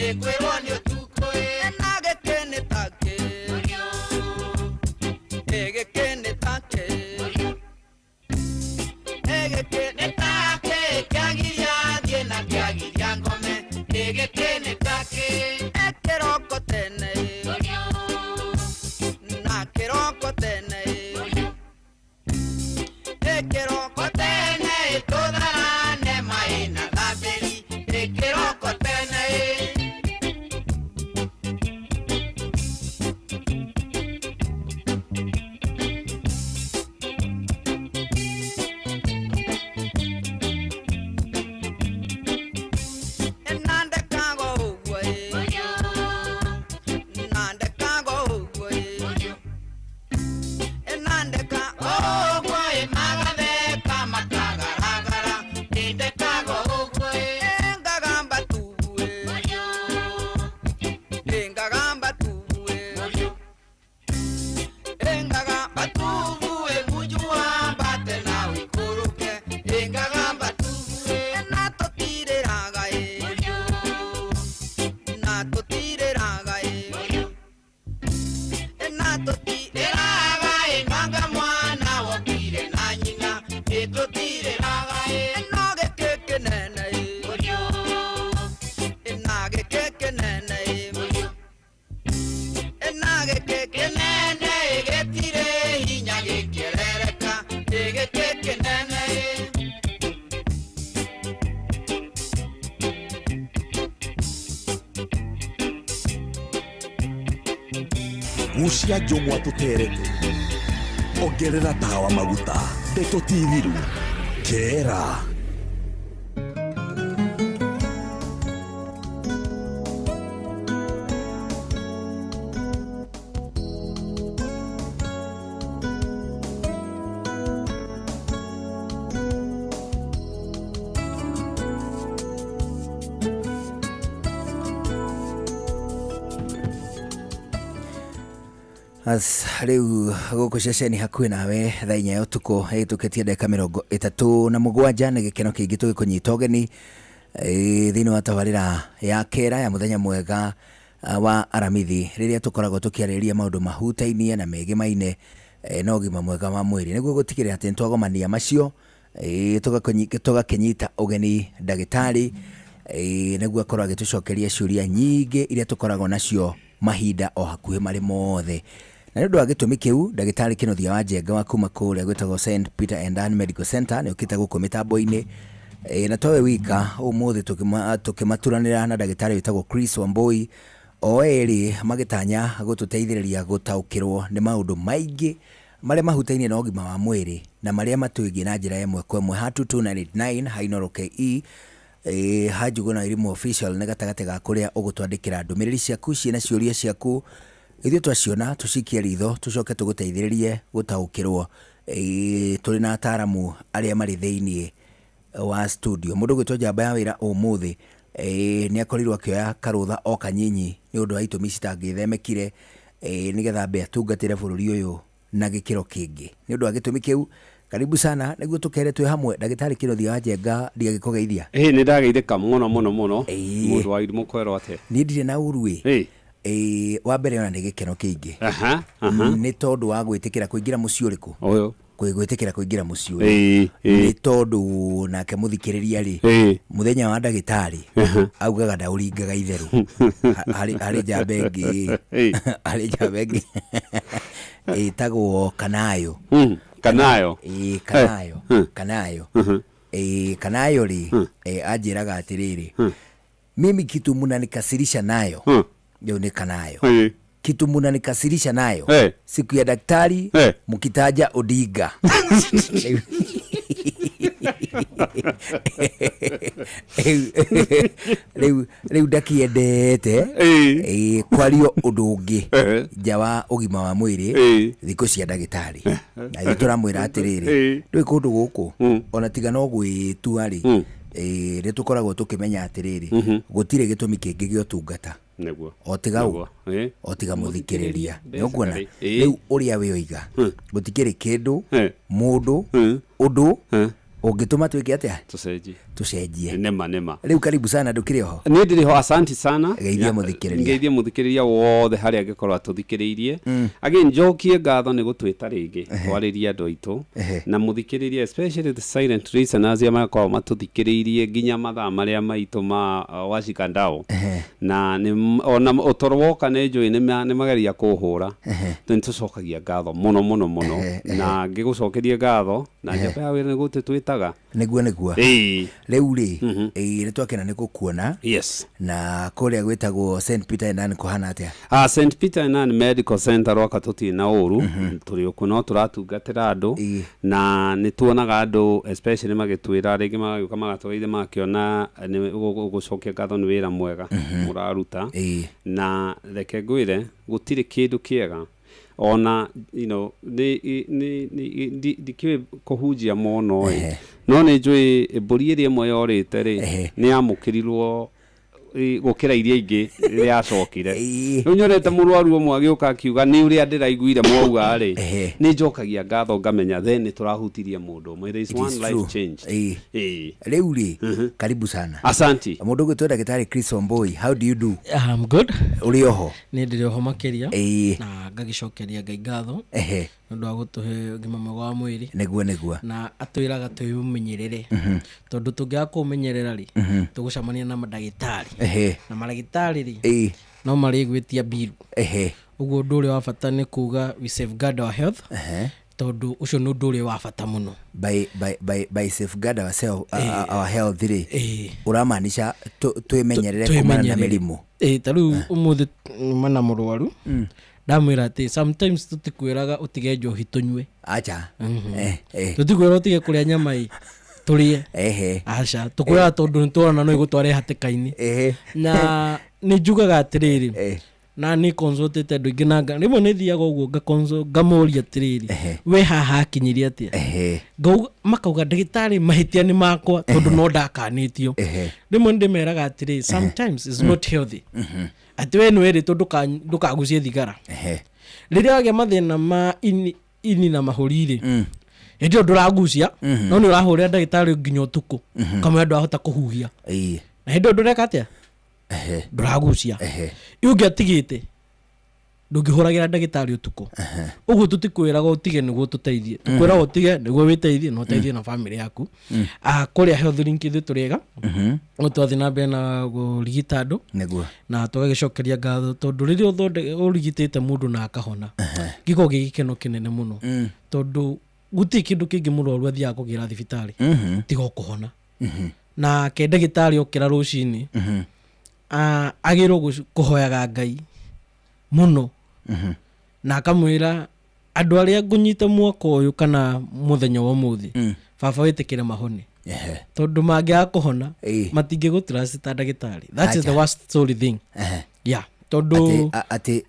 Ĩkwĩrwo nĩ ũtukũ ĩ. Na gĩkĩ nĩ takĩ. Ĩ gĩkĩ nĩ takĩ. Ĩ gĩkĩ nĩ takĩ kĩagiria thiĩ na kĩagiria ngome. Ĩ gĩkĩ nĩ takĩ. Ĩ kĩroko tene ĩ. Na kĩroko tene ĩ. Ĩ kĩroko tene ĩ tũtharane maĩ na thambĩri. Ĩ kĩroko tene ĩ. Nandekago ũguo ĩ. Nandekago ũguo ĩ. Nandeka ũguo ĩ magatheka makagaragara. Ndekago ũguo ĩ. Ngagamba tubu ĩ. Ngagamba tubu ĩ. Ngagamba tubu ĩ munju wambate na ũikũrũke. Ngagamba tubu ĩ. Na tũtirĩraga ĩ. Na tũtirĩraga ĩ. Na tũtirĩraga ĩ nanga mwana wokire na nyina. Ĩ tũtirĩraga ĩ. No gĩkĩ kĩnene ĩ. Na gĩkĩ kĩnene ĩ. Na gĩkĩ kĩnene ĩ gĩtirĩ hinya gĩkĩerereka. Ĩ gĩkĩ kĩnene ĩ. Gucia njũng'wa tũterete. Ongerera tawa maguta. Ndeto ti thiru. Kera. As rĩu gũkũ ceceni hakuhĩ nawe thaa inya ya ũtukũ ĩhĩtũkĩtie ndagĩka 37 nĩ gĩkeno kĩingĩ tũgĩkũnyita ũgeni thĩinĩ wa tabarĩra ya kera ya mũthenya mwega wa aramithi rĩrĩa tũkoragwo tũkĩarĩrĩria maũndũ mahutainie na megĩmaine na ũgima mwega wa mwĩrĩ nĩguo gũtigĩrĩra atĩ nĩtwagomania macio tũgakĩnyita ũgeni ndagĩtarĩ nĩguo akorwo agĩtũcokeria ciũria nyingĩ iria tũkoragwo nacio mahinda o hakuhĩ marĩ mothe. Na nĩ ũndũ wa gĩtũmi kĩu, ndagĩtarĩ Kĩnuthia wa Njenga wa kuma kũrĩa gwĩtagwo St Peter and Ann Medical Center nĩ okĩte gũkũ mĩtambo-inĩ. Na towe wika, ũmũthĩ tũkĩmaturanĩra na ndagĩtarĩ wĩtagwo Chris Wambui, o erĩ magĩtanya gũtũteithĩrĩria gũtaũkĩrwo nĩ maũndũ maingĩ marĩa mahutainie na ũgima wa mwĩrĩ na marĩa matwĩgiĩ na njĩra ya ĩmwe kwa ĩmwe. Ha 22989 ha Inooro KE, ha Njuguna Wairimu Official nĩ gatagatĩ ga kũrĩa ũgũtwandĩkĩra ndũmĩrĩri ciaku ciĩna ciũria ciaku, ithuĩ twaciona tũcikie ritho tũcoke tũgũteithĩrĩrie gũtaũkĩrwo tũrĩ na ataramu arĩa marĩ thĩinĩ wa studio. Mũndũ ũgwĩtwo njamba ya wĩra ũmũthĩ nĩ akorirwo akĩoya karũtha o kanyinyi nĩ ũndũ wa itũmi citangĩthemekire nĩgetha ambe atungatĩre bũrũri ũyũ na gĩkĩro kĩngĩ. Nĩ ũndũ wa gĩtũmi kĩu, karibu sana nĩguo tũkere twĩ hamwe. Ndagĩtarĩ Kĩnuthia wa Njenga ndiagĩkũgeithia. Ĩĩ nĩ ndageithĩka mũno mũno mũno. Mũndũ wa irimũ kwerwo atĩa? Niĩ ndirĩ na ũru ĩ. Ĩĩ wa mbere ona nĩ gĩkeno kĩingĩ. Nĩ tondũ wa gwĩtĩkĩra kũingĩra mũciĩ ũrĩkũ? Ũyũ. Gwĩtĩkĩra kũingĩra mũciĩ ũyũ. Nĩ tondũ nake mũthikĩrĩria rĩ, mũthenya wa ndagĩtarĩ augaga ndaũringaga itherũ. Harĩ njamba ĩngĩ, harĩ njamba ĩngĩ ĩtagwo Kanayo. Kanayo. Ĩĩ Kanayo. Kanayo. Ĩĩ Kanayo rĩ, anjĩraga atĩrĩrĩ, mimi kitu mnanikasirisha nayo rĩu nĩ Kanayo. Kitu mnanikasirisha nayo siku ya daktari mkitaja Odinga. Rĩu ndakĩendete kwario ũndũ ũngĩ nja wa ũgima wa mwĩrĩ thikũ cia ndagĩtarĩ. Na ithuĩ tũramwĩra atĩrĩrĩ, ndũĩ kũndũ gũkũ ona tiga no gwĩtua rĩ, nĩ tũkoragwo tũkĩmenya atĩrĩrĩ, gũtirĩ gĩtũmi kĩngĩ gĩa ũtungata Nĩguo. O tiga ũ? Nĩguo. O tiga mũthikĩrĩria. Basically. Nĩ ũkuona? Rĩu ũrĩa wĩoiga, gũtikĩrĩ kĩndũ, mũndũ, ũndũ, Ũngĩtũma twĩke atĩa? Tũcenjie. Tũcenjie. Nĩma nĩma. Rĩu karibu sana, ndũkĩrĩ oho? Niĩ ndĩrĩ ho, asanti sana. Geithia mũthikĩrĩria. Ngeithie mũthikĩrĩria wothe harĩa angĩkorwo atũthikĩrĩirie. Again, njokie ngatho nĩ gũtwĩta rĩngĩ twarĩrie andũ aitũ na mũthikĩrĩria, especially the silent listeners arĩa makoragwo matũthikĩrĩirie nginya mathaa marĩa maitũ ma washikandao na nĩ ona ũtoro woka nĩ njũĩ nĩ mageria kũhũra, nĩ tũcokagia ngatho mũno mũno mũno, na ngĩgũcokeria ngatho na njamba ya wĩra nĩ gũtĩ twĩtaga. Nĩguo nĩguo. Rĩu rĩ, nĩ twakena nĩ gũkuona. Yes. Na kũrĩa gwĩtagwo St Peter and Ann kũhana atĩa? St Peter and Ann Medical Center rwaka tũtirĩ na ũru, tũrĩ okuo no tũratungatĩra andũ na nĩ tuonaga andũ especially magĩtwĩra rĩngĩ magagĩũka magatũgeithia magakĩona nĩ gũcokia ngatho nĩ wĩra mwega mũraruta. Na reke ngwĩre gũtirĩ kĩndũ kĩega ona nĩ nĩ ndikĩũĩ kũhunjia mũno ĩ, no nĩ njũĩ mbũri ĩrĩa ĩmwe yorĩte rĩ, nĩ yamũkĩrirwo gũkĩra iria ingĩ rĩrĩa yacokire. Rĩu nyonete mũrwaru ũmwe agĩũka akiuga nĩ ũrĩa ndĩraiguire mwauga rĩ, nĩ njokagia ngatho ngamenya then nĩ tũrahutirie mũndũ ũmwe. There is It one is life true. changed. Rĩu rĩ, karibu sana. Asanti. Mũndũ ũgwĩtwo ndagĩtarĩ Chris Omboi, how do you do? I'm good. Ũrĩ oho? Nĩ ndĩrĩ oho makĩria na ngagĩcokeria Ngai ngatho nĩ ũndũ wa gũtũhe ũgima mwega wa mwĩrĩ. Nĩguo nĩguo. Na atwĩraga twĩũmenyerere, tondũ tũngĩaga kũũmenyerera rĩ, tũgũcemania na mandagĩtarĩ na mandagĩtarĩ rĩ, no marĩgwĩtia mbiru. Ũguo ũndũ ũrĩa wa bata nĩ kuga we safeguard our health, tondũ ũcio nĩ ũndũ ũrĩa wa bata mũno. By safeguard ourselves, our health rĩ, ũramaanisha twĩmenyerere kumana na mĩrimũ. Ta rĩu ũmũthĩ mana mũrwaru ndamwĩra atĩ sometimes tũtikwĩraga ũtige njohi tũnyue. Acha. Tũtikwĩra ũtige kũrĩa nyama ĩ tũrĩe. Aca, tũkwĩraga tondũ nĩ tũrona no ĩgũtware hatĩka-inĩ. Na nĩ njugaga atĩrĩrĩ, na nĩ consultĩte andũ aingĩ na rĩmwe nĩ thiaga ũguo ngamũria atĩrĩrĩ, we haha akinyirie atĩa? Makauga ndagĩtarĩ mahĩtia nĩ makwa tondũ no ndakanĩtio. Rĩmwe nĩ ndĩmeraga atĩrĩ, sometimes it's not healthy. Atĩ we nĩ werĩtwo ndũkagucie thigara. Rĩrĩa wagĩa mathĩna ma ini na mahũri rĩ, hĩndĩ ĩyo ndũragucia, no nĩ ũrahũrĩra ndagĩtarĩ nginya ũtukũ, kamwe ndwahota kũhuhia. Na hĩndĩ ĩyo ndũreka atĩa? Ndũragucia. Ũngĩatigĩte ndũngĩhũragĩra ndagĩtarĩ ũtukũ. Ũguo tũtikwĩraga ũtige nĩguo tũteithie, tũkwĩraga ũtige nĩguo wĩteithie na ũteithie na bamĩrĩ yaku. Kũrĩa Health Link ithuĩ tũrĩ ega, no twathiĩ na mbere na kũrigita andũ na tũgagĩcokeria ngatho tondũ rĩrĩa ũrigitĩte mũndũ na akahona, gĩkoragwo gĩ gĩkeno kĩnene mũno, tondũ gũtirĩ kĩndũ kĩngĩ mũrwaru athiaga kũgĩra thibitarĩ tiga o kũhona. Nake ndagĩtarĩ okĩra rũcinĩ, agĩrĩirwo kũhoyaga Ngai mũno na akamwĩra andũ arĩa ngũnyita mwaka ũyũ kana mũthenya wa ũmũthĩ, baba wĩtĩkĩre mahone, tondũ mangĩaga kũhona matingĩgũtrust ta ndagĩtarĩ. That is the worst story thing. Yeah, tondũ atĩ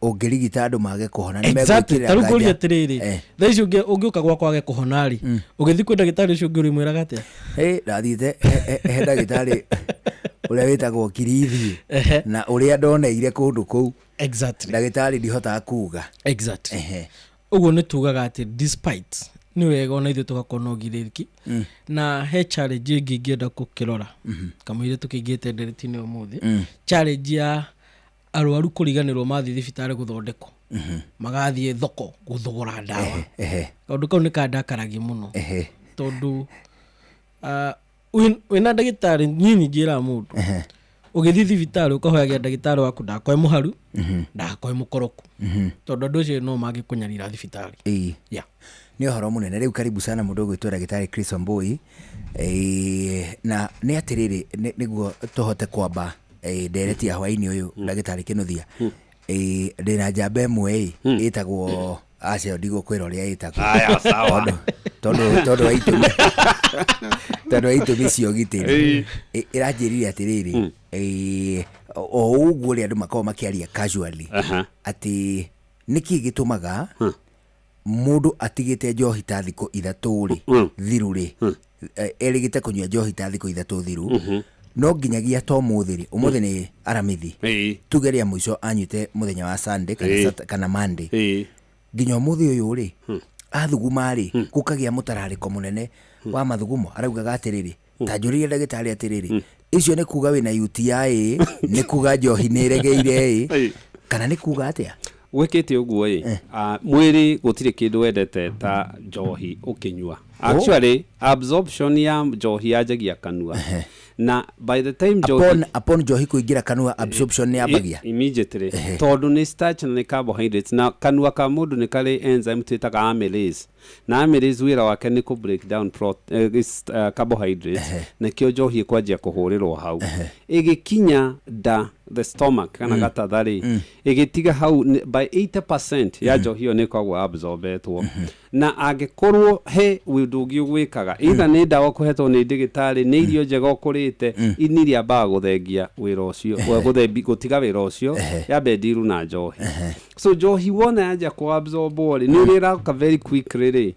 ũngĩrigita andũ mage kũhona nĩ Exactly. megwĩkĩrĩra Ta rĩu ngũrie nganja. atĩrĩrĩ, thaa ici ũngĩũka gwakwa wage kũhona rĩ, ũgĩthiĩ kwĩ ndagĩtarĩ ũcio ũngĩ ũrĩmwĩraga atĩa? Ndathiĩte he ndagĩtarĩ ũrĩa wĩtagwo Kirithi na ũrĩa ndoneire kũndũ kũu. Ndagĩtarĩ ndihotaga kuga. Ũguo nĩ tugaga atĩ despite nĩ wega ona ithuĩ tũgakorwo na ũgirĩrĩki. Na he challenge ĩngĩ ingĩenda gũkĩrora kamũira tũkĩingĩte ndereti-inĩ ũmũthĩ, challenge ya arwaru kũriganĩrwo mathiĩ thibitarĩ gũthondekwo, magathiĩ thoko gũthogora ndawa. Kaũndũ kau nĩ kandakaragia mũno, tondũ wĩna ndagĩtarĩ nyinyi njĩraga mũndũ ũgĩthiĩ thibitarĩ ũkahoyagia ndagĩtarĩ waku ndakoe mũharu, ndakoe mũkoroku, tondũ andũ acio no mangĩkũnyarira thibitarĩ. Nĩ ũhoro mũnene. Rĩu karibu sana mũndũ ũgwĩtwo ndagĩtarĩ Chris Ombui. Na nĩ atĩrĩrĩ, nĩguo tũhote kwamba ndereti ya hwaĩ-inĩ ũyũ, ndagĩtarĩ Kĩnuthia, ndĩna njamba ĩmwe ĩ ĩtagwo acio ndigũkwĩra ũrĩa ĩtagwo. Aya, sawa. Tondũ wa itũmi, tondũ wa itũmi cia ũgitĩri. Ĩranjĩrire atĩrĩrĩ, o ũguo ũrĩa andũ makoragwo makĩaria casually, atĩ nĩkĩ gĩtũmaga mũndũ atigĩte njohi ta thikũ ithatũ rĩ, thiru rĩ, erĩgĩte kũnyua njohi ta thikũ ithatũ thiru, no nginyagia ta ũmũthĩ rĩ, ũmũthĩ nĩ Aramithi, tuge rĩa mũico anyuĩte mũthenya wa Sunday kana Monday, nginya ũmũthĩ ũyũ rĩ, athuguma rĩ, gũkagĩa mũtararĩko mũnene. Wa mathugumo araugaga atĩrĩrĩ, ta njũrĩrie ndagĩtarĩ atĩrĩrĩ, icio nĩ kuga wĩna UTI, nĩ kuga njohi nĩ ĩregeire ĩ, kana nĩ kuga atĩa? Gwĩkĩte ũguo ĩ, mwĩrĩ gũtirĩ kĩndũ wendete ta njohi ũkĩnyua. Actually, absorption ya njohi yanjagia kanua, na by the time njohi Upon njohi kũingĩra kanua, absorption nĩ yambagia. Immediately, tondũ nĩ starch na nĩ carbohydrates, na kanua ka mũndũ nĩ karĩ enzyme twĩtaga amylase, na amylase wĩra wake nĩ kũ break down carbohydrates. Nakĩo njohi ĩkwanjia kũhũrĩrwo hau ĩgĩkinya nda, the stomach kana gatatha rĩ, ĩgĩtiga hau by 80% ya njohi ĩyo nĩ ĩkoragwo absorbetwo. Na angĩkorwo he ũndũ ũngĩ ũgwĩkaga, either nĩ ndawa ũkũhetwo nĩ ndĩgĩtarĩ, nĩ irio njega ũkũrĩte, ini rĩambaga gũthengia wĩra ũcio, gũtiga wĩra ũcio, yambe ndiru na njohi. So njohi wona yanjia kũ-absorbwo rĩ, nĩ ũrĩa ĩroka very quickly rĩ,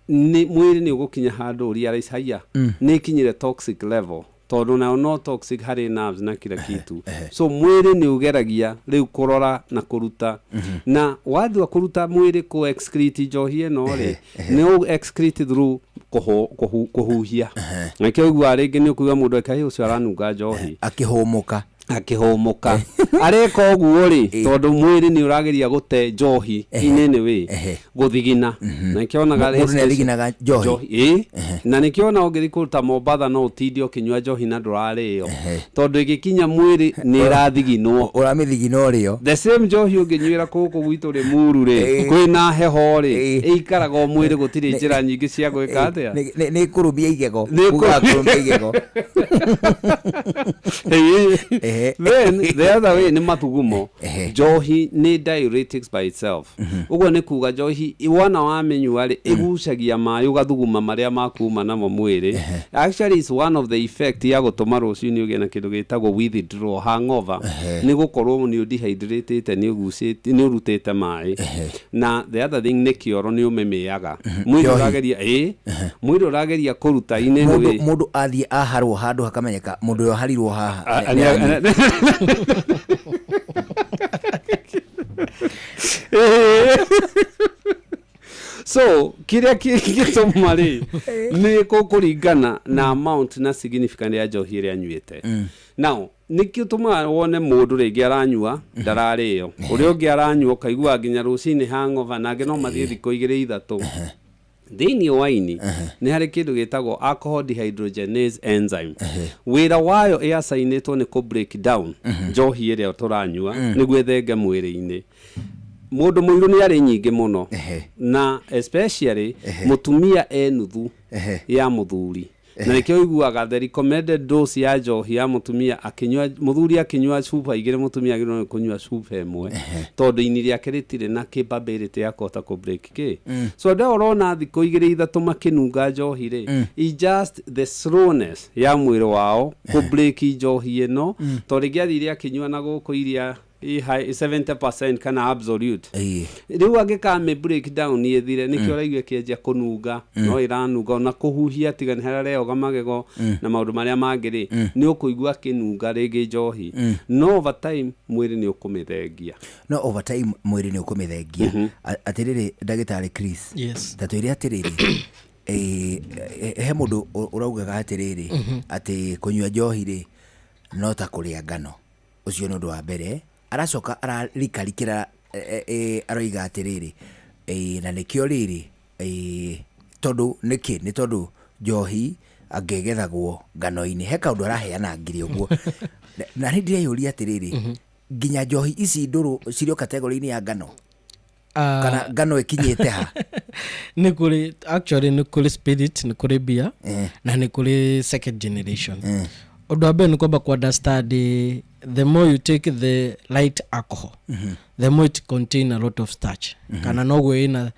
nĩ mwĩrĩ nĩ ũgũkinya handũ ũrealize haiya, nĩ ĩkinyire toxic level, tondũ nayo no toxic harĩ nerves na kila kitu. So mwĩrĩ nĩ ũgeragia rĩu kũrora na kũruta, na wathua kũruta mwĩrĩ kũ excrete njohi ĩno rĩ, nĩ ũ excrete through kũhuhia. Nakĩo ũiguaga rĩngĩ nĩ ũkũigua mũndũ eka, "Ĩ, ũcio aranunga njohi." Akĩhũmũka. Akĩhũmũka areka ũguo rĩ, tondũ mwĩrĩ nĩ ũrageria gũte njohi in any way, gũthigina. Na nĩkĩo onaga Mũndũ nĩ athiginaga njohi? Ĩ, na nĩkĩo ona ũngĩthiĩ kũndũ ta Mombatha no ũtinde ũkĩnyua njohi na ndũrarĩo, tondũ ĩgĩkinya mwĩrĩ nĩ ĩrathiginwo. Ũramĩthigina ũrĩo. The same njohi ũngĩnyuĩra gũkũ gwitũ Rĩmuru rĩ, kwĩna heho rĩ, ĩikaraga o mwĩrĩ, gũtirĩ njĩra nyingĩ cia gwĩka atĩa. Nĩ kũrũmia igego. Nĩ Kugaga kũrũmia igego. Then the other way nĩ mathugumo. Njohi nĩ diuretics by itself. Ũguo nĩ kuga njohi wona wamĩnyua rĩ, ĩgucagia maĩ, ũgathuguma marĩa makuma namo mwĩrĩ. Actually, it's one of the effect ya gũtũma rũcinĩ ũgĩe na kĩndũ gĩtagwo withdrawal hangover, nĩ gũkorwo nĩ ũdehydratĩte, nĩ ũgucĩtie, nĩ ũrutĩte maĩ. Na the other thing nĩ kĩoro, nĩ ũmĩmĩaga mwĩrĩ. Njohi. Ũrageria, ĩ, mwĩrĩ ũrageria kũruta in any Mũndũ way. Mũndũ athiĩ aharwo handũ hakamenyeka mũndũ ũyũ aharirwo haha. So kĩrĩa kĩngĩtũma rĩ, nĩ kũringana na amount na significant ya njohi ĩrĩa anyuĩte. Now nĩkĩo tũmaga wone mũndũ rĩngĩ aranyua ndararĩo, ũrĩa ũngĩ aranyua ũkaigua nginya rũcinĩ hangover, na angĩ no mathiĩ thikũ 2 3. Thĩinĩ wa ini nĩ harĩ kĩndũ gĩtagwo alcohol dehydrogenase enzyme. Wĩra wayo ĩacainĩtwo nĩ kũ break down njohi ĩrĩa tũranyua nĩguo ĩthenge mwĩrĩ-inĩ. Mũndũ mũirũ nĩ arĩ nyingĩ mũno, na especially mũtumia e nuthu ya mũthuri. Na nĩkĩo ũiguaga the recommended dose ya njohi ya mũtumia akĩnyua, mũthuri akĩnyua cuba 2, mũtumia agĩrĩirwo nĩ kũnyua cuba 1, tondũ ini rĩake rĩtirĩ na capability ya kũhota kũ break kĩ. So andũ aya ũrona thikũ 2 3 makĩnunga njohi rĩ, is just the slowness ya mwĩrĩ wao kũ break njohi ĩno, tondũ rĩngĩ athire akĩnyua na gũkũ iria i high 70% kana absolute. Rĩu angĩkamĩ break down ĩthire, nĩkĩo ũraigua ĩkĩanjia kũnunga. No ĩranunga ona kũhuhia, tiga nĩ harĩa areoga magego na maũndũ marĩa mangĩ rĩ, nĩ ũkũigua akĩnunga rĩngĩ njohi. No over time mwĩrĩ nĩ ũkũmĩthengia. No over time mwĩrĩ nĩ ũkũmĩthengia. Atĩrĩrĩ, ndagĩtarĩ Chris, Yes. ta twĩre atĩrĩrĩ, he mũndũ ũraugaga atĩrĩrĩ, atĩ kũnyua njohi rĩ, no ta kũrĩa ngano. Ũcio nĩ ũndũ wa mbere. Aracoka ararikarikĩra, aroiga atĩrĩrĩ, na nĩkĩo rĩrĩ, tondũ nĩkĩ? Nĩ tondũ njohi angĩgethagwo ngano-inĩ. He kaũndũ araheana ngiri ũguo, na nĩ ndĩreyũria atĩrĩrĩ, nginya njohi ici ndũrũ cirĩ o category-inĩ ya ngano, kana ngano ĩkinyĩte ha? Nĩ kũrĩ, actually nĩ kũrĩ spirit, nĩ kũrĩ beer, na nĩ kũrĩ second generation. Ũndũ wa mbere nĩ kwamba ku understand, the more you take the light alcohol, the more it contain a lot of starch, kana noguo ĩna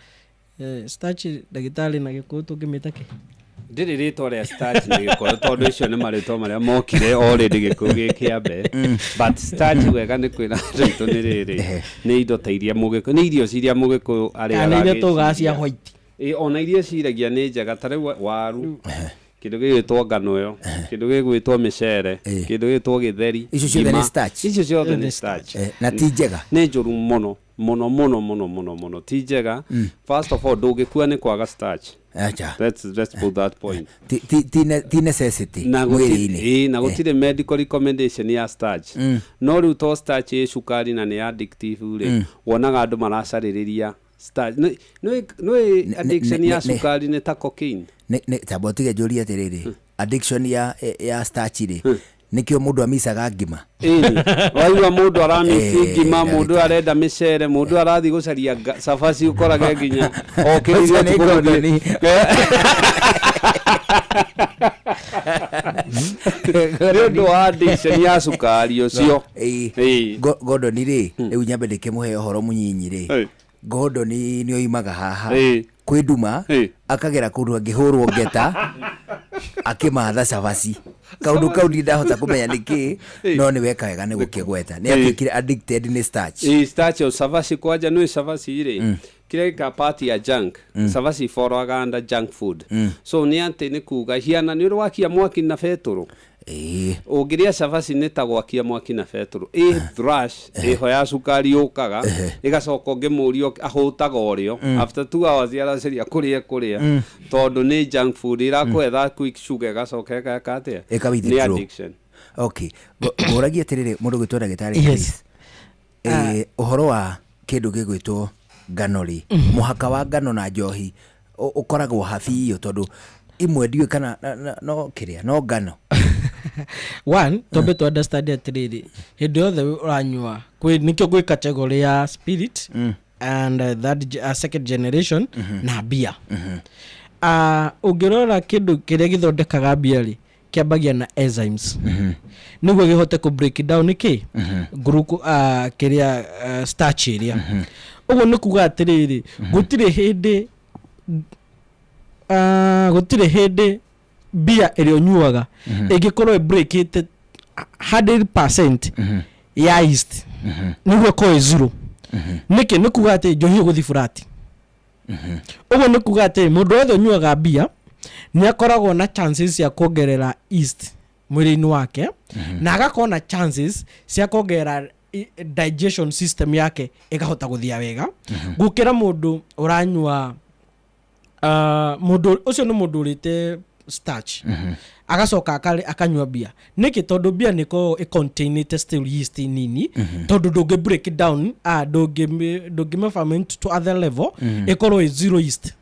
starch. Ndagĩtarĩ, na Gĩkũyũ tũngĩmĩta kĩ? Ndĩrĩ rĩtwa rĩa starch na Gĩkũyũ, tondũ icio nĩ marĩtwa marĩa mokire already Gĩkũyũ gĩ kĩambe. But starch wega nĩ kwĩra andũ aitũ nĩ rĩrĩ, nĩ indo ta iria mũgĩkũyũ, nĩ irio ciria mũgĩkũyũ arĩaga. Kana iria tũgaga cia agĩciria. white. Ĩ, ona iria ciragia nĩ njega, ta rĩu waru, kĩndũ gĩgwĩtwo ngano ĩyo, kĩndũ gĩgwĩtwo mĩcere, kĩndũ gĩgwĩtwo gĩtheri, Icio ciothe nĩ ngima. starch? Icio ciothe nĩ Nĩ starch. Na ti njega? Nĩ njũru mũno. Mũno mũno mũno mũno mũno ti njega. First of all, ndũngĩkua nĩ kwaga starch. Acha. Let's put that point. Ti necessity Na mwĩrĩ-inĩ. Ĩĩ, na gũtirĩ medical recommendation ya starch. No rĩu to starch ĩ cukari na nĩ addictive rĩ, wonaga andũ maracarĩrĩria starch. Nĩ addiction ya cukari nĩ ta cocaine. Tamba ũtige njũrie atĩrĩrĩ, addiction ya starch rĩ, nĩkĩo mũndũ amicaga ngima? Ĩni, waigua mũndũ aramisi ngima, mũndũ ndagĩtarĩ. Arenda mĩcere, mũndũ arathiĩ gũcaria cabaci, ũkorage nginya okĩrĩire Ũcio nĩ ũtukũ Gordon. Nĩ ũndũ wa addiction ya cukari ũcio. Ĩĩ. Gordon rĩ, rĩu nyambe ndĩkĩmũhe ũhoro mũnyinyi rĩ. Gordon nĩ oimaga haha kwĩ nduma, akagera kũndũ angĩhũrwo ngeta akĩmatha cabaci. Kaũndũ kau ndirĩ ndahota kũmenya nĩkĩ, no nĩ weka wega nĩ gũkĩgweta nĩ atuĩkire addicted nĩ starch. Ĩĩ, starch o cabaci kwanja nĩ cabaci rĩ, kĩrĩa gĩka part ya junk, cabaci followaga under junk food. So nĩ atĩ nĩ kuga hiana nĩ ũrĩ wakia mwaki na betũrũ. Ũngĩrĩa cabaci nĩ ta gwakia mwaki na betũrũ. Ĩ thrash ĩho ya cukari yũkaga ĩgacoka, ũngĩmũria ahũtaga ũrĩo after 2 hours aracaria kũrĩa kũrĩa, tondũ nĩ junk food ĩrakũhe that quick sugar, ĩgacoka ĩgeka atĩa? Ĩka Nĩ withdraw. addiction. Okay. Ngũragia atĩrĩrĩ, mũndũ gwĩtwo ndagĩtarĩ Yes. Chris. Ũhoro wa kĩndũ gĩgwĩtwo ngano rĩ, mũhaka wa ngano na njohi ũkoragwo ha biũ? Tondũ imwe ndiũĩ kana no kĩrĩa no ngano. One, twambe tu understand atĩrĩrĩ, hĩndĩ yothe ũranyua nĩkĩo gwĩ category ya spirit and third, second generation na beer. Ũngĩrora kĩndũ kĩrĩa gĩthondekaga beer rĩ, kĩambagia na enzymes nĩguo gĩhote kũ break down nĩkĩ kĩrĩa starch ĩrĩa. Ũguo nĩ kuga atĩrĩrĩ, gũtirĩ hĩndĩ bia ĩrĩa ũnyuaga ĩngĩkorwo ĩ-breakĩte 100% ya yeast nĩguo ĩkorwo ĩ zero. Nĩkĩ? Nĩ kuga atĩ njohi ĩgũthiĩ flat. Ũguo nĩ kuga atĩ mũndũ wothe ũnyuaga mbia nĩ akoragwo na chances cia kuongerera yeast mwĩrĩ-inĩ wake, na agakorwo na chances cia kuongerera digestion system yake ĩkahota gũthia wega gũkĩra mũndũ ũranyua. Mũndũ ũcio nĩ mũndũ ũrĩte starch agacoka akanyua bia. Nĩkĩ? Tondũ bia nĩ ĩkoragwo ĩcontainĩte still yeast nini, tondũ ndũngĩ break it down, ndũngĩ ferment to other level ĩkorwo ĩ zero yeast.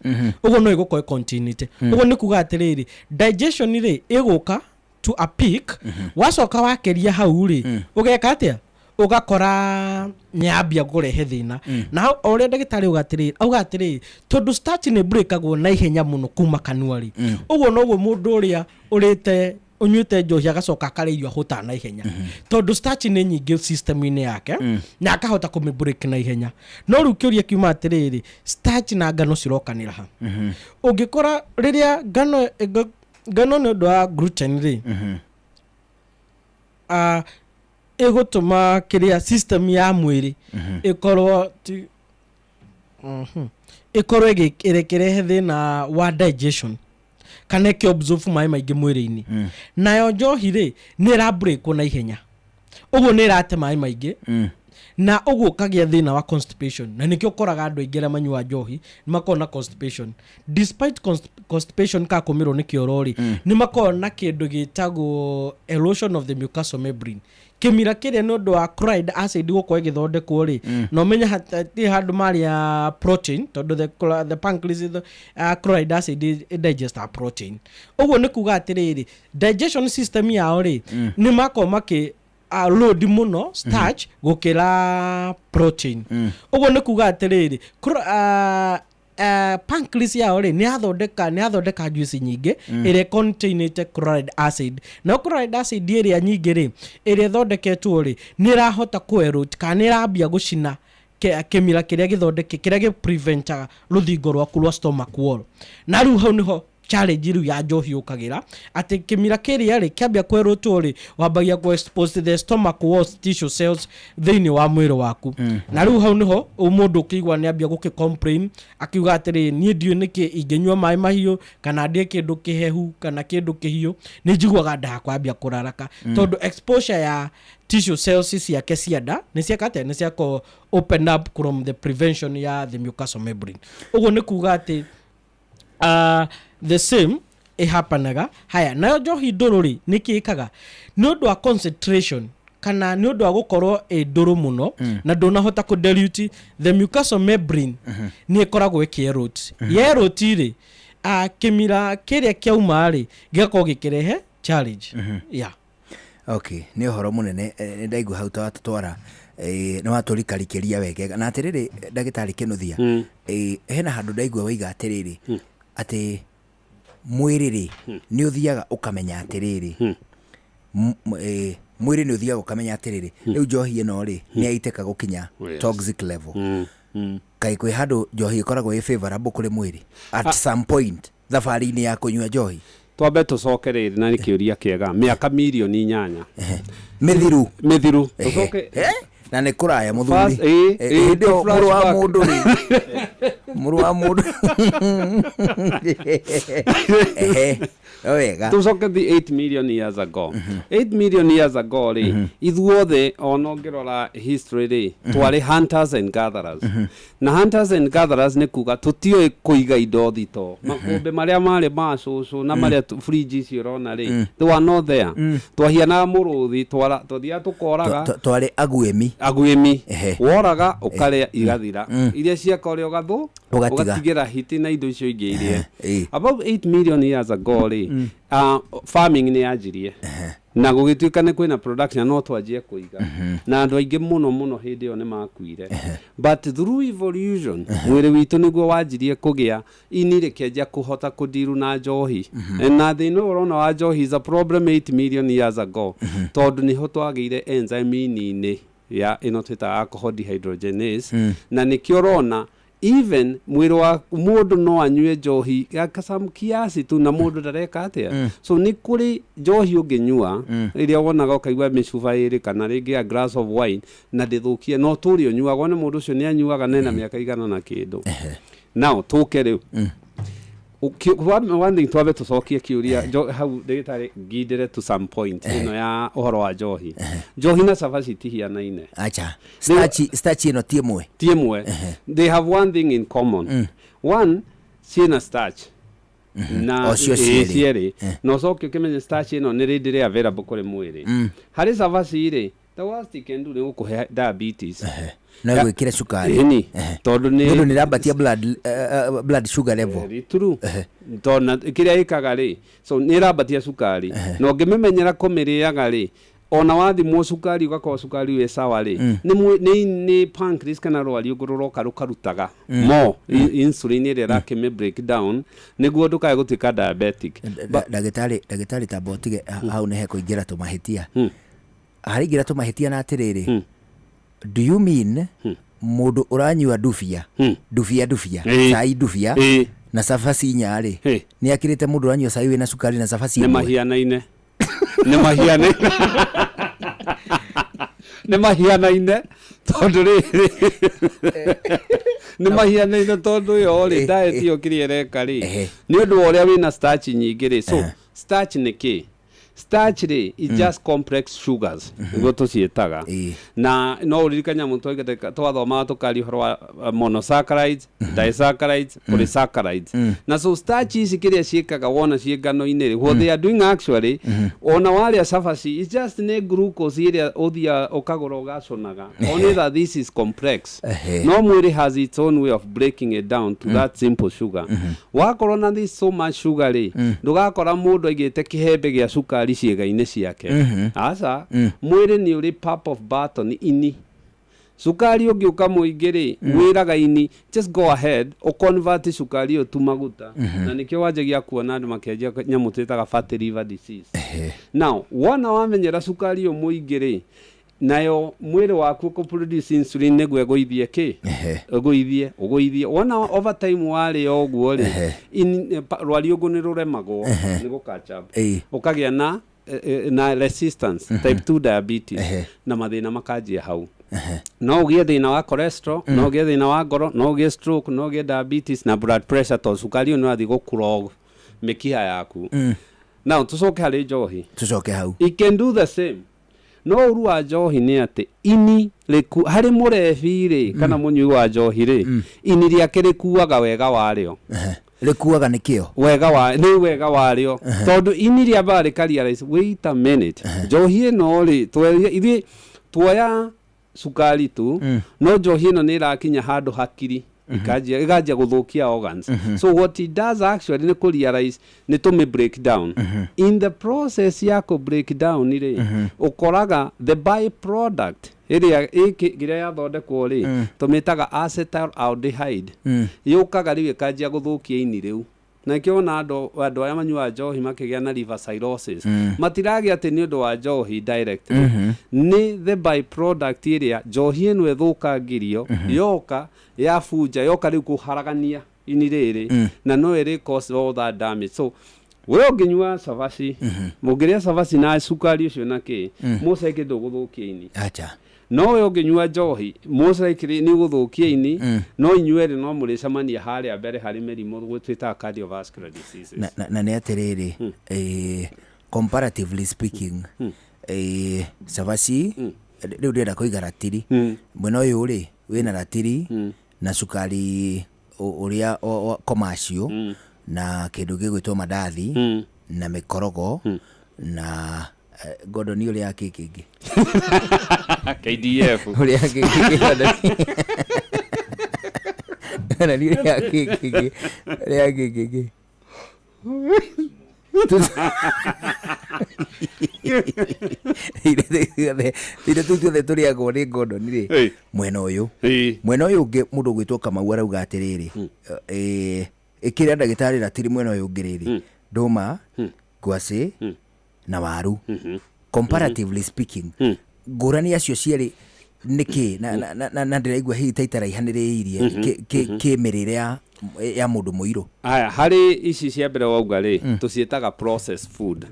Ũguo no ĩgũkorwo ĩcontainĩte. Ũguo nĩ kuga atĩrĩrĩ, digestion rĩ, ĩgũka to a peak. Wacoka wakĩria hau rĩ, ũgeka atĩa? Ũgakora nĩyambia kũrehe thĩna. Na hau o ũrĩa ndagĩtarĩ auga atĩrĩrĩ, auga atĩrĩrĩ, tondũ starch nĩ breakagwo na ihenya mũno kuma kanua rĩ, ũguo noguo mũndũ ũrĩa ũrĩte, ũnyuĩte njohi agacoka akarĩa irio ahũtaga na ihenya, tondũ starch nĩ nyingĩ system-inĩ yake na akahota kũmĩ break na ihenya. No rĩu kĩũria kiuma atĩrĩrĩ, starch na ngano cirokanĩra ha? Ũngĩkora rĩrĩa ngano nĩ ũndũ wa gluten rĩ, ĩgũtũma kĩrĩa system ya mwĩrĩ ĩkorwo ti ĩkorwo ĩkĩrehe thĩna wa digestion kana ĩkĩ absorb maĩ maingĩ mwĩrĩ-inĩ. Nayo njohi rĩ, nĩ ĩra breakwo na ihenya, ũguo nĩ ĩrate maĩ maingĩ, na ũguo ũkagĩa thĩna wa constipation. Na nĩkĩo ũkoraga andũ aingĩ arĩa manyua njohi nĩ makoragwo na constipation. Despite constipation ka kũmĩrwo nĩ kĩoro rĩ, nĩ makoragwo na kĩndũ gĩtagwo erosion of the mucosal membrane, kĩmira kĩrĩa nĩ ũndũ wa chloride acid gũkorwo ĩgĩthondekwo rĩ. Na ũmenye hatirĩ handũ marĩa protein, tondũ the pancreas chloride acid ĩ digestaga protein. Ũguo nĩ kuga atĩrĩrĩ, digestion system yao rĩ, nĩ makorwo makĩ load mũno starch gũkĩra protein. Ũguo nĩ kuga atĩrĩrĩ, pancreas yao rĩ, nĩ yathondeka juice nyingĩ ĩrĩa containĩte chloride acid. Nayo chloride acid ĩrĩa nyingĩ rĩ, ĩrĩa ĩthondeketwo rĩ, nĩ ĩrahota kũ kana nĩ ĩrambia gũcina kĩmira kĩrĩa gĩthondeke, kĩrĩa gĩ preventaga rũthingo rwaku rwa stomach wall. Na rĩu hau nĩho Challenge rĩu ya njohi yũkagĩra atĩ kĩmira kĩrĩa rĩ kĩambia kwerũtwo rĩ, wambagia kũ expose the stomach walls tissue cells thĩinĩ wa mwĩrĩ waku. Na rĩu hau nĩho mũndũ ũkĩigua nĩ ambia gũkĩ complain, akiuga atĩrĩ, niĩ ndiũĩ nĩkĩ ingĩnyua maĩ mahiũ kana ndĩe kĩndũ kĩhehu kana kĩndũ kĩhiũ, nĩ njiguaga nda yakwa yambia kũraraka, tondũ exposure ya tissue cells ciake cia nda nĩ cieka atĩa? Nĩ ciako open up from the prevention ya the mucosal membrane. Ũguo nĩ kuga atĩ the same ĩhapanaga haya. Nayo njohi ndũrũ rĩ, nĩ kĩ ĩkaga? Nĩ ũndũ wa concentration kana nĩ ũndũ wa gũkorwo ĩ ndũrũ mũno na ndũnahota kũ dilute the mucosal membrane, nĩ ĩkoragwo ĩkĩ erode. Yerode rĩ, kĩmira kĩrĩa kĩauma rĩ, gĩgakorwo gĩkĩrehe challenge, yeah. Okay, nĩ ũhoro mũnene. Nĩ ndaigua hau ta watũtwara, nĩ watũrikarikĩria wegega. Na atĩrĩrĩ, ndagĩtarĩ Kĩnuthia, hena handũ ndaigua waiga atĩrĩrĩ, atĩ mwĩrĩ rĩ, nĩ ũthiaga ũkamenya atĩrĩrĩ, mwĩrĩ nĩ ũthiaga ũkamenya atĩrĩrĩ, rĩu njohi ĩno rĩ, nĩ yaitĩka gũkinya toxic level. Kaĩ kwĩ handũ njohi ĩkoragwo ĩ favorable kũrĩ mwĩrĩ at some point thabarĩ-inĩ ya kũnyua njohi? Twambe tũcoke rĩrĩ, na nĩ kĩũria kĩega. Mĩaka mirioni 8 mĩthiru. Mĩthiru, tũcoke. Na nĩ kũraya mũthuri. Hĩndĩ ĩyo to mũrũ wa flashback. Mũndũ rĩ, mũrũ wa mũndũ, ehe, no wega. Tũcoke the 8 million years ago. 8 million years ago rĩ, ithuothe ona ũngĩrora history rĩ, twarĩ hunters and gatherers. Na hunters and gatherers nĩ kuga tũtiũĩ kũiga indo thito. Makũmbĩ marĩa marĩ ma cũcũ na marĩa fridge icio ũrona rĩ, they were not there. Twahianaga mũrũthi, twathiaga tũkoraga. Twarĩ aguĩmi. Aguĩmi. Woraga ũkarĩa, igathira iria ciaka ũrĩa ũgathũ. Ũgatiga. Ũgatigĩra hiti na indo icio ingĩ irie. About 8 million years ago rĩ, farming nĩ yanjirie na gũgĩtuĩka nĩ kwĩna production, no twanjie kũiga, na andũ aingĩ mũno mũno hĩndĩ ĩyo nĩ makuire. But through evolution, mwĩrĩ witũ nĩguo wanjirie kũgĩa ini rĩkĩanjia kũhota kũdiru na njohi. Na thĩna ũyũ ũrona wa njohi is a problem 8 million years ago, tondũ nĩho twagĩire enzyme ini-inĩ ya ĩno twĩtaga alcohol dehydrogenase. Na nĩkĩo ũrona even mwĩrĩ wa mũndũ no anyue njohi ya some kiasi tu na mũndũ ndareka atĩa. So nĩ kũrĩ njohi ũngĩnyua ĩrĩa wonaga ũkaigua mĩcuba ĩrĩ kana rĩngĩ a glass of wine na ndĩthũkie, no tũrĩ ũnyuaga wone mũndũ ũcio nĩ anyuaga nena mĩaka igana na kĩndũ. Now tũke rĩu one thing, twambe tũcokie kĩũria hau ndagĩtarĩ ngindĩre to some point ĩno ya ũhoro wa njohi. Njohi na cabaci itihianaine. Acha, starch ĩno ti ĩmwe. Ti ĩmwe. They have one thing in common. One, ciĩna starch na O cio ĩĩ, cierĩ. Cierĩ. Na ũcoke ũkĩmenye starch ĩno nĩ readily available kũrĩ mwĩrĩ. Harĩ cabaci rĩ, the worst it can do nĩ gũkũhe diabetes. No ĩgwĩkĩre cukari. Ĩni, tondũ nĩ nĩ ũndũ nĩ ĩrambatia blood sugar level. Very true. Tondũ na kĩrĩa ĩkaga rĩ, so nĩ ĩrambatia cukari, na ũngĩmĩmenyera kũmĩrĩaga rĩ, ona wathimwo cukari ũgakorwo cukari wĩ sawa rĩ, nĩ pancreas kana rwariũngũ rũroka rũkarutaga more insulin ĩrĩa ĩrakĩmĩ break down nĩguo ndũkae gũtuĩka diabetic. Ndagĩtarĩ, tamba ũtige hau, nĩ hekũingĩra tũmahĩtia, haraingĩra tũmahĩtia. Na atĩrĩrĩ, do you mean mũndũ ũranyua ndubia ndubia ndubia cai ndubia na cabaci inya rĩ, nĩ akĩrĩte mũndũ ũranyua cai wĩna cukari na cabaci Nĩ ĩmwe? Mahianaine, nĩ mahianaine, nĩ mahianaine, tondũ rĩrĩ, nĩ mahianaine tondũ yo rĩ, diet ĩyo kĩrĩa ĩreka rĩ, nĩ ũndũ wa ũrĩa wĩna starch nyingĩ rĩ. So starch nĩ kĩ? Starch rĩ, is just complex sugars nĩguo tũciĩtaga. Na no ũririkane nyamũ twathomaga tũkaria ũhoro wa monosaccharides, disaccharides, polysaccharides. Na so starch ici kĩrĩa ciĩkaga wona ciĩ ngano-inĩ rĩ, what they are doing actually, ona warĩa cabaci, it's just nĩ glucose ĩrĩa ũthiaga ũkagũra ũgaconaga, only that this is complex. No mwĩrĩ has its own way of breaking it down to that simple sugar. Wakorwo na this so much sugar rĩ, ndũgakora mũndũ aigĩte kĩhembe gĩa cukari ciĩga-inĩ ciake. Aca, mwĩrĩ nĩ ũrĩ pump of button ini cukari ũngĩũka mũingĩ rĩ, wĩraga ini just go ahead ũconvert cukari ũyũ tu maguta. Na nĩkĩo wanjagia kuona andũ makĩanjia nyamũ twĩtaga fatty liver disease. Now wona wamenyera cukari ũyũ mũingĩ rĩ, Nayo mwĩrĩ waku ũkũ produce insulin nĩguo ĩgũithie kĩ? Ĩgũithie, ũgũithie. Wona over time warĩa ũguo rĩ, rwariũngũ nĩ rũremagwo nĩ gũ catch up. Ũkagĩa na na resistance, type 2 diabetes, na mathĩna makanjia hau. No ũgĩe thĩna wa cholesterol, no ũgĩe thĩna wa ngoro, no ũgĩe stroke, no ũgĩe diabetes na blood pressure, tondũ cukari ũyũ nĩ ũrathiĩ gũ clog mĩkiha yaku. Now tũcoke harĩ njohi. Tũcoke hau. It can do the same. No ũru wa njohi nĩ atĩ ini rĩku harĩ mũrebi rĩ kana mũnyui wa njohi rĩ, ini rĩake rĩkuaga wega warĩo. Rĩkuaga nĩkĩo. Wega wa nĩ wega warĩo, tondũ ini rĩambaga rĩka realize, wait a minute, njohi ĩno rĩ, ithuĩ tuoya cukari tu, no njohi ĩno nĩ ĩrakinya handũ hakiri ĩkanjia gũthũkia organs. So what it does actually nĩ kũ realize nĩ tũmĩ break down. In the process ya kũ break down rĩ, ũkoraga the byproduct ĩrĩa ĩrĩa yathondekwo rĩ, tũmĩtaga acetaldehyde, yũkaga rĩu ĩkanjia gũthũkia ini rĩu. Na nĩkĩo wona andũ arĩa manyuaga njohi makĩgĩa na liver cirrhosis, matiragĩa atĩ nĩ ũndũ wa njohi directly, nĩ the byproduct ĩrĩa njohi ĩno ĩthũkangĩrio, yoka yabunja, yoka rĩu kũharagania ini rĩrĩ, na no ĩrĩ cause all that damage. So we ũngĩnyua cabaci, ũngĩrĩa cabaci na cukari ũcio na kĩ, most likely ndũgũthũkia ini. Acha. No we ũngĩnyua njohi, most likely nĩ ũgũthũkia ini, no inyuerĩ no mũrĩcemania harĩa mbere harĩ mĩrimũ twĩtaga cardiovascular diseases. Na nĩ atĩrĩrĩ, comparatively speaking, cabaci rĩu ndĩrenda kũiga ratiri mwena ũyũ rĩ, wĩna ratiri na cukari ũrĩa commercial na kĩndũ gĩgwĩtwo mandathi na mĩkorogo na Gordon ũrĩa kĩ kĩngĩ. KDF. Ũrĩa kĩ kĩngĩ, Gordon Gordon ũrĩa kĩ kĩngĩ, ũrĩa kĩ kĩngĩ. Irio tũu tuothe tũrĩagwo nĩ Gordon rĩ, mwena ũyũ, mwena ũyũ ũngĩ mũndũ ũgwĩtwo Kamau arauga atĩrĩrĩ, ĩkĩra ndagĩtarĩ ratiri mwena ũyũ ũngĩ rĩrĩ, ndũma, ngwacĩ na waru. Comparatively speaking, ngũrani acio cierĩ nĩkĩ? Na ndĩraigua hihi ta itaraihanĩrĩirie kĩ mĩrĩre ya mũndũ mũirũ. Aya, harĩ ici cia mbere wauga rĩ, tũciĩtaga processed food.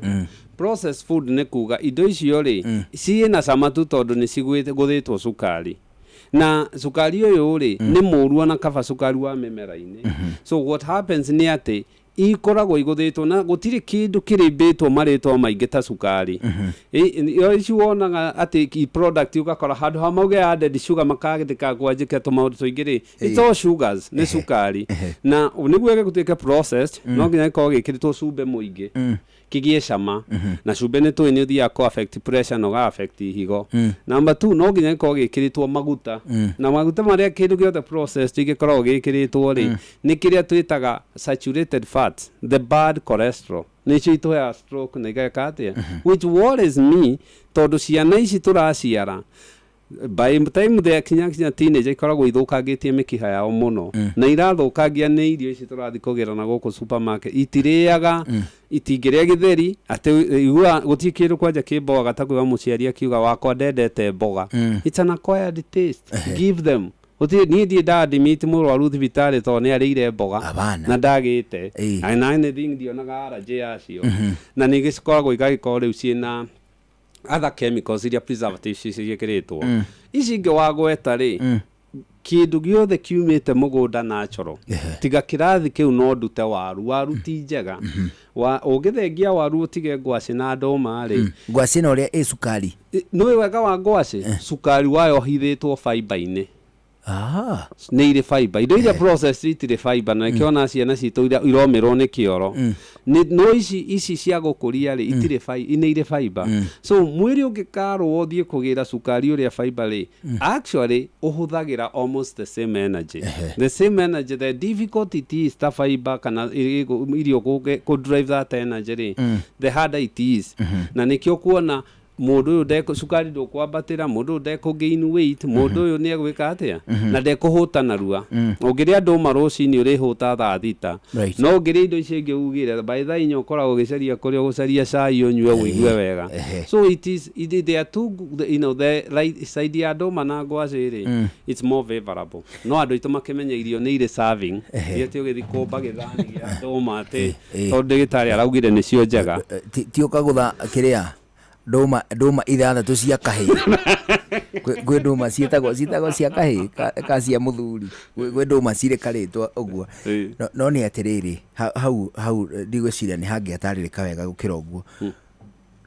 Processed food nĩ kuga indo icio rĩ, ciĩna cama tu tondũ nĩ cigũthĩtwo cukari, na cukari ũyũ rĩ, nĩ mũru ona kaba cukari wa mĩmera-inĩ. So what happens nĩ atĩ ikoragwo igũthĩtwo na gũtirĩ kĩndũ kĩrĩmbĩtwo marĩtwa maingĩ ta cukari. Ici wonaga atĩ product ũgakora handũ ha mauge added sugar makandĩka kwanjĩka tũmaũndũ tũingĩ rĩ, it's all sugars, nĩ cukari. Na nĩguo gĩgũtuĩke processed, no nginya gĩkorwo gĩkĩrĩtwo cumbĩ mũingĩ kĩgĩe cama, na cumbĩ nĩ tũĩ nĩ ũthiaga kũ affect pressure na ũga affect ihigo. Number two, no nginya gĩkorwo gĩkĩrĩtwo maguta, na maguta marĩa kĩndũ gĩothe processed gĩkoragwo gĩkĩrĩtwo rĩ, nĩ kĩrĩa twĩtaga saturated fats, the bad cholesterol, nĩcio itũheaga stroke na igeka atĩa, which worries me tondũ ciana ici tũraciara, by the time they kinya teenager, ikoragwo ithũkangĩtie mĩkiha yao mũno, na irathũkangia nĩ irio ici tũrathiĩ kũgĩra na gũkũ supermarket. Itirĩaga, itingĩrĩa gĩtheri, atĩ igua gũtirĩ kĩndũ kwanja kĩmbogaga ta kuiga mũciari akiuga wakwa ndendete mboga. It's an acquired taste, give them. Gũtirĩ niĩ ndirĩ nda admit mũrwaru thibitarĩ tondũ nĩ arĩire mboga Hapana. na ndagĩte na anything, ndionaga allergy yacio, na nĩ gĩcikoragwo igagĩkorwo rĩu ciĩna other chemicals iria preservatives ciĩkĩrĩtwo. Ici ingĩ wagweta rĩ, kĩndũ gĩothe kiumĩte mũgũnda natural, tiga kĩrathi kĩu no ndute waru. Waru ti njega. Ũngĩthengia waru ũtige ngwacĩ na ndũma rĩ, Ngwacĩ na ũrĩa ĩ cukari. Nĩũĩ wega wa ngwacĩ, cukari wayo ũhithĩtwo fiber-inĩ. Nĩ irĩ fiber. Indo iria processed itirĩ fiber, na nĩkĩo ona ciana citũ iromĩrwo nĩ kĩoro. No ici cia gũkũria rĩ, itirĩ nĩ irĩ fiber. So mwĩrĩ ũngĩkarwo ũthiĩ kũgĩra cukari ũrĩa fiber rĩ, actually ũhũthagĩra almost the same energy, the same energy. The difficult it is ta fiber kana irio kũ drive that energy rĩ, the harder it is. Na nĩkĩo kuona Mũndũ ũyũ ndekũ cukari ndũkwambatĩra, mũndũ ũyũ ndekũ gain weight, mũndũ ũyũ nĩ egwĩka atĩa na ndekũhũta narua. Ũngĩrĩa ndũma rũcinĩ ũrĩhũta thaa 6. No ũngĩrĩa indo icio ingĩ ugire by thaa 4 ũkoragwo ũgĩcaria kũrĩa ũgũcaria cai ũnyue ũigue wega. So it is it, they are two you know the right side ya ndũma na ngwacĩ rĩ, it's more favorable. No andũ aitũ makĩmenya irio nĩ irĩ serving, ti atĩ ũgĩthiĩ kũmba gĩthani gĩa ndũma atĩ tondũ ndagĩtarĩ araugire nĩcio njega. Ti ũkagũtha kĩrĩa ndũma 6 cia kahĩĩ. Kwĩ ndũma ciĩtagwo cia kahĩĩ ka cia mũthuri, kwĩ ndũma cirĩ karĩtwa ũguo. No nĩ atĩrĩrĩ, hau ndigwĩciria nĩ hangĩatarĩrĩka wega gũkĩra ũguo.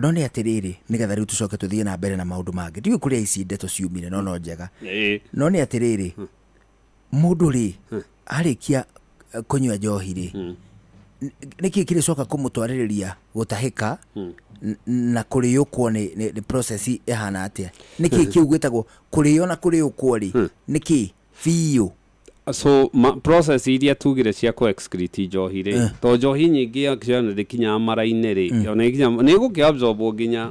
No nĩ atĩrĩrĩ, nĩgetha rĩu tũcoke tũthiĩ na mbere na maũndũ mangĩ, ndiũĩ kũrĩa ici ndeto ciumire, no no njega. No nĩ atĩrĩrĩ, mũndũ rĩ arĩkia kũnyua njohi rĩ, nĩkĩ kĩrĩcoka kũmũtwarĩrĩria gũtahĩka na kũrĩũkwo? Nĩ process ĩhana atĩa? Nĩkĩ kĩu gwĩtagwo kũrĩo na kũrĩũkwo rĩ, nĩkĩ biũ? So process iria tugire cia kũ excrete njohi rĩ, to njohi nyingĩ actually ndĩkinyaga mara-inĩ rĩ, ona ĩkinya nĩ ĩgũkĩ absorbwo nginya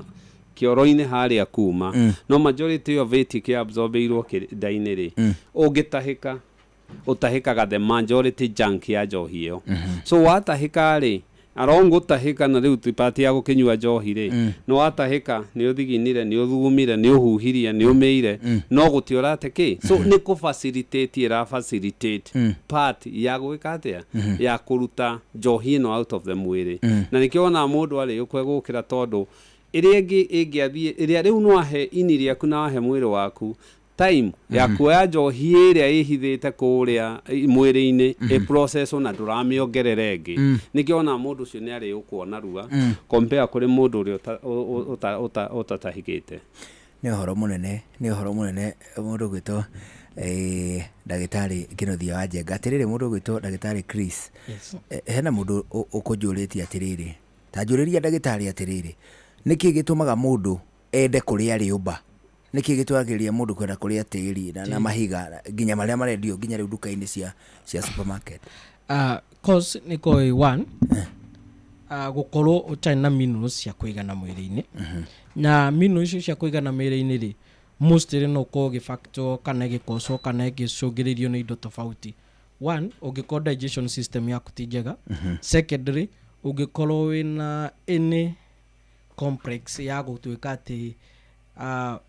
kĩoro-inĩ harĩa kuma, no majority of it kĩ absorbĩirwo nda-inĩ rĩ. Ũngĩtahĩka, ũtahĩkaga the majority junk ya njohi ĩyo. So watahĩka rĩ, along gũtahĩka na rĩu ti part ya gũkĩnyua njohi rĩ, nĩ watahĩka, nĩ ũthiginire, nĩ ũthugumire, nĩ ũhuhirie, nĩ ũmĩire, no gũti ũrate kĩ. So nĩ kũ facilitate, ĩra facilitate part ya gwĩka atĩa, ya kũruta njohi ĩno out of the mwĩrĩ. Na nĩkĩo wonaga mũndũ arĩũkwe gũkĩra, tondũ ĩrĩa ĩngĩ ĩngĩathiĩ ĩrĩa rĩu no ahe ini rĩaku na wahe mwĩrĩ waku time ya kuoya njohi ĩrĩa ĩhithĩte kũrĩa mwĩrĩ-inĩ ĩ process na ndũramĩongerera ĩngĩ. Nĩkĩo wonaga mũndũ ũcio nĩ arĩũkwo narua compare kũrĩ mũndũ ũrĩa ũtatahĩkĩte. Nĩ ũhoro mũnene, nĩ ũhoro mũnene. Mũndũ ũgwĩtwo ndagĩtarĩ Kĩnuthia wa Njenga, atĩrĩrĩ, mũndũ ũgwĩtwo ndagĩtarĩ Chris. Yes. Hena mũndũ ũkũnjũrĩtie atĩrĩrĩ, ta njũrĩria ndagĩtarĩ atĩrĩrĩ, nĩkĩ gĩtũmaga mũndũ ende kũrĩa rĩũmba? Nĩkĩ gĩtwagĩrĩria mũndũ kwenda kũrĩa tĩri na mahiga, nginya marĩa marendio nginya rĩu nduka-inĩ cia supermarket? Cause nĩ koĩ one, gũkorwo ũtarĩ na minerals cia kũigana mwĩrĩ-inĩ, na minerals icio cia kũigana mwĩrĩ-inĩ rĩ, mostly no ũkorwo ũgĩfactor kana ĩgĩkocwo kana ĩgĩcũngĩrĩrio nĩ indo tofauti. One, ũngĩkorwo digestion system yaku ti njega. Secondly, ũngĩkorwo wĩna any complex ya gũtuĩka atĩ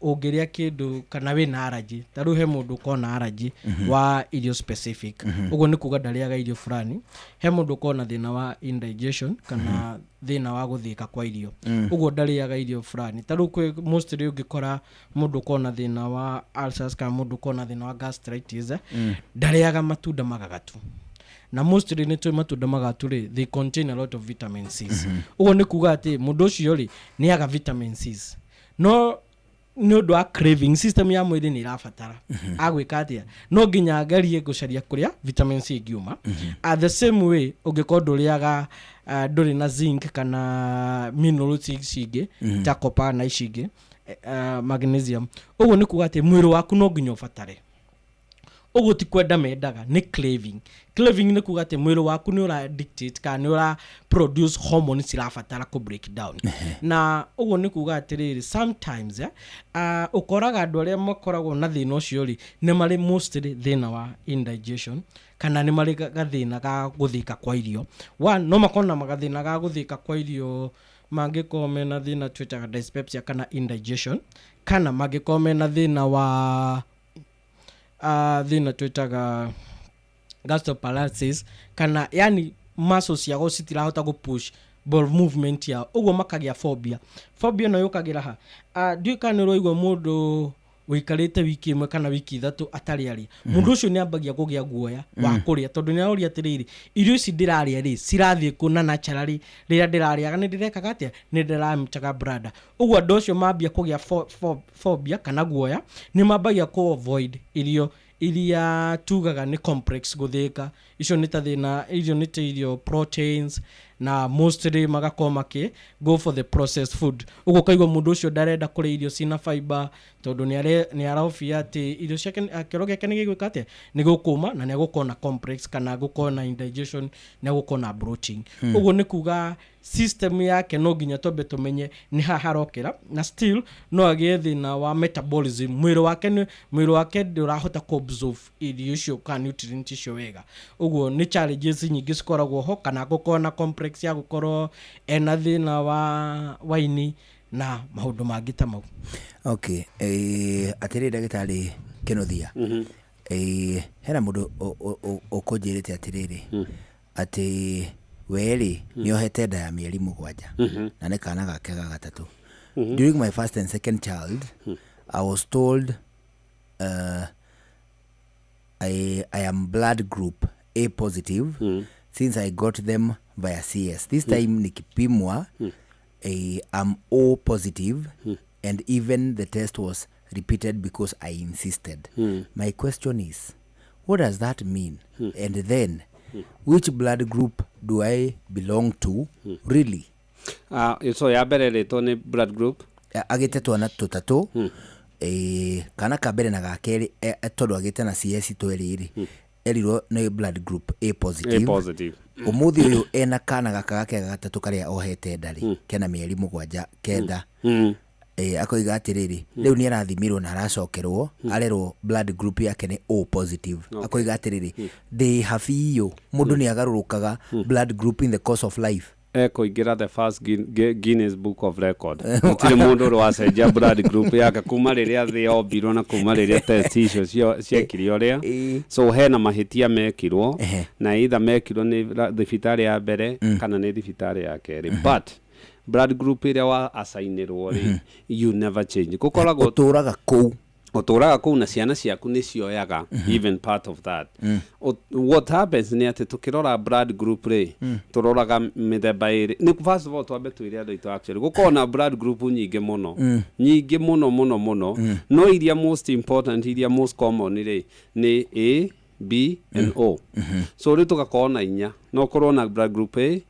ũngĩrĩa kĩndũ kana wĩna allergy. Ta rĩu he mũndũ ũkoragwo na allergy wa irio specific, ũguo nĩ kuga ndarĩaga irio fulani. He mũndũ ũkoragwo na thĩna wa indigestion kana thĩna wa gũthĩka kwa irio, ũguo ndarĩaga irio fulani. Ta rĩu kwĩ mostly ũngĩkora mũndũ ũkoragwo na thĩna wa ulcers kana mũndũ ũkoragwo na thĩna wa gastritis, ndarĩaga matunda magagatu, na mostly nĩ tũĩ matunda magatu rĩ, they contain a lot of vitamin Cs. Ũguo nĩ kuga atĩ mũndũ ũcio rĩ, nĩ aga vitamin Cs, no nĩ ũndũ wa craving, system ya mwĩrĩ nĩ ĩrabatara agwĩka atĩa, no nginya agerie gũcaria kũrĩa vitamin C ĩngiuma. At the same way, ũngĩkorwo ndũrĩaga, ndũrĩ na zinc kana minerals ici ingĩ ta copper na ici ingĩ, magnesium, ũguo nĩ kuga atĩ mwĩrĩ waku no nginya ũbatare. Ũguo ti kwenda mendaga, nĩ craving. Craving nĩ kuga atĩ mwĩrĩ waku nĩ ũra dictate kana nĩ ũra produce hormones cirabatara kũ break down. Na ũguo nĩ kuga atĩrĩrĩ, sometimes ũkoraga andũ arĩa makoragwo na thĩna ũcio rĩ, nĩ marĩ mostly thĩna wa indigestion kana nĩ marĩ gathĩna ga gũthĩka kwa irio. One, no makorwo na gathĩna ga gũthĩka kwa irio mangĩkorwo mena thĩna twĩtaga dyspepsia kana indigestion, kana mangĩkorwo mena thĩna wa thĩna twĩtaga gastroparesis, kana yani muscles ciao citirahota gũ push bowel movement yao, ũguo makagĩa phobia. Phobia ĩno yũkagĩra ha? Ndiũĩ kana nĩ ũraigua mũndũ ũikarĩte wiki 1 kana wiki 3 atarĩ arĩa. Mũndũ ũcio nĩ ambagia kũgĩa guoya wa kũrĩa, tondũ nĩ aroria atĩrĩrĩ, irio ici ndĩrarĩa rĩ, cirathiĩ kũ? Na naturally rĩrĩa ndĩrarĩaga nĩ ndĩrekaga atĩa? Nĩ ndĩramutaga bladder. Ũguo andũ acio mambia kũgĩa phobia kana guoya, nĩ mambagia kũ avoid irio iria tugaga nĩ complex gũthĩka. Icio nĩ ta thĩna irio nĩ ta irio proteins. Na mostly magakorwo makĩ go for the processed food. Ũguo ũkaigua mũndũ ũcio ndarenda kũrĩa irio ciĩna fiber tondũ nĩ arahofia atĩ irio ciake, kĩoro gĩake nĩ gĩgwĩka atĩa, nĩ gũkũma na nĩ egũkorwo na complex kana gũkorwo na indigestion, nĩ egũkorwo na bloating. Ũguo nĩ kuga system yake no nginya twambe tũmenye nĩ ha harokĩra. Na still no agĩe thĩna wa metabolism, mwĩrĩ wake nĩ mwĩrĩ wake ndũrahota kũ absorb irio icio kana nutrient icio wega. Ũguo nĩ challenges nyingĩ cikoragwo ho, kana gũkorwo na complex ya gũkorwo ena thĩna wa ini na maũndũ mangĩ ta mau. Okay, atĩrĩ, ndagĩtarĩ Kĩnuthia, hena mũndũ ũkũnjĩrĩte atĩrĩrĩ, atĩ we-rĩ, nĩ ohete nda ya mĩeri 7 na nĩ kana gake ga gatatũ. "During my first and second child, I was told I am blood group A positive since I got them via CS. This time nikipimwa, I'm O positive and even the test was repeated because I insisted. My question is, what does that mean? And then, which blood group do I belong to really?" So ya mbere rĩtwo nĩ blood group. Agĩte twana tũtatũ, kana ka mbere na ga kerĩ, tondũ agĩte na CS twerĩ rĩ, erirwo nĩ blood group A positive. A positive. Ũmũthĩ ũyũ ena kana gaka gake ga gatatũ karĩa ohete nda rĩ, kena mĩeri 7 kenda. Akoiga atĩrĩrĩ, rĩu nĩ arathimirwo na aracokerwo arerwo blood group yake nĩ O positive. Akoiga atĩrĩrĩ, ndĩ habiũ, mũndũ nĩ agarũrũkaga blood group in the course of life? Ekũingĩra the first Guinness Book of Record. Gũtirĩ mũndũ ũrĩ wacenjia blood group yake kuma rĩrĩa thĩ yombirwo na kuma rĩrĩa test icio ciekire ũrĩa. So hena mahĩtia mekirwo, na either mekirwo nĩ thibitarĩ ya mbere kana nĩ thibitarĩ ya kerĩ, but blood group ĩrĩa wa assignĩrwo rĩ, you never change. Gũkoragwo Ũtũraga kũu. Ũtũraga kũu na ciana ciaku nĩ cioyaga even part of that. What happens nĩ atĩ tũkĩrora blood group rĩ, tũroraga mĩthemba ĩrĩ. Nĩ first of all twambe twĩre andũ aitũ, actually gũkorwo na blood group nyingĩ mũno, nyingĩ mũno mũno mũno, no iria most important, iria most common rĩ, nĩ A, B and O. So rĩu tũgakorwo na inya. No ũkorwo na blood group A,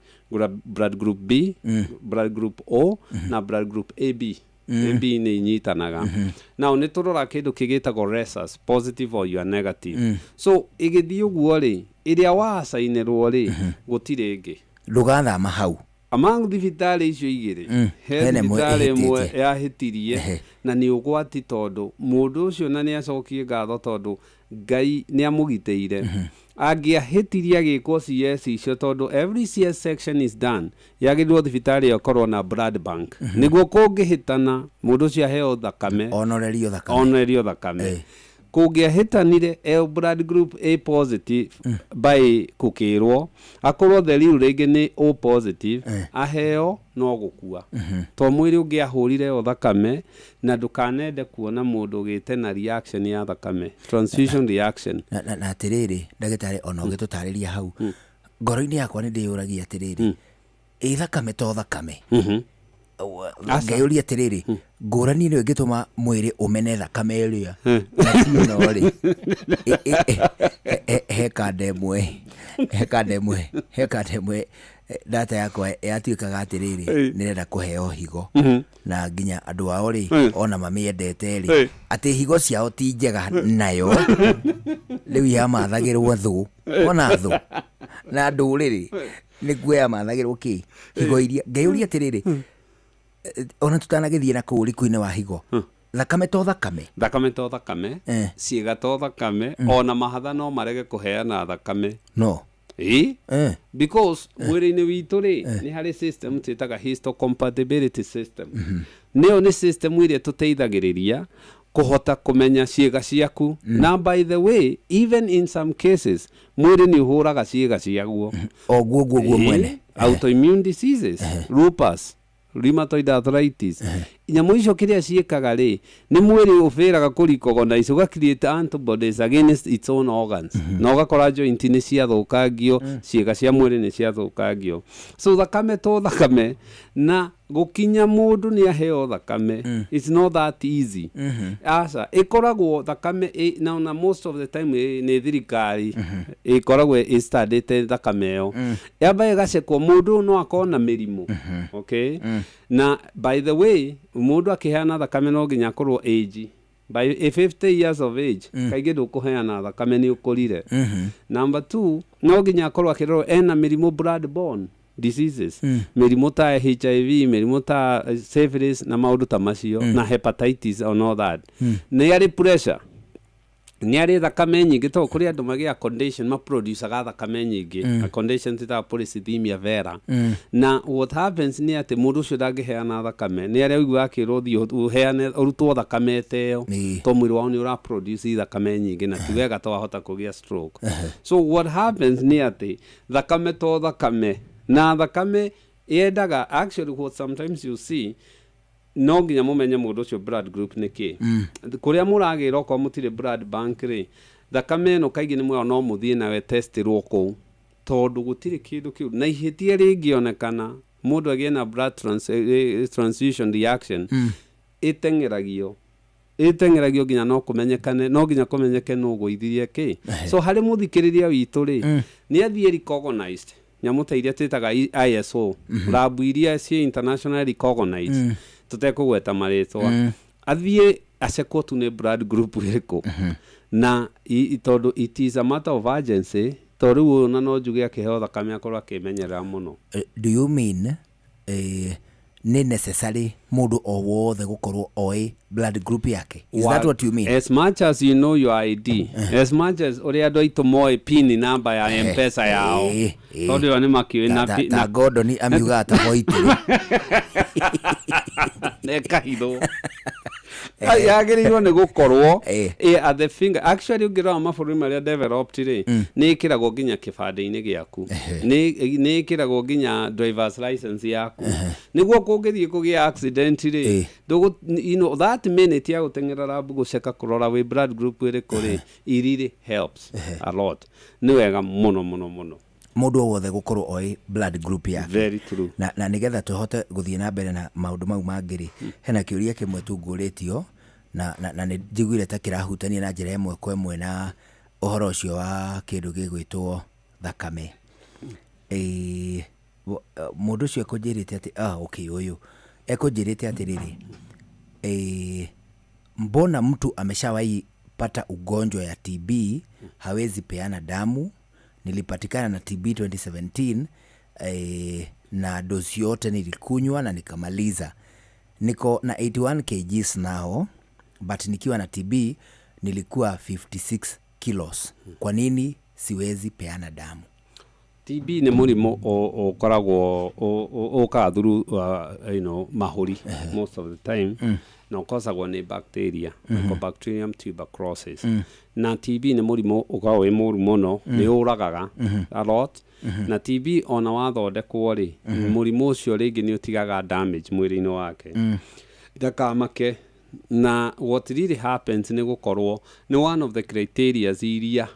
blood group B, blood group O na blood group AB. AB nĩ inyitanaga. Now nĩ tũrora kĩndũ kĩgĩtagwo rhesus positive or you are negative. So ĩgĩthiĩ ũguo rĩ, ĩrĩa wacainĩrwo rĩ, gũtirĩ ĩngĩ. Ndũgathama hau. Among thibitarĩ icio igĩrĩ, he Hena ĩmwe thibitarĩ ĩmwe ĩhĩtĩtie. Yahĩtirie. Na nĩ ũgwati tondũ mũndũ ũcio na nĩ acokie ngatho tondũ Ngai nĩ amũgitĩire. Angĩahĩtirie agĩkwo CS icio, tondũ every CS section is done, yagĩrĩirwo thibitarĩ ĩyo ĩkorwo na blood bank nĩguo kũngĩhĩtana mũndũ ũcio aheo thakame. Onorerio thakame. Onorerio thakame. Kũngĩahĩtanire e blood group A positive by kũkĩrwo, akorwo the real rĩngĩ nĩ O positive, aheo no gũkua to mwĩrĩ ũngĩahũrire o thakame. Na ndũkanende kuona mũndũ ũgĩte na reaction ya thakame, transfusion reaction. Na atĩrĩrĩ, ndagĩtarĩ, ona ũgĩtũtarĩria hau, ngoro-inĩ yakwa nĩ ndĩyũragia atĩrĩrĩ, ĩ thakame to thakame? Ngeyũria atĩrĩrĩ, ngũrani ĩno ĩngĩtũma mwĩrĩ ũmene thakame ĩrĩa na ti ĩno rĩ, he kanda ĩmwe data yakwa yatuĩkaga atĩrĩrĩ, nĩrenda kũheo higo, na nginya andũ ao rĩ, ona mamĩendete rĩ, atĩ higo ciao ti njega, nayo rĩu yamathagĩrwo thũ, ona thũ na ndũrĩrĩ nĩkuo yamathagĩrwo kĩ higo iria. Ngeyũria atĩrĩrĩ, ona tũtanagĩthiĩ na kũu ũriku-inĩ wa higo, thakame to thakame? Thakame to thakame. Ciĩga to thakame. Ona mahatha no marege kũheana thakame. No. Ĩ, because mwĩrĩ-inĩ witũ rĩ, nĩ harĩ system twĩtaga histocompatibility system. Nĩyo nĩ system ĩrĩa tũteithagĩrĩria kũhota kũmenya ciĩga ciaku. Na by the way, even in some cases mwĩrĩ nĩ ũhũraga ciĩga ciaguo. O guo guo mwene. Autoimmune diseases, lupus, rheumatoid arthritis. Nyamũ icio kĩrĩa ciĩkaga rĩ, nĩ mwĩrĩ ũbĩraga kũ recognize, ũga create antibodies against its own organs, na ũgakora joint nĩ ciathũkangio, ciĩga cia mwĩrĩ nĩ ciathũkangio. So thakame to thakame, na gũkinya mũndũ nĩ aheo thakame, it's not that easy. Aca, ĩkoragwo thakame na most of the time nĩ thirikari ĩkoragwo ĩstandĩte thakame ĩyo. Yamba ĩgacekwo mũndũ ũyũ no akorwo na mĩrimũ. Okay? Na by the way, mũndũ akĩheana thakame no nginya akorwo age by a 50 years of age. Kaingĩ ndũkũheana thakame, nĩ ũkũrire. Number two, no nginya akorwo akĩrorwo ena mĩrimũ, blood borne diseases, mĩrimũ ta HIV, mĩrimũ ta syphilis na maũndũ ta macio, na hepatitis and all that. Nĩ arĩ pressure, nĩ arĩ thakame nyingĩ, tondũ kũrĩ andũ magĩa condition maproducaga thakame nyingĩ, a condition twĩtaga polycythemia vera. Na what happens nĩ atĩ mũndũ ũcio ndangĩheana thakame. Nĩ arĩa ũiguaga akĩrwo thiĩ ũheane, ũrutwo thakame ta ĩyo, tondũ mwĩrĩ wao nĩ ũraproduce thakame nyingĩ, na ti wega to wahota kũgĩa stroke. So what happens nĩ atĩ thakame to thakame, na thakame yendaga, actually what sometimes you see, no nginya mũmenye mũndũ ũcio blood group nĩ kĩ. Kũrĩa mũragĩra, okorwo mũtirĩ blood bank rĩ, thakame ĩno kaingĩ nĩ mweo no mũthiĩ nawe testirwo kũu, tondũ gũtirĩ kĩndũ kĩu na ihĩtia rĩngĩonekana mũndũ agĩe na blood transfusion reaction, ĩteng'eragio nginya no kũmenyekane, no nginya kũmenyeke nũ ũgũithirie kĩ. So harĩ mũthikĩrĩria witũ rĩ, nĩ athiĩ recognized nyamũ ta iria twĩtaga ISO lab, iria ciĩ internationally recognized, tũtekũgweta marĩtwa, athiĩ acekwo tu nĩ blood group ĩrĩkũ, na tondũ it is a matter of urgency, tondũ rĩu ũyũ na no njuge akĩheo thakame akorwo akĩmenyerera mũno. Do you mean nĩ necessary mũndũ o wothe gũkorwo oĩ blood group yake? Is that what you mean? As much as you know your ID, as much as ũrĩa andũ aitũ moĩ PIN number ya M-Pesa yao, tondũ ĩyo nĩ makĩũĩ na ta Gordon amiugaga ta boitĩrĩ. Ĩkahithwo, yagĩrĩirwo nĩ gũkorwo at the finger. Actually, ũngĩrora mabũrũri marĩa developed rĩ, nĩ ĩkĩragwo nginya kĩbandĩ-inĩ gĩaku, nĩ ĩkĩragwo nginya driver's license yaku, nĩguo kũngĩthiĩ kũgĩa accident rĩ, that minute ya gũteng'era lab gũceka kũrora wĩ blood group ĩrĩkũ rĩ, it really helps a lot. Nĩ wega mũno mũno mũno. Mũndũ o wothe gũkorwo oĩ blood group yake. Very true. Na nĩgetha tũhote gũthiĩ na mbere na maũndũ mau mangĩ rĩ, hena kĩũria kĩmwe tu ngũrĩtio na nĩ njiguire ta kĩrahutania na njĩra ĩmwe kwa ĩmwe na ũhoro ũcio wa kĩndũ gĩgwĩtwo thakame. Mũndũ ũcio ekũnjĩrĩte atĩ okay, ũyũ ekũnjĩrĩte atĩrĩrĩ, mbona mtu ameshawahi pata ugonjwa ya TB hawezi peana damu? Nilipatikana na TB 2017, na dozi yote nilikunywa na nikamaliza. Niko na 81 kgs now, but nikiwa na TB nilikuwa 56 kilos. Kwa nini siwezi peana damu? TB nĩ mũrimũ ũkoragwo ũkaga through mahũri most of the time, na ũkosagwo nĩ bacteria Mycobacterium tuberculosis. Na TB nĩ mũrimũ ũkoragwo wĩ mũru mũno, nĩ ũragaga a lot. Na TB ona wathondekwo rĩ, mũrimũ ũcio rĩngĩ nĩ ũtigaga damage mwĩrĩ-inĩ wake. Ndakamake. Na what really happens nĩ gũkorwo nĩ one of the criteria iria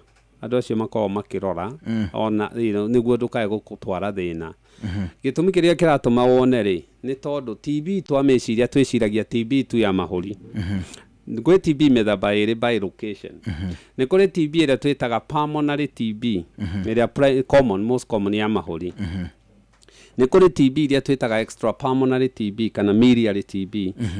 andũ acio makoragwo makĩrora ona nĩguo ndũkae gũtwara thĩna. Gĩtũmi kĩrĩa kĩratũma wone rĩ, nĩ tondũ TB twamĩciria, twĩciragia TB tu ya mahũri. Gwĩ TB mĩthemba ĩrĩ by location. Nĩ kũrĩ TB ĩrĩa twĩtaga pulmonary TB, ĩrĩa common, most common ya mahũri. Nĩ kũrĩ TB iria twĩtaga extra pulmonary TB kana miliary TB,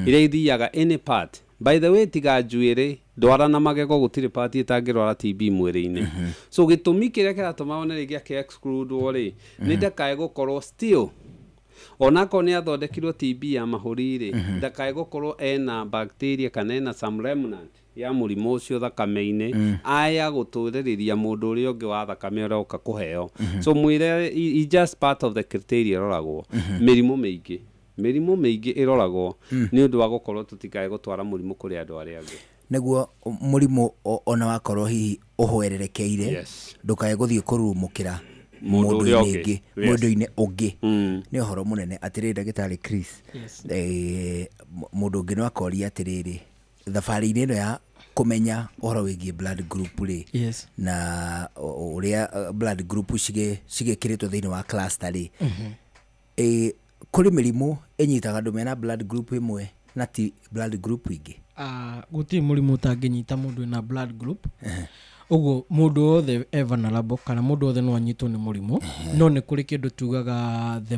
iria ithiaga any part. By the way, tiga njuĩrĩ, ndwara na magego, gũtirĩ part ĩtangĩrwara TB mwĩrĩ-inĩ. So gĩtũmi kĩrĩa kĩratũma wone rĩngĩ akĩ exclude rĩ, nĩ ndakae gũkorwo still, onakorwo nĩ athondekirwo TB ya mahũri rĩ, ndakae gũkorwo ena bacteria kana ena some remnant ya mũrimũ ũcio thakame-inĩ, aya gũtũrĩrĩria mũndũ ũrĩa ũngĩ wa thakame ũroka kũheo. So mwĩre i just part of the criteria ĩroragwo. Mĩrimũ mĩingĩ ĩroragwo nĩ ũndũ wa gũkorwo tũtikae gũtwara mũrimũ kũrĩ andũ arĩa angĩ. Nĩguo mũrimũ ona wakorwo hihi ũhwererekeire, ndũkae gũthiĩ kũrurumũkĩra Mũndũ ũrĩa mũndũ-inĩ ũngĩ. ĩngĩ Yes. mũndũ-inĩ ũngĩ nĩ ũhoro mũnene atĩrĩrĩ ndagĩtarĩ Chris Yes. eh, mũndũ ũngĩ no akoria atĩrĩrĩ thabarĩ-inĩ ĩno ya kũmenya ũhoro wĩgiĩ blood group rĩ Yes. na ũrĩa blood group cigĩkĩrĩtwo thĩinĩ wa cluster rĩ eh, kũrĩ mĩrimũ ĩnyitaga andũ mena blood group ĩmwe na ti blood group ingĩ? Gũtirĩ mũrimũ ũtangĩnyita mũndũ wĩna blood group. Ũguo mũndũ wothe e vulnerable kana mũndũ wothe no anyitwo nĩ mũrimũ, no nĩ kũrĩ kĩndũ tugaga the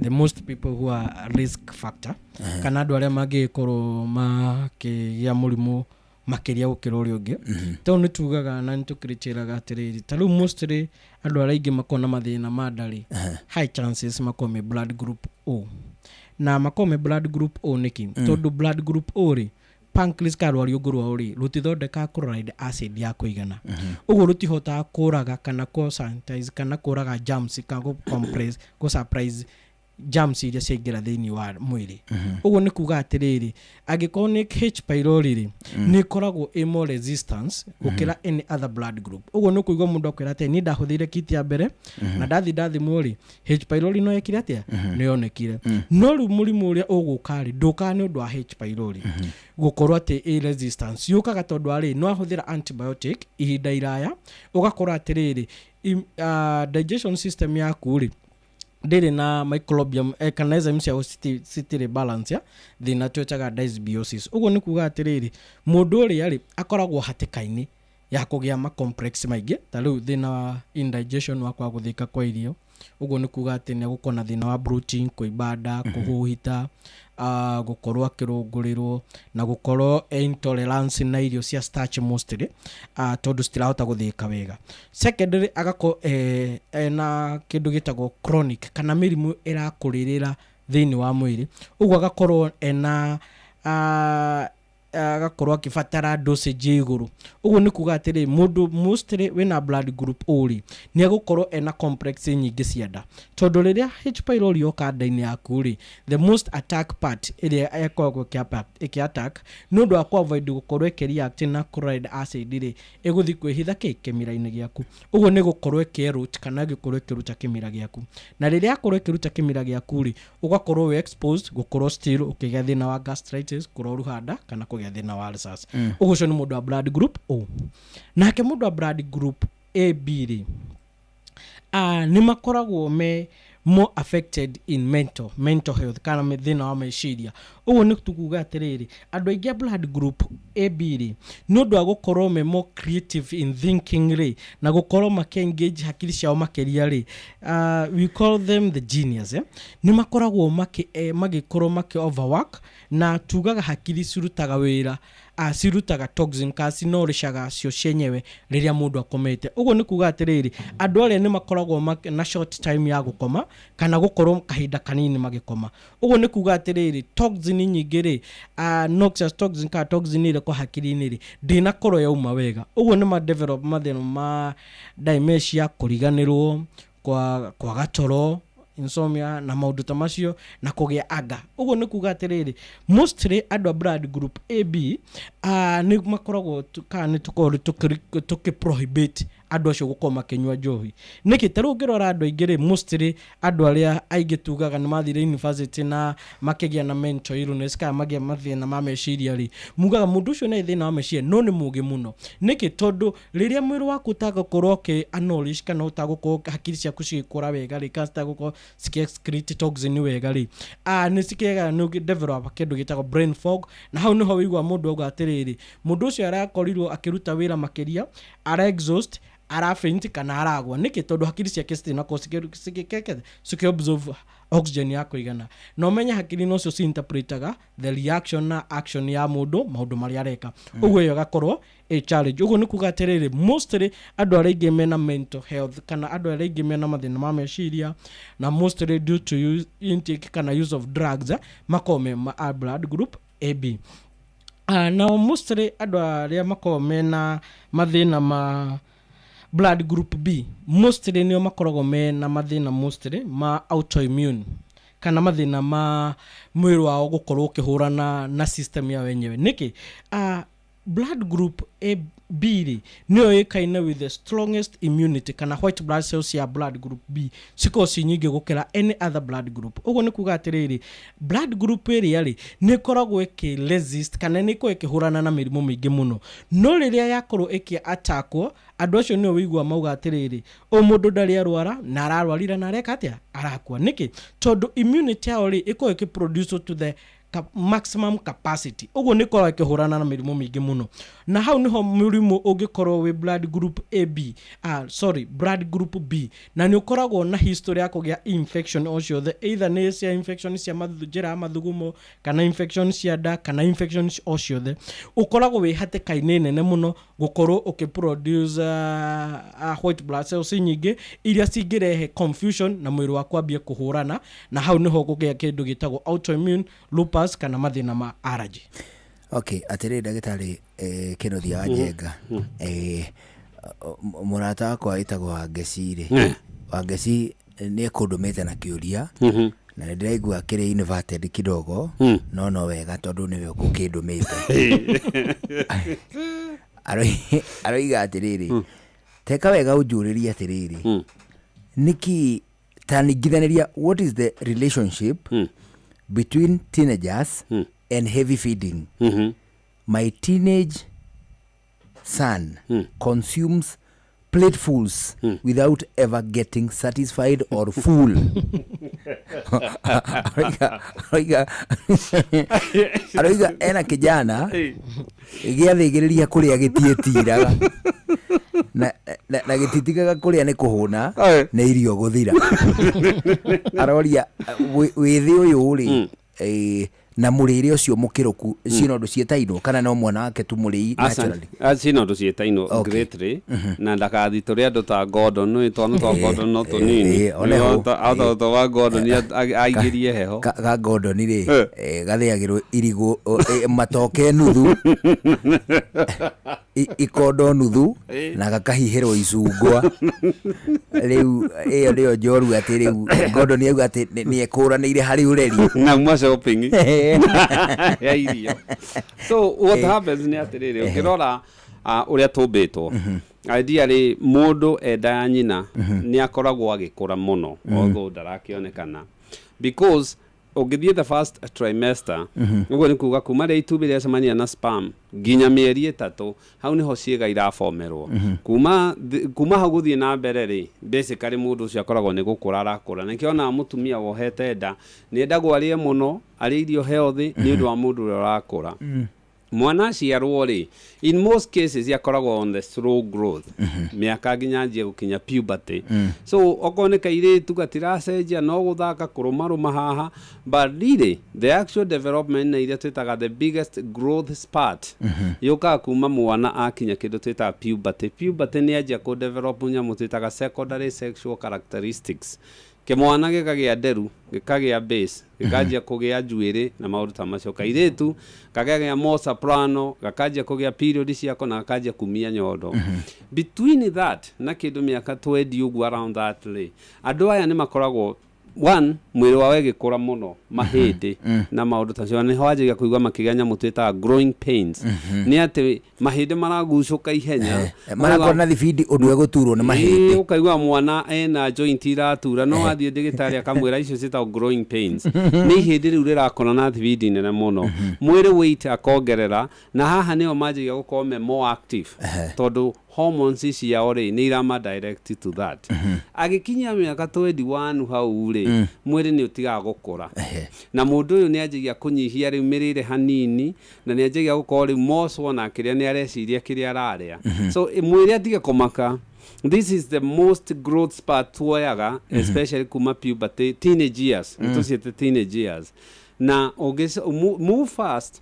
most people who are risk factor, kana andũ arĩa mangĩgĩkorwo makĩgĩa mũrimũ makĩria gũkĩra ũrĩa ũngĩ. Tondũ nĩ tugaga na nĩ tũkĩrĩtĩraga atĩrĩrĩ, ta rĩu mostly andũ arĩa aingĩ makoragwo na mathĩna ma nda rĩ, high chances makorwo me blood group O. Na makorwo me blood group O nĩkĩ? Tondũ blood group O rĩ, pancreas ka rwariũngũ rwao rĩ, rũtithondekaga chloride acid ya kũigana. Ũguo rũtihotaga kũraga kana kũ sanitize kana kũraga germs kana gũ compress, kũ suppress germs iria ciaingĩra thĩinĩ wa mwĩrĩ. Ũguo nĩ kuga atĩrĩrĩ, angĩkorwo nĩ H pylori rĩ, nĩ ĩkoragwo ĩ more resistance gũkĩra any other blood group. Ũguo nĩ kũigua mũndũ akwĩra atĩ niĩ ndahũthĩire kit ya mbere na ndathi ndathimwo rĩ, H pylori no yekire atĩa, nĩ yonekire. No rĩu mũrimũ ũrĩa ũgũka rĩ, ndũkaga nĩ ũndũ wa H pylori gũkorwo atĩ ĩ resistance. Yũkaga tondũ arĩ no ahũthĩra antibiotic ihinda iraya, ũgakorwo atĩrĩrĩ, digestion system yaku rĩ, ndĩrĩ na microbiome kana enzymes ciao citirĩ balance ya thĩna twĩtaga dysbiosis. Ũguo nĩ kuga atĩrĩrĩ, mũndũ ũrĩa rĩ, akoragwo hatĩka-inĩ ya kũgĩa ma complex maingĩ, ta rĩu thĩna wa indigestion, wa kwaga gũthĩka kwa irio. Ũguo nĩ kuga atĩ nĩ egũkorwo na thĩna wa bloating, kũimba nda, kũhuhita, gũkorwo akĩrũngũrĩrwo na gũkorwo e intolerance na irio cia starch mostly, tondũ citirahota gũthĩka wega. Secondary, agakorwo ena kĩndũ gĩtagwo chronic kana mĩrimũ ĩrakũrĩrĩra thĩinĩ wa mwĩrĩ. Ũguo agakorwo ena agakorwo akĩbatara dosage ĩ igũrũ. Ũguo nĩ kuga atĩrĩ, mũndũ mostly wĩna blood group O rĩ, nĩ egũkorwo ena complex nyingĩ cia nda, tondũ rĩrĩa H pylori yoka nda-inĩ yaku rĩ, the most attack part ĩrĩa ĩkoragwo ĩkĩ attack nĩ ũndũ wa kũ avoid gũkorwo ĩkĩ na chloride acid rĩ, ĩgũthiĩ kwĩhitha kĩ kĩmira-inĩ gĩaku. Ũguo nĩ gũkorwo ĩkĩ erode kana ĩgĩkorwo ĩkĩruta kĩmira gĩaku, na rĩrĩa yakorwo ĩkĩruta kĩmira gĩaku rĩ, ũgakorwo wĩ exposed gũkorwo still ũkĩgĩa thĩna wa gastritis, kũroruha nda kana kũgĩa thĩna wa ulcers. Ũguo ũcio nĩ mũndũ wa blood group O. Nake mũndũ wa blood group AB rĩ, nĩ makoragwo me more affected in mental health kana thĩna wa meciria. Ũguo nĩ tukuga atĩrĩrĩ, andũ aingĩ a blood group AB rĩ, nĩ ũndũ wa gũkorwo me more creative in thinking rĩ, na gũkorwo makĩ engage hakiri ciao makĩria rĩ, we call them the genius, eh? Nĩ makoragwo magĩkorwo makĩ overwork, na tugaga hakiri cirutaga wĩra, cirutaga toxin kana cinorishaga cio cienyewe rĩrĩa mũndũ akomete. Ũguo nĩ kuga atĩrĩrĩ, andũ arĩa nĩ makoragwo na short time ya gũkoma kana gũkorwo kahinda kanini magĩkoma. Ũguo nĩ kuga atĩrĩrĩ, toxin nyingĩ rĩ, noxious toxin kana toxin ĩrĩa kwa hakiri-inĩ rĩ, ndĩnakorwo yauma wega. Ũguo nĩ ma develop mathĩna ma dementia, kũriganĩrwo, kwaga toro, insomnia na maũndũ ta macio, na kũgĩa anga. Ũguo nĩ kuga atĩrĩrĩ, mostly andũ a blood group AB nĩ makoragwo kana nĩ tũkoragwo tũkĩ prohibit andũ acio gũkorwo makĩnyua njohi. Nĩkĩ? Ta rĩu ũngĩrora andũ aingĩ rĩ, mostly andũ arĩa aingĩ tugaga nĩ mathire university na makĩgĩa na mental illness kana magĩa mathĩna ma meciria rĩ, mugaga mũndũ ũcio nĩ thĩna wa meciria no nĩ mũgĩ mũno. Nĩkĩ? Tondũ rĩrĩa mwĩrĩ waku ũtagũkorwo ũkĩ nourish kana ũtagũkorwo hakiri ciaku cigĩkũra wega rĩ, kana citagũkorwo cikĩ excrete toxin wega rĩ, nĩ cikĩgĩa nĩ develop kĩndũ gĩtagwo brain fog. Na hau nĩho wĩigua mũndũ auga atĩrĩrĩ, mũndũ ũcio arakorirwo akĩruta wĩra makĩria, ara exhaust, ara faint kana aragwa. Nĩkĩ? Tondũ hakiri ciake citinakorwo cikĩ absorb oxygen ya kũigana. Na ũmenye hakiri nocio ci interpretaga the reaction na action ya mũndũ, maũndũ marĩa areka. Ũguo ĩyo ĩgakorwo ĩ challenge. Ũguo nĩ kuga atĩrĩrĩ, mostly andũ arĩa aingĩ mena mental health kana andũ arĩa aingĩ mena mathĩna ma meciria na mostly due to use, intake kana use of drugs, makoragwo me ma a blood group AB. Nao mostly andũ arĩa makoragwo mena mathĩna ma blood group B, mostly nĩo makoragwo mena mathĩna mostly ma autoimmune kana mathĩna ma mwĩrĩ wao gũkorwo ũkĩhũrana na system yao yenyewe. Nĩkĩ? Blood group A B rĩ, nĩyo ĩkaine with the strongest immunity, kana white blood cells cia blood group B cikoragwo ci nyingĩ gũkĩra any other blood group. Ũguo nĩ kuga atĩrĩrĩ, blood group ĩrĩa rĩ, nĩ ĩkoragwo ĩkĩ resist kana nĩ ĩkoragwo ĩkĩhũrana na mĩrimũ mĩingĩ mũno. No rĩrĩa yakorwo ĩkĩ attackwo, andũ acio nĩo wĩigua mauga atĩrĩrĩ, ũyũ mũndũ ndarĩ arwara na ararwarire na areka atĩa? Arakua. Nĩkĩ? Tondũ immunity yao rĩ, ĩkoragwo ĩkĩ produce to the maximum capacity. Ũguo nĩ ĩkoragwo ĩkĩhũrana na mĩrimũ mĩingĩ mũno. Na hau nĩho mũrimũ ũngĩkorwo wĩ blood group AB, sorry, blood group B, na nĩ ũkoragwo na history ya kũgĩa infection o ciothe, either nĩ cia infection cia njĩra ya mathugumo, kana infection cia nda, kana infection o ciothe, ũkoragwo wĩ hatĩka-inĩ nene mũno gũkorwo ũkĩ produce white blood cells nyingĩ iria cingĩrehe confusion na mwĩrĩ waku wambie kũhũrana, na hau nĩho kũgĩa kĩndũ gĩtagwo autoimmune lupus kana mathĩna ma allergy. Okay, atĩrĩrĩ ndagĩtarĩ, Kĩnuthia wa Njenga, mũrata wakwa wĩtagwo Wangeci rĩ, Wangeci nĩ ekũndũmĩte na kĩũria na nĩ ndĩraigua kĩrĩ inverted kidogo, no wega tondũ nĩwe ũgũkĩndũmĩte. Aroiga atĩrĩrĩ, teka wega ũnjũrĩrie atĩrĩrĩ, nĩkĩ ta ningithanĩria, what is the relationship between teenagers and heavy feeding? My teenage son consumes platefuls without ever getting satisfied or full. Aroiga ena kijana gĩathĩgĩrĩria kũrĩa gĩtiĩtiraga na gĩtitigaga kũrĩa nĩ kũhũna nĩ irio gũthira. Aroria wĩthĩ ũyũ rĩ, na mũrĩre ũcio mũkĩrũku, ciĩna ũndũ ciĩtainwo kana no mwana wake tu mũrĩi naturally? Ciĩna ũndũ ciĩtainwo greatly, na ndakathi tũrĩ andũ ta Gordon, nĩ twana twa Gordon no tũnini. Oneho. Ota wa Gordon aingĩrie heho. Ga Gordon rĩ, gathĩagĩrwo irigũ, matoke nuthu, ikondo nuthu, na gakahihĩrwo icungwa. Rĩu ĩyo nĩyo njorua, atĩ rĩu Gordon auga atĩ nĩ ekũranĩire harĩ ũreri. Na uma shopping ya irio. So what happens nĩ atĩrĩrĩ, ũngĩrora ũrĩa tũmbĩtwo, ideally mũndũ enda ya nyina nĩ akoragwo agĩkũra mũno, although ndarakĩonekana, because ũngĩthiĩ the first trimester, ũguo nĩ kuga kuma rĩrĩa itumbĩ rĩacemania na sperm nginya mĩeri 3, hau nĩho ciĩga irabomerwo. Kuma hau gũthiĩ na mbere rĩ, basically mũndũ ũcio akoragwo nĩ gũkũra arakũra. Nĩkĩo onaga mũtumia wohete nda nĩ endagwo arĩe mũno, arĩe irio healthy, nĩ ũndũ wa mũndũ ũrĩa ũrakũra. Mwana aciarwo rĩ, in most cases akoragwo on the slow growth mĩaka nginya anjie gũkinya puberty. So okorwo nĩ kairĩtu gatiracenjia, no gũthaka kũrũmarũma haha, but really the actual development na iria twĩtaga the biggest growth spurt yũkaga kuma mwana akinya kĩndũ twĩtaga puberty. Puberty nĩ anjia kũ develop nyamũ twĩtaga secondary sexual characteristics. Kĩmwana gĩkagĩa nderu, gĩkagĩa base, gĩkanjia kũgĩa njuĩrĩ na maũndũ ta macio. Kairĩtu kagagĩa more soprano, gakanjia kũgĩa period ciako na gakanjia kumia nyondo. Between that na kĩndũ mĩaka 20 ũguo, around that rĩ, andũ aya nĩ makoragwo one mwĩrĩ wao ĩgĩkũra mũno, mahĩndĩ na maũndũ ta macio. Nĩho wanjagia kũigua makĩgĩa nyamũ twĩtaga growing pains, nĩ atĩ mahĩndĩ maragucũka ihenya. Marakorwo na thibindi ũndũ egũturwo nĩ mahĩndĩ. Ũkaigua mwana ena joint iratura, no athiĩ ndĩgĩtarĩ akamwĩra icio ciĩtagwo growing pains, nĩ ihĩndĩ rĩu rĩrakũra na thibindi nene mũno. Mwĩrĩ weight akongerera, na haha nĩho manjagia gũkorwo me more active, tondũ hormones ciao rĩ, nĩ irama direct to that. Agĩkinyia mĩaka 21 hau rĩ, mwĩrĩ nĩ ũtigaga gũkũra na mũndũ ũyũ nĩ anjagia kũnyihia rĩu mĩrĩre hanini, na nĩ anjagia gũkorwo rĩu mocwo na kĩrĩa nĩ areciria kĩrĩa ararĩa. So mwĩrĩ atige kũmaka, this is the most growth spurt tuoyaga, especially kuma puberty, teenage years, mm. tũciĩte teenage years. Na ũngĩ move fast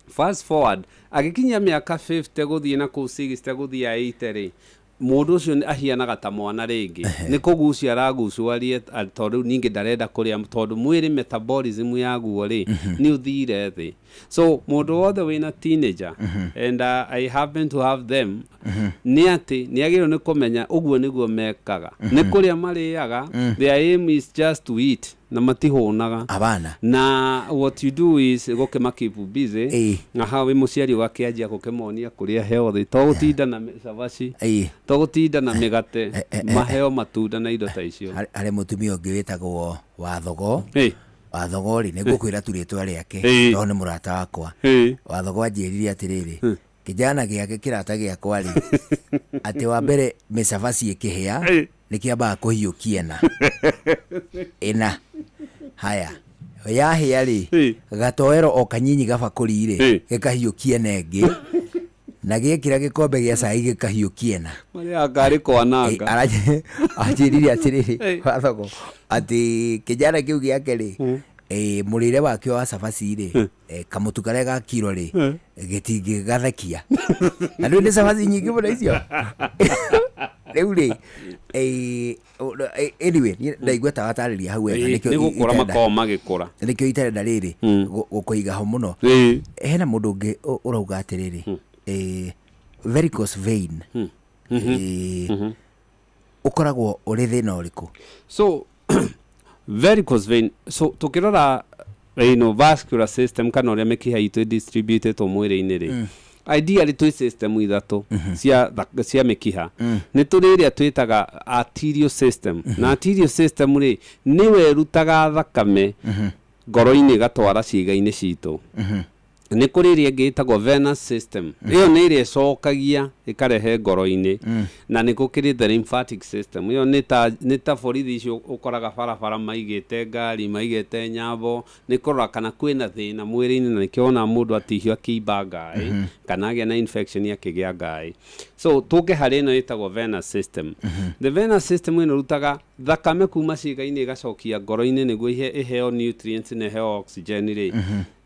fast forward, agĩkinyia mĩaka 50 gũthiĩ na kũu 60 gũthiĩ 80 rĩ, mũndũ ũcio ahianaga ta mwana rĩngĩ, nĩ kũgucia aragucwo arie, tondũ rĩu ningĩ ndarenda kũrĩa, tondũ mwĩrĩ metabolism yaguo rĩ, nĩ ũthire thĩ. So mũndũ wothe wĩna teenager, and I happen to have them, nĩ atĩ nĩ agĩrĩirwo nĩ kũmenya ũguo nĩguo mekaga, nĩ kũrĩa marĩaga. Their aim is just to eat. Na matihũnaga. Abana. Na what you do is gũkĩma keep busy. Na hau wĩ mũciari ũgakĩanjia gũkĩmonia kũrĩa healthy, to gũtinda na cabaci, to gũtinda na mĩgate, maheo matunda na indo ta icio. Harĩ mũtumia ũngĩ wĩtagwo Wathogo. Wathogo rĩ, nĩ ngũkwĩra tu rĩtwa rĩake tondũ nĩ mũrata wakwa. Wathogo anjĩrire atĩrĩrĩ, kĩjana gĩake kĩrata gĩakwa rĩ, atĩ wa mbere mĩcabaci ĩkĩhĩa nĩ kĩambaga kũhiũkia ĩna ĩna. Haya, yahĩa rĩ, gatoero o kanyinyi gabakũri rĩ, gĩkahiũkia ĩna ĩngĩ, na gĩekĩra gĩkombe gĩa cai gĩkahiũkia ĩna. Marĩaga karĩ kwananga. Anjĩrire atĩrĩrĩ, Wathogo, atĩ kĩjana kĩu gĩake rĩ, mũrĩre wakĩo wa cabaci rĩ, kamũtu karĩa ga kiro rĩ, gĩtingĩgathekia, na rĩu nĩ cabaci nyingĩ mũno icio rĩu rĩ. Anyway, niĩ ndaigua ta watarĩria hau wega. Nĩkĩo Nĩ gũkũra makoragwo magĩkũra. Nĩkĩo itarenda rĩrĩ gũkũiga ho mũno. Hena mũndũ ũngĩ ũrauga atĩrĩrĩ, varicose vein ũkoragwo ũrĩ thĩna ũrĩkũ? So varicose vein, so tukirora vascular system kana ũrĩa mĩkiha itũ distributed mwĩrĩ-inĩ rĩ, ideally twĩ system ithatũ cia mĩkiha. Nĩ tũrĩ ĩrĩa twĩtaga arterial system, na arterial system rĩ, nĩwe ĩrutaga thakame ngoro-inĩ ĩgatwara ciĩga-inĩ citũ. Nĩ kũrĩ ĩrĩa ĩngĩ ĩtagwo venous system, ĩyo nĩ ĩrĩa ĩcokagia ĩkarehe ngoro-inĩ. Na nĩ gũkĩrĩ the lymphatic system, ĩyo nĩ ta borithi icio ũkoraga barabara maigĩte ngari, maigĩte nyambo, nĩ kũrora kana kwĩna thĩna mwĩrĩ-inĩ, na nĩkĩo wonaga mũndũ atihio akĩimba ngaĩ kana agĩa na infection akĩgĩa ngaĩ. So tũke harĩ ĩno ĩtagwo venous system. The venous system ĩno ĩrutaga thakame kuma ciĩga-inĩ ĩgacokia ngoro-inĩ nĩguo ĩheo nutrients na ĩheo oxygen rĩ.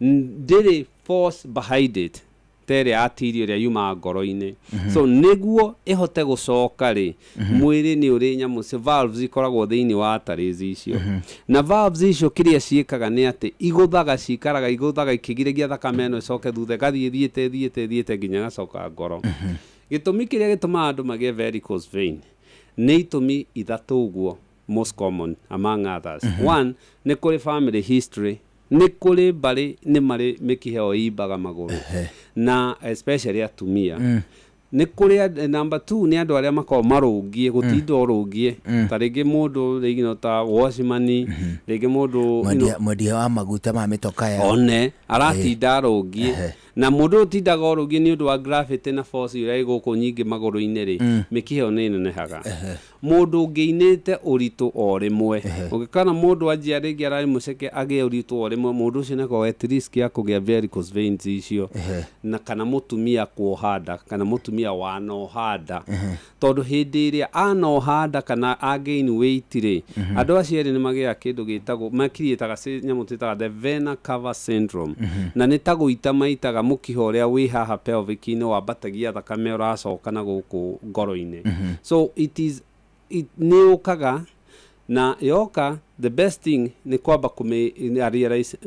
Ndĩrĩ force behind it ta ĩrĩa arterial ĩrĩa yumaga ngoro-inĩ. So nĩguo ĩhote gũcoka rĩ, mwĩrĩ nĩ ũrĩ nyamũ cia valves ikoragwo thĩinĩ wa arteries icio, na valves icio kĩrĩa ciĩkaga nĩ atĩ igũthaga, cikaraga igũthaga ikĩgiragia thakame ĩno ĩcoke thutha, ĩgathiĩ ĩthiĩte ĩthiĩte ĩthiĩte nginya ĩgacoka ngoro. Gĩtũmi kĩrĩa gĩtũmaga andũ magĩe varicose vein nĩ itũmi ithatũ ũguo, most common among others. One, nĩ kũrĩ family history, nĩ kũrĩ mbarĩ nĩ marĩ mĩkiha ĩyo ĩimbaga magũrũ, na especially atumia. Nĩ kũrĩ number two, nĩ andũ arĩa makoragwo marũngiĩ, gũtinda ũrũngiĩ, ta rĩngĩ mũndũ rĩngĩ ta watchman, rĩngĩ mũndũ Mwendia wa maguta ma mĩtokaya. One aratinda arũngiĩ, na mũndũ ũyũ ũtindaga ũrũngiĩ nĩ ũndũ wa gravity na force ĩrĩa ĩ gũkũ nyingĩ magũrũ-inĩ rĩ, mĩkiha ĩyo nĩ ĩnenehaga. Mũndũ ũngĩinĩte ũritũ o rĩmwe, ũngĩkona mũndũ anjia rĩngĩ ararĩ mũceke agĩe ũritũ o rĩmwe, mũndũ ũcio nĩakoragwo at risk ya kũgĩa varicose veins icio. Na kana mũtumia kuoha nda, kana mũtumia wanoha nda, tondũ hĩndĩ ĩrĩa anoha nda kana again weight rĩ, andũ acio erĩ nĩ magĩaga kĩndũ gĩtagwo makiriĩtaga nyamũ twĩtaga the vena cava syndrome, na nĩ ta gũita maitaga mũkiha ũrĩa wĩ haha pelvic-inĩ wambatagia thakame ũracoka na gũkũ ngoro-inĩ. So it is it, nĩ ũkaga na yoka, the best thing nĩ kwamba kũmĩ realize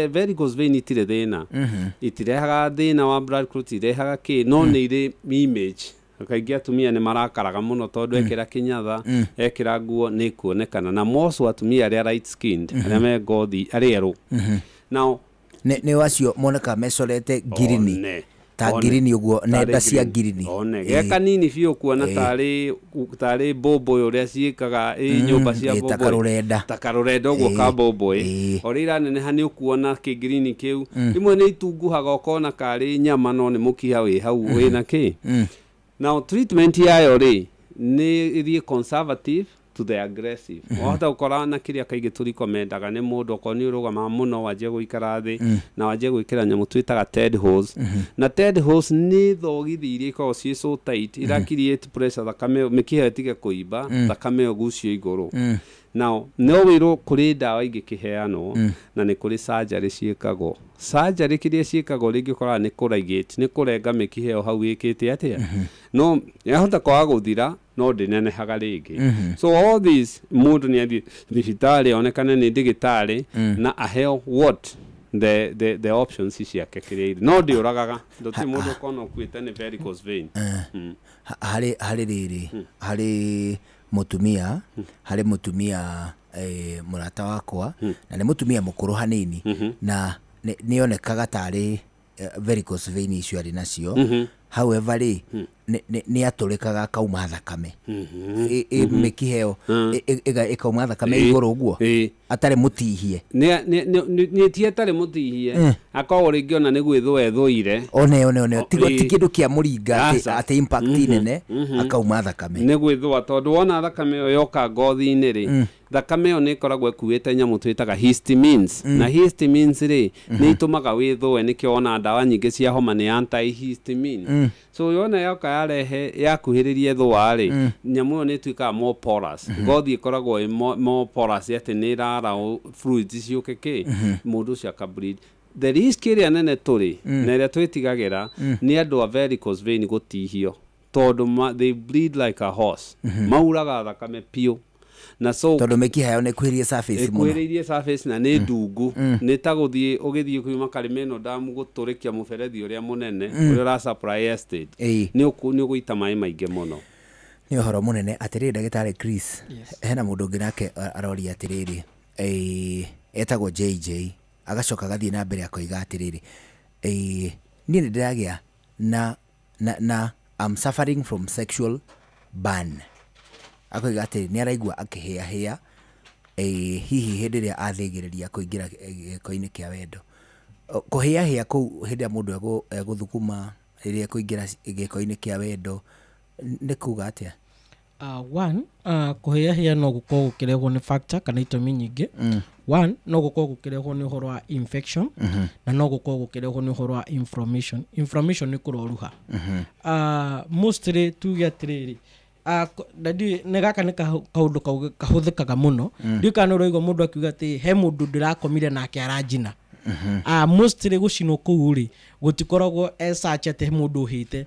varicose vein itirĩ thĩna, itirehaga thĩna wa blood clot, irehaga kĩ, no nĩ irĩ image. Kaingĩ atumia nĩ marakaraga mũno tondũ ekĩra kĩnyatha, ekĩra nguo nĩ kuonekana, na most atumia arĩa light skinned, arĩa me ngothi, arĩa erũ now. Nĩ acio monekaga mecorete ngirini. One. Ta One. ngirini ũguo, nenda cia Tarĩ ngirini. One ge kanini biũ kuona tarĩ mbũmbũĩ ũrĩa ciĩkaga ĩ nyũmba cia Ta mbũmbũĩ. karũrenda. Ta karũrenda ũguo ka mbũmbũĩ. O ũrĩa iraneneha nĩ ũkuona kĩngirini kĩu, rĩmwe nĩ itunguhaga ũkona karĩ nyama, no nĩ mũkiha wĩ hau wĩna kĩ. Now treatment yayo rĩ, nĩ ĩthiĩ conservative to the aggressive. Wahota gũkora na kĩrĩa kaingĩ tũrikomendaga nĩ mũndũ okorwo nĩ ũrũgamaga mũno, wanjie gũikara thĩ na wanjie gwĩkĩra nyamũ twĩtaga TED hose. Na TED hose nĩ thogithi iria ikoragwo ciĩ so tight ira create pressure, thakame mĩkiha ĩyo ĩtige kũimba, thakame ĩyo gucio igũrũ. Now no wĩrwo kũrĩ ndawa ingĩkĩheanwo, na nĩ kũrĩ surgery ciĩkagwo. Surgery kĩrĩa ciĩkagwo rĩngĩ ũkoraga nĩ kũrigate, nĩ kũrenga mĩkiha ĩyo hau ĩkĩte atĩa, no yahota kwaga gũthira, no ndĩnenehaga rĩngĩ. So all this, mũndũ nĩ athiĩ thibitarĩ onekane nĩ ndĩgĩtarĩ na aheo what the options ciake kĩrĩa irĩ, no ndĩũragaga. Ndũtirĩ mũndũ ũkona ũkuĩte nĩ varicose vein. Harĩ rĩrĩ, harĩ mũtumia eh, mũrata wakwa na nĩ mũtumia mũkũrũ hanini na nĩ nĩ onekaga tarĩ eh, varicose vein icio arĩ nacio. However rĩ, nĩ atũrĩkaga akauma thakame. Mĩkiha ĩyo ĩkauma thakame igũrũ ũguo atarĩ mũtihie. Nĩ ti atarĩ mũtihie, akoragwo rĩngĩ ona nĩ gwĩthũa ethũire. One one one ti kĩndũ kĩa mũringa atĩ impact nene akauma thakame. Nĩ gwĩthũa, tondũ wona thakame ĩyo yoka ngothi-inĩ rĩ, thakame ĩyo nĩ ĩkoragwo ĩkuĩte nyamũ twĩtaga histamines, na histamines rĩ, nĩ itũmaga wĩthũe. Nĩkĩo wona ndawa nyingĩ cia homa nĩ antihistamine. So yona yoka yarehe yakuhĩrĩria ĩthũa rĩ, nyamũ ĩyo nĩ ĩtuĩkaga more porous, ngothi ĩkoragwo ĩ more porous, atĩ nĩ ĩrara fluids ciũke kĩ mũndũ ũcio aka bleed. The risk ĩrĩa nene tũrĩ na ĩrĩa twĩtigagĩra nĩ andũ a varicose vein gũtihio, tondũ they bleed like a horse, mauraga thakame piũ, na so tondũ mĩkiha ĩyo nĩ ĩkuhĩrĩirie surface mũno. Ĩkuhĩrĩirie surface na nĩ ndungu, nĩ ta gũthiĩ ũgĩthiĩ kuma karĩma ĩno ndamu gũtũrĩkia mũberethi ũrĩa mũnene ũrĩa ũra supply estate. Nĩ ũgũita maĩ maingĩ mũno. Nĩ ũhoro mũnene. Atĩrĩrĩ, ndagĩtarĩ Chris, hena mũndũ ũngĩ nake aroria atĩrĩrĩ, etagwo JJ, agacoka agathiĩ na mbere akoiga atĩrĩrĩ, niĩ nĩ ndĩragĩa na I'm suffering from sexual burn. Akoiga atĩ nĩ araigua akĩhĩahĩa, hihi hĩndĩ ĩrĩa athĩgĩrĩria kũingĩra gĩko-inĩ kĩa wendo. Kũhĩahĩa kũu hĩndĩ ĩrĩa mũndũ egũthuguma rĩrĩa ekũingĩra gĩko-inĩ kĩa wendo nĩ kuga atĩa? One, kũhĩahĩa no gũkorwo gũkĩrehwo nĩ factor kana itũmi nyingĩ. One, no gũkorwo gũkĩrehwo nĩ ũhoro wa infection, na no gũkorwo gũkĩrehwo nĩ ũhoro wa inflammation. Inflammation nĩ kũroruha. Mostly tuge atĩrĩrĩ, na nĩ gaka nĩ kaũndũ kahũthĩkaga mũno. Ndiũĩ kana nĩ ũraigua mũndũ akiuga atĩ he mũndũ ndĩrakomire nake aranjina. Mostly gũcinwo kũu rĩ, gũtikoragwo as such atĩ he mũndũ ũhĩte,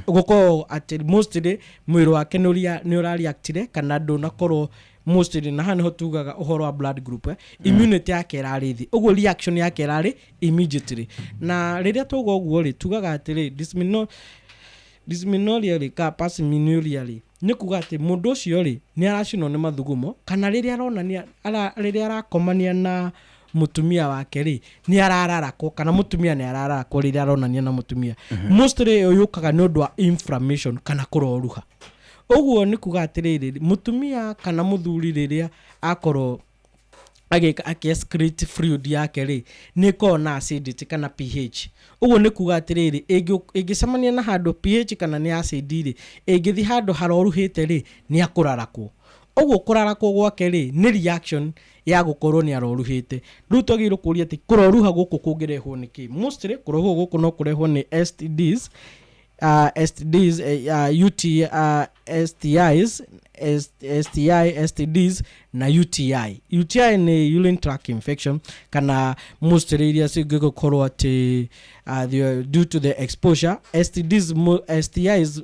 gũkoragwo atĩ mostly mwĩrĩ wake nĩ ũrareactire kana ndũnakorwo mostly. Na haha nĩho tugaga ũhoro wa blood group, eh? Immunity yake ĩrarĩ thĩ, ũguo reaction yake ĩrarĩ immediately. Na rĩrĩa twauga ũguo rĩ, tugaga atĩrĩ dysmenorrhea rĩ, ka dysmenorrhea rĩ, nĩ kuga atĩ mũndũ ũcio rĩ, nĩ aracinwo nĩ mathugumo, kana rĩrĩa aronania rĩrĩa arakomania na mũtumia wake rĩ, nĩ arararakwo, kana mũtumia nĩ arararakwo rĩrĩa aronania na mũtumia. Mostly ĩyo yũkaga nĩ ũndũ wa inflammation kana kũroruha. Ũguo nĩ kuga atĩrĩrĩ, mũtumia kana mũthuri rĩrĩa akorwo agĩka akĩ excrete fluid yake rĩ, nĩ ĩkoragwo na acidity kana pH. Ũguo nĩ kuga atĩrĩrĩ, ĩngĩcemania na handũ pH kana nĩ acid rĩ, ĩngĩthiĩ handũ haroruhĩte rĩ, nĩ akũrarakwo. Ũguo kũrarakwo gwake rĩ, nĩ reaction ya gũkorwo nĩ aroruhĩte. Rĩu twagĩrĩirwo kũũria atĩ kũroruha gũkũ kũngĩrehwo nĩ kĩ? Mostly kũroruha gũkũ no kũrehwo nĩ STDs, STDs, UT, STIs, STI, STDs na UTI. UTI nĩ urine tract infection, kana mostly iria cingĩgĩkorwo atĩ due to the exposure. STDs, STIs,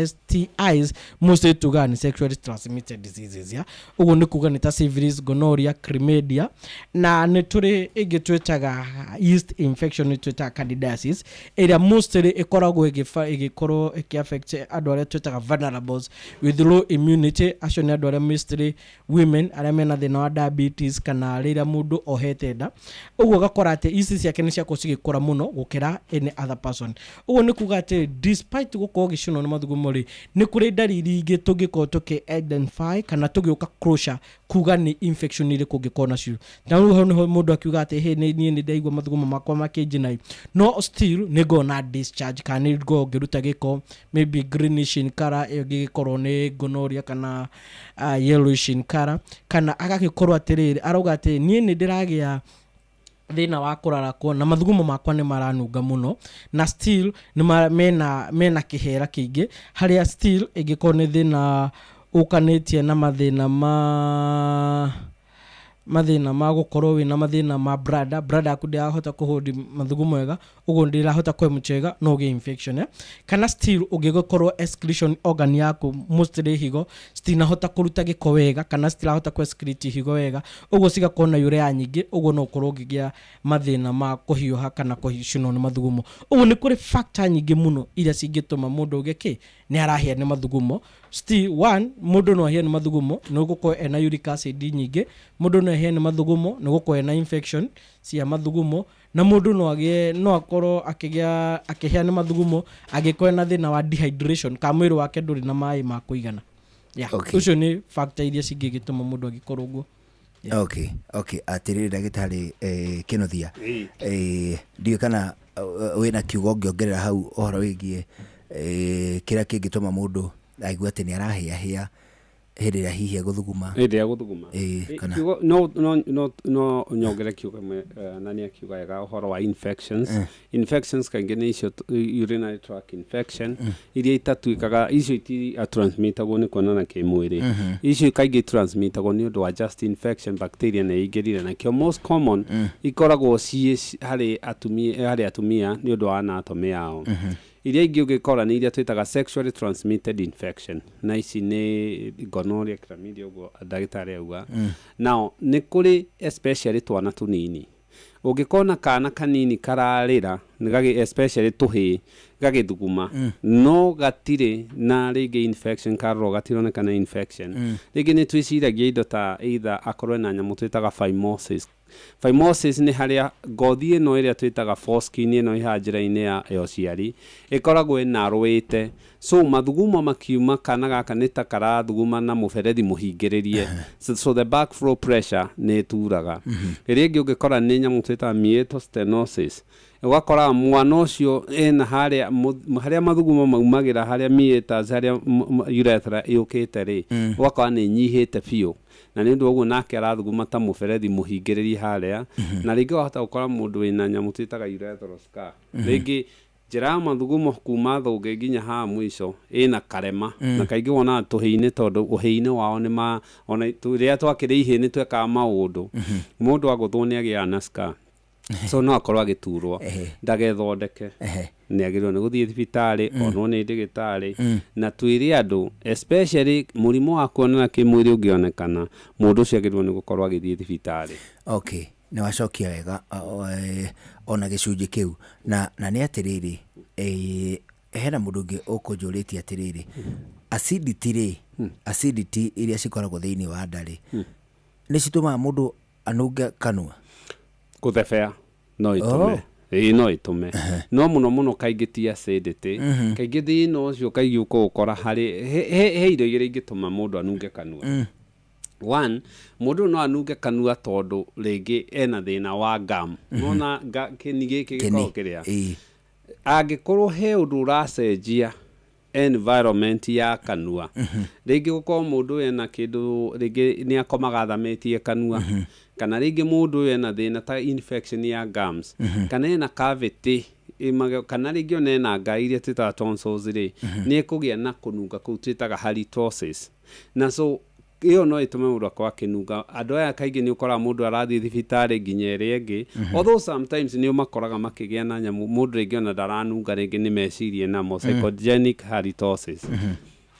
STIs mostly tugaga nĩ sexually transmitted diseases, ya ũguo nĩ kuga nĩ ta syphilis, gonorrhea, chlamydia, na nĩ tũrĩ ĩngĩ twĩtaga yeast infection, nĩ twĩtaga candidiasis, ĩrĩa mostly ĩkoragwo ĩgĩkorwo ĩkĩ-affect andũ arĩa twĩtaga vulnerables with low immunity. Acio nĩ andũ arĩa mostly women arĩa mena thĩna wa diabetes, kana rĩrĩa mũndũ ohete nda. Ũguo ũgakora atĩ ici ciake nĩ ciakorwo cigĩkũra mũno gũkĩra any other person. Ũguo nĩ kuga atĩ despite gũkorwo ũgĩcinwo nĩ mathugumo rĩ, nĩ kũrĩ ndariri ingĩ tũngĩkorwo tũkĩ identify kana tũgĩũka closure kuga nĩ infection irĩkũ ũngĩkorwo nacio. Na rĩu hau nĩho mũndũ akiuga atĩ hĩ, niĩ nĩ ndaigua mathugumo makwa makĩnjina, no still nĩ ngorwo na discharge kana nĩ ngorwo ngĩruta gĩko, maybe greenish in color, ĩyo ĩngĩgĩkorwo nĩ gonorrhea, kana yellowish in color, kana agagĩkorwo atĩrĩrĩ, arauga atĩ niĩ nĩ ndĩragĩa thĩna wa kũrarakwo na mathugumo makwa nĩ maranunga mũno, na still nĩ mena kĩhera kĩingĩ, harĩa still ĩngĩkorwo nĩ thĩna ũkanĩtie na mathĩna ma Mathĩna ma gũkorwo wĩna mathĩna ma bladder, bladder yaku ndĩrahota kũhold mathugumo wega, ũguo ndĩrahota kũ wega, no ũgĩe infection, eh? Kana still ũngĩgĩkorwo excretion organ yaku, mostly higo, citinahota kũruta gĩko wega kana citirahota kũ excrete higo wega, ũguo cigakorwo na urea nyingĩ, ũguo no ũkorwo ũngĩgĩa mathĩna ma kũhiũha kana kũcinwo nĩ mathugumo. Ũguo nĩ kũrĩ factor nyingĩ mũno iria cingĩtũma mũndũ auge kĩ nĩ arahĩa nĩ mathugumo. Still one, mũndũ no ahĩe nĩ mathugumo nĩ gũkorwo ena uric acid nyingĩ, mũndũ no ahĩe nĩ mathugumo nĩ gũkorwo ena infection cia mathugumo, na mũndũ no agĩe, no akorwo akĩgĩa, akĩhĩa nĩ mathugumo angĩkorwo ena thĩna wa dehydration, kana mwĩrĩ wake ndũrĩ na maĩ ma kũigana, yeah. Ũcio nĩ factor iria cingĩgĩtũma mũndũ agĩkorwo ũguo. Okay, atĩrĩrĩ ndagĩtarĩ Kĩnuthia, ndiũĩ kana wĩna kiugo ũngĩongerera hau ũhoro wĩgiĩ kĩrĩa kĩngĩtũma mũndũ aigue atĩ nĩ arahĩahĩa hĩndĩ ĩrĩa hihi egũthuguma. Hĩndĩ ya gũthuguma. Ĩĩ, kana Kiugo no nyongere kiugo kĩmwe, na nĩ akiuga wega ũhoro wa infections. Infections kaingĩ nĩ icio urinary tract infection iria itatuĩkaga, icio iti transmitagwo nĩ kuonana kĩmwĩrĩ. Icio kaingĩ transmitagwo nĩ ũndũ wa just infection, bacteria nĩ ĩingĩrire, nakĩo most common ikoragwo ciĩ harĩ atumia nĩ ũndũ wa anatomy yao. Iria ingĩ ũngĩkora nĩ iria twĩtaga sexually transmitted infection, na ici nĩ gonorrhea, chlamydia, ũguo ndagĩtarĩ auga. Now nĩ kũrĩ especially twana tũnini, ũngĩkona kana kanini kararĩra nĩ gagĩ, especially tũhĩĩ, gagĩthuguma no gatirĩ na rĩngĩ infection, karorwo gatironeka na infection, rĩngĩ nĩ twĩciragia indo ta either akorwo na nyamũ twĩtaga phimosis. Phimosis nĩ harĩa ngothi ĩno ĩrĩa twĩtaga foreskin ĩno ĩhaha njĩra-inĩ ya ũciari ĩkoragwo ĩnarũĩte, so mathugumo makiuma kana gaka nĩ ta karathuguma na mũberethi mũhingĩrĩrie, so the backflow pressure nĩ ĩturaga. Ĩrĩa ĩngĩ ũngĩkora nĩ nyamũ twĩtaga meatal stenosis, ũgakora mwana ũcio ena harĩa harĩa mathugumo maumagĩra, harĩa meatus, harĩa urethra yũkĩte rĩ, ũgakora nĩ ĩnyihĩte biũ, na nĩ ũndũ wa ũguo nake arathuguma ta mũberethi mũhingĩrĩrie harĩa. Na rĩngĩ wahota gũkora mũndũ wĩna nyamũ twĩtaga urethral scar, rĩngĩ njĩra ya mathugumo kuma thũngĩ nginya haha mũico ĩna karema, na kaingĩ wonaga tũhĩ-inĩ tondũ ũhĩ-inĩ wao nĩ ma ona rĩrĩa twakĩrĩ ihĩ nĩ twekaga maũndũ, mũndũ agũthwo nĩ agĩaga na scar, so no akorwo agĩturwo. Ndagethondeke, nĩ agĩrĩirwo nĩ gũthiĩ thibitarĩ onwo nĩ ndagĩtarĩ. Na twĩre andũ, especially mũrimũ wa kuonana kĩmwĩrĩ ũngĩonekana, mũndũ ũcio agĩrĩirwo nĩ gũkorwo agĩthiĩ thibitarĩ. Okay, nĩ wacokia wega ona gĩcunjĩ kĩu. Na nĩ atĩrĩrĩ, hena mũndũ ũngĩ ũkũnjũrĩtie atĩrĩrĩ, acidity rĩ, acidity iria cikoragwo thĩinĩ wa nda rĩ, nĩ citũmaga mũndũ anunge kanua? Kũthebea no ĩtũme. Ĩĩ, no ĩtũme, no mũno mũno kaingĩ ti acidity. Kaingĩ thĩna ũcio kaingĩ ũkũũkora harĩ he indo igĩrĩ ingĩtũma mũndũ anunge kanua. One, mũndũ no anunge kanua tondũ rĩngĩ ena thĩna wa gum, nona kĩni gĩkĩ gĩkoragwo kĩrĩa angĩkorwo he ũndũ ũracenjia environment ya kanua, rĩngĩ gũkorwo mũndũ ũyũ ena kĩndũ, rĩngĩ nĩ akomaga athamĩtie kanua, kana rĩngĩ mũndũ ũyũ ena thĩna ta infection ya gums, kana ena cavity kana rĩngĩ ona ena ngai iria twĩtaga tonsils rĩ, nĩ ekũgĩa na kũnunga kũu twĩtaga halitosis. Na so ĩyo no ĩtũme mũndũ akorwo akĩnunga. Andũ aya kaingĩ nĩ ũkoraga mũndũ arathiĩ thibitarĩ nginya ĩrĩa ĩngĩ, although sometimes nĩ ũmakoraga makĩgĩa na nyamũ, mũndũ rĩngĩ ona ndaranunga, rĩngĩ nĩ meciria namo psychogenic halitosis.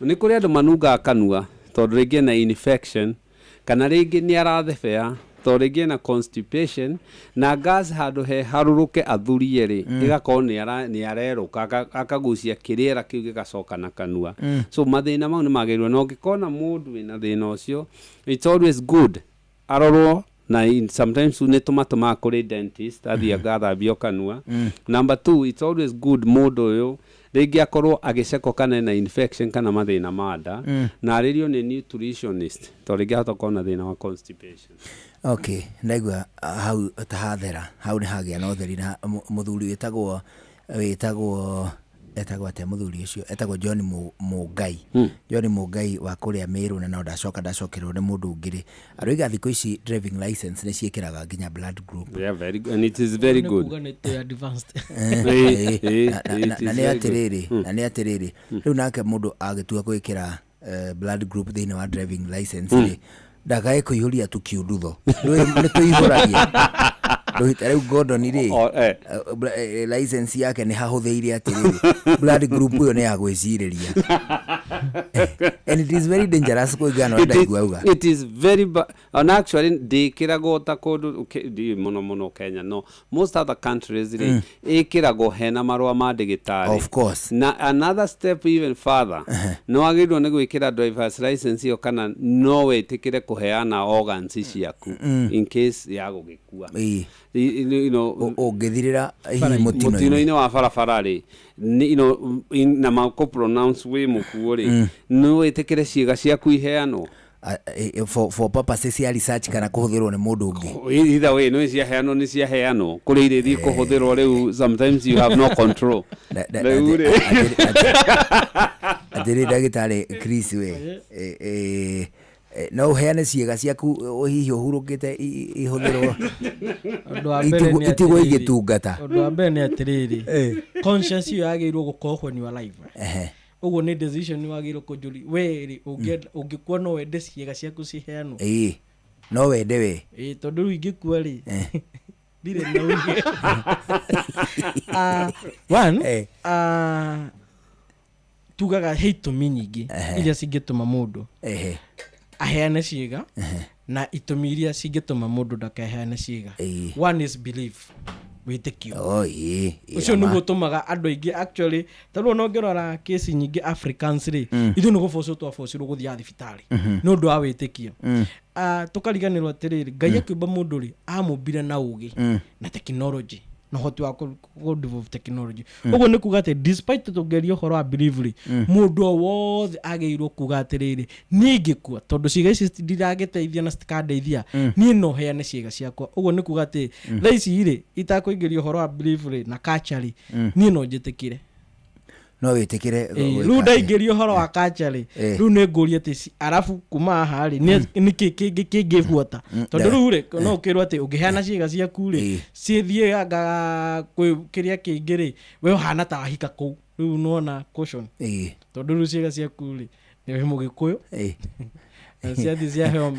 Nĩ kũrĩ andũ manungaga kanua tondũ rĩngĩ ena infection, kana rĩngĩ nĩ arathebea tondũ rĩngĩ ena constipation na gas, handũ he harũrũke athurie rĩ, ĩgakorwo nĩ arerũka, akagucia kĩrĩera kĩu gĩgacoka na kanua. So mathĩna mau nĩ magĩrĩirwo, na ũngĩkona mũndũ wĩna thĩna ũcio, it's always good arorwo, na sometimes nĩ tũmatũmaga kũrĩ dentist athiĩ agathambio kanua. Number two, it's always good mũndũ ũyũ rĩngĩ akorwo agĩcekwo kana ena infection kana mathĩna ma nda, na arĩrio nĩ nutritionist tondũ rĩngĩ ahota gũkorwo na thĩna wa constipation. Okay, ndaigua hau ta hathera, hau nĩ hagĩa na ũtheri. Na mũthuri wĩtagwo etagwo atĩa? Mũthuri ũcio etagwo John Mũngai, John Mũngai wa kũrĩa Mĩrũ, na no ndacoka ndacokerwo nĩ mũndũ ũngĩ rĩ, aroiga thikũ ici driving license nĩ ciĩkĩraga nginya blood group. Yeah, very good. And it is very Nĩ good. kuga nĩ tũ advanced. It Na is nĩ very good. atĩrĩrĩ, na nĩ atĩrĩrĩ, rĩu nake mũndũ agĩtua gwĩkĩra blood group thĩinĩ wa driving license rĩ, Ndakae kũihũria tũkiundutho. Nĩ tũihũragia. Ndũhita rĩu Gordon rĩ, O, eh. License yake nĩ hahũthĩire atĩrĩrĩ, blood group ĩyo nĩ ya gwĩcirĩria. And it is very dangerous kũringana na ũrĩa It is- ndaigua auga. It is very and actually ndĩkĩragwo ta kũndũ ndiũĩ mũno mũno Kenya, no most other countries rĩ, ĩkĩragwo hena marũa ma ndĩgĩtarĩ. Of course. Na another step even further, nĩ wagĩrĩirwo nĩ gwĩkĩra driver's license ĩyo kana no wĩtĩkĩre kũheana organs ciaku in case ya gũgĩkua. Ũngĩthirĩra hihi mũtino-inĩ. Mũtino-inĩ wa barabara rĩ, na makũ pronounce wĩ mũkuũ rĩ, no wĩtĩkĩre ciĩga ciaku iheanwo. For purposes cia research kana kũhũthĩrwo nĩ mũndũ ũngĩ. Either way, no ciaheanwo, nĩ ciaheanwo kũrĩ irĩthiĩ kũhũthĩrwo rĩu, sometimes you have no control. Rĩu rĩ, Atĩrĩ ndagĩtarĩ Chris, we no ũheane ciĩga ciaku hihi ũhurũkĩte ihũthĩrwo? Ũndũ wa mbere nĩ Itigwo atĩrĩrĩ. igĩtungata. Ũndũ wa mbere nĩ atĩrĩrĩ, conscience ĩyo yagĩrĩirwo gũkorwo when you are alive. Ũguo nĩ decision wagĩrĩirwo kũnjũri we rĩ, ũngĩkua no wende ciĩga ciaku ciheanwo? Ĩĩ, no wende we? Ĩĩ, tondũ rĩu ingĩkua rĩ, ndirĩ na uge. One, tugaga he itũmi nyingĩ iria cingĩtũma mũndũ aheane ciĩga na itũmi iria cingĩtũma mũndũ ndakaheane ciĩga. One is belief, wĩtĩkio. Oh, ĩĩ, Ũcio nĩguo ũtũmaga andũ aingĩ actually, tarĩu ona ũngĩrora kesi nyingĩ Africans rĩ, ithuĩ nĩ gũbocwo twabocirwo gũthiaga thibitarĩ nĩ ũndũ wa wĩtĩkio. Ah, tũkariganĩrwo atĩrĩrĩ, Ngai akĩũmba mũndũ rĩ, amũmbire na ũgĩ na technology na ũhoti wa kũ develop technology. Ũguo nĩ kuga atĩ despite tũngĩaria ũhoro wa belief rĩ, mũndũ o wothe agĩrĩirwo kuga atĩrĩrĩ, niĩ ingĩkua, tondũ ciĩga ici ndiragĩteithia na citikandeithia, niĩ no heane ciĩga ciakwa. Ũguo nĩ kuga atĩ thaa ici rĩ, itakũingĩria ũhoro wa belief rĩ na culture rĩ, niĩ no njĩtĩkĩre. No wĩtĩkĩre Ĩĩ, gwĩka rĩu atĩa? Ndaingĩria ũhoro wa culture rĩ, rĩu nĩ ngũria atĩ arabu kuma haha rĩ, nĩkĩ kĩngĩ kĩngĩbuata? Tondũ rĩu rĩ, no ũkĩrwo atĩ ũngĩheana ciĩga ciaku rĩ, ciĩthiĩ anga kwĩ kĩrĩa kĩngĩ rĩ, we ũhana ta wahika kũu. Rĩu nĩwona caution, tondũ rĩu ciĩga ciaku rĩ, nĩ wĩ Mũgĩkũyũ na ciathiĩ ciaheo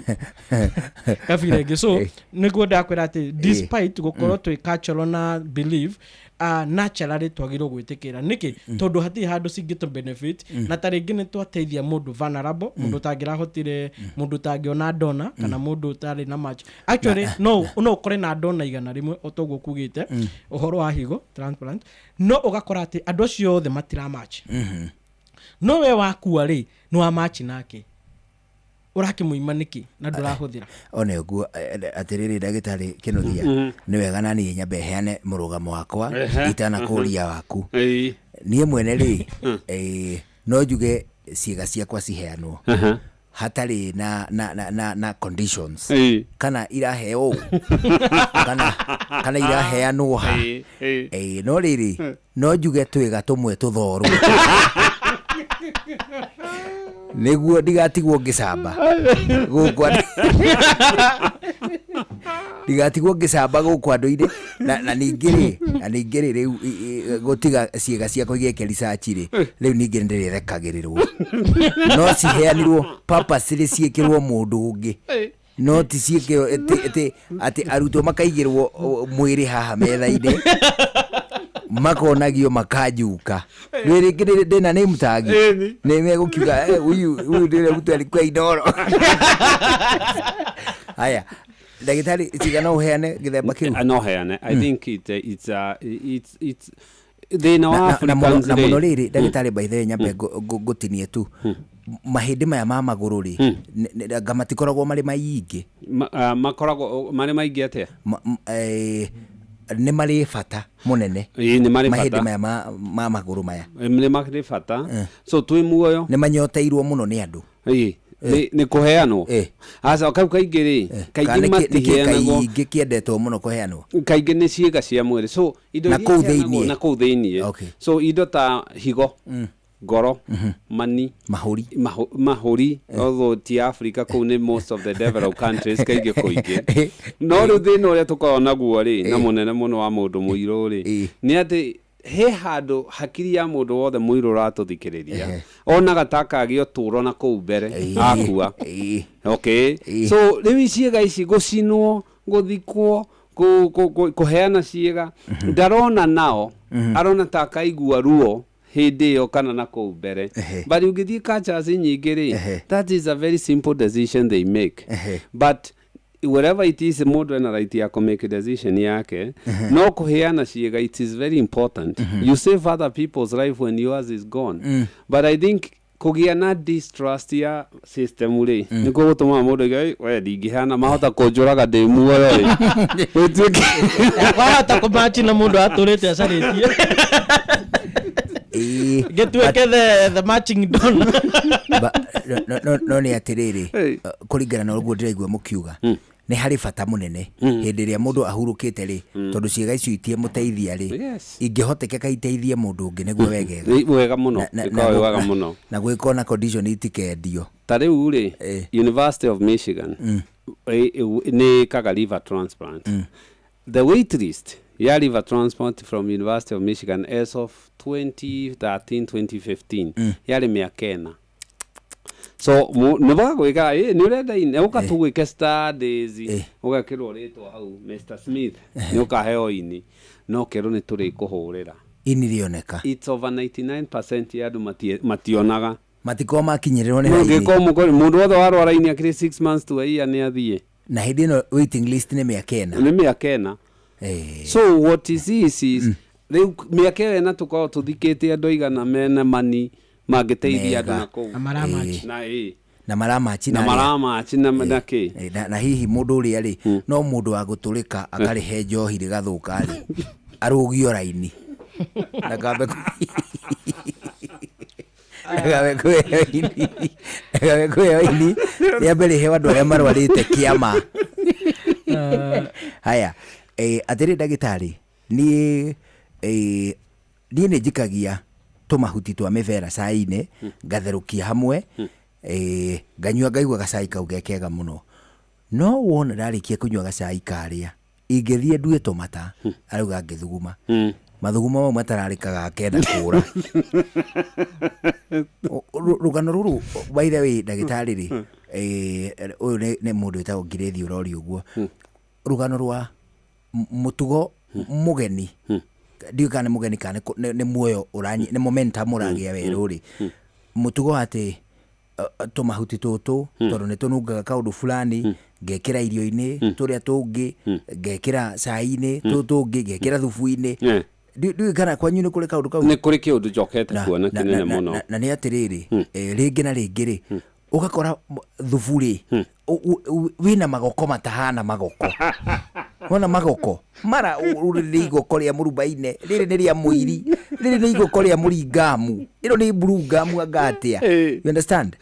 kabira ĩngĩ. So nĩguo ndakwĩra atĩ despite gũkorwo twĩ cultural na belief, naturally twagĩrĩirwo gwĩtĩkĩra. Nĩkĩ? Tondũ hatirĩ handũ cingĩtũ benefit, na ta rĩngĩ nĩ twateithia mũndũ vulnerable, mũndũ ũtangĩrahotire, mũndũ ũtangĩona donor, kana mũndũ ũtarĩ na match. Actually no ũkore na donor 100 o toguo kugĩte ũhoro wa higo transplant, no ũgakora atĩ andũ acio othe matira match, no we wakua rĩ, nĩ wa match nake. Ũrakĩmũima nĩkĩ na ndũrahũthĩra? One ũguo atĩrĩrĩ, ndagĩtarĩ Kĩnuthia, nĩ wega na niĩ nyambe heane mũrũgamo wakwa itanakũria waku. Niĩ mwene rĩ, no njuge ciĩga ciakwa ciheanwo hatarĩ na conditions, kana iraheo ũ, kana iraheanwo ha. No rĩrĩ, no njuge twĩga tũmwe tũthorwo nĩguo ndigatigwo ngĩcamba gũkũ andũ-inĩ, na ningĩ rĩ, rĩu gũtiga ciĩga ciakwa igeke research rĩ, rĩu ningĩ nĩndĩrĩrekagĩrĩrwo. No ciheanirwo purposely ciĩkĩrwo mũndũ ũngĩ, no ti ciĩkĩrwo atĩ arutwo makaigĩrwo mwĩrĩ haha metha-inĩ, makonagio makanjuka. Rĩ rĩngĩ ndĩna name tag, nĩ megũkiuga, "Eh, huyu ndiye mtu alikuwa Inoro." Haya, ndagĩtarĩ, ciga no ũheane gĩthemba kĩu? No heane. I think it, it's uh, it's it's thĩna wa Na mũno Africans na mũno rĩ. Rĩrĩ ndagĩtarĩ, by the way, nyambe ngũtinie tu, mahĩndĩ maya ma magũrũ rĩ, anga matikoragwo marĩ maingĩ? Makoragwo marĩ maingĩ atĩa? Nĩ marĩ bata mũnene? Ĩĩ, nĩ marĩ Mahĩndĩ bata. maya ma magũrũ maya. Nĩ marĩ bata, so twĩ muoyo. Nĩ manyoteirwo mũno nĩ andũ. Ĩĩ, nĩ kũheanwo? Aca, kau kaingĩ rĩ, Kana kaingĩ nĩkĩ matiheanagwo. Kaingĩ kĩendetwo mũno kũheanwo? Kaingĩ nĩ ciĩga cia mwĩrĩ, so indo Na iria kũu iheanagwo thĩiniĩ? Na kũu thĩiniĩ. So indo ta higo, ngoro, mani, Mahũri. Mahũri, although ti Africa, kũu nĩ most of the developed countries kaingĩ kũingĩ. No rĩu thĩna ũrĩa tũkoragwo naguo rĩ, na mũnene mũno wa mũndũ mũirũ rĩ, nĩ atĩ He handũ hakiri ya mũndũ wothe mũirũ ũratũthikĩrĩria onaga ta akagĩa ũtũũro na kũu mbere akua. Okay, so rĩu ciĩga ici gũcinwo, gũthikwo, kũheana ciĩga, ndarona nao arona ta akaigua ruo hĩndĩ ĩyo kana na kũu mbere. But ũngĩthiĩ cultures nyingĩ rĩ, that is a very simple decision they make. But wherever it is, mũndũ ena right ya kũ make decision yake, no kũheana ciĩga, it is very important. You save other people's life when yours is gone. But I think kũgĩa na distrust ya system rĩ, nĩkuo gũtũmaga mũndũ aigue, "Ei, we ndingĩheana, mahota kũnjũraga ndĩ muoyo ĩ." Gũtuĩke Wahota kũmachi na mũndũ atũrĩte acarĩtie. Gĩtuĩke the matching donor. No nĩ atĩrĩrĩ, kũringana na ũguo ndĩraigua mũkiuga, nĩ harĩ bata mũnene hĩndĩ ĩrĩa mũndũ ahurũkĩte rĩ, tondũ ciĩga icio itiemũteithia rĩ, ingĩhotekeka iteithie mũndũ ũngĩ, nĩguo wegega. Nĩ wega mũno. Ĩkoragwo wĩ wega mũno. Na gwĩkwo na condition itikendio. Ta rĩu rĩ, University of Michigan nĩ ĩkaga liver transplant. The wait list ya liver transplant from University of Michigan as of 2013, 2015 yarĩ mĩaka 4. So nĩ bagwĩka nĩ ũrenda ini ũka tũgwĩke studies, ũgekĩrwo rĩtwa hau, Mr Smith, nĩ ũkaheo ini, no kerwo nĩ tũrĩkũhũrĩra. Ini rĩoneka. It's over 99% ya andũ mationaga. Matikorwo makinyĩrĩrwo nĩ raini. Ũngĩkorwo mũndũ wothe warwara ini akĩrĩ 6 months to a year nĩ athiĩ. Na hĩndĩ ĩno waiting list nĩ mĩaka 4. Nĩ mĩaka 4. So what is is rĩu mĩaka ĩyo ĩna tũkoragwo tũthikĩte andũ aigana mena mani mangĩteithia andũ Mega. na kũu. Na maramachi. Na ĩ Na maramachi. Na arĩa- maramachi na kĩ. Na hihi mũndũ ũrĩa rĩ, no mũndũ wa gũtũrĩka akarĩhe njohi rĩgathũka rĩ, arũgio raini ndakambe kũheo ini rĩambe rĩheo andũ arĩa marwarĩte kĩama. Haya, atĩrĩ ndagĩtarĩ, niĩ nĩ njikagia tũmahuti twa mĩbera cai-inĩ, ngatherũkia hamwe, nganyua, ngaigua gacai kau ge kega mũno. No wona ndarĩkia kũnyua gacai karĩa, ingĩthiĩ ndue tũmata, arauga ngĩthuguma mathuguma mau matararĩkaga kenda kũra. Rũgano rũrũ, by the way, ndagĩtarĩ rĩ, ũyũ nĩ mũndũ wĩtagwo Ngirĩthi ũroria ũguo, rũgano rwa mũtugo mũgeni, ndiũĩ kana nĩ mũgeni kana nĩ muoyo ũranyi, nĩ momentum ũragĩa werũ rĩ, mũtugo atĩ tũmahuti tũtũ, tondũ nĩ tũnungaga kaũndũ fulani, ngekĩra irio-inĩ, tũrĩa tũngĩ ngekĩra cai-inĩ, tũtũ tũngĩ ngekĩra thubu-inĩ. Ndiũĩ kana kwanyu nĩ kũrĩ kaũndũ kau. Nĩ kũrĩ kĩũndũ njokete kuona kĩnene mũno. Na nĩ atĩrĩrĩ, rĩngĩ na rĩngĩ rĩ, ũgakora thubu rĩ wĩna magoko matahana magoko, wona magoko mara rĩrĩ nĩ igoko rĩa mũrubaine, rĩrĩ nĩ rĩa mũiri, rĩrĩ nĩ igoko rĩa mũringamu, ĩno nĩ mburungamu anga atĩa. You understand?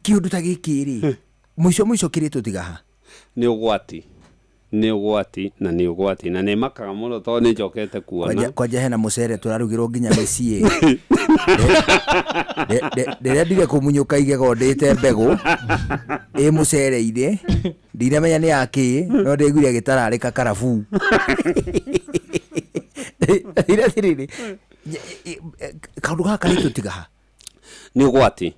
Kĩũndũ ta gĩkĩ rĩ, mũico mũico kĩrĩ tũtigaha. Nĩ ũgwati, nĩ ũgwati, na nĩ ũgwati, na nĩ makaga mũno tondũ nĩ njokete kuona. Kwanja hena mũcere tũrarugĩrwo nginya mĩciĩ. Ndĩrendire kũmunyũka igego ndĩte mbegũ ĩ mũcere-inĩ, ndinamenya nĩ yakĩ, no ndĩiguire gĩtararĩka karabuu. Atĩrĩrĩ, kaũndũ gaka karĩ tũtigaha. Nĩ ũgwati.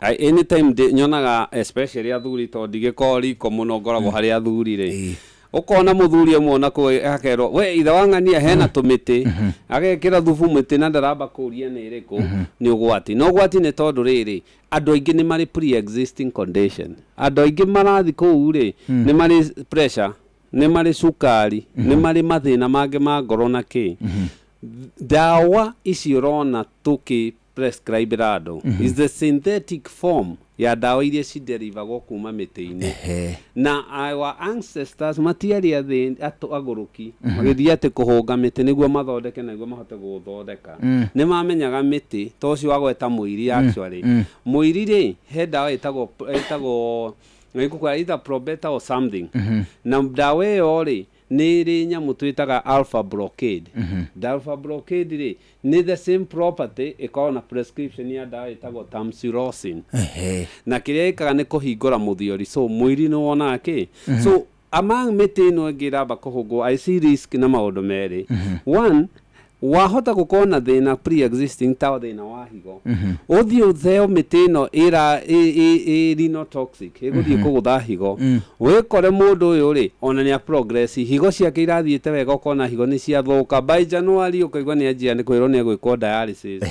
Anytime nyonaga especially athuri, tondũ ndigĩkorwo riko mũno, ngoragwo harĩ athuri rĩ, ũkona mũthuri ũmwe ona kũu akerwo, "We ithe wa ng'ania, hena tũmĩtĩ," agekĩra thubu mĩtĩ na ndaramba kũria nĩ ĩrĩkũ. Nĩ ũgwati, na ũgwati nĩ tondũ rĩrĩ, andũ aingĩ nĩ marĩ pre-existing condition. Andũ aingĩ marathi kũu rĩ, nĩ marĩ pressure, nĩ marĩ cukari, nĩ marĩ mathĩna mangĩ ma ngoro na kĩ. Ndawa ici ũrona tũkĩ prescribe andũ is the synthetic form ya ndawa iria ciderivagwo kuma mĩtĩ-inĩ. Na our ancestors matiarĩ agũrũki magĩthiĩ atĩ kũhũnga mĩtĩ nĩguo mathondeke, nĩguo mahote gũthondeka. Nĩ mamenyaga mĩtĩ ta ũcio wagweta mũiri. Actually mũiri rĩ, he ndawa ĩtagwo nĩngũkwĩra either probeta or something, na ndawa ĩyo rĩ, nĩ ĩrĩ nyamũ twĩtaga alpha blockade. The alpha blockade rĩ, nĩ the same property ĩkoragwo na prescription ya ndawa ĩtagwo tamsulosin. Na kĩrĩa ĩkaga nĩ kũhingũra mũthiori, so mũiri nĩ wonaga kĩ. So among mĩtĩ ĩno ĩngĩ ĩramba kũhũngwo, I see risk na maũndũ merĩ. One, Wahota gũkorwo na thĩna pre-existing ta thĩna wa higo, ũthiĩ ũtheo mĩtĩ ĩno ĩra ĩ renotoxic ĩgũthiĩ kũgũtha higo, wĩkore mũndũ ũyũ rĩ ona nĩ a progress, higo ciake irathiĩte wega, ũkona higo nĩ ciathũka. By January ũkaigua nĩ anjia nĩ kwĩrwo nĩ egwĩkwo dialysis.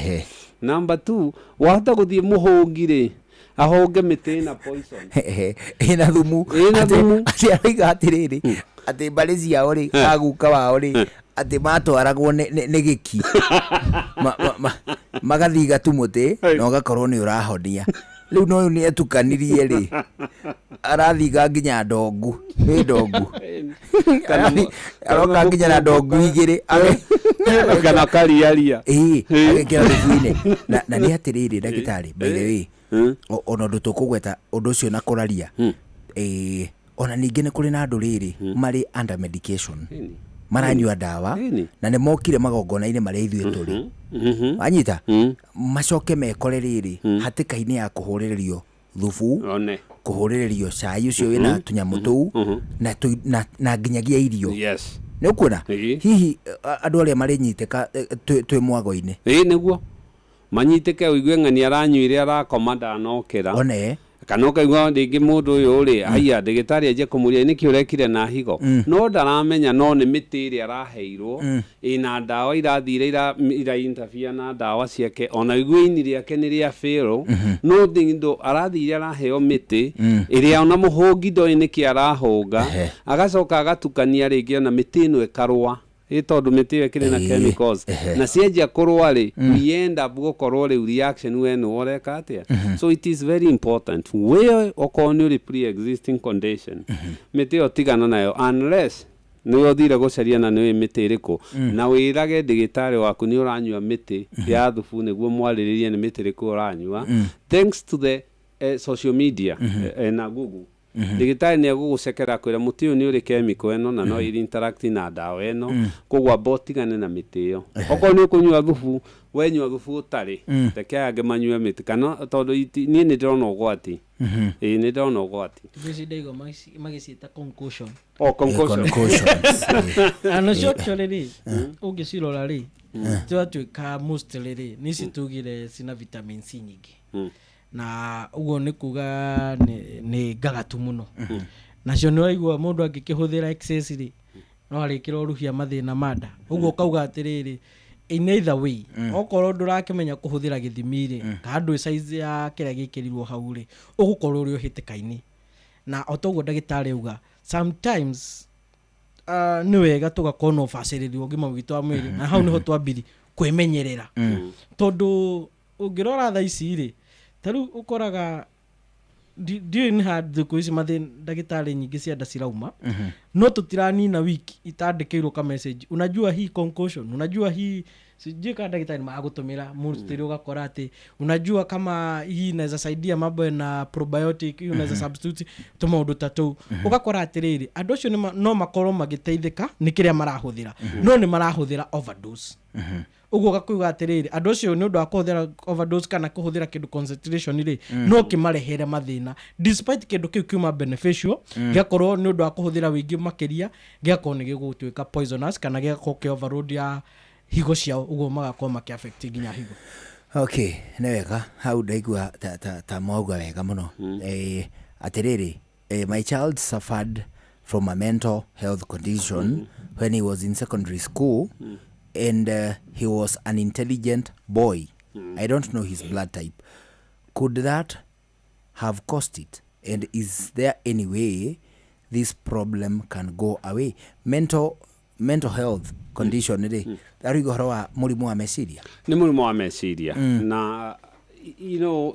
Number two, wahota gũthiĩ mũhũngi rĩ, ahũnge mĩtĩ ĩna poison. Ĩna thumu. Ĩna thumu. Atĩ aroiga atĩrĩrĩ, atĩ mbarĩ ciao rĩ, aguka wao rĩ, atĩ matwaragwo nĩ gĩki. Magathiga tu mũtĩ na ũgakorwo nĩ ũrahonia. Rĩu na ũyũ nĩ etukanirie rĩ, arathiga nginya ndongu, nĩ ndongu. Aroka nginya na ndongu igĩrĩ. Kana kariaria. Ĩĩ, agekĩra thubu-inĩ. Na nĩ atĩrĩrĩ, ndagĩtarĩ, by the way, ona ũndũ tũkũgweta ũndũ ũcio na kũraria, ĩĩ, ona ningĩ nĩ kũrĩ na andũ rĩrĩ marĩ under medication, maranyua ndawa, na nĩ mokire magongona-inĩ marĩa ithuĩ tũrĩ, wanyita, macoke mekore rĩrĩ hatĩka-inĩ ya kũhũrĩrĩrio thubu, one kũhũrĩrĩrio cai ũcio wĩna tũnyamũ tũu na nginyagia irio. Nĩ ũkuona? Hihi andũ arĩa marĩnyitĩka twĩ mwago-inĩ? Ĩĩ, nĩguo manyitĩke, ũigue ng'ani aranyuire, arakoma, ndanokĩra. One. Kana ũkaigua rĩngĩ mũndũ ũyũ rĩ, haiya, ndagĩtarĩ anjie kũmũria nĩkĩ ũrekire na higo, no ndaramenya no nĩ mĩtĩ ĩrĩa araheirwo ĩna ndawa irathire ira interfere na ndawa ciake. Ona ũigue ini rĩake nĩ rĩa fail, no thĩndũ arathire araheo mĩtĩ ĩrĩa ona mũhũngi ndoĩ nĩkĩ arahũnga. Agacoka agatukania rĩngĩ ona mĩtĩ ĩno ĩkarũa, ĩ tondũ mĩtĩ ĩyo ĩkĩrĩ na chemicals, na cianjia kũrũa rĩ, we end up gũkorwo rĩu reaction we nĩwe ũreka atĩa. So it is very important, we okorwo nĩ ũrĩ pre-existing condition, mĩtĩ ĩyo tigana nayo unless nĩwe ũthire gũcaria na nĩũĩ mĩtĩ ĩrĩkũ, na wĩrage ndĩgĩtarĩ waku nĩ ũranyua mĩtĩ ya thubu nĩguo mwarĩrĩrie nĩ mĩtĩ ĩrĩkũ ũranyua. Thanks to the social media na Google, ndĩgĩtarĩ nĩ egũgũcekera kwĩra mũtĩ ũyũ nĩ ũrĩ chemical ĩno na no ĩrĩ interact na ndawa ĩno, koguo amba ũtigane na mĩtĩ ĩyo. Okorwo nĩ ũkũnyua thubu, wenyua thubu ũtarĩ, reke aya angĩ manyue mĩtĩ, kana tondũ niĩ nĩ ndĩrona ũgwati, ĩĩ, nĩ ndĩrona ũgwati. Thikũ ici ndaigua magĩciĩta concussion. O concussion. Concussions. Na nacio actually rĩ, ũngĩcirora rĩ, ciratuĩka mostly rĩ, nĩ ici tugire cina vitamin C nyingĩ, na ũguo nĩ kuga nĩ ngagatu mũno. Nacio nĩ waigua mũndũ angĩkĩhũthĩra excess rĩ, no arĩkĩra ũruhia mathĩna ma nda. Ũguo ũkauga atĩrĩrĩ, in either way, okorwo ndũrakĩmenya kũhũthĩra gĩthimi rĩ, kana ndũĩ size ya kĩrĩa gĩkĩrirwo hau rĩ, ũgũkorwo ũrĩ ũhĩtĩka-inĩ. Na o toguo ndagĩtarĩ auga, sometimes nĩ wega tũgakorwo na ũbacĩrĩri wa ũgima witũ wa mwĩrĩ, na hau nĩho twambiri kwĩmenyerera, tondũ ũngĩrora thaa ici rĩ, ta rĩu ũkoraga ndiũĩ nĩ ha thikũ ici mathĩna ndagĩtarĩ nyingĩ cia nda cirauma, no tũtiranina wiki itandĩkĩirwo ka message, unajua hii concussion, unajua hii, sijui kama ndagĩtarĩ magũtũmĩra mostly. Ũgakora atĩ unajua kama hii inaweza saidia mambo na probiotic, hii unaweza substitute tũmaũndũ ta tũu. Ũgakora atĩrĩrĩ, andũ acio no makorwo magĩteithĩka nĩ kĩrĩa marahũthĩra, no nĩ marahũthĩra overdose. Ũguo ũgakuga atĩrĩrĩ, andũ acio nĩ ũndũ wa kũhũthĩra overdose kana kũhũthĩra kĩndũ concentration rĩ, no kĩmarehere mathĩna despite kĩndũ kĩu kiuma beneficial, gĩgakorwo nĩ ũndũ wa kũhũthĩra wĩingĩ makĩria, gĩgakorwo nĩ gĩgũtuĩka poisonous kana gĩgakorwo kĩ overload ya higo ciao, ũguo magakorwo makĩ affect nginya higo. Okay, nĩ wega, hau ndaigua ta mwauga wega mũno. Atĩrĩrĩ, my child suffered from a mental health condition when he was in secondary school and he was an intelligent boy. I don't know his blood type. Could that have caused it, and is there any way this problem can go away? Mental health condition rĩ, arauga ũhoro wa mũrimũ wa meciria. Nĩ mũrimũ wa meciria, na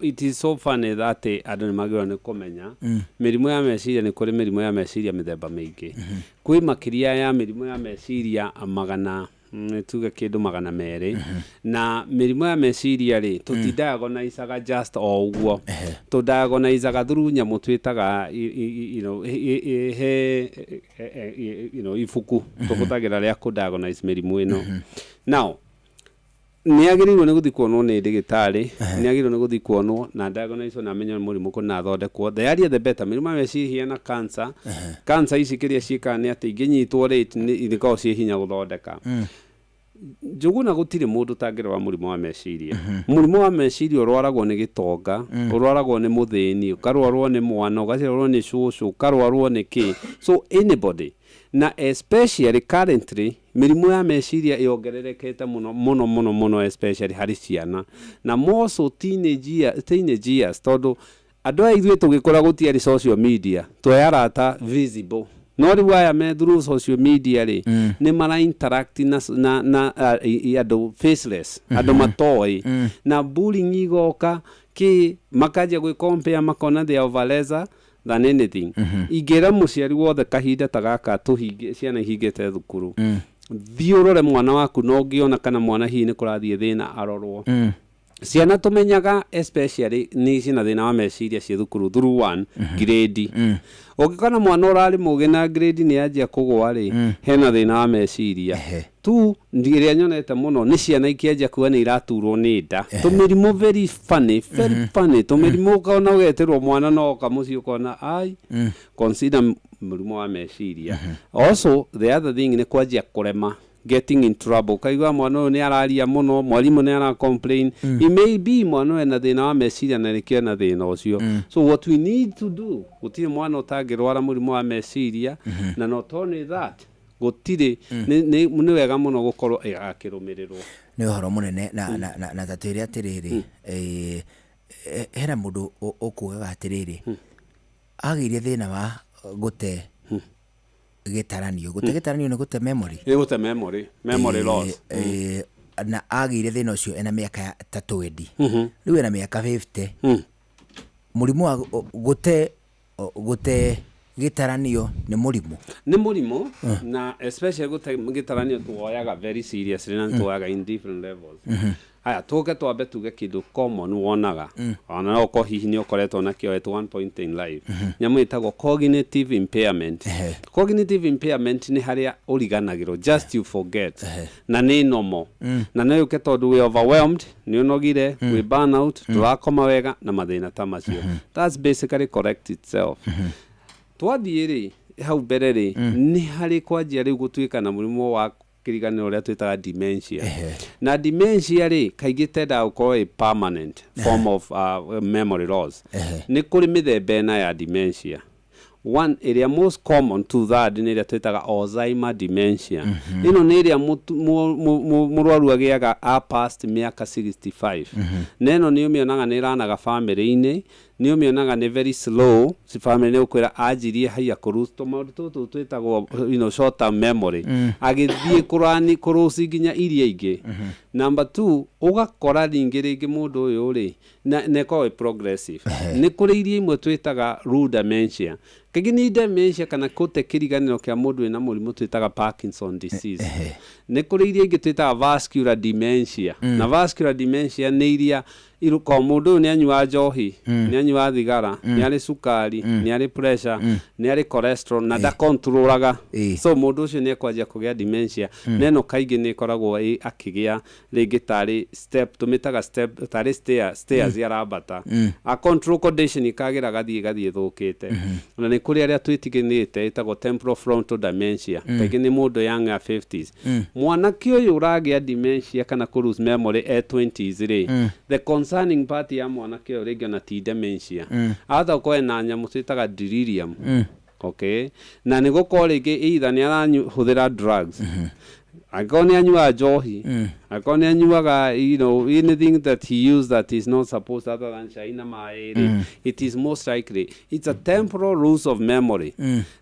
it is so funny that andũ nĩ magĩrĩirwo nĩ kũmenya mĩrimũ ya meciria, nĩ kũrĩ mĩrimũ ya meciria mĩthemba mĩingĩ. Kwĩ makĩria ya mĩrimũ ya meciria magana, tuge kĩndũ 200. Na mĩrimũ ya meciria rĩ, tũtidiagonaicaga just o ũguo, tũdiagonaicaga through nyamũ twĩtaga he ibuku tũhũthagĩra rĩa kũdiagonise mĩrimũ ĩno. Now nĩ agĩrĩirwo nĩ gũthiĩ kuonwo nĩ ndĩgĩtarĩ, nĩ agĩrĩirwo nĩ gũthiĩ kuonwo na diagnose na amenye nĩ mũrimũ kũna athondekwo. The earlier the better. Mĩrimũ ya meciria na cancer, cancer ici kĩrĩa ciĩkaga nĩ atĩ ingĩnyitwo late nĩ ikoragwo ciĩ hinya gũthondeka. Njũgũna gũtirĩ mũndũ ũtangĩrwara mũrimũ wa meciria. Mũrimũ wa meciria ũrwaragwo nĩ gĩtonga, ũrwaragwo nĩ mũthĩni, ũkarwarwo nĩ mwana, ũgaciarwo nĩ cũcũ, ũkarwarwo nĩ kĩ. So anybody. Na especially currently, mĩrimũ ya meciria yongererekete mũno mũno mũno mũno especially harĩ ciana. Na more so teenage year, teenage years tondũ Andũ aya ithuĩ tũgĩkũra gũtiarĩ social media, twaĩ arata visible. No rĩu aya me through social media rĩ, nĩ mara interact na, na, na andũ faceless, andũ matoĩ. Na bullying igoka, kĩ, makanjia gwĩ compare makona they are of a lesser than anything. Ingĩra mũciari wothe kahinda ta gaka tũhingi, ciana ihingĩte thukuru, thiĩ ũrore mwana waku na ũngĩona kana mwana hihi nĩ kũrathiĩ thĩna arorwo. Ciana tũmenyaga especially nĩ ciĩna thĩna wa meciria ciĩ thukuru through one grade. Ũngĩkona mwana ũrarĩ mũgĩ na grade nĩ yanjia kũgũa rĩ, hena thĩna wa meciria. Tu ĩrĩa nyonete mũno nĩ ciana ikĩanjia kuga nĩ iraturwo nĩ nda. Tũmĩrimũ very funny, very funny. Tũmĩrimũ ũkona ũgetĩrwo mwana no oka mũciĩ ũkona ai consider mũrimũ wa meciria. Also the other thing nĩ kwanjia kũrema getting in trouble. Ũkaigua mwana ũyũ nĩ araria mũno, mwarimũ nĩ ara complain. It may be mwana ũyũ ena thĩna wa meciria na nĩkĩo ena thĩna ũcio. So what we need to do, gũtirĩ mwana ũtangĩrwara mũrimũ wa meciria, na not only that, gũtirĩ, nĩ wega mũno gũkorwo akĩrũmĩrĩrwo. Nĩ ũhoro mũnene na, na, na, na ta twĩre atĩrĩrĩ, hena mũndũ ũkugaga atĩrĩrĩ, agĩire thĩna wa gũte gĩtaranio. Gũte gĩtaranio nĩ gũte memory. Nĩ gũte memory, memory loss. Na agĩire thĩna ũcio ena mĩaka ta 20. Rĩu ena mĩaka 50. Mũrimũ wa gũte gĩtaranio nĩ mũrimũ? Nĩ mũrimũ, na especially gũte gĩtaranio tuoyaga very seriously na tuoyaga in different levels. Haya, tũke twambe tuge kĩndũ common wonaga. Ona no ũkorwo hihi nĩ ũkoretwo nakĩo at one point in life. Nyamũ ĩtagwo cognitive impairment. Cognitive impairment nĩ harĩa ũriganagĩrwo, just you forget. Na nĩ normal. Na no yũke tondũ wĩ overwhelmed, nĩ ũnogire, wĩ burnout, ndũrakoma wega na mathĩna ta macio. That's basically correct itself. Twathiĩ rĩ, hau mbere rĩ, nĩ harĩ kwanjia rĩu gũtuĩka na mũrimũ wa kĩriganĩro ũrĩa twĩtaga dementia. Na dementia rĩ, kaingĩ tendaga gũkorwo ĩ permanent form of memory loss. Nĩ kũrĩ mĩthemba ĩna ya dementia. One ĩrĩa most common to that nĩ ĩrĩa twĩtaga Alzheimer dementia. Ĩno nĩ ĩrĩa mũrwaru agĩaga a past mĩaka 65. Na ĩno nĩ ũmĩonaga nĩ ĩranaga family-inĩ, nĩ ũmĩonaga nĩ very slow, si family nĩ ũkwĩra anjirie haiya kũru tũmaũndũ tũtũ twĩtagwo, short term memory. Agĩthiĩ kũrani kũrũci nginya iria ingĩ. Number 2, ũgakora rĩngĩ rĩngĩ mũndũ ũyũ rĩ, na ĩkoragwo ĩ progressive. Nĩ kũrĩ iria imwe twĩtaga Lewy dementia. Kaingĩ nĩ dementia kana kũte kĩriganĩro kĩa mũndũ wĩna mũrimũ twĩtaga Parkinson disease. Nĩ kũrĩ iria ingĩ twĩtaga vascular dementia. Na vascular dementia nĩ iria iruka mũndũ ũyũ nĩ anyua njohi, nĩ anyua thigara, nĩ arĩ cukari, nĩ arĩ pressure, nĩ arĩ cholesterol na ndakontrolaga. So mũndũ ũcio nĩ ekwanjia kũgĩa dementia. Na ĩno kaingĩ nĩ ĩkoragwo akĩgĩa rĩngĩ tarĩ step, tũmĩtaga step, tarĩ stairs arambata. A control condition ikagĩra gathiĩ gathiĩ thũkĩte. Na nĩ kũrĩ arĩa twĩtigĩrĩte ĩtagwo temporal frontal dementia. Kaingĩ nĩ mũndũ young ya 50s. Mwanake ũyũ ũragĩa dementia kana kũ lose memory e 20s rĩ, the concerning part ya mwanake ũyũ rĩngĩ ona ti dementia. Ahota gũkorwo ena nyamũ twĩtaga delirium. Okay. Na nĩ gũkorwo rĩngĩ either nĩ arahũthĩra drugs. Angĩkorwo nĩ anyuaga njohi, angĩkorwo nĩ anyuaga, anything that he used that is not supposed other than cai na maĩ rĩ, it is most likely it's a temporal loss of memory.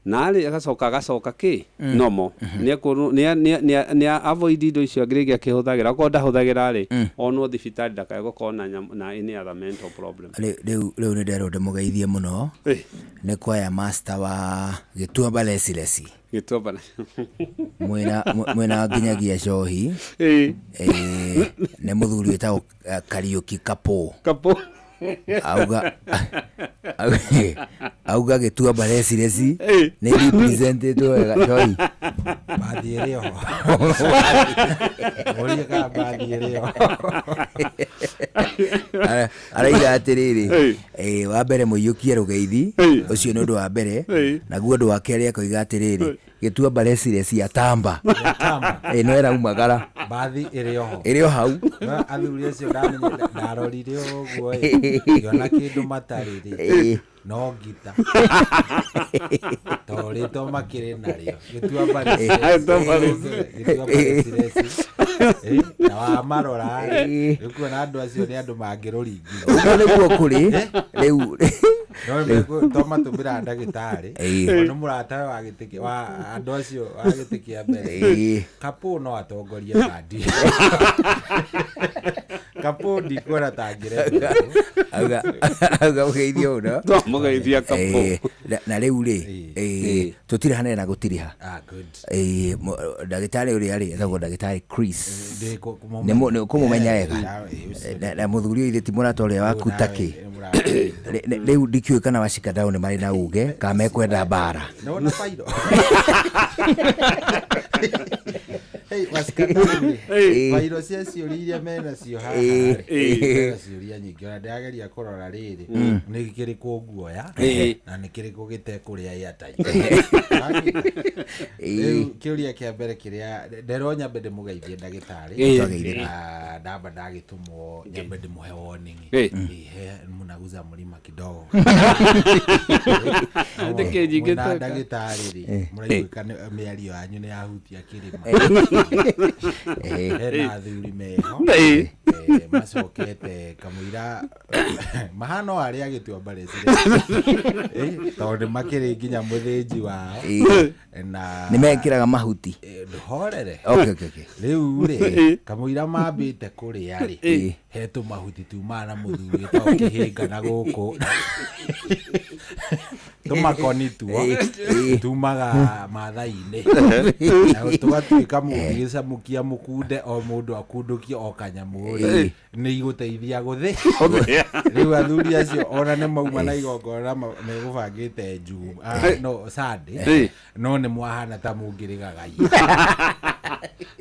Na rĩ agacoka agacoka kĩ normal. Nĩ ekũrũ, nĩ, nĩ, nĩ, nĩ avoid indo icio rĩngĩ akĩhũthagĩra. Okorwo ndahũthagĩra rĩ, onwo thibitarĩ ndakae gũkorwo na nyamũ, na any other mental problem. Rĩu, rĩu nĩ nderwo ndĩmũgeithie mũno. Nĩ kwaya master wa Gĩtuamba Lesilesi. Gĩtuamba. Mwena, mwena nginyagia njohi. Nĩ mũthuri wĩtagwo Kariũki Kapũ. Kapũ. Auga, auga Gĩtuamba Lesilesi nĩ represented wega njohi. Bathi ĩrĩ oho. Mũrie kana bathi ĩrĩ oho. Araiga atĩrĩrĩ, wa mbere mũiyũkie rũgeithi, ũcio nĩ ũndũ wa mbere. Naguo ũndũ wa kerĩ akoiga atĩrĩrĩ, Gĩtuamba Resilience ya Tamba. Ya Tamba. Ĩno ĩraumagara. Mbathi ĩrĩ oho. Ĩrĩ o hau. No athuri acio ndamenye ndarorire ũguo ĩ, ngĩona kĩndũ matarĩ rĩ. No ngita. To rĩtwa makĩrĩ narĩo. Gĩtuamba Gĩtuamba Resilience. Gĩtuamba Resilience. Na wamarora rĩ, nĩũkuona andũ acio nĩ andũ mangĩrũringithia. Ũguo nĩguo kũrĩ rĩu. No to matũmĩra ndagĩtarĩ. Nĩ mũratawe wa gĩtĩ wa andũ acio wa gĩtĩ kĩa mbere. Kapũ no atongorie bandi. Kapũ ndikuona ta angĩremwo. Auga auga mũgeithio mũno. Twamũgeithia Kapũ. Na rĩu rĩ, tũtirĩ hanene na gũtiriha. Ah, good. Ndagĩtarĩ ũrĩa rĩ, etagwo ndagĩtarĩ Chris. Ndĩ kũmũmenya. Nĩ ũkũmũmenya wega. Ũcio. Na mũthuri ũyũ ithe ti mũrata ũrĩa waku Nawe, takĩ. nĩ mũrata. Rĩu ndikĩũĩ kana washikadau nĩ marĩ na uge kana mekwenda mbara. Nĩwona bairo? Hey, washikadau rĩ, bairo cia ciũria iria menacio haha rĩ, mena ciũria nyingĩ ona ndĩrageria kũrora rĩrĩ nĩ kĩrĩkũ nguoya na nĩ kĩrĩkũ gĩtekũrĩa airtime. Rĩu kĩũria kĩa mbere kĩrĩa nderwo nyambe ndĩmũgeithie ndagĩtarĩ. Twageithĩka. Na ndamba ndagĩtũmwo nyambe ndĩmũhe warning. Ihe mnaguza mlima kidogo. Nĩkĩ Mwĩna njingĩteka? ndagĩtarĩ rĩ, mũraiguĩka mĩario yanyu nĩ yahutia kĩrĩma. Hena athuri meho macokete kamũira mahana o arĩa agĩtuamba rĩcirĩ tondũ nĩ makĩrĩ nginya mũthĩnji wao na Nĩ mekĩraga mahuti. Ndũhorere. Okay. Rĩu rĩ, kamũira mambĩte kũrĩa rĩ, he tũmahuti tumaga na mũthuri wĩtagwo kĩhĩnga na gũkũ tũmakoni tuo tumaga mathai-inĩ na tũgatuĩka mũngĩgĩcamũkia mũkunde o mũndũ akundũkie o kanyamũ rĩ, nĩ igũteithia gũthĩ. Rĩu athuri acio ona nĩ mauma na igongona megũbangĩte no Sunday, no nĩ mwahana ta mũngĩrĩgagaia.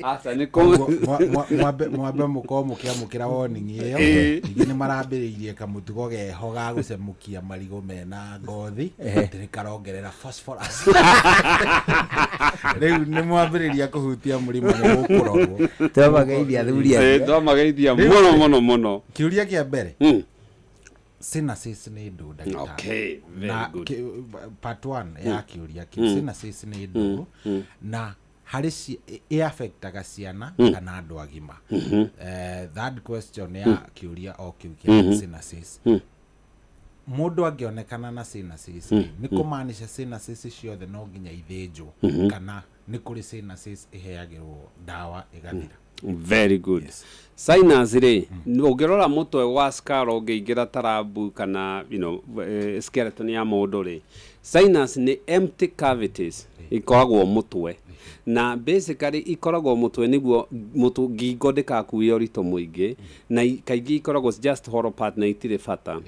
Aca, nĩ Koguo mwambe mũkorwo mũkĩamũkĩra warning ĩyo. Ningĩ nĩ marambĩrĩirie kamũtugo geho ga gũcemũkia marigũ mena ngothi, atĩ nĩ karongerera phosphorus. Rĩu nĩ mwambĩrĩria kũhutia mũrĩmo, nĩ mũkũrorwo. Twamageithia athuri acio. Twamageithia mũno mũno mũno. Kĩũria kĩa mbere, sinuses nĩ ndũ, ndagĩtarĩ? Okay, very Na good. Part 1 ya kĩũria kĩu, sinuses nĩ ndũ na harĩ ĩ-affectaga ciana kana andũ agima? Third question ya kĩũria o kĩu kĩa sinuses, mũndũ angĩonekana na sinuses rĩ, nĩ kũmaanisha sinuses ciothe no nginya ithĩnjwo kana nĩ kũrĩ sinuses ĩheagĩrwo ndawa ĩgathira? Very good. Sinus rĩ, ũngĩrora mũtwe wa skull, ũngĩingĩra tarabu kana skeleton ya mũndũ rĩ, sinus nĩ empty cavities ikoragwo mũtwe, na basically ikoragwo mũtwe nĩguo mũtũ ngingo ndĩkakue ũritũ mũingĩ, na kaingĩ ikoragwo just hollow part na itirĩ bata.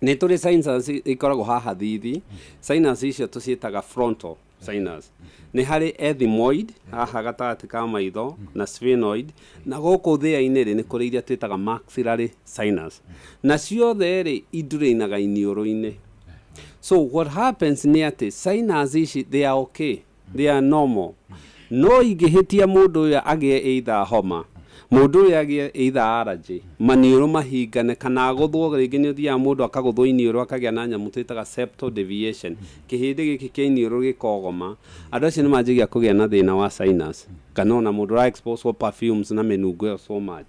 Nĩ tũrĩ sinus ikoragwo haha thithi. Sinus icio tũciĩtaga frontal sinus. Nĩ harĩ ethmoid haha gatagatĩ ka maitho na sphenoid, na gũkũ thĩa-inĩ rĩ, nĩ kũrĩ iria twĩtaga maxillary sinus, na ciothe rĩ idrainaga iniũrũ-inĩ. So what happens nĩ atĩ sinus ici, they are okay, they are normal, no ingĩhĩtia mũndũ ũyũ agĩe either homa, mũndũ ũyũ agĩe either allergy, maniũrũ mahingane kana agũthwo rĩngĩ, nĩ ũthiaga mũndũ akagũthwo iniũrũ akagĩa na nyamũ twĩtaga septal deviation, kĩhĩndĩ gĩkĩ kĩa iniũrũ gĩkogoma, andũ acio nĩ manjagia kũgĩa na thĩna wa sinus, kana ona mũndũ ũra expose perfumes na mĩnungo ĩyo so much.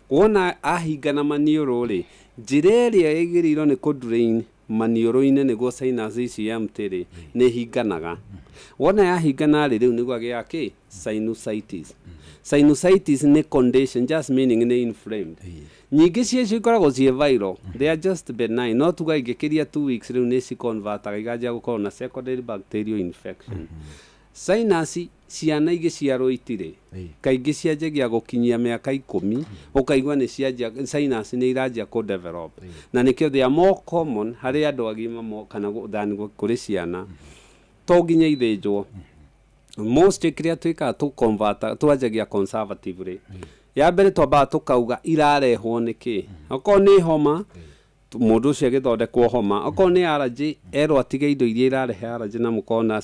Wona ahingana maniũrũ rĩ, njĩra ĩrĩa ĩgĩrĩirwo nĩ kũ drain maniũrũ-inĩ nĩguo sinus ici empty rĩ, nĩ hinganaga. Wona yahingana rĩ, rĩu nĩguo agĩaga kĩ sinusitis. Sinusitis nĩ condition, just meaning nĩ inflamed. Nyingĩ ciacio ikoragwo ciĩ viral, they are just benign, no tuga ingĩkĩria 2 weeks rĩu nĩ ciconvertaga ikanjia gũkorwo na secondary bacterial infection. Sinus ciana igĩciarwo itirĩ, kaingĩ cianjagia gũkinyia mĩaka 10 ũkaigua nĩ cianjia, sinus nĩ iranjia kũ develop, na nĩkĩo they are more common harĩ andũ agima kana than kũrĩ ciana. To nginya ithĩnjwo. Most kĩrĩa twĩkaga, tũ convert, twanjagia conservatively. Ya mbere twambaga tũkauga irarehwo nĩ kĩ. Okorwo nĩ homa. Mũndũ ũcio agĩthondekwo homa, okorwo nĩ allergy, erwo atige indo iria irarehe allergy, na mũkorwo na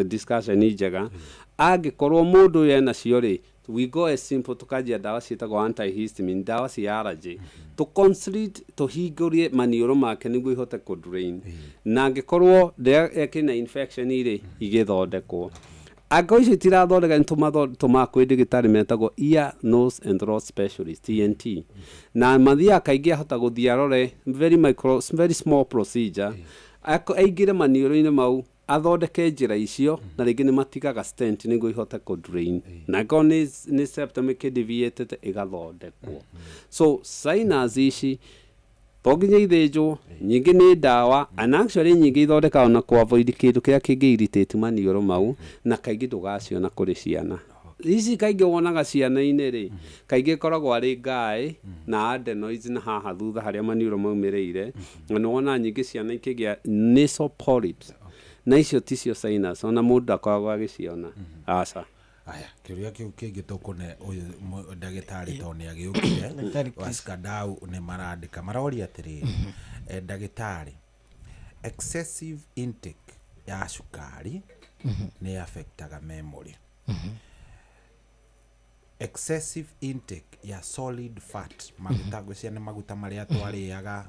discussion njega. Angĩkorwo mũndũ ũyũ enacio rĩ, we go as simple, tukanjia ndawa ciĩtagwo antihistamine, ndawa cia allergy, tũ consolidate, tũhingũrie maniũrũ make nĩguo ihote kũ drain. Na angĩkorwo ĩkĩna infection rĩ, igĩthondekwo. Angĩkorwo icio itirathondeka, nĩ tũmaga kwĩ ndagĩtarĩ metagwo ear, nose and throat specialist, ENT, na mathiaga kaingĩ, ahota gũthiĩ arore very micro, very small procedure, aingĩre maniũrũ-inĩ mau, athondeke njĩra icio, na rĩngĩ nĩ matigaga stent nĩguo ihote kũ drain, na angĩkorwo nĩ septum ĩkĩdeviatĩte, ĩgathondekwo. So sinus ici to nginya ithĩnjwo, nyingĩ nĩ ndawa, and actually nyingĩ ithondekagwo na kũ avoid kĩndũ kĩrĩa kĩngĩ irritate maniũrũ mau, na kaingĩ ndũgaciona kũrĩ ciana ici. Kaingĩ wonaga ciana-inĩ rĩ, kaingĩ ĩkoragwo arĩ ngaĩ na adenoids na haha thutha harĩa maniũrũ maumĩrĩire, na nĩ wonaga nyingĩ ciana ikĩgĩa nasal polyps, na icio ticio sinus, ona mũndũ ndakoragwo agĩciona, aca. Aya, kĩũria kĩu kĩngĩ tũkũne ũyũ ndagĩtarĩ tondũ nĩ agĩũkire. Ndagĩtarĩ Chris. Washikadau nĩ marandĩka, maroria atĩrĩrĩ, ndagĩtarĩ, excessive intake ya cukari nĩ affectaga memory? Excessive intake ya solid fat, maguta, ngwĩciria nĩ maguta marĩa twarĩaga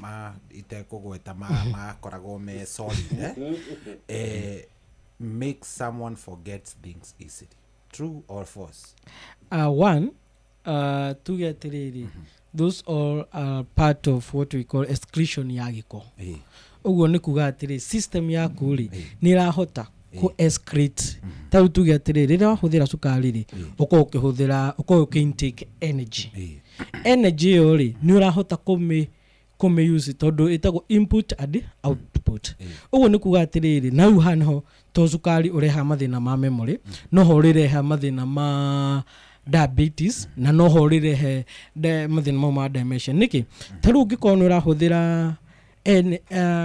ma itekũgweta makoragwo me solid, makes someone forget things easily, true or false? One, tuge atĩrĩrĩ, those all are part of what we call excretion ya gĩko. Ũguo nĩ kuga atĩrĩ, system yaku rĩ, nĩ ĩrahota kũ excrete. Ta rĩu tuge atĩrĩrĩ, rĩrĩa wahũthĩra cukari rĩ, ũkorwo ũkĩhũthĩra, ũkorwo ũkĩ intake energy. Energy ĩyo rĩ, nĩ ũrahota kũmĩ use tondũ ĩtagwo input and output. Ũguo nĩ kuga atĩrĩrĩ, na rĩu haha nĩho to cukari ũrehaga mathĩna ma memory, noho ũrĩreha mathĩna ma diabetes, na noho ũrĩrehe mathĩna mau ma dementia. Nĩkĩ? Ta rĩu ũngĩkorwo nĩ ũrahũthĩra nĩ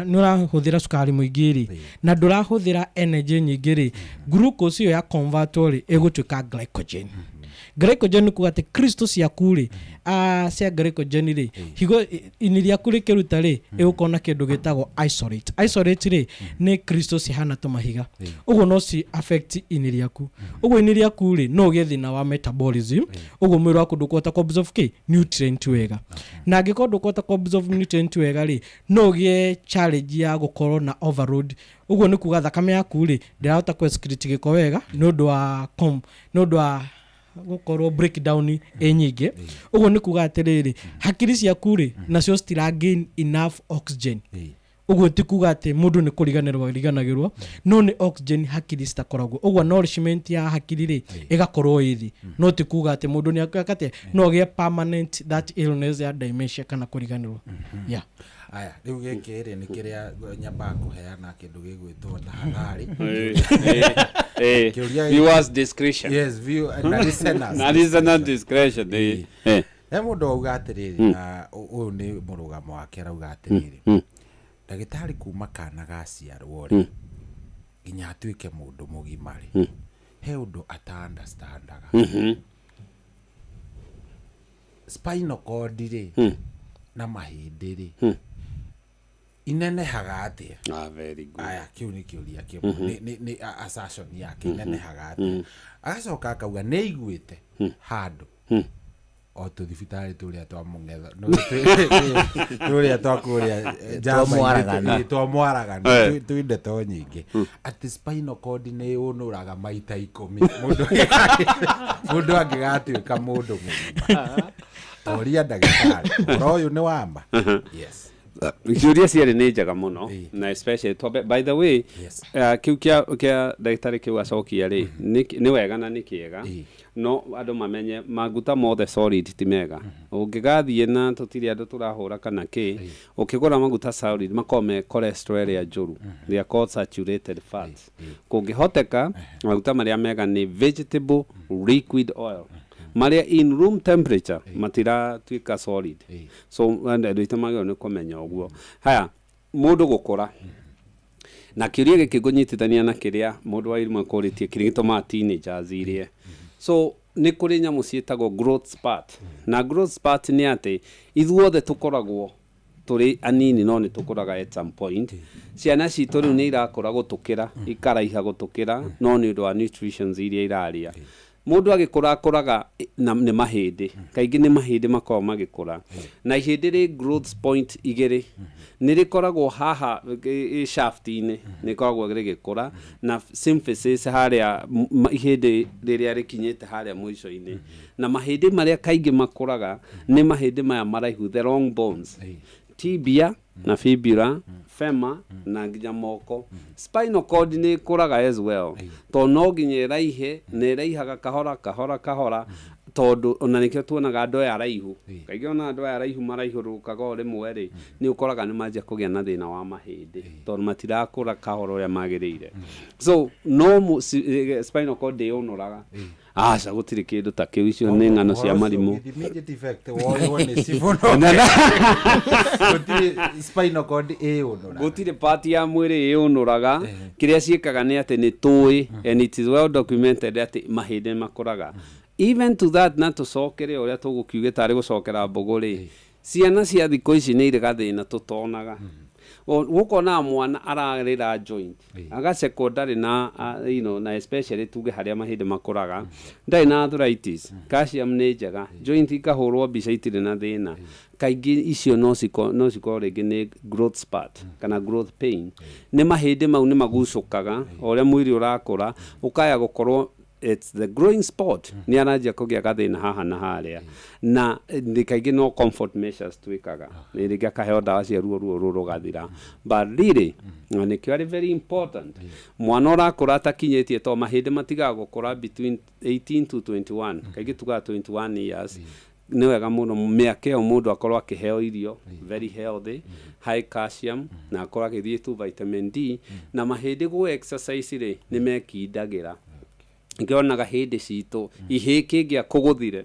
ũrahũthĩra cukari mũingĩ rĩ, na ndũrahũthĩra energy nyingĩ rĩ, glucose ĩyo ya convertwo rĩ, ĩgũtuĩka glycogen. Glycogen nĩ kuga atĩ crystal ciaku rĩ, cia glycogen rĩ, higo ini rĩaku rĩkĩruta rĩ, ĩgũkorwo na kĩndũ gĩtagwo isolate. Isolate rĩ, nĩ crystal cihana tũmahiga. Ũguo no ci affect ini rĩaku. Ũguo ini rĩaku rĩ, no ũgĩe thĩna wa metabolism. Ũguo mwĩrĩ waku ndũkũhota kũ absorb kĩ nutrient wega, na angĩkorwo ndũkũhota kũ absorb nutrient wega rĩ, no ũgĩe challenge ya gũkorwo na overload. Ũguo nĩ kuga thakame yaku rĩ, ndĩrahota kũ excrete gĩko wega nĩ ũndũ wa gũkorwo breakdown ĩ nyingĩ. Ũguo nĩ kuga atĩrĩrĩ, hakiri ciaku rĩ, nacio citira gain enough oxygen. Ũguo ti kuga atĩ mũndũ nĩ kũriganĩrwo ariganagĩrwo, no nĩ oxygen hakiri citakoragwo. Ũguo nourishment ya hakiri rĩ, ĩgakorwo ĩ thĩ, no ti kuga atĩ mũndũ nĩ akate no agĩe permanent that illness ya dementia kana kũriganĩrwo, yeah. Aya, rĩu gĩkĩ rĩ, nĩ kĩrĩa nyambaga kũheana kĩndũ gĩgwĩtwo tahadhari. Kĩũria Viewers discretion. Yes, view na listeners. Na listener discretion. He mũndũ auga atĩrĩrĩ, na ũyũ nĩ mũrũgamo wake, arauga atĩrĩrĩ, ndagĩtarĩ, kuma kana gaciarwo rĩ, nginya atuĩke mũndũ mũgima rĩ, he ũndũ ata understandaga. Spinal cord rĩ, na mahĩndĩ rĩ, inenehaga atĩa? Ah, very good. Aya, kĩu nĩ kĩũria kĩmwe. Nĩ assertion yake, inenehaga atĩa? Agacoka akauga nĩ aiguĩte handũ o tũthibitarĩ tũrĩa twa mũng'etho, tũrĩa twa kũrĩa Twa Mwaragana. Twa Mwaragana. Twĩ ndeto nyingĩ atĩ spinal cord nĩ ũnũraga maita 10 mũndũ angĩgatuĩka mũndũ mũgima. Toria ndagĩtarĩ ũhoro ũyũ nĩ wama. Yes. Ciũria cierĩ nĩ njega mũno, na especially twambe, by the way, kĩu kĩa ndagĩtarĩ kĩu acokia rĩ, nĩ wega na nĩ kĩega. No andũ mamenye maguta mothe solid ti mega. Ũngĩgathiĩ na tũtirĩ andũ tũrahũra kana kĩ, ũkĩgũra maguta solid makoragwo me cholesterol ĩrĩa njũru, they are called saturated fats. Kũngĩhoteka, maguta marĩa mega nĩ vegetable liquid oil, marĩa in room temperature matiratuĩka solid. So andũ aitũ magĩrĩirwo nĩ kũmenya ũguo. Haya, mũndũ gũkũra na kĩũria gĩkĩ ngũnyitithania na kĩrĩa mũndũ wa irimwe kũrĩtie, kĩrĩa gĩtũmaga teenagers irie. So Nĩ kũrĩ nyamũ ciĩtagwo growth spurt, na growth spurt nĩ atĩ ithuothe tũkoragwo tũrĩ anini no nĩ tũkũraga. At some point ciana citũ rĩu nĩ irakũra gũtũkĩra, ikaraiha gũtũkĩra, no nĩ ũndũ wa nutritions iria irarĩa. Mũndũ agĩkũra akũraga na nĩ mahĩndĩ, kaingĩ nĩ mahĩndĩ makoragwo magĩkũra, na ihĩndĩ rĩ growth point igĩrĩ. Nĩ rĩkoragwo haha shaft-inĩ, nĩ rĩkoragwo rĩgĩkũra, na symphysis harĩa ihĩndĩ rĩrĩa rĩkinyĩte harĩa mũico-inĩ. Na mahĩndĩ marĩa kaingĩ makũraga nĩ mahĩndĩ maya maraihu, the long bones, tibia na fibula, femur na nginya moko. Spinal cord nĩ ĩkũraga as well, tondũ no nginya ĩraihe, na ĩraihaga kahora kahora kahora, tondũ ona nĩkĩo tuonaga andũ aya araihu kaingĩ, ona andũ aya araihu maraihũrũkaga o rĩmwe rĩ, nĩ ũkoraga nĩ manjia kũgĩa na thĩna wa mahĩndĩ tondũ matirakũra kahora ũrĩa magĩrĩire. So no spinal cord ndĩũnũraga, aca, gũtirĩ kĩndũ ta kĩu, icio nĩ ng'ano cia marimũ. With immediate effect woywo nĩ cibuno, gũtirĩ spinal cord ĩyũnũra. Gũtirĩ part ya mwĩrĩ ĩyũnũraga. Kĩrĩa ciĩkaga nĩ atĩ nĩ tũĩ, and it is well documented atĩ mahĩndĩ makũraga. Even to that, na tũcokere ũrĩa tũgũkiuge tarĩ gũcokera mbũgũ rĩ, ciana cia thikũ ici nĩ irĩ gathĩna tũtonaga. Gũkonaga mwana ararĩra joint, agacekwo ndarĩ na na especially tuge harĩa mahĩndĩ makũraga, ndarĩ na arthritis, calcium nĩ njega, joint ikahũrwo mbica itirĩ na thĩna. Kaingĩ icio no cikorwo rĩngĩ nĩ growth spurt kana growth pain, nĩ mahĩndĩ mau nĩ magucũkaga o ũrĩa mwĩrĩ ũrakũra, ũkaya gũkorwo it's the growing spot, nĩ aranjia kũgĩa gathĩna haha na harĩa, na nĩ kaingĩ no comfort measures twĩkaga, nĩ rĩngĩ akaheo ndawa cia ruo, ruo rũrũ rũgathira. But really, na nĩkĩo arĩ very important, mwana ũrakũra atakinyĩtie, to mahĩndĩ matigaga gũkũra between 18 to 21, kaingĩ tugaga 21 years, nĩ wega mũno mĩaka ĩyo mũndũ akorwo akĩheo irio very healthy, high calcium, na akorwo agĩthiĩ tu vitamin D, na mahĩndĩ gũ exercise rĩ, nĩ mekindagĩra. Ngĩonaga hĩndĩ citũ ihĩ kĩngĩa kũgũthire,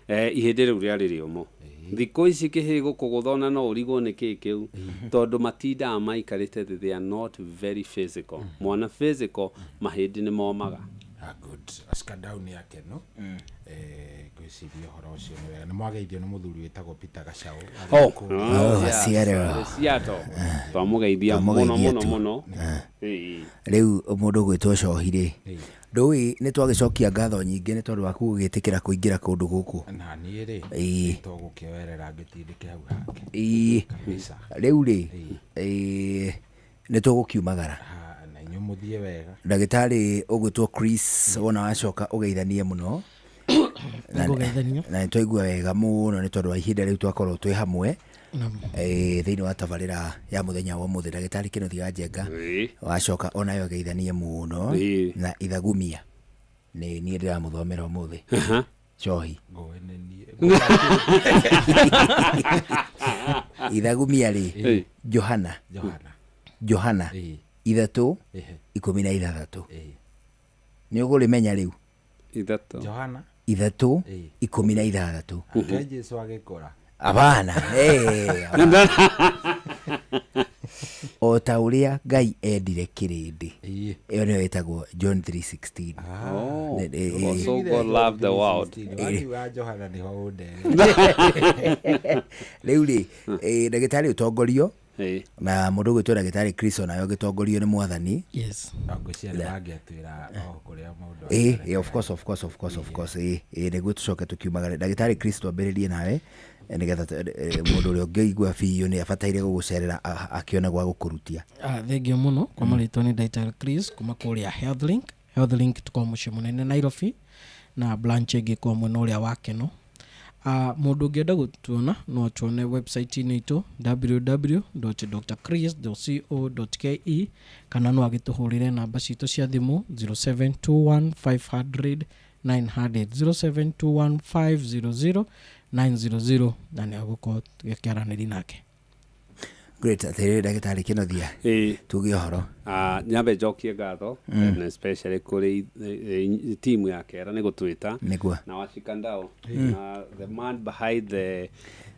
ihĩndĩ rĩu rĩarĩ rĩũmũ. Thikũ ici kĩhĩ gũkũgũtha ona no ũrigwo nĩ kĩĩ kĩu, tondũ matindaga maikarĩte thĩ, they are not very physical. Mwana physical, mahĩndĩ nĩ momaga. Ah, good. Ashikadau nĩ akenu. Ngwĩciria ũhoro ũcio nĩ wega. Nĩ mwageithio nĩ mũthuri wĩtagwo Peter Gacau. Oh, Oh, yes, Seattle. Seattle. Twamũgeithia mũno. Twamũgeithia Mũno tu. mũno. Ĩĩ. Rĩu mũndũ ũgwĩtwo cohi rĩ, ndũĩ nĩ twagĩcokia ngatho nyingĩ nĩ tondũ waku gũgĩtĩkĩra kũingĩra kũndũ gũkũ. Na niĩ rĩ, tũgũkĩoerera ngĩtindĩke hau hake. Kabisa. Rĩu rĩ, nĩ tũgũkiumagara. Ha, na inyuĩ mũthiĩ wega. Ndagĩtarĩ ũgwĩtwo Chris, wona wacoka ũgeithanie mũno. Nĩngũgeithania. Na nĩ twaigua wega mũno nĩ tondũ wa ihinda rĩu twakorwo twĩ hamwe thĩinĩ wa tabarĩra ya mũthenya wa ũmũthĩ. Ndagĩtarĩ Kĩnuthia wa Njenga, wacoka onayo geithanie mũno. Na ithagumia nĩ niĩ ndĩramũthomera ũmũthĩ. Cohi. Ngũĩ nĩ niĩ. Ithagumia rĩ, Johana. Johana. Johana 3 16. Nĩ ũgũrĩmenya rĩu. 3. Johana. 3 16. Ake Jesu agĩkũra. Abana, abana. O ta ũrĩa Ngai endire kĩrĩndĩ. Ĩyo nĩyo ĩtagwo John 3:16. Oh, for so God loved the world. Wakiuga Johana nĩho ũndere. Rĩu rĩ, ndagĩtarĩ ũtongorio na mũndũ ũgwĩtwo ndagĩtarĩ Chris, onawe ũgĩtongorio nĩ mwathani. Yes. Ngwĩciria nĩ mangĩatwĩra o kũrĩa mũndũ Of course, of course, of course, of course. Nĩguo tũcoke tũkiumagare. Ndagĩtarĩ Chris, twambĩrĩrie nawe, nĩgetha mũndũ ũrĩa ũngĩigua biũ nĩ abataire gũgũcerera akĩone gwa gũkũrutia. Ah, thengio mũno. Kwa marĩtwa nĩ Ndagĩtarĩ Chris kuma kũrĩa Healthlink. Healthlink tũkoragwo mũciĩ mũnene Nairobi na branch ĩngĩ kwa mwena ũrĩa wa Keno. Mũndũ ũngĩenda gũtuona no atuone website-inĩ itũ www.drchris.co.ke, kana no agĩtũhũrĩre namba citũ cia thimũ 0721 500 900, 0721 500 900, na nĩ agũkorwo tũgĩkĩaranĩria nake. Great, atĩrĩrĩ ndagĩtarĩ Kĩnothia, Ĩĩ. tuge ũhoro. Nyambe njokie ngatho and especially kũrĩ timu ya Kera nĩ gũtwĩta. Nĩguo. Na washikandao na the man behind the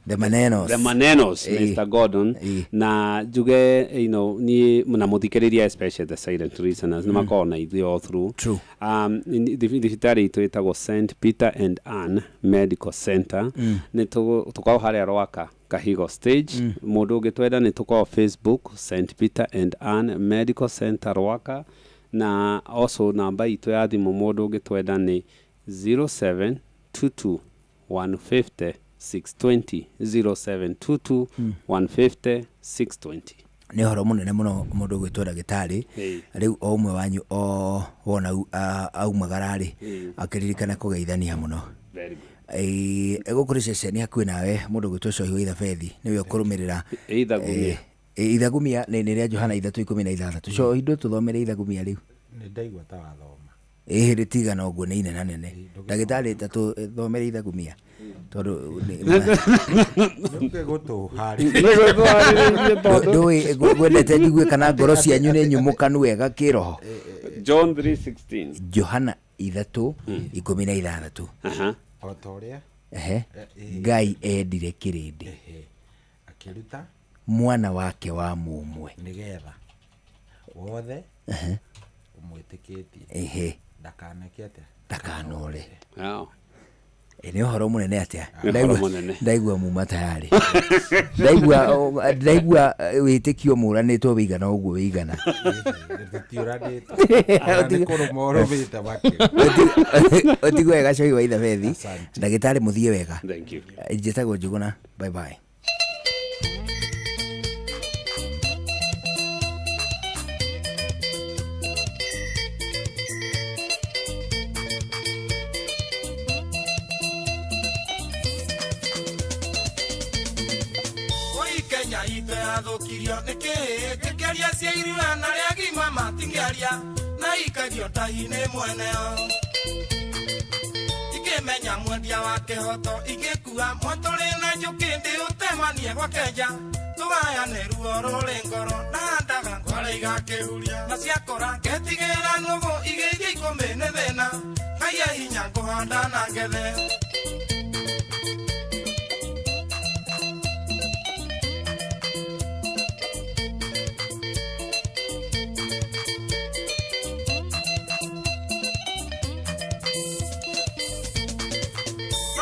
The manenos. The manenos, Ĩĩ. Mr. Gordon. Ĩĩ. Na njuge niĩ na mũthikĩrĩria, especially the silent listeners, nĩ makoragwo na ithuĩ all through. True. Thibitarĩ itũ ĩtagwo St Peter and Ann Medical Center. Nĩ tũkoragwo harĩa Rwaka Kahigo stage. Mũndũ ũngĩtwenda, nĩ tũkoragwo Facebook, St Peter and Ann Medical Center Rwaka, na also namba itũ ya thimũ mũndũ ũngĩtwenda nĩ 0722 150 620, 0722 150 620. Nĩ ũhoro mũnene mũno mũndũ ũgwĩtwo ndagĩtarĩ. Rĩu o ũmwe wanyu o wona aumagara rĩ, akĩririkana kũgeithania mũno. Very good. Ĩĩ, gũkũ nĩ ceceni hakuhĩ nawe, mũndũ ũgwĩtwo Cohi wa Ithabethi nĩwe ũkũrũmĩrĩra. Ithagumia. Ithagumia nĩ rĩa Johana 3:16. Cohi, ndũtũthomere ithagumia rĩu. Nĩ ndaigua ta wathoma. Ĩhĩ, rĩtigana ũguo nĩ inena nene. Ndagĩtarĩ, tatũthomere ithagumia tondũ Nĩũke gũtũharĩria. Ndũĩ ngwendete njigue kana ngoro cianyu nĩ nyũmũkanu wega kĩroho. John 3:16. Johana 3:16. O ta ũrĩa Ngai endire kĩrĩndĩ, akĩruta mwana wake wa mũmwe, nĩgetha wothe ũmwĩtĩkĩtie ndakaneke atĩa? Ndakanore. Wow. Ĩ, nĩ ũhoro mũnene atĩa. Nĩ ũhoro mũnene. Ndaigua muma tayarĩ, ndaigua wĩtĩkio mũranĩtwo wĩigana ũguo wĩigana. Tũtiũranĩte. Ona nĩ kũrũma ũrũmĩte makĩria. Ũtigwo wega, Cohi wa Ithabethi. Asante. Ndagĩtarĩ, mũthiĩ wega. Thank you. Njĩtagwo Njũgũna, bye bye. Oi Kenya itũ yathũkirio nĩ kĩĩ? Ngĩkĩaria cia irua na arĩa agima matingĩaria na ikagio tahi-inĩ mweneo, ikĩmenya mwendia wa kĩhoto, ingĩkua mwatũrĩ na njũkĩ ndĩ ũtemanie gwa Kenja tũgayane ruo rũrĩ ngoro. Ndahandaga ngware igakĩhuria na ciakũra ngetigĩra nũgũ igĩthiĩ ikũmbĩ nĩ thĩna. Ngai e hinya, ngũhanda na ngethe.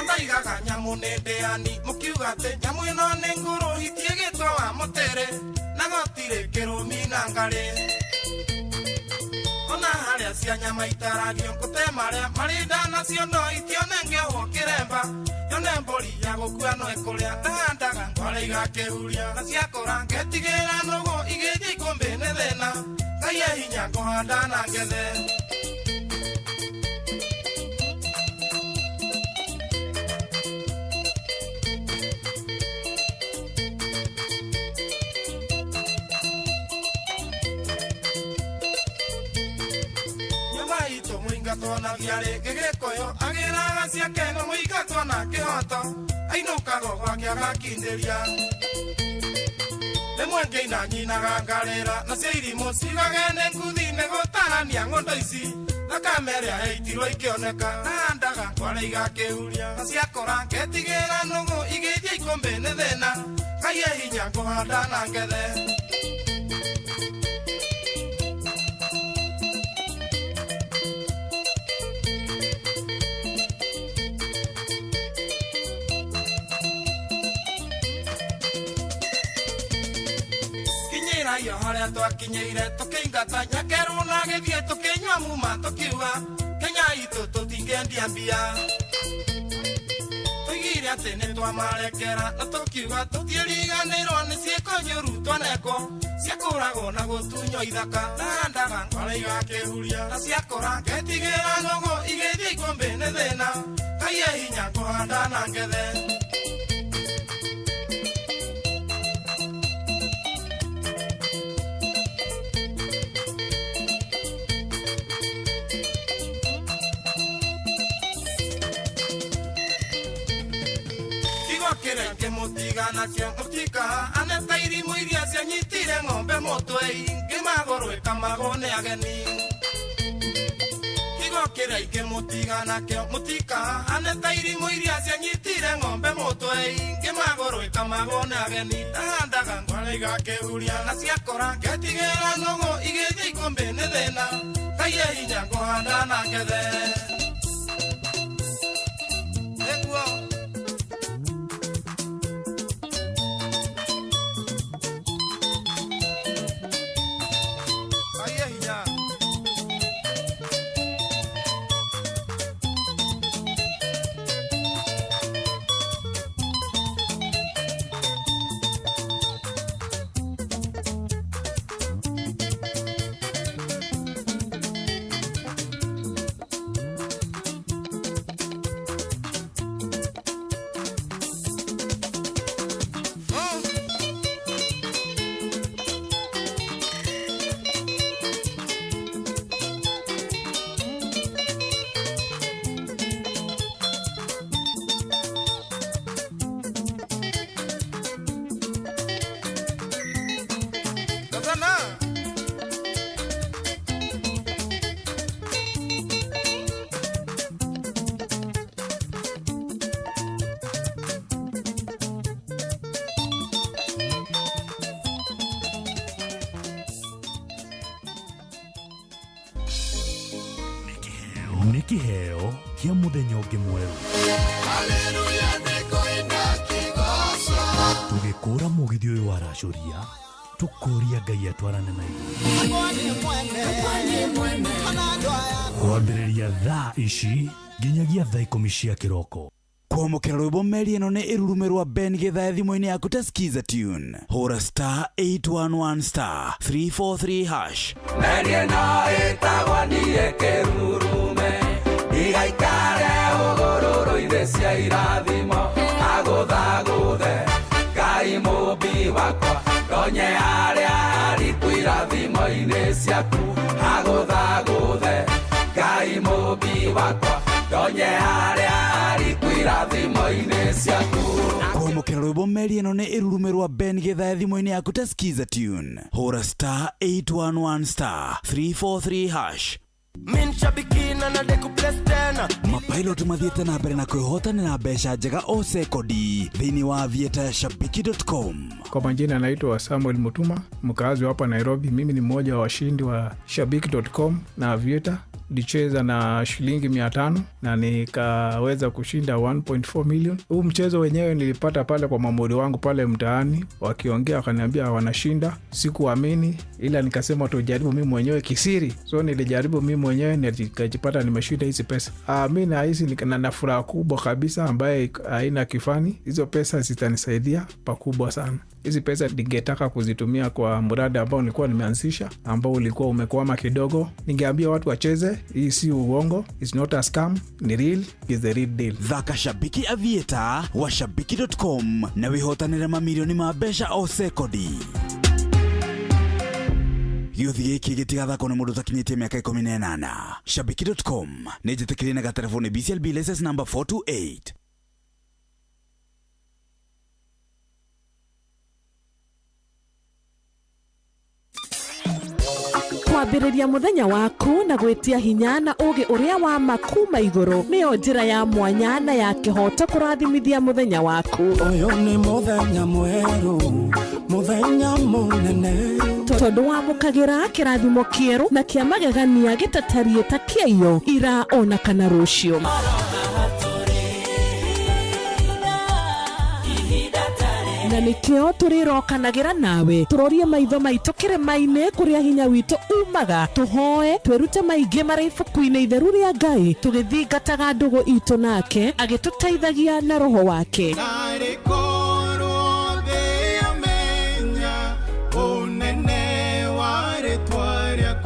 Ndaigaga nyamũ nĩ ndĩani, mũkiuga atĩ nyamũ ĩno nĩ ngũrũ, itiĩgĩtwo wa mũtĩrĩ na gũtirĩ kĩrũmi na ngarĩ, ona harĩa cia nyama itaragio ngũte marĩa marĩ nda nacio no itionengewo kĩremba, yone mbũri ya gũkua no ĩkũrĩa. Ndahandaga ngware igakĩhuria na ciakũra ngetigĩra nũgũ igĩthiĩ ikũmbĩ nĩ thĩna. Ngai e hinya, ngũhanda na ngethe. Nyũmba itũ mũingatwo na thiarĩ, gĩgĩkũyũ agĩraga ciake, no mũingatwo na kĩhoto ainũkagwo gwake agakindĩria. Rĩmwe ngĩina nyinaga ngarĩra, nacio irimũ ciugage nĩ nguthi nĩ gũtarania ng'ondo ici, thakame ĩrĩa ĩitirwo ikĩoneka. Ndahandaga ngware igakĩhuria na ciakũra ngetigĩra nũgũ igĩthiĩ ikũmbĩ nĩ thĩna. Ngai e hinya, ngũhanda na ngethe. Kinyĩra iyo harĩa twakinyĩire, tũkĩingata nyakerũ na gĩthiĩ, tũkĩnyua muma, tũkiuga Kenya itũ tũtingĩendia mbia. Tũigire atĩ nĩ twamarekera na tũkiuga tũtiĩriganĩrwo nĩ ciĩko njũru twanekwo cia kũragwo na gũtunywo ithaka. Ndahandaga ngware igakĩhuria na ciakũra ngetigĩra nũgũ igĩthiĩ ikũmbĩ nĩ thĩna. Ngai e hinya, ngũhanda na ngethe. Kigo. kĩrĩa ngĩmũtiga nakĩo mũtikahane ta irimũ iria cianyitire ng'ombe mũtwe ngĩmagũrũ ĩkamagwo nĩ ageni. Kigo kĩrĩa ingĩmũtiga nakĩo mũtikahane ta irimũ iria cianyitire ng'ombe mũtwe ngĩmagũrũ ĩkamagwo nĩ ageni. Ndahandaga ngwara igakĩhuria na ciakũra ngetigĩra nũgũ igĩthiĩ ikũmbĩ nĩ thĩna Ngai e hinya ngũhanda na ngethe. Nĩguo Ngai e hinya. Nĩ kĩheo kĩa mũthenya ũngĩ mwerũ. Tũgĩkũra mũgithi ũyũ waracũria, tũkũria Ngai atwarane na ithuĩ. Kwambĩrĩria thaa ici nginyagia thaa 10 cia kĩroko. Kwamũkĩra rwĩmbo meri ĩno nĩ ĩrurume rwa Ben Githae thimũ-inĩ yaku ta Skiza Tune. Hũra star 811 star 343 hash. Meri ĩno ĩtagwo niĩ kĩrurume, igaikare hũgũrũrũ-inĩ cia irathimo, agũthagũthe Ngai mũmbi wakwa, ndonye harĩa hariku irathimo-inĩ ciaku, agũthagũthe Ngai mũmbi wakwa, ndonye harĩa hariku irathimo-inĩ ciaku. Kwamũkĩra rwĩmbo meri ĩno nĩ ĩrurume rwa Ben Githae thimũ-inĩ yaku ta Skiza Tune. Hũra star 811 star 343 hash. Mapilot mathiĩte na mbere na kwĩhotanĩra mbeca njega o sekondi thĩinĩ wa aviator ya shabiki.com. Kwa majina naitwa Samuel Mutuma, mkazi wa hapa Nairobi. Mimi ni mmoja wa washindi wa shabiki.com na Aviator. Nilicheza na shilingi 500 na nikaweza kushinda 1.4 million. Huu mchezo wenyewe nilipata pale kwa mamuri wangu pale mtaani, wakiongea wakaniambia wanashinda. Sikuamini, ila nikasema tujaribu mimi mwenyewe kisiri. So nilijaribu mimi mwenyewe na nikajipata nimeshinda hizi pesa. Mimi nahisi na furaha kubwa kabisa ambaye haina kifani. Hizo pesa zitanisaidia pakubwa sana. Hizi pesa ningetaka kuzitumia kwa mradi ambao nilikuwa nimeanzisha, ambao ulikuwa umekwama kidogo. Ningeambia watu wacheze, hii si uongo, it's not a scam, ni real, is the real deal. Thaka Shabiki Aviator wa shabiki.com na wĩhotanĩre mamirioni ma mbeca o sekondi. Gĩũthi gĩkĩ gĩtigathakwo nĩ mũndũ ũtakinyĩtie mĩaka 18. Shabiki.com nĩ njĩtĩkĩrie na gatereboni BCLB license number 428. Kwambĩrĩria mũthenya waku na gwĩtia hinya na ũũgĩ ũrĩa wa ma kuma igũrũ nĩyo njĩra ya mwanya na ya kĩhooto kũrathimithia mũthenya waku. Ũyũ nĩ mũthenya mwerũ, mũthenya mũnene, tondũ wamũkagĩra kĩrathimo kĩerũ na kĩa magegania gĩtatariĩ ta kĩaiyo ira ona kana rũciũ. Na nĩkĩo tũrĩrokanagĩra nawe tũrorie maitho maitũ kĩrĩma-inĩ kũrĩa hinya witũ umaga, tũhoe twĩrute maingĩ marĩ ibuku-inĩ itheru rĩa Ngai, tũgĩthingataga ndũgũ itũ nake agĩtũteithagia na roho wake.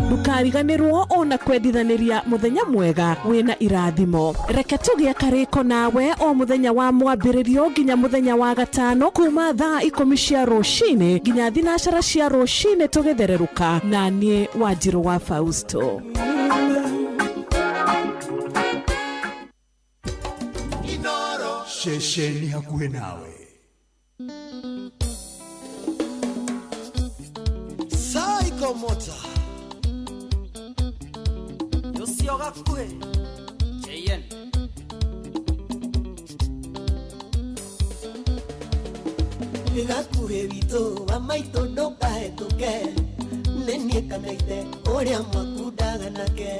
Ndũkariganĩrwo ona kwendithanĩria mũthenya mwega wĩna irathimo. Reke tũgĩe karĩko nawe o mũthenya wa mwambĩrĩrio nginya mũthenya wa gatano kuma thaa 10 cia rũcinĩ nginya 12 cia rũcinĩ tũgĩthererũka na niĩ Wanjirũ wa Fausto. Ceceni hakuhĩ nawe. Promota ũcio gakuhĩ JN Gakuhĩ witũ wa maitũ ndũkahĩtũke nĩ niĩ kana ithe ũrĩa mwakundaga nake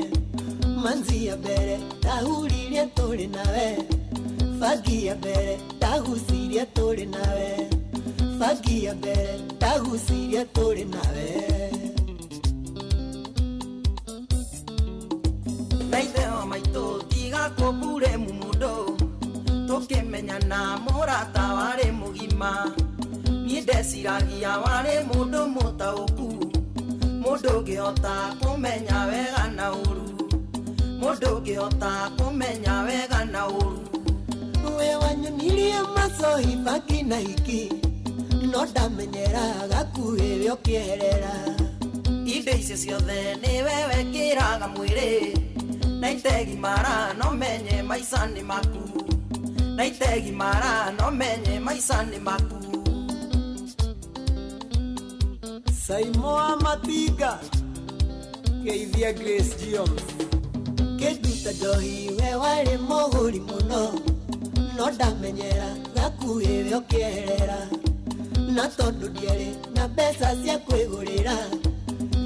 manzi ya mbere ndahuririe tũrĩ nawe bangi ya mbere ndagucirie tũrĩ nawe bangi ya mbere ndagucirie tũrĩ nawe. Na ithe wa maitũ tiga kũmbure mũndũ tũkĩmenyana mũrata warĩ mũgima niĩ ndeciragia warĩ mũndũ mũtaũku mũndũ ũngĩhota kũmenya wega na ũru mũndũ ũngĩhota kũmenya wega na ũru. We wanyonirie macohi bangi na hiki no ndamenyera gakuhĩ we ũkĩeherera. Indo icio ciothe nĩwe wekĩraga mwĩrĩ na itegimara no menye maica nĩ maku na itegimara no menye maica nĩ maku. Saimoa Matinga geithia Grace Jones kĩndũ ta njohi we warĩ mũgũri mũno no ndamenyera gakuhĩ we ũkĩeherera na tondũ ndiarĩ na mbeca cia kwĩgũrĩra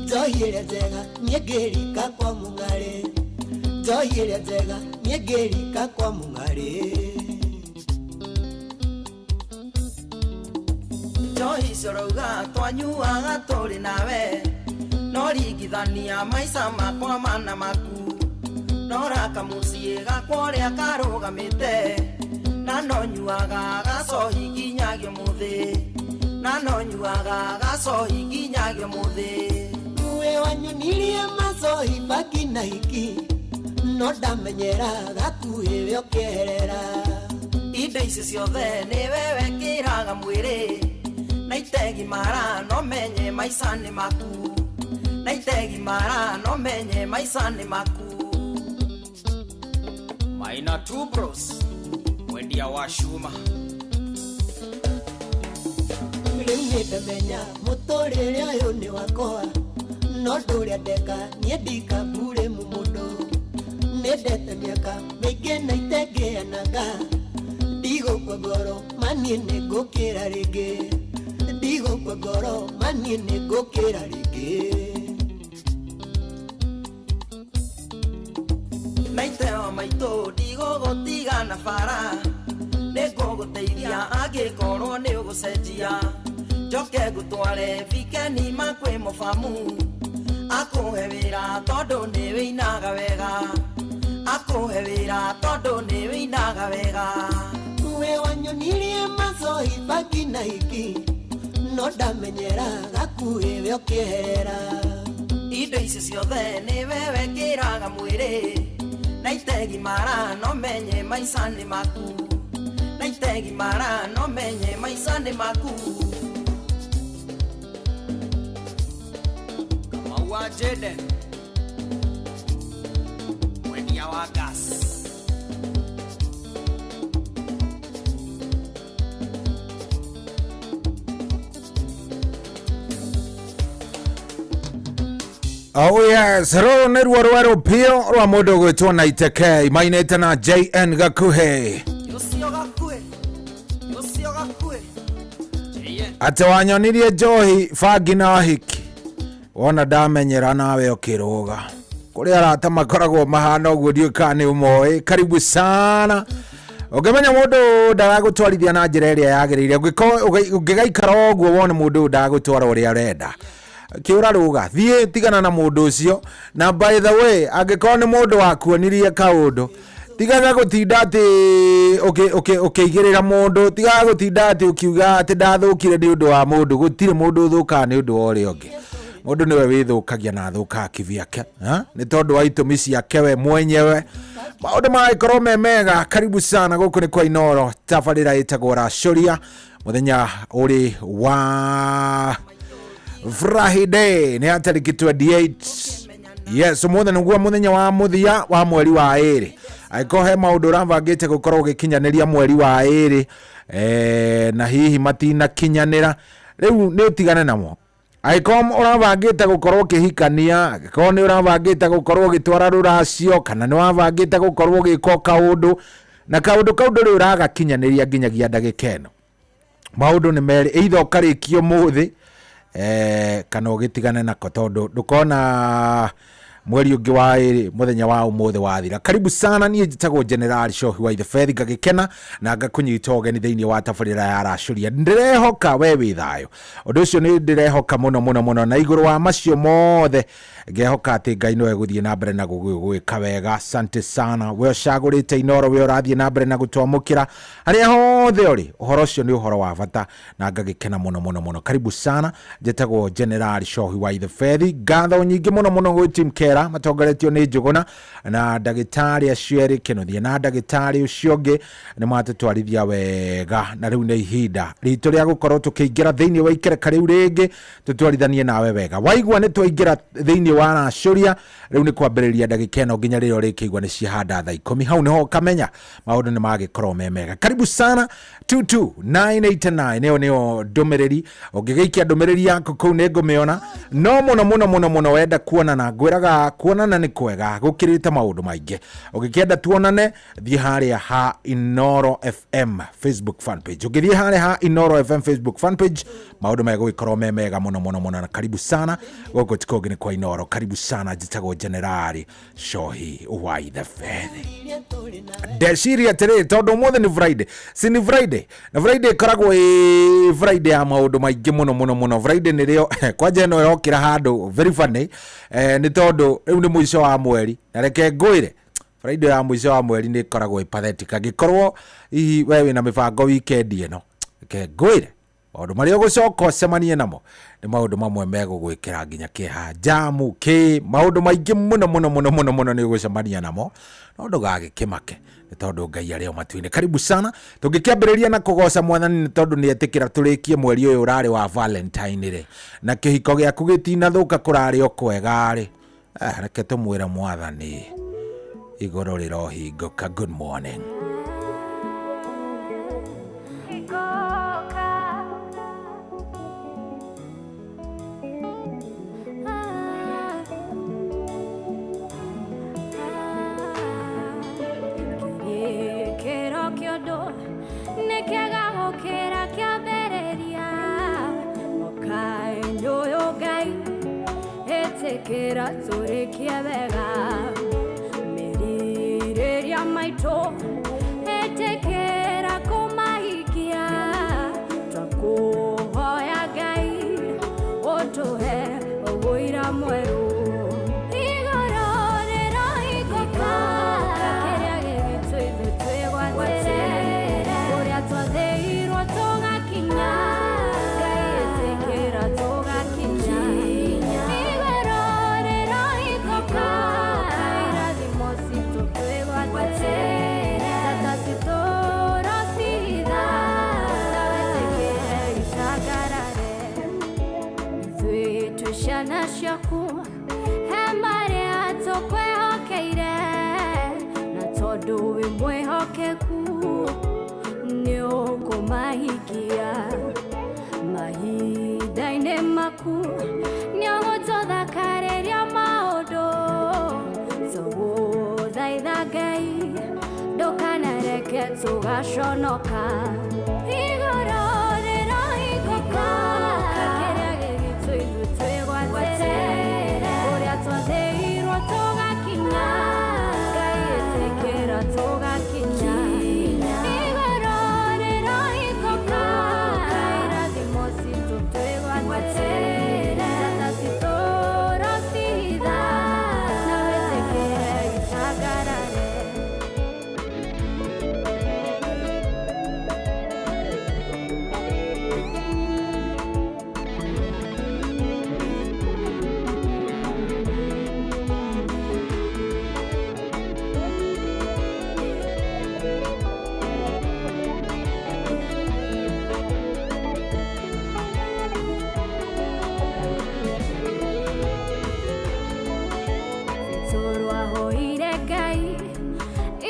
njohi ĩrĩa njega niĩ ngĩrika kwa mũng'arĩ njohi ĩrĩa njega niĩ ngĩrika kwa mũng'arĩ. Njohi icio rauga twanyuaga tũrĩ nawe no ringithania maica makwa mana maku no raka mũciĩ gakwa ũrĩa karũgamĩte na no nyuaga gacohi nginyagia ũmũthĩ na no nyuaga gacohi nginyagia ũmũthĩ. We wanyonirie macohi bangi na hiki no ndamenyera gakuhĩ we ũkĩeherera. Indo icio ciothe nĩwe wekĩraga mwĩrĩ na itegimara no menye maica nĩ maku na itegimara no menye maica nĩ maku. Maina Two Bros mwendia wa cuma. Rĩu nĩ ndamenya mũtũrĩre ũyũ nĩ wakwa no ndũrĩa ndeka niĩ ndikambure mũndũ nĩ ndete mĩaka mĩingĩ na itengĩanaga ndigũkua ngoro maniĩ nĩ ngũkĩra rĩngĩ ndigũkua ngoro maniĩ nĩ ngũkĩra rĩngĩ. Na ithe wa maitũ ndigũgũtiga na bara nĩ ngũgũteithia angĩkorwo nĩ ũgũcenjia njoke ngũtware bikeni makwĩ mũbamu akũhe wĩra tondũ nĩ wĩinaga wega akũhe wĩra tondũ nĩ wĩinaga wega. We wanyonirie macohi bangi na hiki no ndamenyera gakuhĩ we ũkĩeherera. Indo icio ciothe nĩwe wekĩraga mwĩrĩ na itegimara no menye maica nĩ maku na itegimara no menye maica nĩ maku. Kamau wa Jaden mwendia wa gas. Oh yes, rũrũ nĩruo rwerũ biũ rwa mũndũ ũgwĩtwo Naiteke mainĩte na JN Gakuhĩ. Ũcio gakuhĩ ũcio gakuhĩ JN. Atĩ wanyonirie njohi bangi na hiki wona ndamenyera nawe ũkĩrũga. Kũrĩ arata makoragwo mahana ũguo ndiũĩ kana nĩ ũmoĩ. Karibu sana. Ũngĩmenya mũndũ ndaragũtwarithia na njĩra ĩrĩa yagĩrĩire, ũngĩgaikara ũguo wone mũndũ ũyũ ndagũtwara ũrĩa arenda, kĩũra rũga thiĩ tigana na mũndũ ũcio. Na by the way, angĩkorwo nĩ mũndũ wakuonirie kaũndũ, tigaga gũtinda atĩ ũkĩigĩrĩra mũndũ, tigaga gũtinda atĩ ũkiuga atĩ ndathũkire nĩ ũndũ wa mũndũ. Gũtirĩ mũndũ ũthũkaga nĩ ũndũ wa ũrĩa ũngĩ. Mũndũ nĩwe wĩthũkagia na athũkaga kivyake, ha? Nĩ tondũ wa itũmi ciake we mwenyewe. Maũndũ magĩkorwo me mega. Karibu sana gũkũ nĩ kwa Inooro, tabarĩra ĩtagwo Racũria, mũthenya ũrĩ wa Friday nĩ ya tarĩki 28. Yes, ũmũthĩ nĩguo mũthenya wa mũthia wa mweri wa ĩrĩ. Angĩkorwo he maũndũ ũrabangĩte gũkorwo ũgĩkinyanĩria mweri wa ĩrĩ, na hihi matinakinyanĩra, rĩu nĩ ũtigane namo. Angĩkorwo ũrabangĩte gũkorwo ũkĩhikania, angĩkorwo nĩ ũrabangĩte gũkorwo ũgĩtwara rũracio, kana nĩ wabangĩte gũkorwo ũgĩka o kaũndũ, na kaũndũ kau ndũrĩ ũragakinyanĩria nginyagia ndagĩka ĩno. Maũndũ nĩ merĩ, either ũkarĩkia ũmũthĩ kana ũgĩtigane nako, tondũ ndũkona mweri ũngĩ wa ĩrĩ mũthenya wa ũmũthĩ wathira. Karibu sana, niĩ njĩtagwo General Shohi wa Ithebethi, ngagĩkena na ngakũnyita ũgeni thĩinĩ wa tabarĩra ya Racũria. Ndĩrehoka we wĩ thayũ, ũndũ ũcio nĩ ndĩrehoka mũno mũno mũno, na igũrũ wa macio mothe ngehoka atĩ Ngai no egũthiĩ na mbere na gũgwĩka wega. Asante sana we ũcagũrĩte Inoro, we ũrathiĩ na mbere na gũtwamũkĩra harĩa hothe ũrĩ. Ũhoro ũcio nĩ ũhoro wa bata na ngagĩkena mũno mũno mũno. Karibu sana, njĩtagwo General Shohi wa Ithebethi. Ngatho nyingĩ mũno mũno gwĩ team Kera matongoretio nĩ Njũgũna na ndagĩtarĩ acio erĩ Kĩnuthia na ndagĩtarĩ ũcio ũngĩ, nĩ matũtwarithia wega, na rĩu nĩ ihinda ritũ rĩa gũkorwo tũkĩingĩra thĩinĩ wa ikereka rĩu rĩngĩ tũtwarithanie nawe wega. Waigua nĩ twaingĩra thĩinĩ wa Racũria, rĩu nĩ kwambĩrĩria ndagĩka ĩno nginya rĩrĩa ũrĩkĩigua nĩ ciahanda thaa 10, hau nĩho ũkamenya maũndũ nĩ magĩkorwo me mega. Karibu sana, 22989 ĩyo nĩyo ndũmĩrĩri. Ũngĩgĩikia ndũmĩrĩri yaku kũu nĩ ngũmĩona, no mũno mũno mũno mũno wenda kuonana, ngwĩraga kuonana nĩ kwega gũkĩrĩte maũndũ maingĩ. Ũngĩkĩenda tuonane, thiĩ harĩa ha Inoro FM Facebook fan page. Ũngĩthiĩ harĩa ha Inoro FM Facebook fan page, maũndũ megũgĩkorwo me mega mũno mũno mũno. Na karibu sana, gũkũ ti kũngĩ nĩ kwa Inoro. Karibu sana, njĩtagwo Generali Shohi wa Ithebethi. Ndeciria atĩrĩrĩ, tondũ ũmũthĩ nĩ Friday, si nĩ Friday, na Friday ĩkoragwo ĩ Friday ya maũndũ maingĩ mũno mũno mũno. Friday nĩrĩo kwanja ĩno ĩrokĩra handũ very funny, nĩ tondũ rĩu nĩ mũico wa mweri, na reke ngwĩre Friday ya mũico wa mweri nĩ ĩkoragwo ĩ pathetic. Angĩkorwo hihi we wĩna mĩbango weekend ĩno, reke ngwĩre maũndũ marĩa ũgũcoka ũcemanie namo nĩ maũndũ mamwe megũgwĩkĩra nginya kĩeha, jamu kĩ maũndũ maingĩ mũno mũno mũno mũno mũno nĩ ũgũcemania namo, no ndũgagĩkĩmake nĩ tondũ Ngai arĩ o matu-inĩ. Karibu sana, tũngĩkĩambĩrĩria na kũgoca Mwathani nĩ tondũ nĩ etĩkĩra tũrĩkie mweri ũyũ ũrarĩ wa Valentine rĩ, na kĩhiko gĩaku gĩtinathũka kũrarĩ o kwega rĩ, reke tũmwĩre Mwathani igũrũ rĩrohingũka. Good morning. Kĩrĩkĩro kĩa ũndũ nĩ kĩega gũkĩra kĩambĩrĩria, mwaka-inĩ ũyũ Ngai ĩtĩkĩra tũrĩkie wega, merirĩria maitũ ĩtĩkĩra kũmahingia, twakũhoya Ngai ũtũhe ũira mwerũ. Igũrũ rĩrohingũka, kĩrĩa gĩgĩtũ ithuĩ twĩgwatĩre, kũrĩa twathĩirwo tũgakinya, Ngai ĩtĩkĩra tũgakinya. Igũrũ rĩrohingũka, irathimo citũ twĩgwatĩre, tata citũ rocitha, na wĩtĩkĩre icangarare. Ithuĩ twĩ ciana ciaku, he marĩa tũkwĩhokeire, na tondũ wĩ mwĩhokeku nĩ ũkũmahingia. Mahinda-inĩ maku nĩ ũgũtũthakarĩria maũndũ, tũgũthaitha Ngai ndũkanareke tũgaconoka. Igũrũ rĩrohingũka, kĩrĩa gĩgĩtũ ithuĩ twĩgwatĩre, kũrĩa twathĩirwo tũgakinya, Ngai ĩtĩkĩra tũgakinya. Igũrũ rĩrohingũka, irathimo citũ twĩgwatĩre, tata citũ rocitha, na wĩtĩkĩre icangarare. Tũrwahoire Ngai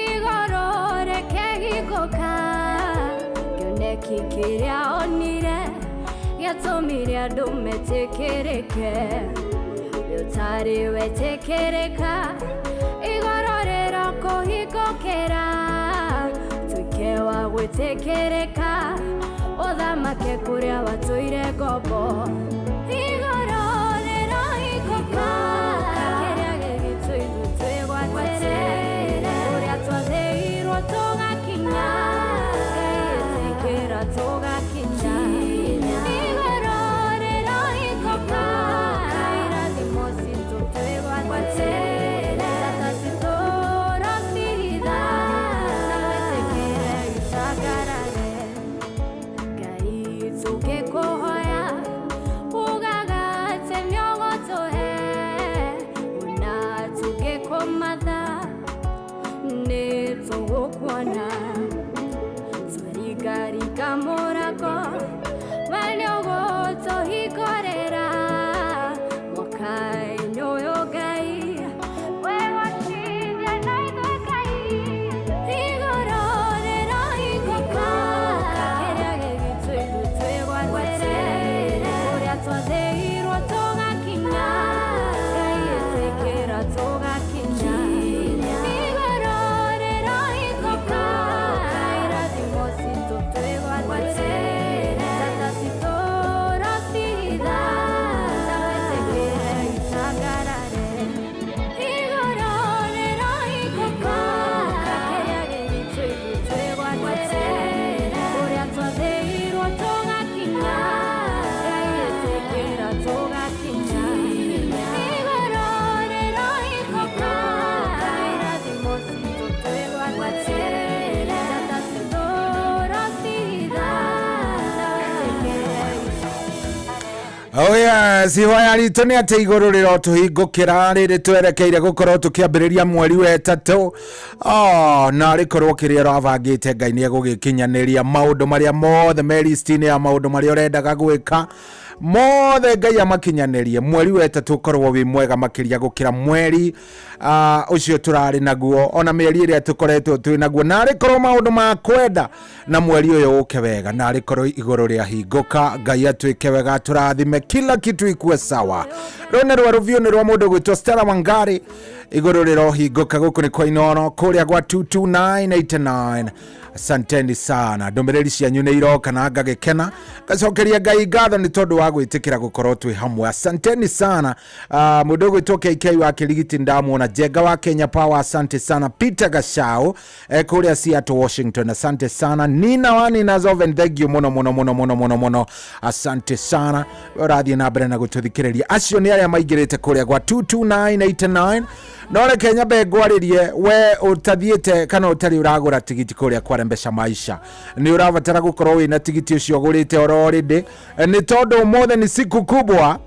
igũrũ rĩkĩhingũka, kĩoneki kĩrĩa onire Gĩatũmire andũ metĩkĩrĩke. We ũtarĩ wetĩkĩrĩka, igũrũ rĩrokũhingũkĩra. Tuĩke wa gwĩtĩkĩrĩka, ũthamake kũrĩa watũire ngombo. Igũrũ rĩrohingũka, kĩrĩa gĩgĩtũ ithuĩ twĩgwatĩre. Kũrĩa twathĩirwo tũgakinya, Ngai ĩtĩkĩra tũgakinya. Igũrũ rĩrohingũka, irathimo citũ twĩgwatĩre. Njata citũ rocihitha, na wĩtĩkĩre icangarare. Ngai tũngĩkũhoya, ugaga atĩ nĩũgũtũhe. Ona tũngĩkũmatha, nĩtũgũkuona. Twaringaringa mũrango, we nĩũgũtũhingũrĩra. Mwaka-inĩ ũyũ Ngai, we gũcithia na ithuĩ Ngai. Igũrũ rĩrohingũka, kĩrĩa gĩgĩtũ ithuĩ twĩgwatĩre. Kũrĩa twathĩirwo tũgakinya, Ngai ĩtĩkĩra tũgakinya. Igũrũ rĩrohingũka, irathimo citũ twĩgwatĩre. Njata citũ rocihitha, na wĩtĩkĩre icangarare. Igũrũ rĩrohingũka, kĩrĩa gĩgĩtũ ithuĩ twĩgwatĩre. Kũrĩa twathĩirwo tũgakinya, Ngai ĩtĩkĩra tũgakinya. Igũrũ rĩrohingũka, irathimo citũ twĩgwatĩre. Njata citũ rocihitha, na wĩtĩkĩre Oh yes, ihoya ritũ nĩ atĩ igũrũ rĩrotũhingũkĩra rĩrĩ twerekeire gũkorwo tũkĩambĩrĩria mweri wa ĩtatũ. Oh, na rĩkorwo kĩrĩa ũrabangĩte Ngai nĩ egũgĩkinyanĩria maũndũ marĩa mothe me list-inĩ ya maũndũ marĩa ũrendaga gwĩka mothe Ngai amakinyanĩrie. Mweri wa ĩtatũ ũkorwo wĩ mwega makĩria gũkĩra mweri ũcio tũrarĩ naguo, ona mĩeri ĩrĩa tũkoretwo twĩ naguo. Na arĩkorwo maũndũ ma kwenda na mweri ũyũ ũke wega, na arĩkorwo igũrũ rĩahingũka, Ngai atuĩke wega, atũrathime, kila kitu ikuwe sawa. Rũnĩ rwa rũbiũ nĩ rwa mũndũ gwĩtwo Stella Wangari. Igũrũ rĩrohingũka gũkũ nĩ kwa Inooro kũrĩa gwa 22989. Asanteni sana, ndũmĩrĩri cianyu nĩ iroka na ngagĩkena, ngacokeria Ngai ngatho nĩ tondũ wa gwĩtĩkĩra gũkorwo twĩ hamwe. Asanteni sana. Mũndũ ũgwĩtwo KK wa Kĩrigiti ndamuona, Njenga wa Kenya Power, asante sana. Peter Gachau kũrĩa Seattle Washington, asante sana. Nina wa Nina Zoven, thank you mũno mũno mũno mũno mũno mũno, asante sana. We ũrathiĩ na mbere na gũtũthikĩrĩria, acio nĩ arĩa maingĩrĩte kũrĩa gwa 22989. No reke nyambe ngwarĩrie we ũtathiĩte kana ũtarĩ ũragũra tigiti kũrĩa kwa Rembesha Maisha, nĩ ũrabatara gũkorwo wĩna tigiti ũcio ũgũrĩte oro already, nĩ tondũ ũmũthĩ nĩ siku kubwa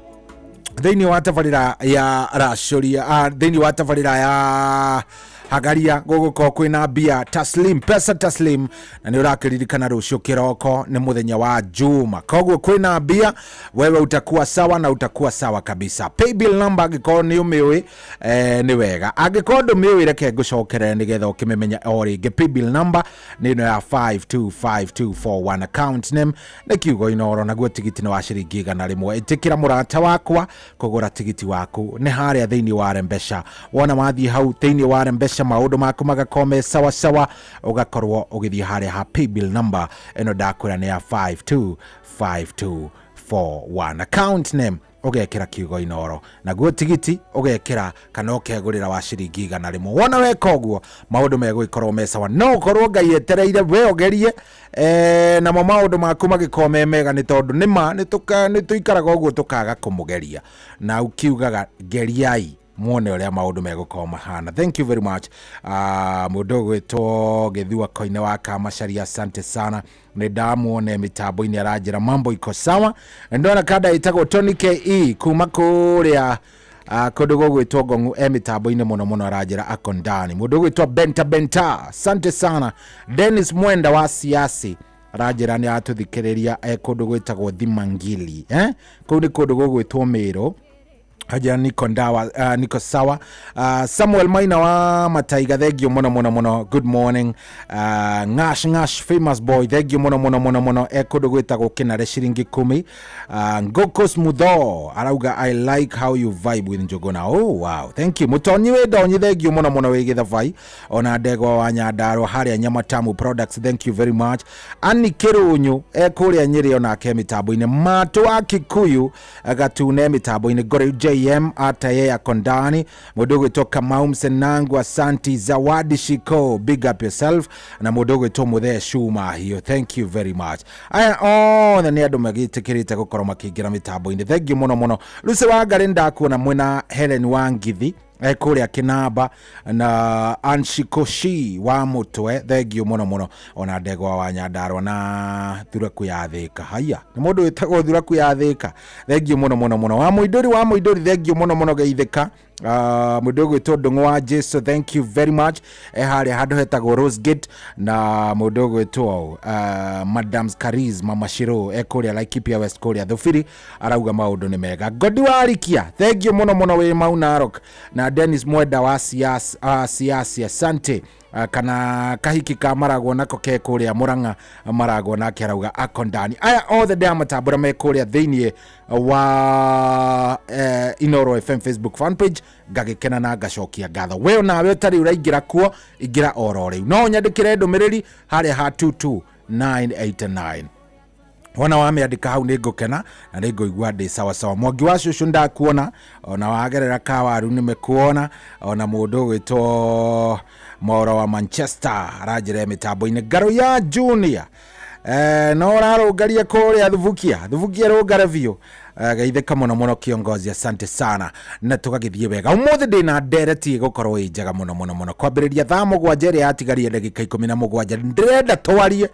thĩinĩ wa tabarĩra ya racũria, thĩinĩ wa tabarĩra ya hagaria gũgũkorwo kwĩna mbia taslim, pesa taslim, na nĩ ũrakĩririkana rũciũ kĩroko nĩ mũthenya wa Juma, koguo kwĩna mbia, wewe utakuwa sawa na utakuwa sawa kabisa. Paybill number angĩkorwo nĩ ũmĩũĩ, nĩ wega, angĩkorwo ndũmĩũĩ reke ngũcokerere nĩgetha ũkĩmĩmenya o rĩngĩ. Paybill number nĩ ĩno ya 525241, account name nĩ kiugo Inooro, naguo tigiti nĩ wa ciringi 100. Ĩtĩkĩra mũrata wakwa kũgũra tigiti waku nĩ harĩa thĩinĩ wa Rembesha. Wona wathiĩ hau thĩinĩ wa Rembesha maũndũ maku magakorwo me sawa sawa, ũgakorwo ũgĩthiĩ harĩa ha paybill number ĩno ndakwĩra nĩ ya 525241, account name ũgekĩra kiugo Inooro, naguo tigiti ũgekĩra kana ũkegũrĩra wa ciringi 100. Wona weka ũguo maũndũ megũgĩkorwo me sawa. No ũkorwo Ngai etereire we ũgerie, namo maũndũ maku magĩkorwo me mega, nĩ tondũ nĩma nĩ tũikaraga ũguo tũkaga kũmũgeria, na ũkiugaga geriai muone ũrĩa maũndũ megũkorwo mahana. Thank you very much. Mũndũ ũgwĩtwo Gĩthua Koine wa Kamacaria, asante sana, nĩ ndamuone mĩtambo-inĩ aranjĩra mambo iko sawa. Ndona kanda ĩtagwo Tony KE kuma kũrĩa kũndũ gũgwĩtwo Ngong'u, e mĩtambo-inĩ mũno mũno aranjĩra ako ndani. Mũndũ ũgwĩtwo Benta Benta, asante sana. Dennis Mwenda wa Siasi aranjĩra nĩ aratũthikĩrĩria e kũndũ gwĩtagwo Thimangili, eh? Kũu nĩ kũndũ gũgwĩtwo Mĩrũ. Haja niko ndawa, niko sawa. Samuel Maina wa Mataiga, thengio muno muno muno, good morning. Ngash Ngash famous boy, thengio muno muno muno muno, e kundu gwitagwo Kinare ciringi 10. Ngokos Mutho arauga I like how you vibe with Njuguna. Oh wow, thank you. Mutonyi wi ndonyi, thengio muno muno wi githavai, ona ndegwa wa Nyandarua haria Nyamatamu products, thank you very much. Ani Kirunyu e kuria Nyeri onake mitambo-ini. Matu wa Kikuyu gatune mitambo-ini. Ngore JM ataye ya Kondani, mundu gwitwo Kamau Msenangu, asanti. Zawadi Shiko, big up yourself, na mundu gwitwo Muthee Shuma hiyo, thank you very much. Aya othe nĩ andũ magĩtĩkĩrĩte gũkorwo makĩingĩra mĩtambo-inĩ, thank you mũno mũno. Lucy Wangari ndakuona mwena Helen Wangithi kũrĩa Kinamba, na Anshikoshi wa Mutwe, thank you mũno mũno, ona ndegwa wa Nyandarua na Thuraku ya Thika. Haya, nĩ mũndũ wĩtagwo Thuraku ya Thika, thank you mũno mũno mũno. Wa Mũindũri, wa Mũindũri, thank you mũno mũno, geithĩka. Mũndũ ũgwĩtwo Ndũng'ũ wa Jesu, thank you very much, e harĩa handũ hetagwo Rose Gate, na mũndũ ũgwĩtwo Madam Caris Mama Shiro e kũrĩa Laikipia West kũrĩa Thubiri, arauga maũndũ nĩ mega. Godi wa Rikia, thank you mũno mũno, wĩ Mau Narok, na Dennis Mwenda wa Siasi, Siasi, asante. Kana kahiki ka maragwo nako ke kũrĩa Murang'a, maragwo nake arauga akondani. Aya othe ndĩramatambũra me kũrĩa thĩiniĩ wa Inoro FM Facebook fan page, ngagĩkena na ngacokia ngatho. We onawe ũtarĩ ũraingĩra kuo, ingĩra oro rĩu, no ũnyandĩkĩre ndũmĩrĩri harĩa ha 22989. Wona wamĩandĩka hau nĩ ngũkena na nĩ ngũigua ndĩ sawasawa. Mwangi wa cũcũ ndakuona, ona wagerera kawaru nĩmekuona, ona mũndũ ũgwĩtwo Moro wa Manchester aranjĩra mĩtambo-inĩ. Ngaro ya Junior, no ũrarũngaria kũrĩa Thubukia, Thubukia rũngare biũ. Geithĩka mũno mũno kiongozi, asante sana, na tũgagĩthiĩ wega. Ũmũthĩ ndĩna ndereti ĩgũkorwo ĩ njega mũno mũno mũno, kwambĩrĩria thaa 7 ĩrĩa yatigaria ndagĩka 17. Ndĩrenda twarie,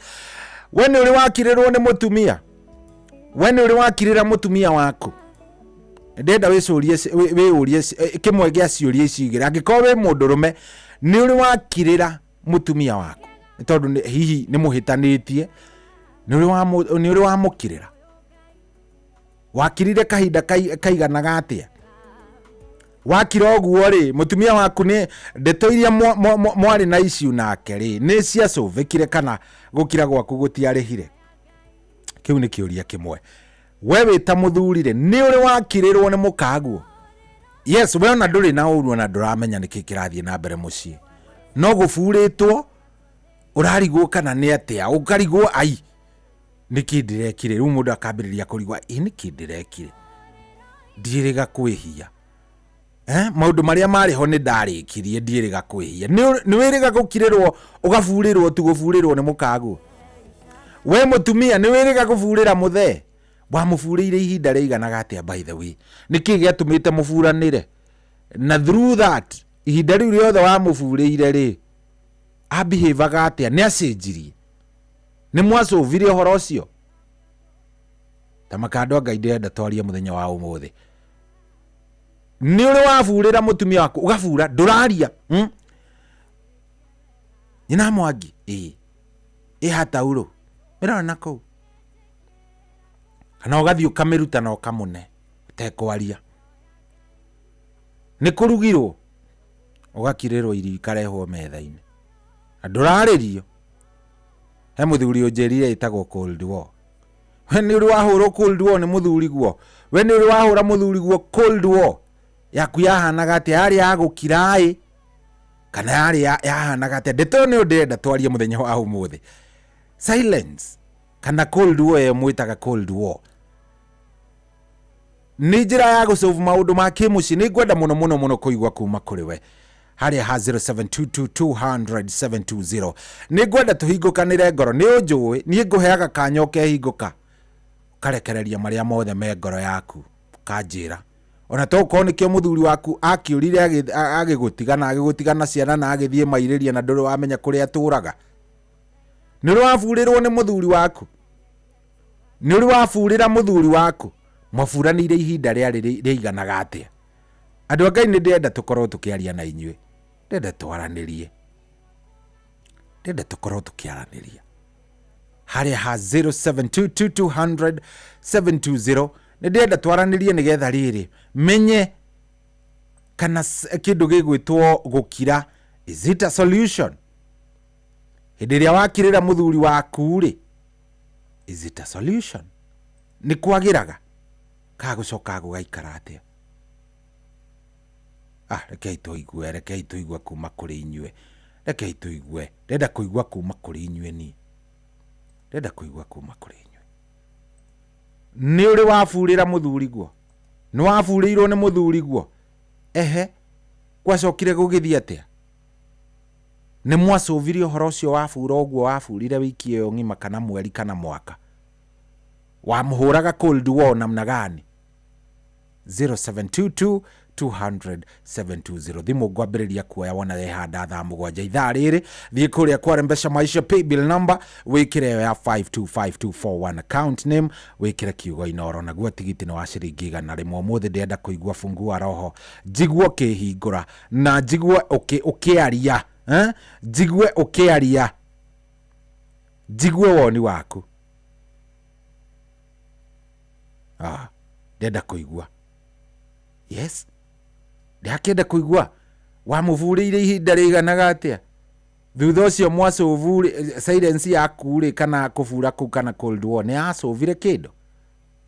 we nĩ ũrĩ wakirĩrwo nĩ mũtumia? We nĩ ũrĩ wakirĩra mũtumia waku? Ndĩrenda wĩcũrie, wĩyũrie kĩmwe gĩa ciũria ici igĩrĩ. Angĩkorwo wĩ mũndũrũme, nĩ ũrĩ wakirĩra mũtumia waku nĩ tondũ hihi nĩ mũhĩtanĩtie? Nĩ ũrĩ wamũkirĩra? Wakirire kahinda kaiganaga atĩa? Wakira ũguo rĩ, mũtumia waku nĩ ndeto iria mwarĩ na issue nake rĩ, nĩ ciacũvĩkire kana gũkira gwaku gũtiarĩhire? Kĩu nĩ kĩũria kĩmwe. We wĩ ta mũthuri rĩ, nĩ ũrĩ wakirĩrwo nĩ mũkaguo? Yes, we ona ndũrĩ na ũru, ona ndũramenya nĩkĩ kĩrathiĩ na mbere mũciĩ, no gũburĩtwo ũrarigwo kana nĩ atĩa, ũkarigwo ai nĩkĩ ndĩrekire. Rĩu mũndũ akambĩrĩria kũrigwo, ĩ nĩkĩ ndĩrekire, ndiĩrĩga kwĩhia, maũndũ marĩa marĩ ho nĩ ndarĩkirie, ndiĩrĩga kwĩhia. Nĩ wĩrĩga gũkirĩrwo, ũgaburĩrwo tu gũburĩrwo nĩ mũkaguo? We mũtumia, nĩ wĩrĩga gũburĩra mũthee? Wamũburĩire ihinda rĩiganaga atĩa? By the way, nĩkĩ gĩatũmĩte mũburanĩre? Na through that ihinda rĩu rĩothe wamũburĩire rĩ, abehavaga atĩa? Nĩ acenjirie? Nĩ mwacũvire ũhoro ũcio? Ta makando a Ngai, ndĩrenda twarie mũthenya wa ũmũthĩ. Nĩ ũrĩ waburĩra mũtumia waku, ũgabura ndũraria, Nyina Mwangi ĩ ĩ hataurũ mĩrora na kũu, kana ũgathiĩ ũkamĩruta na ũkamũne ũtekwaria. Nĩ kũrugirwo, ũgakirĩrwo irio ikarehwo metha-inĩ na ndũrarĩrio. He mũthuri ũnjĩrire ĩtagwo cold war. We nĩ ũrĩ wahũrwo cold war nĩ mũthuri guo? We nĩ ũrĩ wahũra mũthuri guo cold war? Yaku yahanaga atĩa? Yarĩ ya gũkira ĩ kana yarĩ yahanaga atĩa? Ndeto ĩyo nĩyo ndĩrenda twarie mũthenya wa ũmũthĩ, silence kana cold war. Ĩyo mwĩtaga cold war nĩ njĩra ya gũsolve maũndũ ma kĩmũciĩ. Nĩ ngwenda mũno mũno mũno kũigua kuma kũrĩ we harĩa ha 0722200720. Nĩ ngwenda tũhingũkanĩre ngoro. Nĩ ũnjũĩ niĩ ngũheaga kanya ũkehingũka, ũkarekereria marĩa mothe me ngoro yaku, ũkanjĩra, ona to ũkorwo nĩkĩo mũthuri waku akĩũrire, agĩgũtiga na agĩgũtiga na ciana na agĩthiĩ mairĩria na ndũrĩ wamenya kũrĩa atũraga. Nĩ ũrĩ waburĩrwo nĩ mũthuri waku? Nĩ ũrĩ waburĩra mũthuri waku? Mwaburanĩire ihinda rĩarĩ rĩiganaga atĩa? Andũ a Ngai, nĩ ndĩrenda tũkorwo tũkĩaria na inyuĩ, ndĩrenda twaranĩrie, ndĩrenda tũkorwo tũkĩaranĩria harĩa ha 0722200720. Nĩ ndĩrenda twaranĩrie nĩgetha rĩrĩ menye. Kana kĩndũ gĩgwĩtwo gũkira, is it a solution? Hĩndĩ ĩrĩa wakirĩra mũthuri waku rĩ, is it a solution? Nĩ kwagĩraga kana gũcokaga gũgaikara atĩa? Ah, rekei tũigue, rekei tũigue kuma kũrĩ inyuĩ, rekei tũigue. Ndĩrenda kũigua kuma kũrĩ inyuĩ niĩ, ndĩrenda kũigua kuma kũrĩ inyuĩ. Nĩ ũrĩ waburĩra mũthuriguo? Nĩ waburĩirwo nĩ mũthuriguo? Ehe, gwacokire gũgĩthiĩ atĩa? Nĩ mwacũvirie ũhoro ũcio wabura ũguo waburire wiki ĩyo ng'ima kana mweri kana mwaka? Wamũhũraga cold war namna gani? 0722 200 720 thimũ ngwambĩrĩria kuoya wona yehanda thaa mũgwanja ithaa rĩrĩ. Thiĩ kũrĩa kwa Mbeca Maisha, paybill number wĩkĩre ĩyo ya 525241, account name wĩkĩre kiugo Inoro, naguo tigiti nĩ wa ciringi 100. Ũmũthĩ ndĩrenda kũigua fungua roho, njigue ũkĩhingũra na njigue ũkĩaria, eh? Njigue ũkĩaria, njigue woni waku. Ndĩrenda kũigua. Yes, ndĩrakĩenda kũigua wamũburĩire ihinda rĩiganaga atĩa thutha ũcio mwacũvu silence yaku rĩ, kana kũbura kũu kana cold war nĩ yacũvire kĩndũ.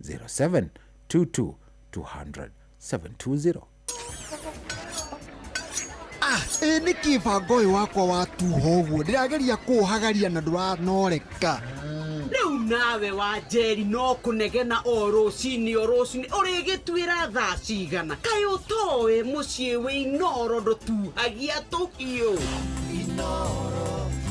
0722 200 720. Ah, ĩ nĩkĩ bango ũyũ wakwa watuha ũguo? Ndĩrageria kũũhagaria na ndũranoreka. Rĩu nawe wa Njeri no kũnegena o rũcinĩ o rũcinĩ, ũrĩgĩtuĩra thaa cigana? Kaĩ ũtoĩ mũciĩ wĩ Inoro ndũtuhagia tũhiũ?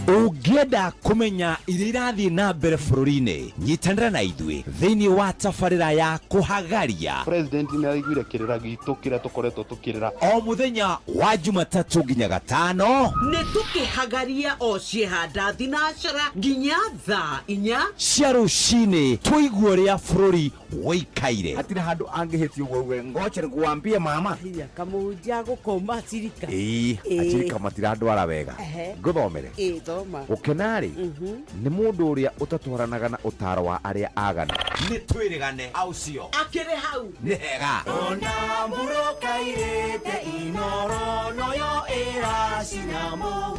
Ũngĩenda kũmenya iria irathiĩ na mbere bũrũri-inĩ, nyitanĩra na ithuĩ thĩinĩ wa tabarĩra ya kũhagaria. President nĩ araiguire kĩrĩra gitũ kĩrĩa tũkoretwo tũkĩrĩra. O mũthenya wa Jumatatũ nginya Gatano. Nĩ tũkĩhagaria o ciehanda thinacara nginya thaa 4 cia rũcinĩ, tũigue ũrĩa bũrũri ũikaire. Hatirĩ handũ angĩhĩtia ũguo uge ngoche nikuambie mama. Hinya kamũhunjia gũkoma cirika. Ĩĩ, acirika matirandwara wega. Ngũthomere? Ĩĩ, thoma. Gũkena-rĩ, nĩ mũndũ ũrĩa ũtatwaranaga na ũtaaro wa arĩa aganu. Nĩ twĩrĩgane au sio? Akĩrĩ hau. Nĩ hega. Ona mburokairĩte Inoro noyo ĩracina mũhu.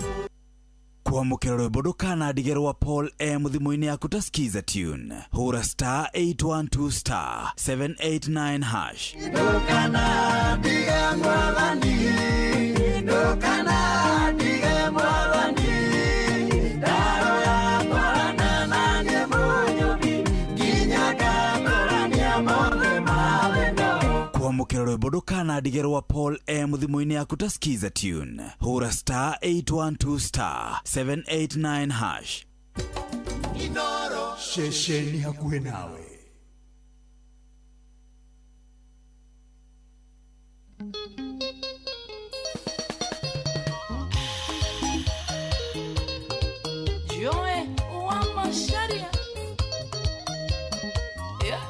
Kwamũkĩra rwĩmbo ndũkanandige rwa Paul M thimũ-inĩ yaku ta Skiza tune. Hũra star 812 star 789 hash. Ndũkanandige mwathani, ndũkanandige mwathani, ndaroya twarana na niĩ mũnyũmbi nginya ngatũrania mothe mathĩna. Kwamũkĩra rwĩmbo ndũkanandige rwa Paul M thimũ-inĩ yaku ta Skiza tune. Hũra star 812 star 789 hash. Inoro. Ceceni hakuhĩ nawe. Joe wa Macharia. Yeah.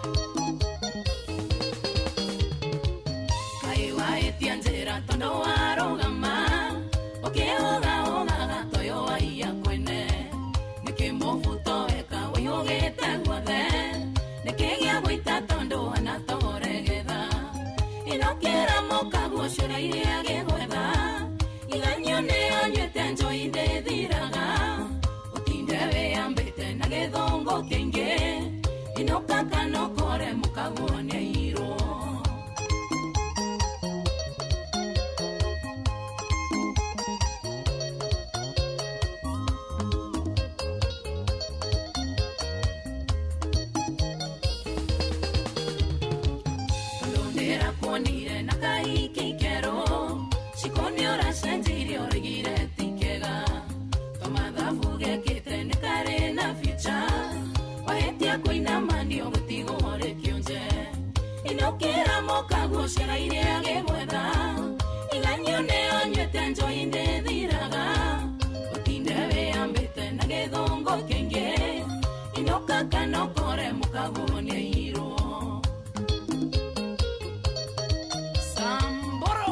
Kaĩ waĩtia njĩra tondũ warũgama ũkĩũgaũgaga toyo waiya kwene, nĩkĩ mũbuto weka ũiyũgĩte guothe, nĩkĩ gĩa gũita tondũ anatoregetha inokĩra mũkaguo cũrairie agĩgwetha iganio nĩ anyuĩte njohi ndĩthiraga ũtinde wĩyambĩte na gĩthũngũ kĩingĩ inũka kana ũkore mũkaguo nĩairwo. Tondũ ndĩrakuonire na kahiki kerũ ciko nĩ ũracenjirie ũrĩgire ti kega to mathabu gekĩte nĩ karĩ na future wahĩtia kũinama ndio gũtigwo rĩ kĩonje inũkĩra mũkaguo ceraire agĩgwetha iganio nĩ anyuĩte njohi ndĩthiraga ũtinde wĩyambĩte na gĩthũngũ kĩingĩ inũka kana ũkore mũkaguo nĩairwo. Samboro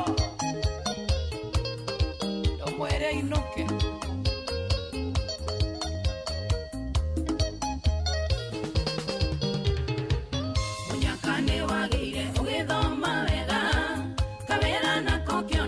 ndũmwĩre inũke. Mũnyaka nĩ wagĩire ũgĩthoma wega kawĩra nako kĩonje.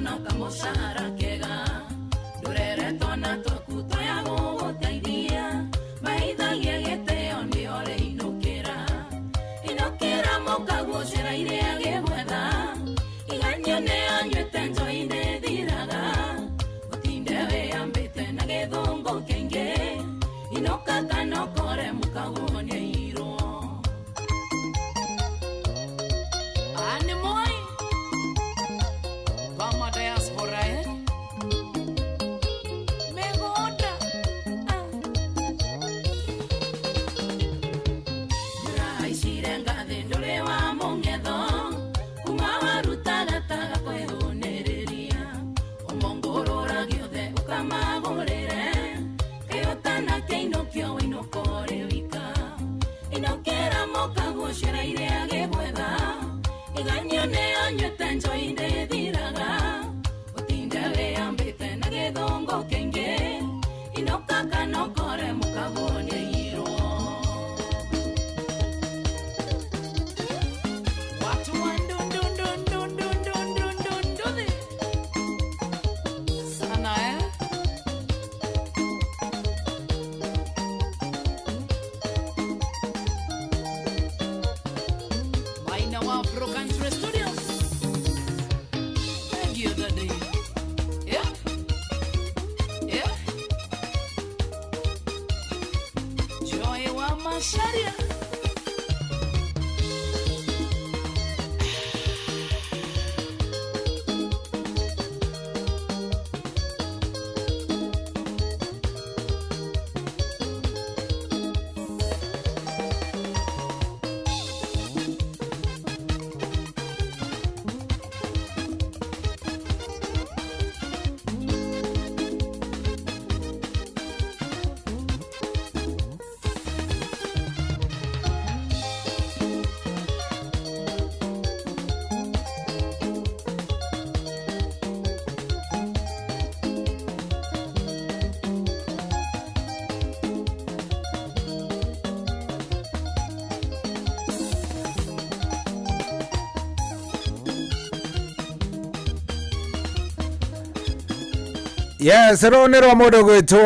Yes, rå nä rwa må ndå gwätwo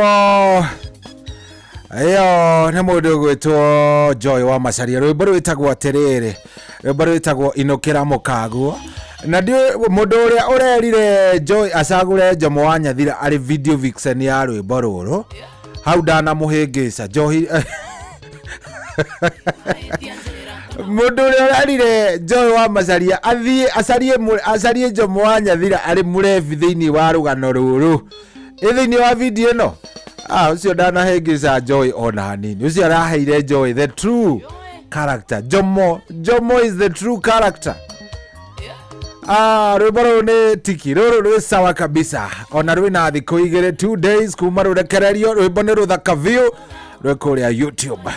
ĩyo nĩ mũndũ ũgwĩtwo Joy wa Macharia. Rwĩmbo rwĩtagwo atĩrĩrĩ, rwĩmbo rwĩtagwo Inũkĩra Mũkaguo. Na ndiũĩ mũndũ ũrĩa ũrerire Joy acagũre Jomo wa Nyathira arĩ video vixen ya rwĩmbo rũrũ, hau ndanamũhĩngĩca Njohi. Mũndũ ũrĩa ũrerire Joy wa Macharia athiĩ acarie Jomo wa Nyathira arĩ mũrebi thĩinĩ wa rũgano rũrũ, ĩ thĩinĩ wa video ĩno, ũcio ndanahĩngĩca Joy ona hanini. Ũcio araheire Joy the true character. Jomo is the true character. Rwĩmbo rũrũ nĩ tiki, rũrũ rwĩ sawa kabisa, ona rwĩna thikũ 2, 2 days kuma rũrekererio. Rwĩmbo nĩ rũthaka biũ, rwĩ kũrĩa YouTube.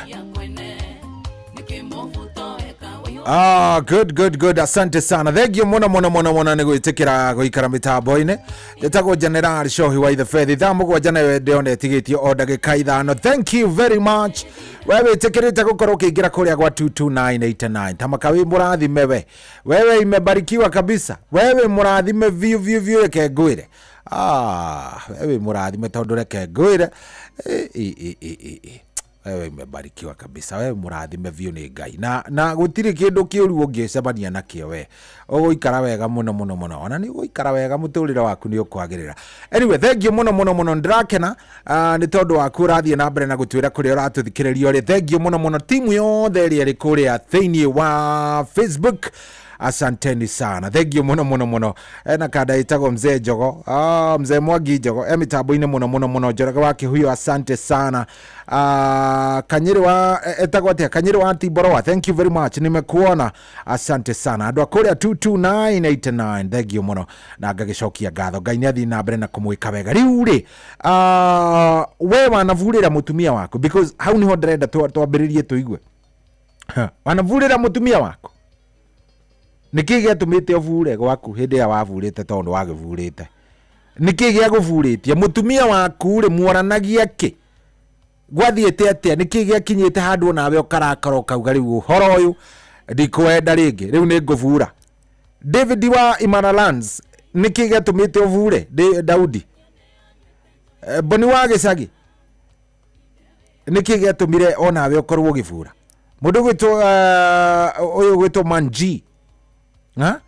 Good, good, good. Asante sana. Thank you muno muno muno muno nĩ gwĩtĩkĩra gũikara mĩtambo-inĩ. Njĩtagwo General Shohi wa Ithe Fethi. Thaa 7 nayo ndĩona ĩtigĩtio o ndagĩka 5. Thank you very much. We wĩtĩkĩrĩte gũkorwo ũkĩingĩra kũrĩa gwa 22989. Tamaka wĩ mũrathime we. Wewe imebarikiwa kabisa. Wewe mũrathime biũ biũ biũ, reke ngwĩre. Wewe mũrathime tondũ reke ngwĩre. Wewe imebarikiwa kabisa. Wewe mũrathime biũ nĩ Ngai. Na gũtirĩ kĩndũ kĩũru ũngĩcemania nakĩo we. Ũgũikara wega mũno mũno mũno. Ona nĩ ũgũikara wega, mũtũrĩre waku nĩ ũkwagĩrĩra. Anyway, thank you mũno mũno mũno. Ndĩrakena nĩ tondũ waku ũrathiĩ na mbere na gũtwĩra kũrĩa ũratũthikĩrĩria ũrĩ. Thank you mũno mũno timu yothe ĩrĩa ĩrĩ kũrĩa thĩinĩ wa Facebook. Asanteni sana. Thank you mũno mũno mũno. Ena kanda ĩtagwo Mzee Njogo. Mzee Mwangi Njogo. Mĩtambo-inĩ mũno mũno mũno. Njoroge wa Kĩhuyo, asante sana. Kanyĩrĩ wa etagwo atĩa? Kanyĩrĩ wa Timboroa, thank you very much, nimekuona, asante sana. Andũ a kũrĩa 22989, thank you mũno, na ngagĩcokia ngatho. Ngai nĩ athiĩ na mbere na kũmwĩka wega. Rĩu rĩ, we wanaburĩra mũtumia waku? Because hau niho ndĩrenda twambĩrĩrie tũigue. Wanaburĩra mũtumia waku? Nĩkĩ gĩatũmĩte ũbure gwaku hĩndĩ ĩrĩa waburĩte, tondũ wagĩburĩte? Nĩkĩ gĩagũburĩtie mũtumia waku rĩ? Mworanagia kĩ? Gwathiĩte atĩa? Nĩkĩ gĩakinyĩte handũ onawe ũkarakara ũkauga rĩu ũhoro ũyũ ndikwenda rĩngĩ, rĩu nĩ ngũbura? David wa Imara Lands, nĩkĩ gĩatũmĩte ũbure? Daudi Boni wa Gĩcagi, nĩkĩ gĩatũmire onawe ũkorwo ũgĩbura? Mũndũ gwĩtwo ũyũ gwĩtwo Manji, ha?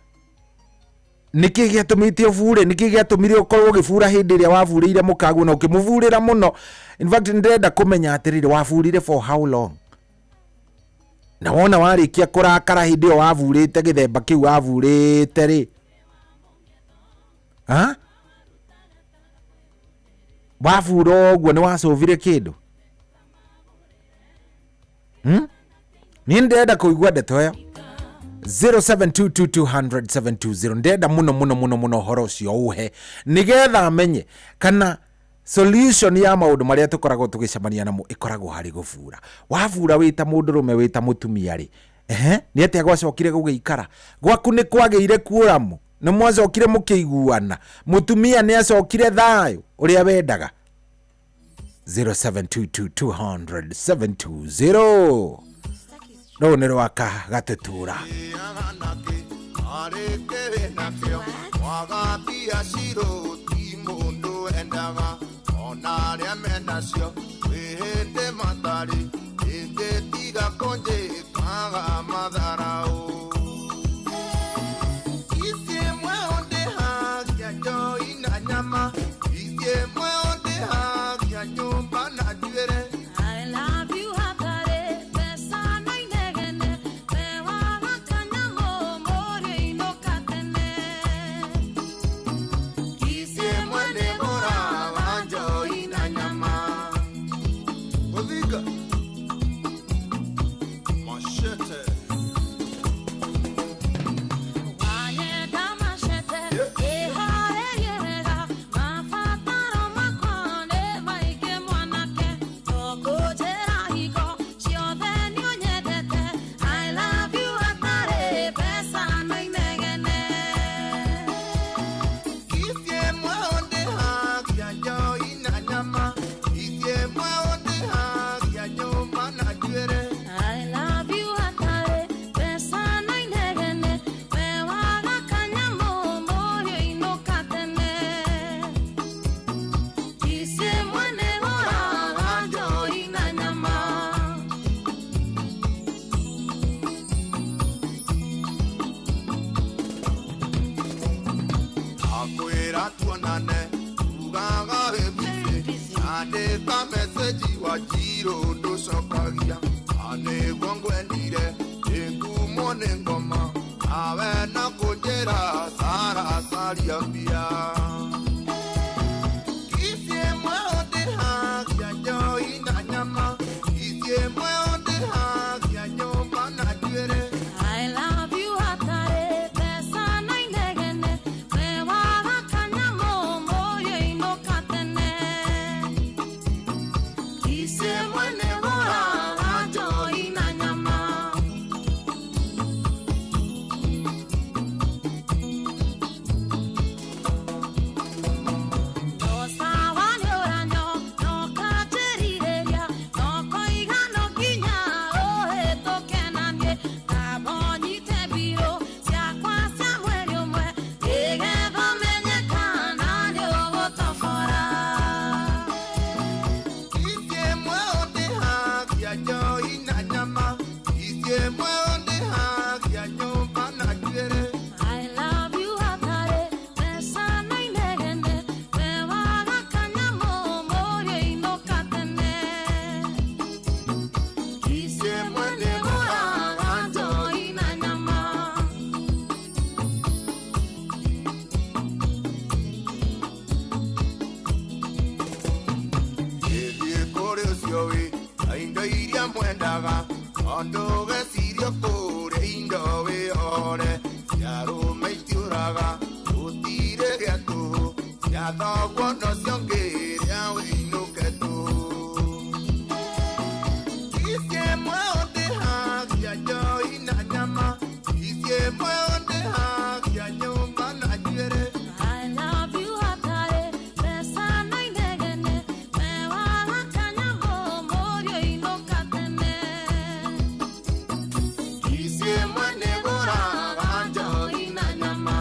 Nĩkĩ gĩatũmĩte ũbure? Nĩkĩ gĩatũmire ũkorwo ũgĩbura hĩndĩ ĩrĩa waburĩire mũkaguo na ũkĩmũburĩra mũno? In fact, ndĩrenda kũmenya atĩrĩrĩ, waburire for how long? Na wona warĩkia kũrakara hĩndĩ ĩyo waburĩte gĩthemba kĩu waburĩte rĩ, ha? Wabura ũguo nĩ wacũvire kĩndũ? Niĩ ndĩrenda kũigua ndeto ĩyo. 0722200720. Ndĩrenda mũno mũno mũno mũno ũhoro ũcio ũhe, nĩgetha menye kana solution ya maũndũ marĩa tũkoragwo tũgĩcemania namo ĩkoragwo harĩ gũbura. Wabura wĩta mũndũrũme, wĩta mũtumia rĩ, ehe, nĩ atĩa gwacokire gũgĩikara gwaku? Nĩ kwagĩire kuoramu? Nĩ mwacokire mũkĩiguana? Mũtumia nĩ acokire thayũ ũrĩa wendaga? 0722200720. Rũũ nĩ rwaka gatutura. I love you hatarĩ mbeca na inegene, we waga kanyamũ mũrĩ inũka tene. Kiss ĩmwe nĩ ngũraga njohi na nyama. Gũthinga. Machete. Ndandĩka message wa njirũ ndũcokagia nĩguo ngwendire ĩngumwo nĩ ngoma nawe na kũnjĩra sara caria mbia Ici ĩmwe ũndĩhagia njohi na nyama Ici ĩmwe ũndĩhagia nyũmba na njuĩrĩ I love you hatarĩ mbeca na inegene we waga kanyamũ mũriũ inũka tene Ici ĩmwe nĩ gũraga njohi na nyama. No sawa nĩ ũranyo no kanjĩrirĩria no koiga no nginya ũhĩtũke na niĩ ngamba ũnyite mbirũ ciakwa cia mweri ũmwe nĩgetha menye kana nĩ ũgũtobora. Ici ĩmwe ũndĩhagia njohi na nyama Ici ĩmwe ũndĩhagia nyũmba na njuĩrĩ I love you hatarĩ mbeca na inegene we waga kanyamũ mũriũ inũka tene Ici ĩmwe nĩ gũraga njohi na nyama. Gĩthiĩ kũrĩ ũcio wĩ na indo iria mwendaga tondũ gecirio kũrĩa indo wĩhore ciarũme itiũraga gũtirĩ gĩa tũhũ cia thoguo nocio ngĩrĩa wĩinũke tũhũ Ici ĩmwe ũndĩhagia njohi na nyama Ici ĩmwe ũndĩhagia nyũmba na njuĩrĩ I love you hatarĩ mbeca na inegene we waga kanyamũ mũriũ inũka tene Ici ĩmwe nĩ gũraga njohi na nyama.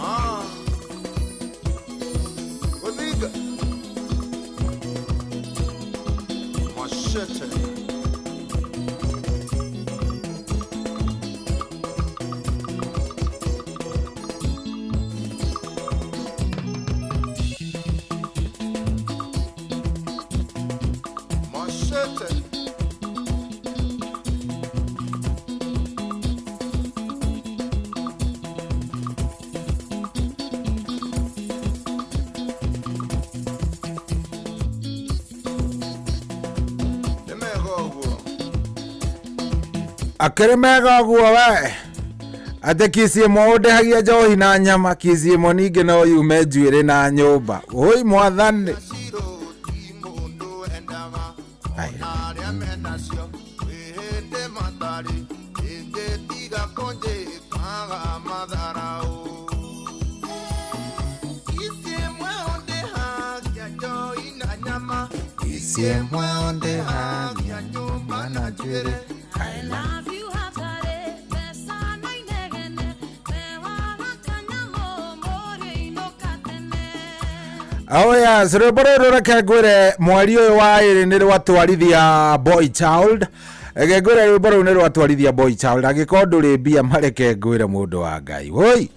Ah. Odinga. Machete. Machete. Nĩ mega ũguo. Akĩrĩ mega ũguo we atĩ kisi ĩmwe ũndĩhagia njohi na nyama kisi ĩmwe ningĩ no yume njuĩrĩ na nyũmba ũi mwathani. Ai. Arĩa menacio kwĩ hĩndĩ matarĩ ĩngĩ tiga kũnjĩkaga matharaũ Ici ĩmwe ũndĩhagia njohi na nyama Ici ĩmwe ũndĩhagia nyũmba na njuĩrĩ I love you hatarĩ mbeca na inegene we waga kanyamũ mũriũ inũka tene. Oh yes, rwĩmbo rũrũ reke ngwĩre mweri ũyũ wa ĩrĩ nĩ rwatwarithia boy child. Reke ngwĩre rwĩmbo rũu nĩ rwatwarithia boy child angĩkorwo ndũrĩ mbia mareke ngwĩre mũndũ wa Ngai woi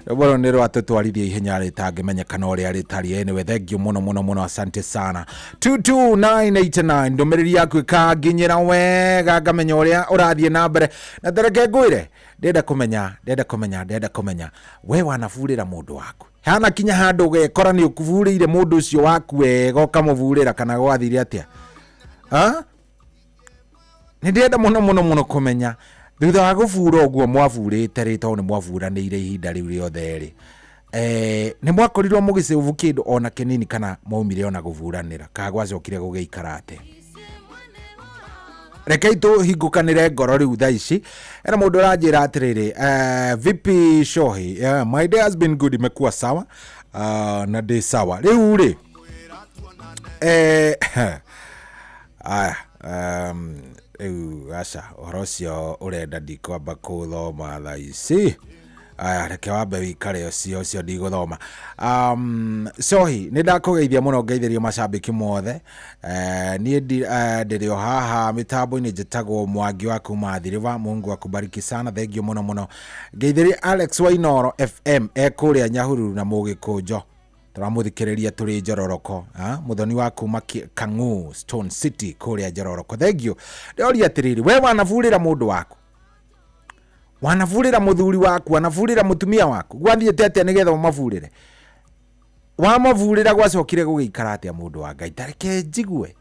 rwĩmbo rũu nĩ rwatũtwarithia ihenya rĩtangĩmenyekana ũrĩa rĩtariĩ. Anyway, thank you mũno mũno mũno, asante sana. 22989 ndũmĩrĩri yaku ĩkanginyĩra wega ngamenya ũrĩa ũrathiĩ na mbere na tereke ngwĩre ndĩrenda kũmenya ndĩrenda kũmenya ndĩrenda kũmenya we wanaburĩra mũndũ waku hana kinya handũ ũgekora nĩ ũkuburĩire mũndũ ũcio waku wega ũkamũburĩra kana gwathire atĩa ha? Nĩ ndĩrenda mũno mũno mũno kũmenya thutha wa gũbura ũguo mwaburĩte rĩ tondũ nĩ mwaburanĩire ihinda rĩu rĩothe rĩ nĩ mwakorirwo mũgĩcũbu kĩndũ ona kĩnini kana mwaumire ona gũburanĩra kana gwacokire gũgĩikara atĩa. Rekei tũhingũkanĩre ngoro rĩu thaa ici ena mũndũ ũranjĩra atĩrĩrĩ, vipi Shohi, yeah, my day has been good, imekuwa sawa, na ndĩ sawa rĩu rĩ aya rĩu aca ũhoro ũcio ũrenda ndikwamba kũthoma thaa ici. Aya reke wambe wikare ũcio ũcio ndigũthoma. Sohi nĩ ndakũgeithia mũno ngeithĩrio macambĩki mothe. Niĩ ndĩrĩ o haha mĩtambo-inĩ njĩtagwo Mwangi wa kuma Athi River. Mungu akubariki sana, thank you mũno mũno. Ngeithĩrie Alex Wainoro FM e kũrĩa Nyahururu na Mũgĩkũnjo. Tũramũthikĩrĩria tũrĩ Njororoko. Ah, Mũthoni wa kuma Kang'u Stone City kũrĩa Njororoko. Thank you. Ndĩroria atĩrĩrĩ, we wanaburĩra mũndũ waku? Wanaburĩra mũthuri waku? Wanaburĩra mũtumia waku? Gwathiĩte atĩa nĩgetha ũmaburĩre? Wamaburĩra gwacokire gũgĩikara atĩa mũndũ wa Ngai? Ta reke njigue.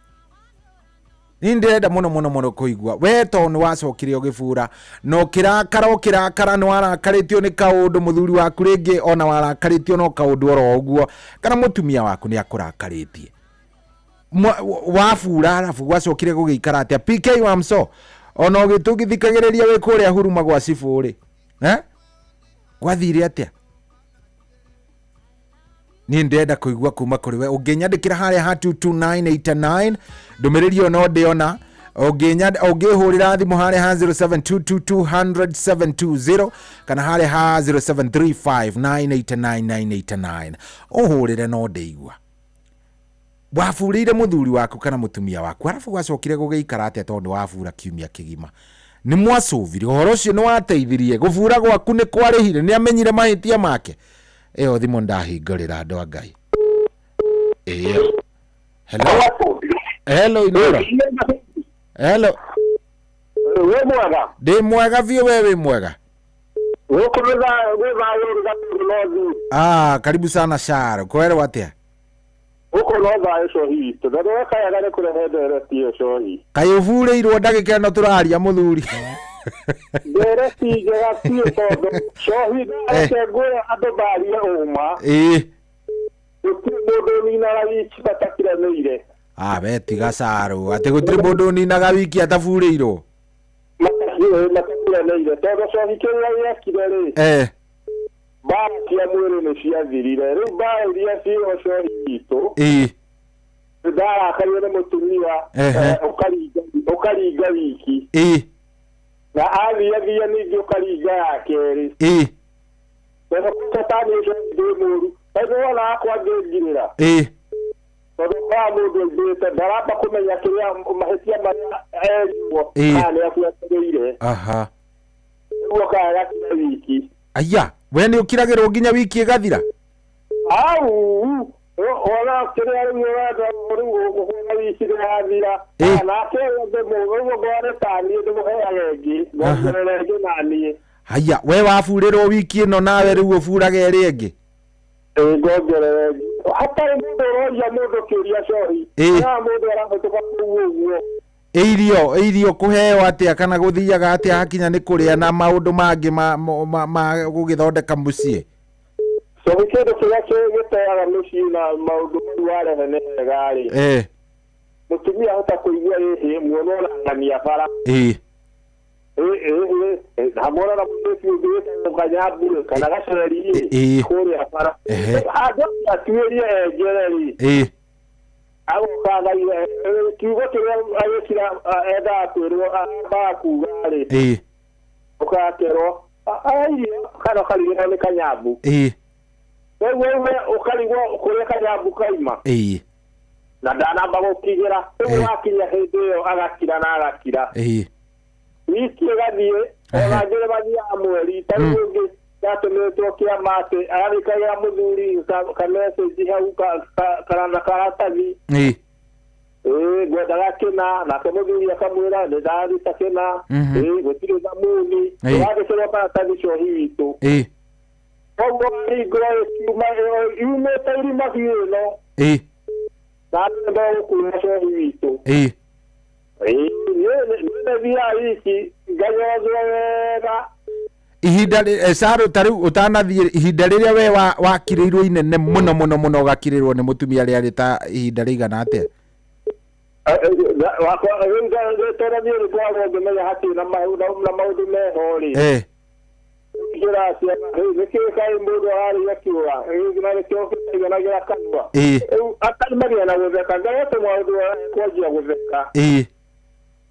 Niĩ ndĩrenda mũno mũno mũno kũigua we tondũ nĩ wacokire ũgĩbura na ũkĩrakara ũkĩrakara nĩ warakarĩtio nĩ kaũndũ mũthuri waku rĩngĩ ona warakarĩtio no kaũndũ oro ũguo kana mũtumia waku nĩ akũrakarĩtie wabura arabu gwacokire gũgĩikara atĩa PK Wamso ona ũgĩtũgĩthikagĩrĩria wĩ kũrĩa huruma gwa cibũ rĩ eh? Gwathire atĩa? Niĩ ndĩrenda kũigua kuma kũrĩ we. Ũngĩnyandĩkĩra harĩa ha 22989 ndũmĩrĩri ĩyo no ndĩona. Ũngĩhũrĩra thimũ harĩa ha 0722200720 kana harĩa ha 0735989989 ũhũrĩre no ndĩigua. Waburĩire mũthuri waku kana mũtumia waku arabu gwacokire gũgĩikara atĩa tondũ wabura kiumia kĩgima? Nĩ mwacũvire ũhoro ũcio? Nĩ wateithirie? Gũbura gwaku nĩ kwarĩhire? Nĩ amenyire mahĩtia make? Ĩyo thimũ ndahingũrĩra andũ a Ngai ĩyo. Hello, hello, Inoro. Hello. Wĩ mwega? Ndĩ mwega biũ. We wĩ mwega? Gũkũ nĩ gwĩ thayũ Rũgatũ North. Ah, karibu sana Sharo. Kwerwo atĩa? Gũkũ no thayũ cohi witũ. Na nĩwekayaga nĩ kũrehe ndereti ĩyo cohi. Kaĩ ũburĩirwo ndagĩka ĩno tũraria mũthuri? Ndereti njega biũ tondũ cohi reke ngwĩre andũ marie ũma. Gũtirĩ mũndũ ũninaga wiki matakiranĩire. Ah, we tiga Sharo, atĩ gũtirĩ mũndũ ũninaga wiki ataburĩirwo? Matakiranĩire tondũ cohi kĩrĩa gĩekire rĩ, mbara cia mwĩrĩ nĩ ciathirire. Rĩu mbara iria ciĩho cohi witũ, ndarakario nĩ mũtumia, ũkaringa wiki na athiathia ningĩ ũkaringa ya kerĩ tondũ satani ũcio ndĩ mũru tondũ wona wakwa ngĩngirĩra tondũ ũkoraga mũndũ aingĩrĩte ndaramba kũmenya kĩrĩa mahĩtia marĩa erirwo kana nĩ abuatĩrĩire. Rĩu okaga gakira wiki. Aya, we nĩ ũkiragĩrwo nginya wiki ĩgathira? Au wona kĩrĩa rĩu ũrenda rĩu ũkuona wiki nĩyathira nake ũguo ngone ta niĩ ndĩmũheaga ĩngĩ ngongerera ĩngĩ na niĩ. Haya, we waburĩrwo wiki ĩno nawe rĩu ũburaga ĩrĩa ĩngĩ? Ĩĩ, ngongerera ĩngĩ hatarĩ mũndũ ũroria mũndũ kĩũria cohi. Kana mũndũ arahĩtũka kũu ũguo. Irio kũheo atĩa kana gũthiaga atĩa hakinya nĩ kũrĩa na maũndũ mangĩ ma gũgĩthondeka mũciĩ? Cohi kĩndũ kĩrĩa gĩteaga mũciĩ na maũndũ mau warehe nĩ hega rĩ, mũtumia ahota kũigua ĩhĩ muono ũrang'ania bara. Hamwe na mũirĩtu ũngĩ wĩtagwo Kanyambu kana Gaceri kũrĩa bara. Andũ atuĩrie enjere rĩ, agoka akaiga kiugo kĩrĩa agĩkira endaga kwĩrwo ambaga kuga rĩ, ũgakerwo irio kana ũkarigĩrwo nĩ Kanyambu. Rĩu ume ũkarigwo kũrĩa Kanyambu kaima na ndanamba gũkinyĩra. Rĩu wakinya hĩndĩ ĩyo agakira na agakira. Wiki ĩgathiĩ ona angĩ mathiaga mweri ta rĩu ũngĩ ndatũmĩtwo kĩama atĩ agagĩkagĩra mũthuri ka message hau kana karatathi. Ĩĩ ngwendaga kĩna nake mũthuri akamwĩra nĩ ndaruta kĩna. Ĩĩ gũtirĩ thamuni. Ũrandĩkĩrwo karatathi cohi witũ. Koguo hingũra ĩkiuma yumĩte irima biũ ĩno. Na andũ nĩ gũkuma cohi witũ. Ĩĩ niĩ nĩ wiki nganyorothwo wega. Ihinda Sharo ta rĩu ũtanathiĩ ihinda rĩrĩa we wakirĩirwo inene mũno mũno mũno ũgakirĩrwo nĩ mũtumia rĩarĩ ta ihinda rĩigana atĩa? Wakwa rĩu tondũ niĩ nĩ ngoragwo ngĩmenya hatirĩ na maũndũ meho rĩ. Njĩra ciana rĩu nĩkĩĩ kaĩ mũndũ ararĩa kĩũra rĩu na nĩkĩo kĩtaiganagĩra kanua. Rĩu akamagia na gũtheka ngarete maũndũ kwanjia gũtheka.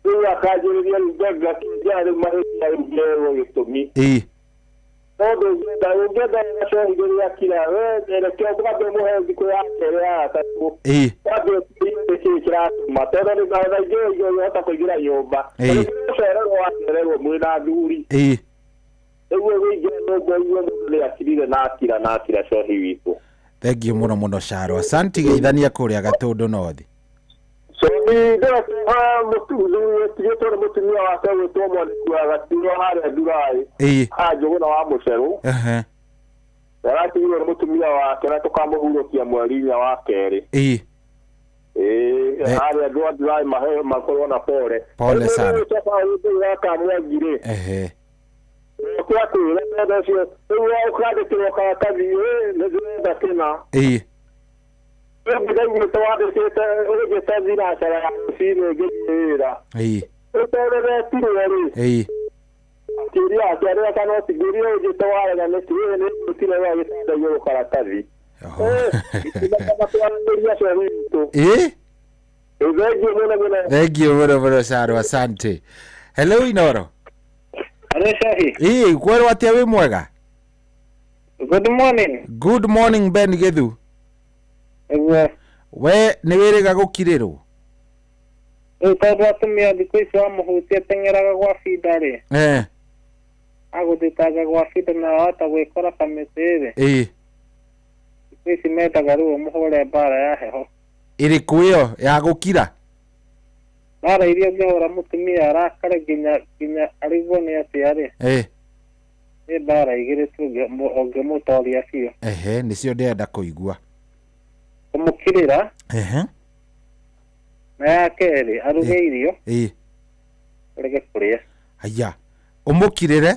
Rĩu akanjĩrĩria rĩu ngakĩnjara rĩu mahĩtia rĩu ngerwo gĩtũmi. Tondũ ũngĩenda gacohi rĩrĩa akira we reke wambe ũmũhe thikũ ya kerĩ ya gatatũ. Wambe ũtuĩrie nĩkĩĩ kĩratũma tondũ nĩ ona ingĩ ũngĩhota kũingĩra nyũmba. Tondũ gũcererwo wacererwo mwĩna athuri. Rĩu ũngĩingĩra nyũmba ũigue mũndũ nĩ akirire na akira na akira cohi witũ. Thengiũ mũno mũno Caro. Asanti geithania kũrĩa Gatũndũ North. Cobi ndĩracoka mũtigĩtwo nĩ mũtumia wake gwĩtwo mwandĩki wa Gaturo harĩa Ndurai. Ĩĩ. Haha Njũgũna wa Mũcerũ. Ehe. Aratigirwo nĩ mũtumia wake na tũkamũhurũkia mweri inya wa kerĩ. Ĩĩ. Ĩĩ, Eh. harĩa andũ a Ndurai mahe makorwo na pole. Pole sana. Kamwangi rĩ. Ehe. Ũkĩra kwĩra tondũ ũcio rĩu ũkandĩkĩrwo karatathi ĩ nĩ ndĩrenda kĩna. Ĩĩ. Rĩu ndaiguĩte wandĩkĩte ũgĩte thinacara ya rũcinĩ ngĩthiĩ wĩra. Ĩĩ. Rĩu tondũ ndetirwo rĩ. Ĩĩ. Akĩũria akĩarĩra kana ũtigĩrie ũnjĩte warega nĩkĩ ĩ nĩ ngũtire wega gĩtanda igũrũ karatathi. Twaranĩria acio witũ. Ĩĩ. Thengiũ mũno mũno. Thengiũ mũno mũno Caro, asante. Hello Inoro. Hello Shahi. Ĩĩ, kwerwo atĩa wĩ mwega? Good morning. Good morning Ben Githu. Nĩguo. We nĩ wĩrĩga gũkirĩrwo? Rĩu tondũ atumia thikũ ici wamũhutia teng'eraga gwa binda rĩ. Eh. Agũthitanga gwa binda na wahota gwĩkora kamĩtĩ rĩ. Ĩĩ. Thikũ ici mendaga rĩu ũmũhũre mbara ya heho. Ĩrĩkũ ĩyo ya gũkira? Mbara iria ũngĩhũra mũtumia arakare nginya nginya arigwo nĩ atĩa rĩ. Eh. Nĩ mbara igĩrĩ tu ũngĩmũtoria biũ. Ehe, nĩcio ndĩrenda kũigua. Kũmũkirĩra Ehe. na ya kerĩ aruge irio Ĩĩ. ũrege kũrĩa. Haya. Ũmũkirĩre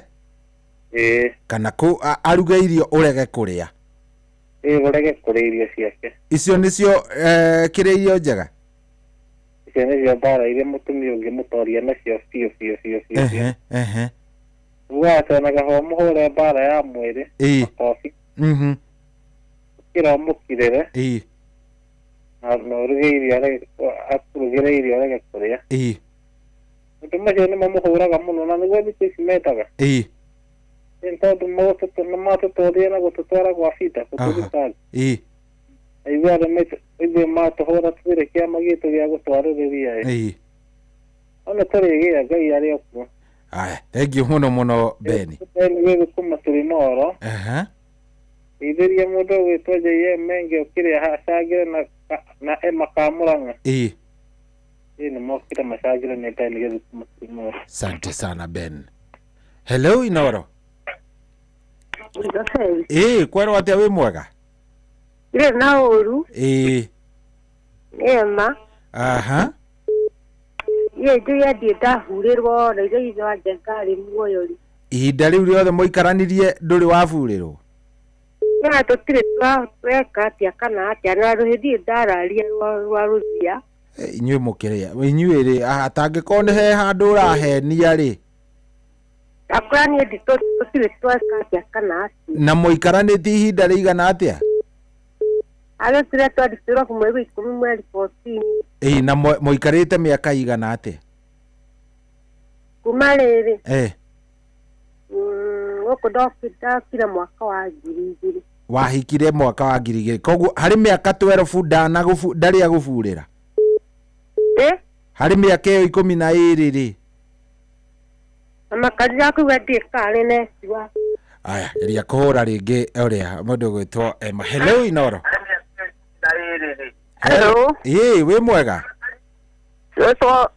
Ĩĩ. kana kũ aruge irio ũrege kũrĩa. Ĩĩ ũrege kũrĩa irio ciake. Icio nĩcio eh, kĩrĩa irio njega? Icio nĩcio mbara iria mũtumia ũngĩmũtoria nacio biũ biũ biũ biũ. Ehe, ehe. Ugaga atĩ ona kaba ũmũhũre mbara ya mwĩrĩ Ĩĩ. makobi Mhm. gũkĩra ũmũkirĩre Ĩĩ. na na ũruge irio arege akũrugĩre irio arege kũrĩa. Ĩĩ. Maũndũ macio nĩmo mũhũraga mũno na nĩguo thikũ ici mendaga. Ĩĩ. Nĩ tondũ nĩ matũtwarire na gũtũtwara gwa binda gũtũthitanga. Ĩĩ. Na ithuĩ arũme ithuĩ matũhũra tũtirĩ kĩama gitũ gĩa gũtwarĩrĩria ĩ. Ĩĩ. No nĩ tũrĩgĩa Ngai arĩ o kuo. Aya, thengiũ mũno mũno Beni. Beni gĩgũ kuma Tũrĩmoro. Ehe. Geithĩria mũndũ ũgwĩtwo JM Menge ũkĩrĩa acangĩre na na Emma Kamũrang'a. Ĩĩ. Ĩĩ nĩ mokire macangĩre nĩ Beni gĩgũ kuma Tũrĩmoro. Asante sana Ben. Hello Inoro. Ĩĩ, kwerwo atĩa wĩ mwega? Ndirĩ na ũru Ĩĩ. nĩ Emma. Aha. Niĩ njuge ndirĩ ndahurĩrwo na ithe ithe wa Njenga arĩ muoyo rĩ. Ihinda rĩu rĩothe mũikaranirie ndũrĩ waburĩrwo? Na tũtirĩ tweka atĩa kana atĩa na rũhĩ ndirĩ ndararia rwa rwa rũthia. Eh, Inyuĩ mũkĩrĩa, inyuĩ rĩ, atangĩkorwo nĩ he handũ ũrahenia rĩ, Ndakũra niĩ tũtirĩ tweka atĩa kana atĩa. na mũikaranĩtie ihinda rĩigana atĩa? Arĩa tũrĩa twandĩkĩrwo mweri wa ikũmi mweri 14 Ĩĩ, na mũikarĩte mĩaka igana atĩa? kuma rĩrĩ Eh, gũkũ ndokire mwaka wa 2000. wahikire mwaka wa 2000. Koguo harĩ mĩaka 12 ndarĩ agũburĩra? Eh? Harĩ mĩaka ĩyo 12 rĩ. Na makanitha kuga ndirĩ karĩ neciwa. Aya, geria kũhũra rĩngĩ ũrĩa mũndũ ũgwĩtwo Emma. Hello Inoro. Hello. Ĩĩ, wĩ mwega? Cũcũ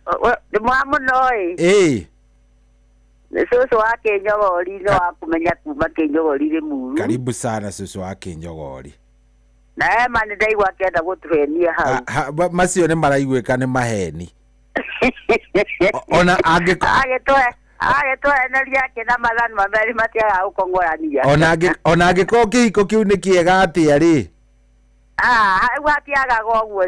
ndĩ mwega mũno ĩ. Ĩĩ. Nĩ cũcũ wa Kĩnyogori no wa kũmenya kuma Kĩnyogori Rĩmuru. Karibu sana cũcũ wa Kĩnyogori. Na Emma nĩ ndaigua akĩenda gũtũhenia hau. Macio nĩ maraiguĩka nĩ maheni. Ona angĩko Agĩtũheneria atĩ na mathanwa merĩ matiagaga gũkong'orania. ona angĩkorwo kĩhiko kĩu nĩ kĩega atĩa rĩ, Ah, hau hatiagaga ũguo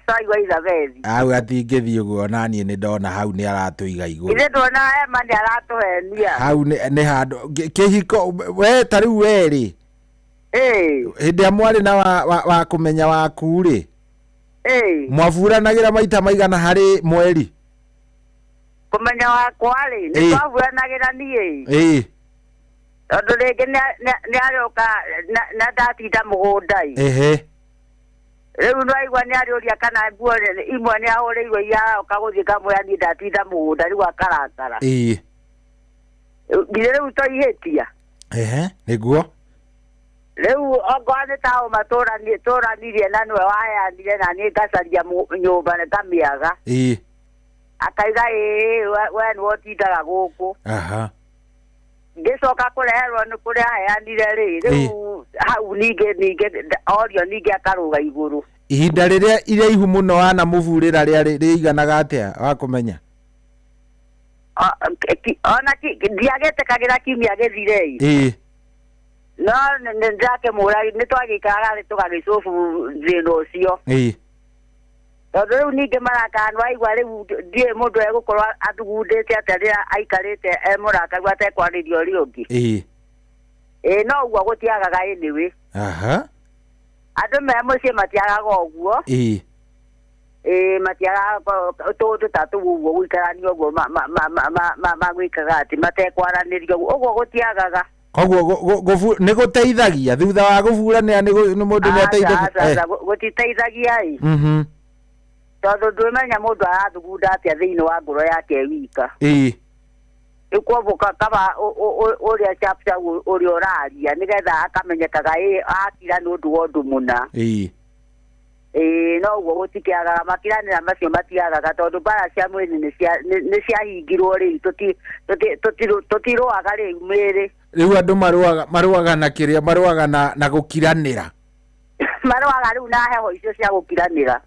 caigua Ithabethi. hau hatingĩthiĩ ũguo ona niĩ nĩ ndona hau nĩ aratũiga igũrũ. Ithuĩ tuona Emma nĩ aratũhenia. Hau nĩ handũ kĩhiko we ta rĩu we rĩ, Ĩĩ. hĩndĩ ĩrĩa mwarĩ na wa kũmenya waku rĩ, Ĩĩ. mwaburanagĩra maita maigana harĩ mweri? Kũmenya wakwa rĩ, nĩ twaburanagĩra niĩ. Ĩĩ. Tondũ rĩngĩ nĩ arĩũka na ndatinda mũgũnda ĩ. Ehe. Rĩu nĩwaigua nĩ arĩũria kana nguo imwe nĩ ahũrĩirwo iria aroka gũthiĩ ngamwĩra niĩ ndatinda mũgũnda rĩu akarakara. Ĩĩ. Nginya rĩu to ihĩtia. Ehe, nĩguo. Rĩu okorwo nĩ taũ matũranirie na nĩwe waheanire na niĩ ngacaria nyũmba ngamĩaga. Akaiga ĩĩ we nĩwe ũtindaga gũkũ. Ngĩcoka kũreherwo nĩ kũrĩa aheanire rĩ, rĩu hau ningĩ orio ningĩ akarũga igũrũ. Ihinda rĩrĩa iraihu mũno wanamũburĩra rĩarĩ rĩiganaga atĩa wa kũmenya? Ona ndiagĩtĩkagĩra kiumia gĩthire ĩ. No nĩndakĩmũra nĩ twagĩikaraga tũgagĩcobu thĩna ũcio. Tondũ rĩu ningĩ marakara nĩwaigua rĩu ndiũĩ mũndũ egũkorwo athugundĩte atĩa rĩrĩa aikarĩte e mũrakaru atekwarĩria ũrĩa ũngĩ. Ĩĩ no ũguo gũtiagaga anyway. Andũ me mũciĩ matiagaga ũguo. Ĩĩ matiagaga tũndũ ta tũu ũguo gũikarania ũguo magwĩkaga atĩ matekwaranĩria ũguo gũtiagaga. Koguo nĩ gũteithagia thutha wa gũburanĩra nĩ mũndũ nĩ ateithagia. Gũtiteithagia ĩ. Tondũ ndũmenya mũndũ arathugunda atĩa thĩinĩ wa ngoro yake wika. Rĩu koguo kaba ũrĩa chapter ũrĩa ũraria nĩgetha akamenyekaga ĩ akira nĩ ũndũ wa ũndũ mũna. Ĩĩ no ũguo gũtikĩagaga makiranĩra macio matiagaga tondũ mbara cia mwĩrĩ nĩ ciahingirwo rĩu tũtirũaga rĩu mĩĩrĩ. Rĩu andũ marũaga na kĩrĩa marũaga na gũkiranĩra. Marũaga rĩu na heho icio cia gũkiranĩra.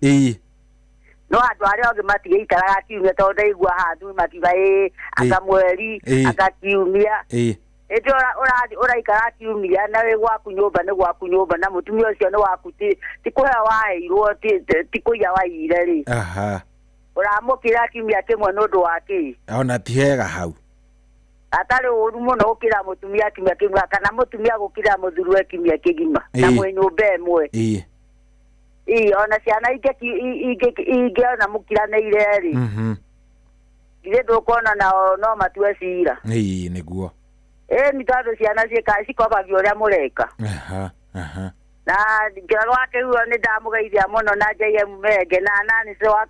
No andũ arĩa othe matigĩikaraga kiumia tondũ ndaigua handũ makiuga ĩĩ anga mweri anga kiumia. Ĩndĩ ũraikara kiumia na wĩ gwaku nyũmba nĩ gwaku nyũmba na mũtumia ũcio nĩ waku ti kũheo waheirwo ti kũiya waiyire rĩ. Ũramũkĩra kiumia kĩmwe nĩ ũndũ wa kĩ? Ona ti hega hau. Atarĩ ũru mũno gũkĩra mũtumia kiumia kĩmwe kana mũtumia gũkĩra mũthuriwe kiumia kĩgima na mwĩ nyũmba ĩmwe. Ĩĩ ona ciana ingĩona mũkiranĩire rĩ. Githĩ ndũkuona nao no matue cira. Ĩĩ nĩguo. Ĩĩ nĩ tondũ ciana cikobagio ũrĩa mũreka. Na Njoroge wa Kĩhuo nĩ ndamũgeithia mũno na JM Menge na Nancy wa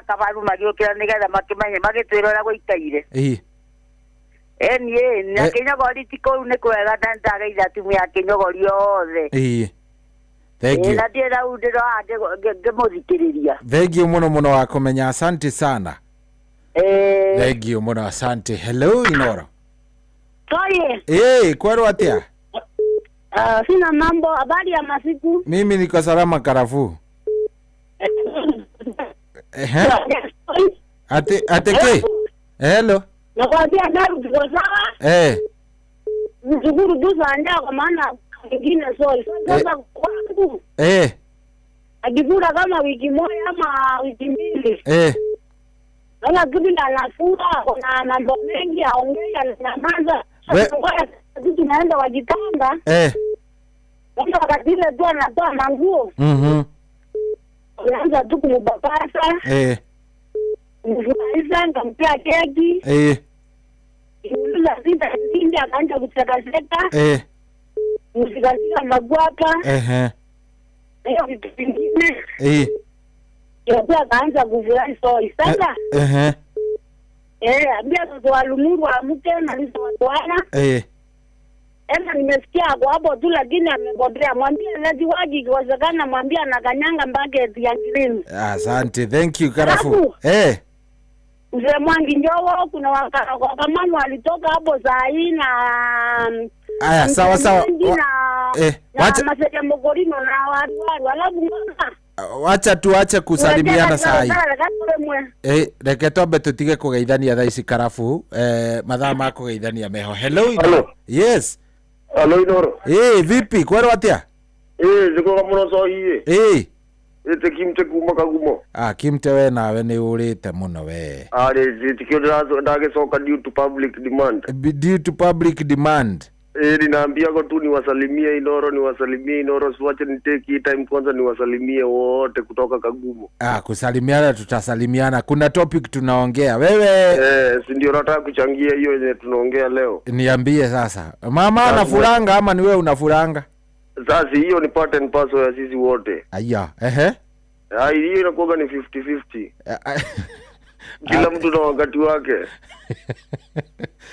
Kabaru magĩũkĩra nĩgetha makĩmenye magĩtwĩra ũrĩa gũikaire. Ĩĩ na Kĩnyogori ti kũu nĩ kwega na nĩndageithia timu ya Kĩnyogori yothe. Thank you. Na ndiĩ rau ndĩroha ngĩmũthikĩrĩria. Thank you mũno mũno wa kũmenya, asante sana. Thank you mũno, asante. Hello Inoro. Sorry. Kwerwo atĩa? Sina mambo, habari ya masiku? Mimi niko salama karafuu. Ate ke? Hello. Nakwambia Meru tuko sawa. Mshukuru tu sana kwa maana nyingine soi. Sasa kwangu. Akivura kama wiki moja ama wiki mbili. Sasa kipindi anafura kuna mambo mengi aongea na nyamaza. Sasa tunaenda wajitanda. Sasa wakati ile tu anatoa manguo. Unaanza tu kumubapasa. Mfurahisha nikampea keki. Lazima ndio akaanza kuchekacheka. Mshikashika magwapa. Hiyo vitu vingine. Yote akaanza kufurahi soi. Sasa ambia watoto wa Lumuru amke na Lisa watwana. Ema nimesikia kwa hapo tu lakini amepotea. Mwambie leti waji ikiwezekana mwambie anakanyanga bucket ya green. Asante. Thank you Karafu. Mzee Mwangi Njowo kuna wakamama walitoka hapo saa hii na Aya sawa sawa. Na Maseja Mogorino na watu alafu ngoma. Wacha tuache kusalimiana saa hii. Reke twambe tutige kugeithania thaa ici Karafu. Mathaa ma kugeithania meho. Hello. Hello. Yes. Hello Inoro. Vipi kwerwo atia? Ziko muno sohi. Ete kimte kuma kagumo. Kimte we nawe nĩ ũrĩte mũno we. Tikio ndagicoka due to public demand. Due to public demand. Ninaambiago tu niwasalimie Inoro, niwasalimie Inoro, siwache ni take hii time kwanza niwasalimie wote kutoka Kagumo. Kusalimiana tutasalimiana. Kuna topic tunaongea. Wewe si ndio nataka kuchangia hiyo yenye tunaongea leo. Niambie sasa. Mama anafuranga ama ni wewe unafuranga? Sasa hiyo ni part and parcel ya sisi wote. Aya, Hiyo inakuwa ni 50-50. Kila mtu na wakati wake.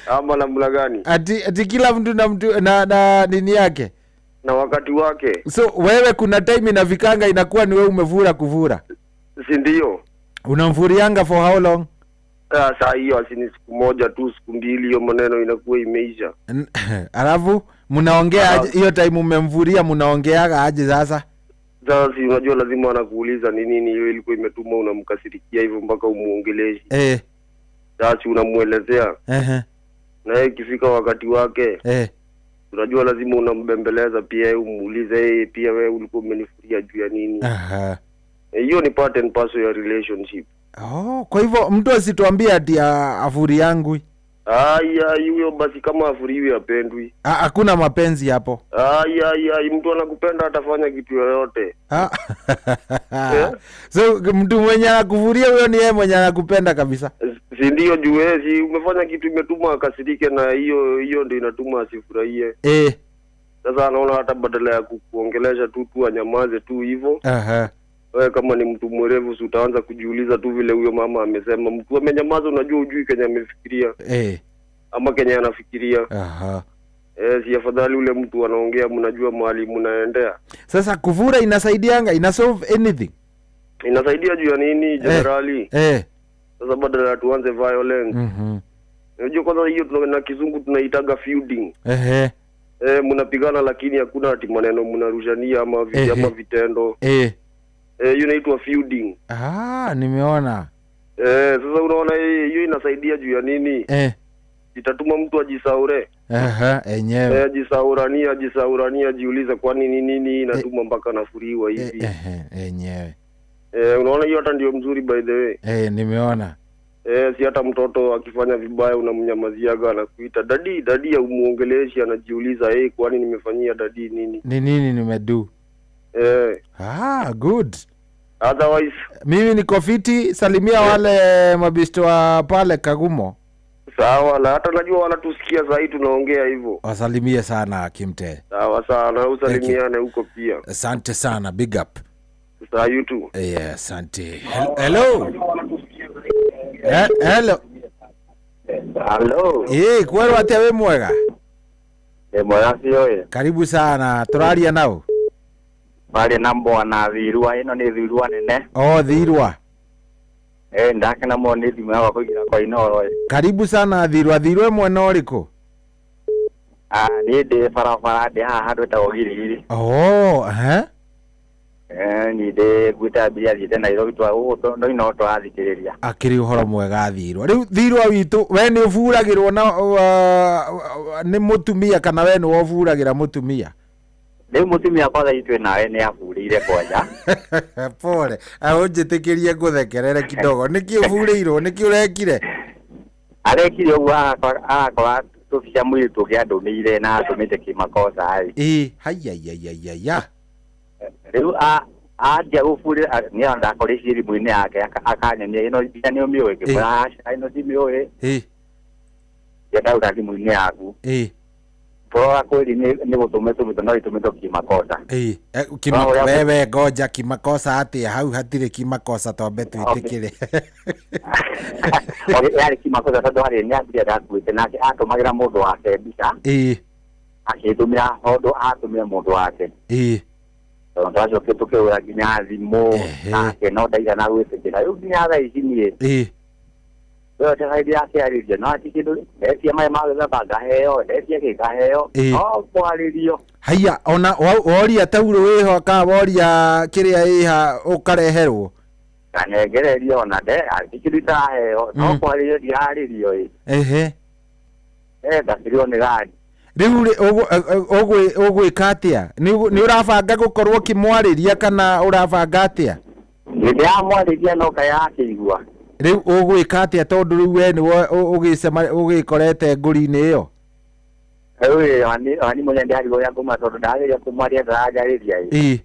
Ama namna gani? Ati kila mtu na mtu na nini yake? Na wakati wake. So wewe kuna time inafikanga inakuwa ni wewe umevura kuvura. Si ndio? Unamvurianga for how long? Saa hiyo asini siku moja tu, siku mbili, hiyo maneno inakuwa imeisha. Alafu mnaongea aje hiyo time umemvuria, mnaongeaga aje sasa? Sasa si unajua lazima anakuuliza ni nini hiyo ilikuwa imetuma unamkasirikia hivyo mpaka umuongeleshi. Sasa unamuelezea. Na yeye ikifika wakati wake, unajua lazima unambembeleza pia, yeye umuulize yeye pia, wewe ulikuwa umenifuria juu ya nini? Hiyo ni part and parcel ya relationship. Oh, kwa hivyo mtu asituambie ati afuri yangu. Ai, huyo basi kama afuriwi apendwi. Hakuna mapenzi hapo. Ai, mtu anakupenda atafanya kitu yoyote. So mtu mwenye anakufuria huyo ni yeye mwenye anakupenda kabisa. Si ndio? Juu wewe si umefanya kitu imetuma akasirike, na hiyo hiyo ndio inatuma asifurahie. Sasa anaona hata badala ya kukuongelesha tu anyamaze tu hivyo. Wewe kama ni mtu mwerevu si utaanza kujiuliza tu vile huyo mama amesema. Mtu amenyamaza, unajua hujui kenye amefikiria. Ama kenye anafikiria. Si afadhali ule mtu anaongea, mnajua mahali mnaendea. Sasa kuvura inasaidianga, ina solve anything? Inasaidia juu ya nini generally? Sasa badala ya tuanze violence. Unajua kwanza hiyo na kizungu tunaitaga feuding. Mnapigana lakini hakuna ati maneno mnarushania ama ama vitendo. Hiyo inaitwa feuding. Nimeona. Sasa unaona hiyo inasaidia juu ya nini? Itatuma mtu ajisaure. Enyewe. Ajisaurania, ajiulize kwa nini nini inatuma mpaka nafuriwa hivi. Enyewe. Unaona hiyo hata ndio mzuri by the way. Nimeona. Si hata mtoto akifanya vibaya unamnyamaziaga, anakuita dadi, dadi, umuongeleshi, anajiuliza kwani nimefanyia dadi nini? Ni nini nimedu? Good. Otherwise mimi niko fiti, salimia wale mabisto wa pale Kagumo. Sawa, na hata najua wanatusikia sasa hivi tunaongea hivyo. Wasalimie sana Kimte. Sawa sana, usalimiane huko pia. Asante sana, big up. Sawa you too. Yeah, asante. Hello. Hello. Hello. Kwero atia we mwega? Mwega cio. Karibu sana, turaria nao. Bari na mbwana thirua, ino ni thirua nene. Oh, thirua. Ndakena mũno nĩ thimũ yakwa kũingĩra kwa Inooro. Karibu sana thirua, thirua mwena ũrĩkũ? Niĩ ndĩ barabara, ndĩ haha handũ hetagwo Girigiri. Oh, Niĩ ndĩ nguĩte abiria thiĩte Nairobi, gũkũ no Inooro tũrathikĩrĩria. Akĩrĩ ũhoro mwega thirua. Rĩu thirua witũ, we nĩ ũburagĩrwo na nĩ mũtumia kana we nĩwe ũburagĩra mũtumia? Rĩu mũtumia kwanza itwe nawe nĩ aburĩire kwanja. Pole, ũnjĩtĩkĩrie ngũthekerere kidogo. Nĩkĩ ũburĩirwo? Nĩkĩ ũrekire? Arekire ũguo agakora tũbica mũirĩtu ũngĩ andũmĩire na atũmĩte kĩmakosa ĩ. Haiyaiyaiyaiya. Rĩu anjia gũburĩra nĩ ndakorire thimũ-inĩ yake akanyonia ĩno mbica nĩ ũmĩũĩ, ngĩmwĩra aca ĩno ndimĩũĩ. Ndauta thimũ-inĩ yaku. Bora kweli ni gũtũmĩtwo tũmĩtwo no itũmĩtwo kimakosa. Wewe ngoja kimakosa atia hau hatirĩ kimakosa twambe twĩtĩkĩre. Yarĩ kimakosa tondũ harĩ nĩ abiria ndakuĩte nake atũmagĩra mũndũ wake mbica. Akĩtũmĩra tondũ atũmĩra mũndũ wake. Tondũ twacokire tũkĩhũra nginya thimũ nake no ndaigana gwĩtĩkĩra. Rĩu nginya thaa ici niĩ wewe hĩndĩ yake arĩria no ati kĩndũ ndetia maĩ ma gwĩthamba ngaheo, ndetia kĩ ngaheo, no kwarĩrio. Haiya, ona woria taurũ wĩho kana woria kĩrĩa ĩha ũkareherwo? Kanengererio ona ati kĩndũ itaraheo, no kwarĩrio ndirarĩrio ĩ. Ndakĩrĩo nĩ gani. Rĩu rĩ ũgwĩka atĩa? Nĩ ũrabanga gũkorwo ũkĩmwarĩria kana ũrabanga atĩa? Nĩndĩramwarĩria no kaĩ akĩigua. Rĩu ũgwĩka atĩa tondũ rĩu we nĩwe ũgĩkorete ngũri-inĩ ĩyo? Rĩu wani mũnene ndĩrarigwo ũrĩa ngũma tondũ ndageria kũmwaria ndaranjarĩria ĩ.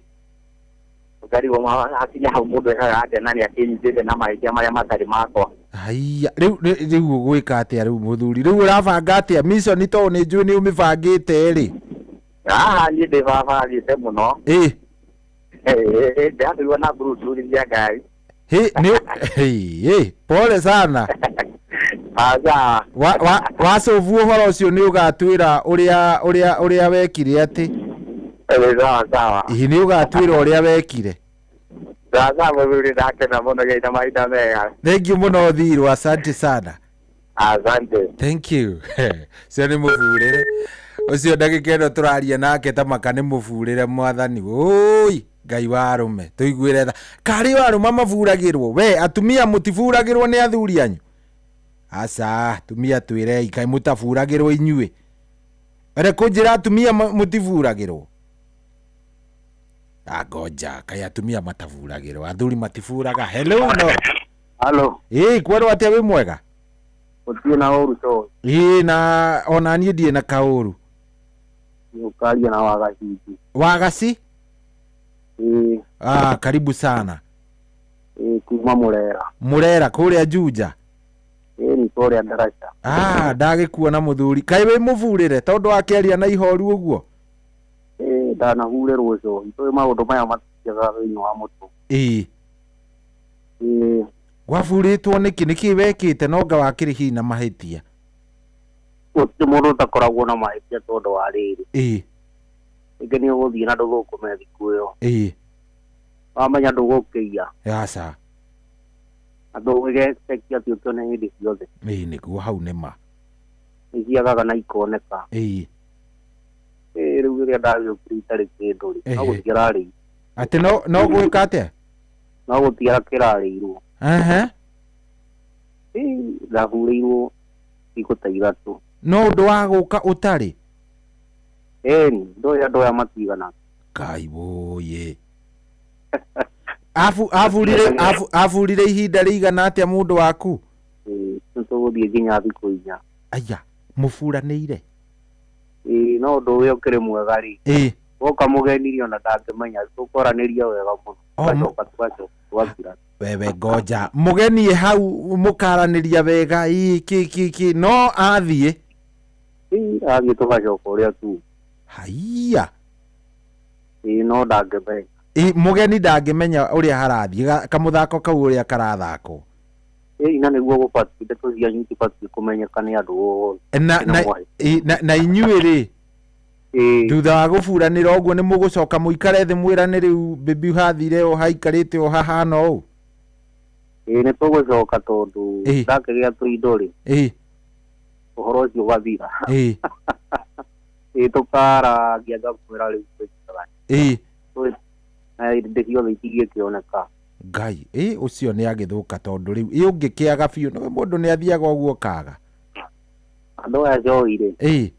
Ũkarigwo hakinya hau mũndũ ekaga atĩa na nĩakĩnyitĩte na mahĩtia marĩa matarĩ makwa. Haiya, rĩu ũgwĩka atĩa rĩu mũthuri? Rĩu ũrabanga atĩa? Mission tondũ nĩ njũĩ nĩ ũmĩbangĩte rĩ. Haha niĩ ndĩ barabara thiĩte mũno. Ndĩrathiĩ na bluetooth cia ngari. Pole sana. Wacobu ũhoro ũcio nĩ ũgatwĩra ũrĩa wekire atĩ. Sawa sawa. Ĩ nĩ ũgatwĩra ũrĩa wekire. Sawa sawa mũthuri, ndakena mũno gĩta mahinda mega. Thank you mũno Thirũ, asante sana. Asante. Thank you. Cio nĩ mũburĩre. Ũcio ndagĩka ĩno tũraria nake ta maka nĩ mũburĩre mwathani. Ũi, Ngai wa arũme, tũiguĩre tha. Karĩ o arũme maburagĩrwo. We, atumia mũtiburagĩrwo nĩ athuri anyu? Aca, atumia twĩrei, kaĩ mũtaburagĩrwo inyuĩ? Ere kũnjĩra atumia mũtiburagĩrwo? Angoja, kaĩ atumia mataburagĩrwo, athuri matiburaga. Hello, no. Halo. Ĩ, kwerwo atĩa wĩ mwega? Gũtirĩ na ũru to. Ĩ, na ona niĩ ndirĩ na kaũru. Ũkaria na wagacinji. Wagaci? Ĩ. Ah, karibu sana. Ĩ, kuma Murera. Murera kũrĩa Juja? Ĩ, ni kũrĩa Ndaraca. Ah, ndagĩkuona mũthuri. Kaĩ wĩ mũburĩre tondũ wakĩaria na ihoru ũguo? Ĩ, ndanahurĩrwo njohi. Tũĩ maũndũ maya matiaga thĩinĩ wa mũtwe. Ĩ. Ĩ. Waburĩtwo nĩkĩ? Nĩkĩ wekĩte no nga wakĩrĩ hihi na mahĩtia? Gũtirĩ mũndũ ũtakoragwo na mahĩtia tondũ wa rĩrĩ. Ĩ. Rĩngĩ nĩ ũgũthiĩ na ndũthũkũme thikũ ĩyo. Ĩ. Wamenya ndũgũkĩiya. Aca. Na ndũgĩgetekia atĩ ũkĩone hĩndĩ ciothe. Ĩ, nĩguo hau nĩ ma. Nĩ ciagaga na ikoneka. Ĩ. Ĩ, rĩu rĩrĩa ndagĩũkire itarĩ kĩndũ rĩ, no Ehe. gũtiararĩirwo. Atĩ no no gwĩka atĩa? No gũtiara kĩrarĩirwo. Ehe. Ĩ, ndahurĩirwo thikũ ta ithatũ. No ũndũ wa gũka ũtarĩ? Ĩni, ndũĩ andũ aya matigana. Ngai wũyĩ. Abu aburire abu aburire ihinda rĩigana atĩa mũndũ waku? Ĩ, nĩtũgũthiĩ nginya thikũ inya. Aya, mũburanĩire? Ĩ, no ũndũ ũrĩa ũkĩrĩ mwega rĩ, Ĩ. woka mũgeni rĩ ona ndangĩmenya, tũkwaranĩria wega mũno. O, Tũgacoka tũgacoka tũgakira. Wewe ngoja. Mũgeni hau mũkaranĩria wega ĩ kĩ kĩ kĩ no athiĩ. Ĩ, athiĩ tũgacoka ũrĩa tu. Haiya. Ĩ, no ndangĩmenya. Ĩ, mũgeni ndangĩmenya ũrĩa harathiĩ kamũthako kau ũrĩa karathakwo. Ĩ, na nĩguo gũbatiĩ, ndeto cianyu itibatiĩ kũmenyeka nĩ andũ othe. Na, na, ĩ, na, na inyuĩ rĩ thutha wa gũburanĩra ũguo nĩ mũgũcoka mũikare thĩ mwĩrane rĩu baby hathire o haikarĩte o hahana ũũ? Ĩ, nĩ tũgũcoka tondũ ndakĩgĩa tũindo rĩ, Ĩ. ũhoro ũcio ũgathira. Ĩ. Ĩ, tũkarangia ngakwĩra rĩu twĩkaga. Ĩ. Na hĩndĩ ciothe itingĩkĩoneka. Ngai, ĩ ũcio nĩ agĩthũka tondũ rĩu ĩ ũngĩkĩaga biũ nĩ mũndũ nĩ athiaga ũguo kaga. Andũ aya njohi rĩ, Ĩ.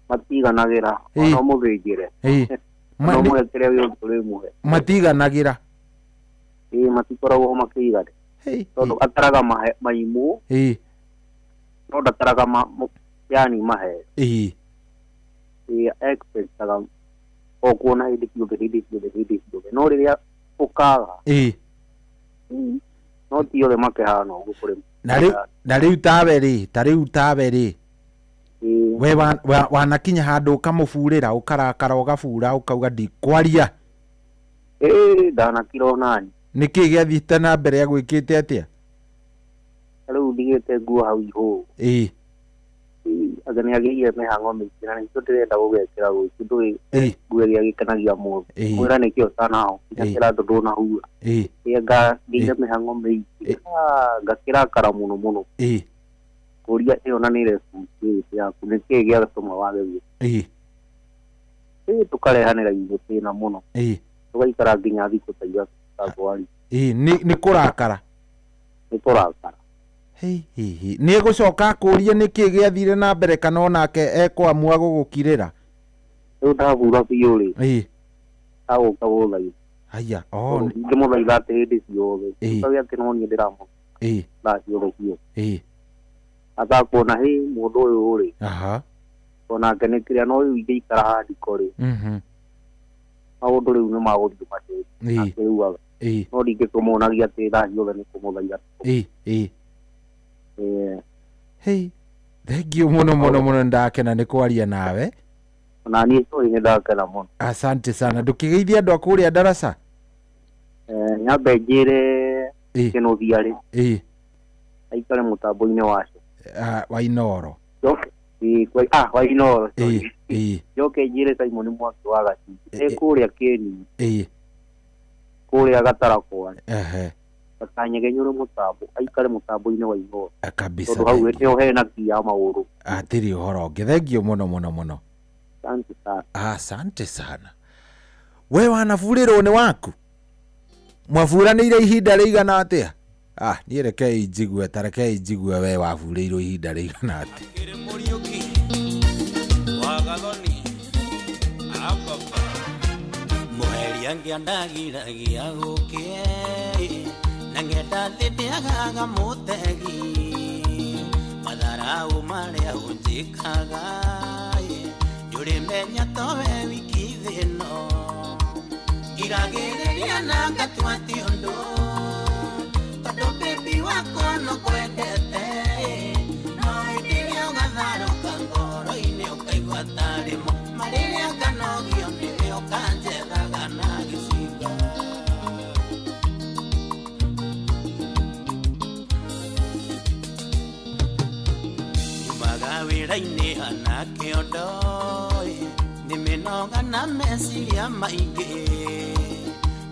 matiganagĩra, Ĩ. ona ũmũthĩnjĩre. Ĩ. Ona ũmũhe kĩrĩa gĩothe ũrĩmũhe. Matiganagĩra. Ĩ, matikoragwo makĩigana. Tondũ ataraga mahe maimũ, Ĩ. no ndataraga ma, yani maheo. Ĩ. Ĩ, expectaga o kuona hĩndĩ ciothe, hĩndĩ ciothe, hĩndĩ ciothe. No rĩrĩa ũkaga, Ĩ. no ti othe makĩhana ũguo kũrĩ. Na rĩu na rĩu tawe rĩ, ta rĩu tawe rĩ. We wanakinya handũ ũkamũburĩra ũkarakara ũgabura ũkauga ndikwaria. Ĩ, ndanakira onani. Nĩkĩ gĩathiĩte na mbere agwĩkĩte atĩa? Rĩu ndigĩte nguo hau ihũũ. Ĩ. Anga nĩ agĩire mĩhang'o mĩingĩ na nĩkĩo ndĩrenda gũgekĩra rũciũ ndũĩ nguo ĩrĩa ĩgĩkenagia mũndũ. Mwĩra nĩkĩo ũtanaho nginya kĩratũ ndũnahura. Ĩ. Ĩ, ngĩire mĩhang'o mĩingĩ. Ngakĩrakara mũno mũno. Ĩ. Kũria ĩyo na nĩ responsibility yaku nĩkĩĩ gĩatũma wage gũka. Ĩ. Ĩ, tũkarehanĩra igũtĩna mũno. Ĩ. Tũgaikara nginya thikũ ta ithatũ tũtakwaria. Ĩ, nĩ kũrakara. Nĩ kũrakara. Hĩ, hĩ, hĩ. Nĩ egũcoka akũrie nĩkĩ gĩathire na mbere kana onake ekũamua gũgũkirĩra? Rĩu ndahura biũ rĩ. Ĩ. Agũka gũthaitha. Haya, oh. Ndĩmũthaitha atĩ hĩndĩ ciothe. Ĩ. Ũkagĩa atĩ no niĩ ndĩramũ. Ĩ. Thaa ciothe ciothe. Ĩ. Atakuona hĩ mũndũ ũyũ rĩ. Aha. Onake nĩ kĩrĩa no rĩu ingĩikara handiko rĩ. Mhm. Maũndũ rĩu nĩ magũthiĩ macenjetie. Ĩ. Nake rĩu aga. Ĩ. No ndingĩkũmuonagia atĩ thaa ciothe nĩ kũmũthaitha. Ĩ. Ĩ. Ĩ. Hei. Thank you mũno mũno mũno ndakena nĩ kwaria nawe. Ona niĩ sorry nĩ ndakena mũno. Asante sana. Ndũkĩgeithie andũ a kũrĩa Darasa? Nyambe njĩre Kĩnũthia rĩ. Ĩ. Aikare mũtambo-inĩ wacio. Wa Inooro. Ĩĩ wa Inooro. Ĩĩ. Njoke njĩre Simon Mwaki wa Gacingi. Ĩ kũrĩa Kĩeni. Ĩĩ. Kũrĩa Gatarakwa. Ehe. Akanyegenyũre mũtambo aikare mũtambo-inĩ wa Inooro. Kabisa. Tondũ hau nĩho hena key ya maũndũ. Hatirĩ ũhoro ũngĩ. Thengiũ mũno mũno mũno. Asante sana. Asante sana. We wanaburĩrwo nĩ waku? Mwaburanĩire ihinda rĩigana atĩa? Niĩ rekei njigue, ta rekei njigue we waburĩirwo ihinda rĩigana atĩa. Mũheria ngĩandagiragia gũkĩe na ng'enda thĩ ndĩagaga mũtegi matharau marĩa ũnjĩkaga ndũrĩmenya towe wiki thĩno ngiragĩrĩria na ngatua ti ũndũ tondũ baby wakwa no kwendete no hĩndĩ ĩrĩa ũgatharũka ngoro-inĩ ũkaigua tarĩ mo marĩrĩa nganogio nĩwe ũkanjethaga na gĩcinga. Nyumaga wĩra-inĩ hana kĩondo nĩ mĩnoga na meciria maingĩ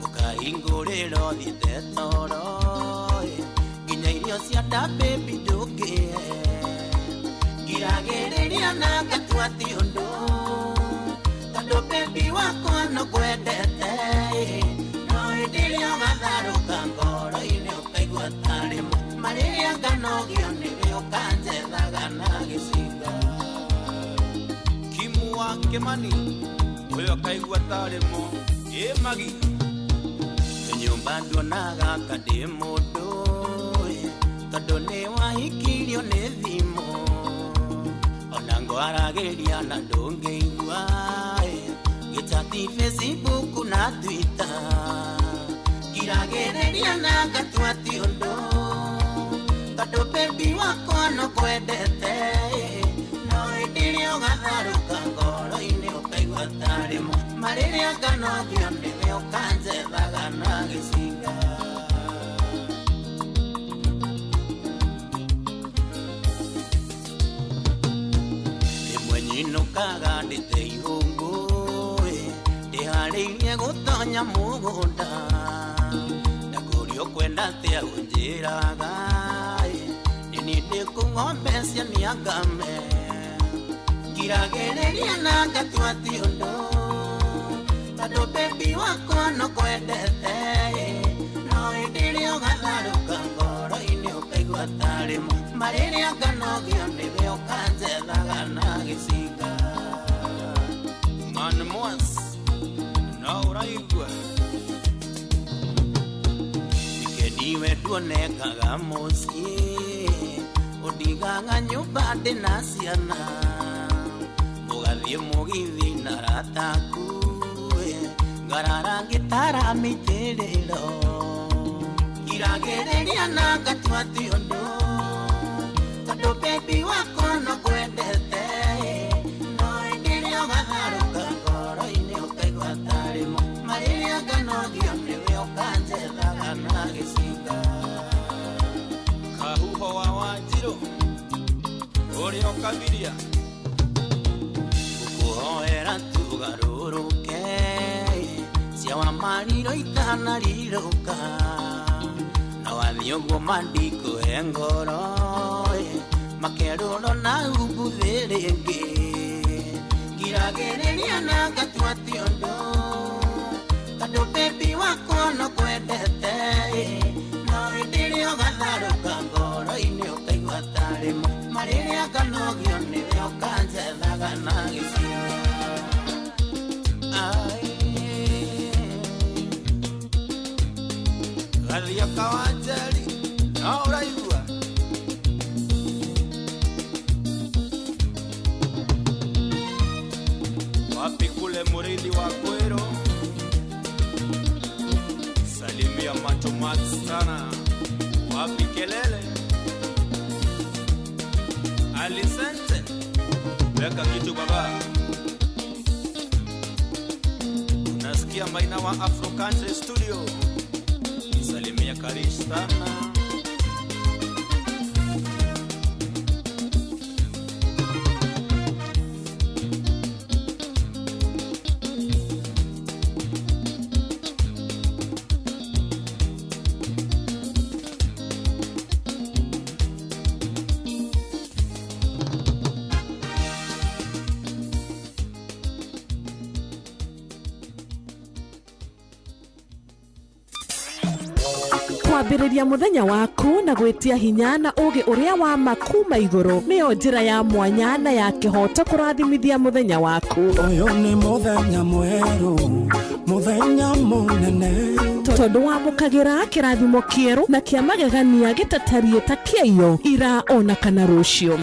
ũkahingũrĩra ũthiĩte toro nginya irio cia nda baby ndũngĩhe ngiragĩrĩria na ngatua ti ũndũ tondũ baby wakwa no kwendete no hĩndĩ ĩrĩa ũgatharũka ngoro-inĩ ũkaigua tarĩ mo marĩrĩa nganogio nĩwe ũkanjethaga na gĩcinga. Kimwa Kimani ũyũ akaigua tarĩ mo ĩ magi nyũmba nduonaga ta ndĩ mũndũ tondũ nĩ wahikirio nĩ thimũ ona ngwaragĩria na ndũngĩigua gĩchati Facebook na Twitter ngiragĩrĩria na ngatua ti ũndũ tondũ baby wakwa no kwendete no hĩndĩ ĩrĩa ũgatharũka ngoro-inĩ ũkaigua tarĩ mo marĩrĩa nganogio nĩwe ũkanjethaga na gĩcinga. Rĩmwe nyinũkaga ndĩte ihũngũ ndĩharĩirie gũtonya mũgũnda ndakũria ũkwenda atĩa ũnjĩraga nĩ niĩ ndĩkũng'ombe cia nĩangame ngiragĩrĩria na ngatua ti ũndũ tondũ baby wakwa no kwendete no hĩndĩ ĩrĩa ũgatharũka ngoro-inĩ ũkaigua tarĩ mo marĩrĩa nganogio nĩwe ũkanjethaga na gĩcinga. Man Mwas no ũraigua wikendi we nduonekaga mũciĩ ũndigaga nyũmba ndĩna ciana mũgathiĩ mũgithi na arata aku ngarara ngĩtara mĩitĩrĩro ngiragĩrĩria na ngatua ti ũndũ tondũ baby wakwa no kwendete no hĩndĩ ĩrĩa ũgatharũka ngoro-inĩ ũkaigua tarĩ mo marĩrĩa nganogio nĩwe ũkanjethaga na gĩcinga. Kahuho wa Wanjirũ ũrĩa ũkagiria ngũkũhoera tũgarũrũke cia wa mariro itanarirũka na wathiĩ ũguo mandikũhe ngoro makerũro na umbuthĩ rĩngĩ ngiragĩrĩria na ngatua ti ũndũ tondũ baby wakwa no kwendete no hĩndĩ ĩrĩa ũgatharũka ngoro-inĩ ũkaigua tarĩ mo marĩrĩa nganogio nĩwe ũkanjethaga na gĩcinga. Gathioka wa Njeri no ũraigua wapi kule mũrĩithi wa Kwĩrũ salimia Macho Max sana wapi kelele Alicente weka kitu baba nasikia Maina wa Afro Country Studio salimia Karish sana. Kwambĩrĩria mũthenya waku na gwĩtia hinya na ũũgĩ ũrĩa wa ma kuma igũrũ nĩyo njĩra ya mwanya na ya kĩhooto kũrathimithia mũthenya waku. Ũyũ nĩ mũthenya mwerũ, mũthenya mũnene. Tondũ wamũkagĩra kĩrathimo kĩerũ na kĩa magegania gĩtatariĩ ta kĩaiyo ira ona kana rũciũ.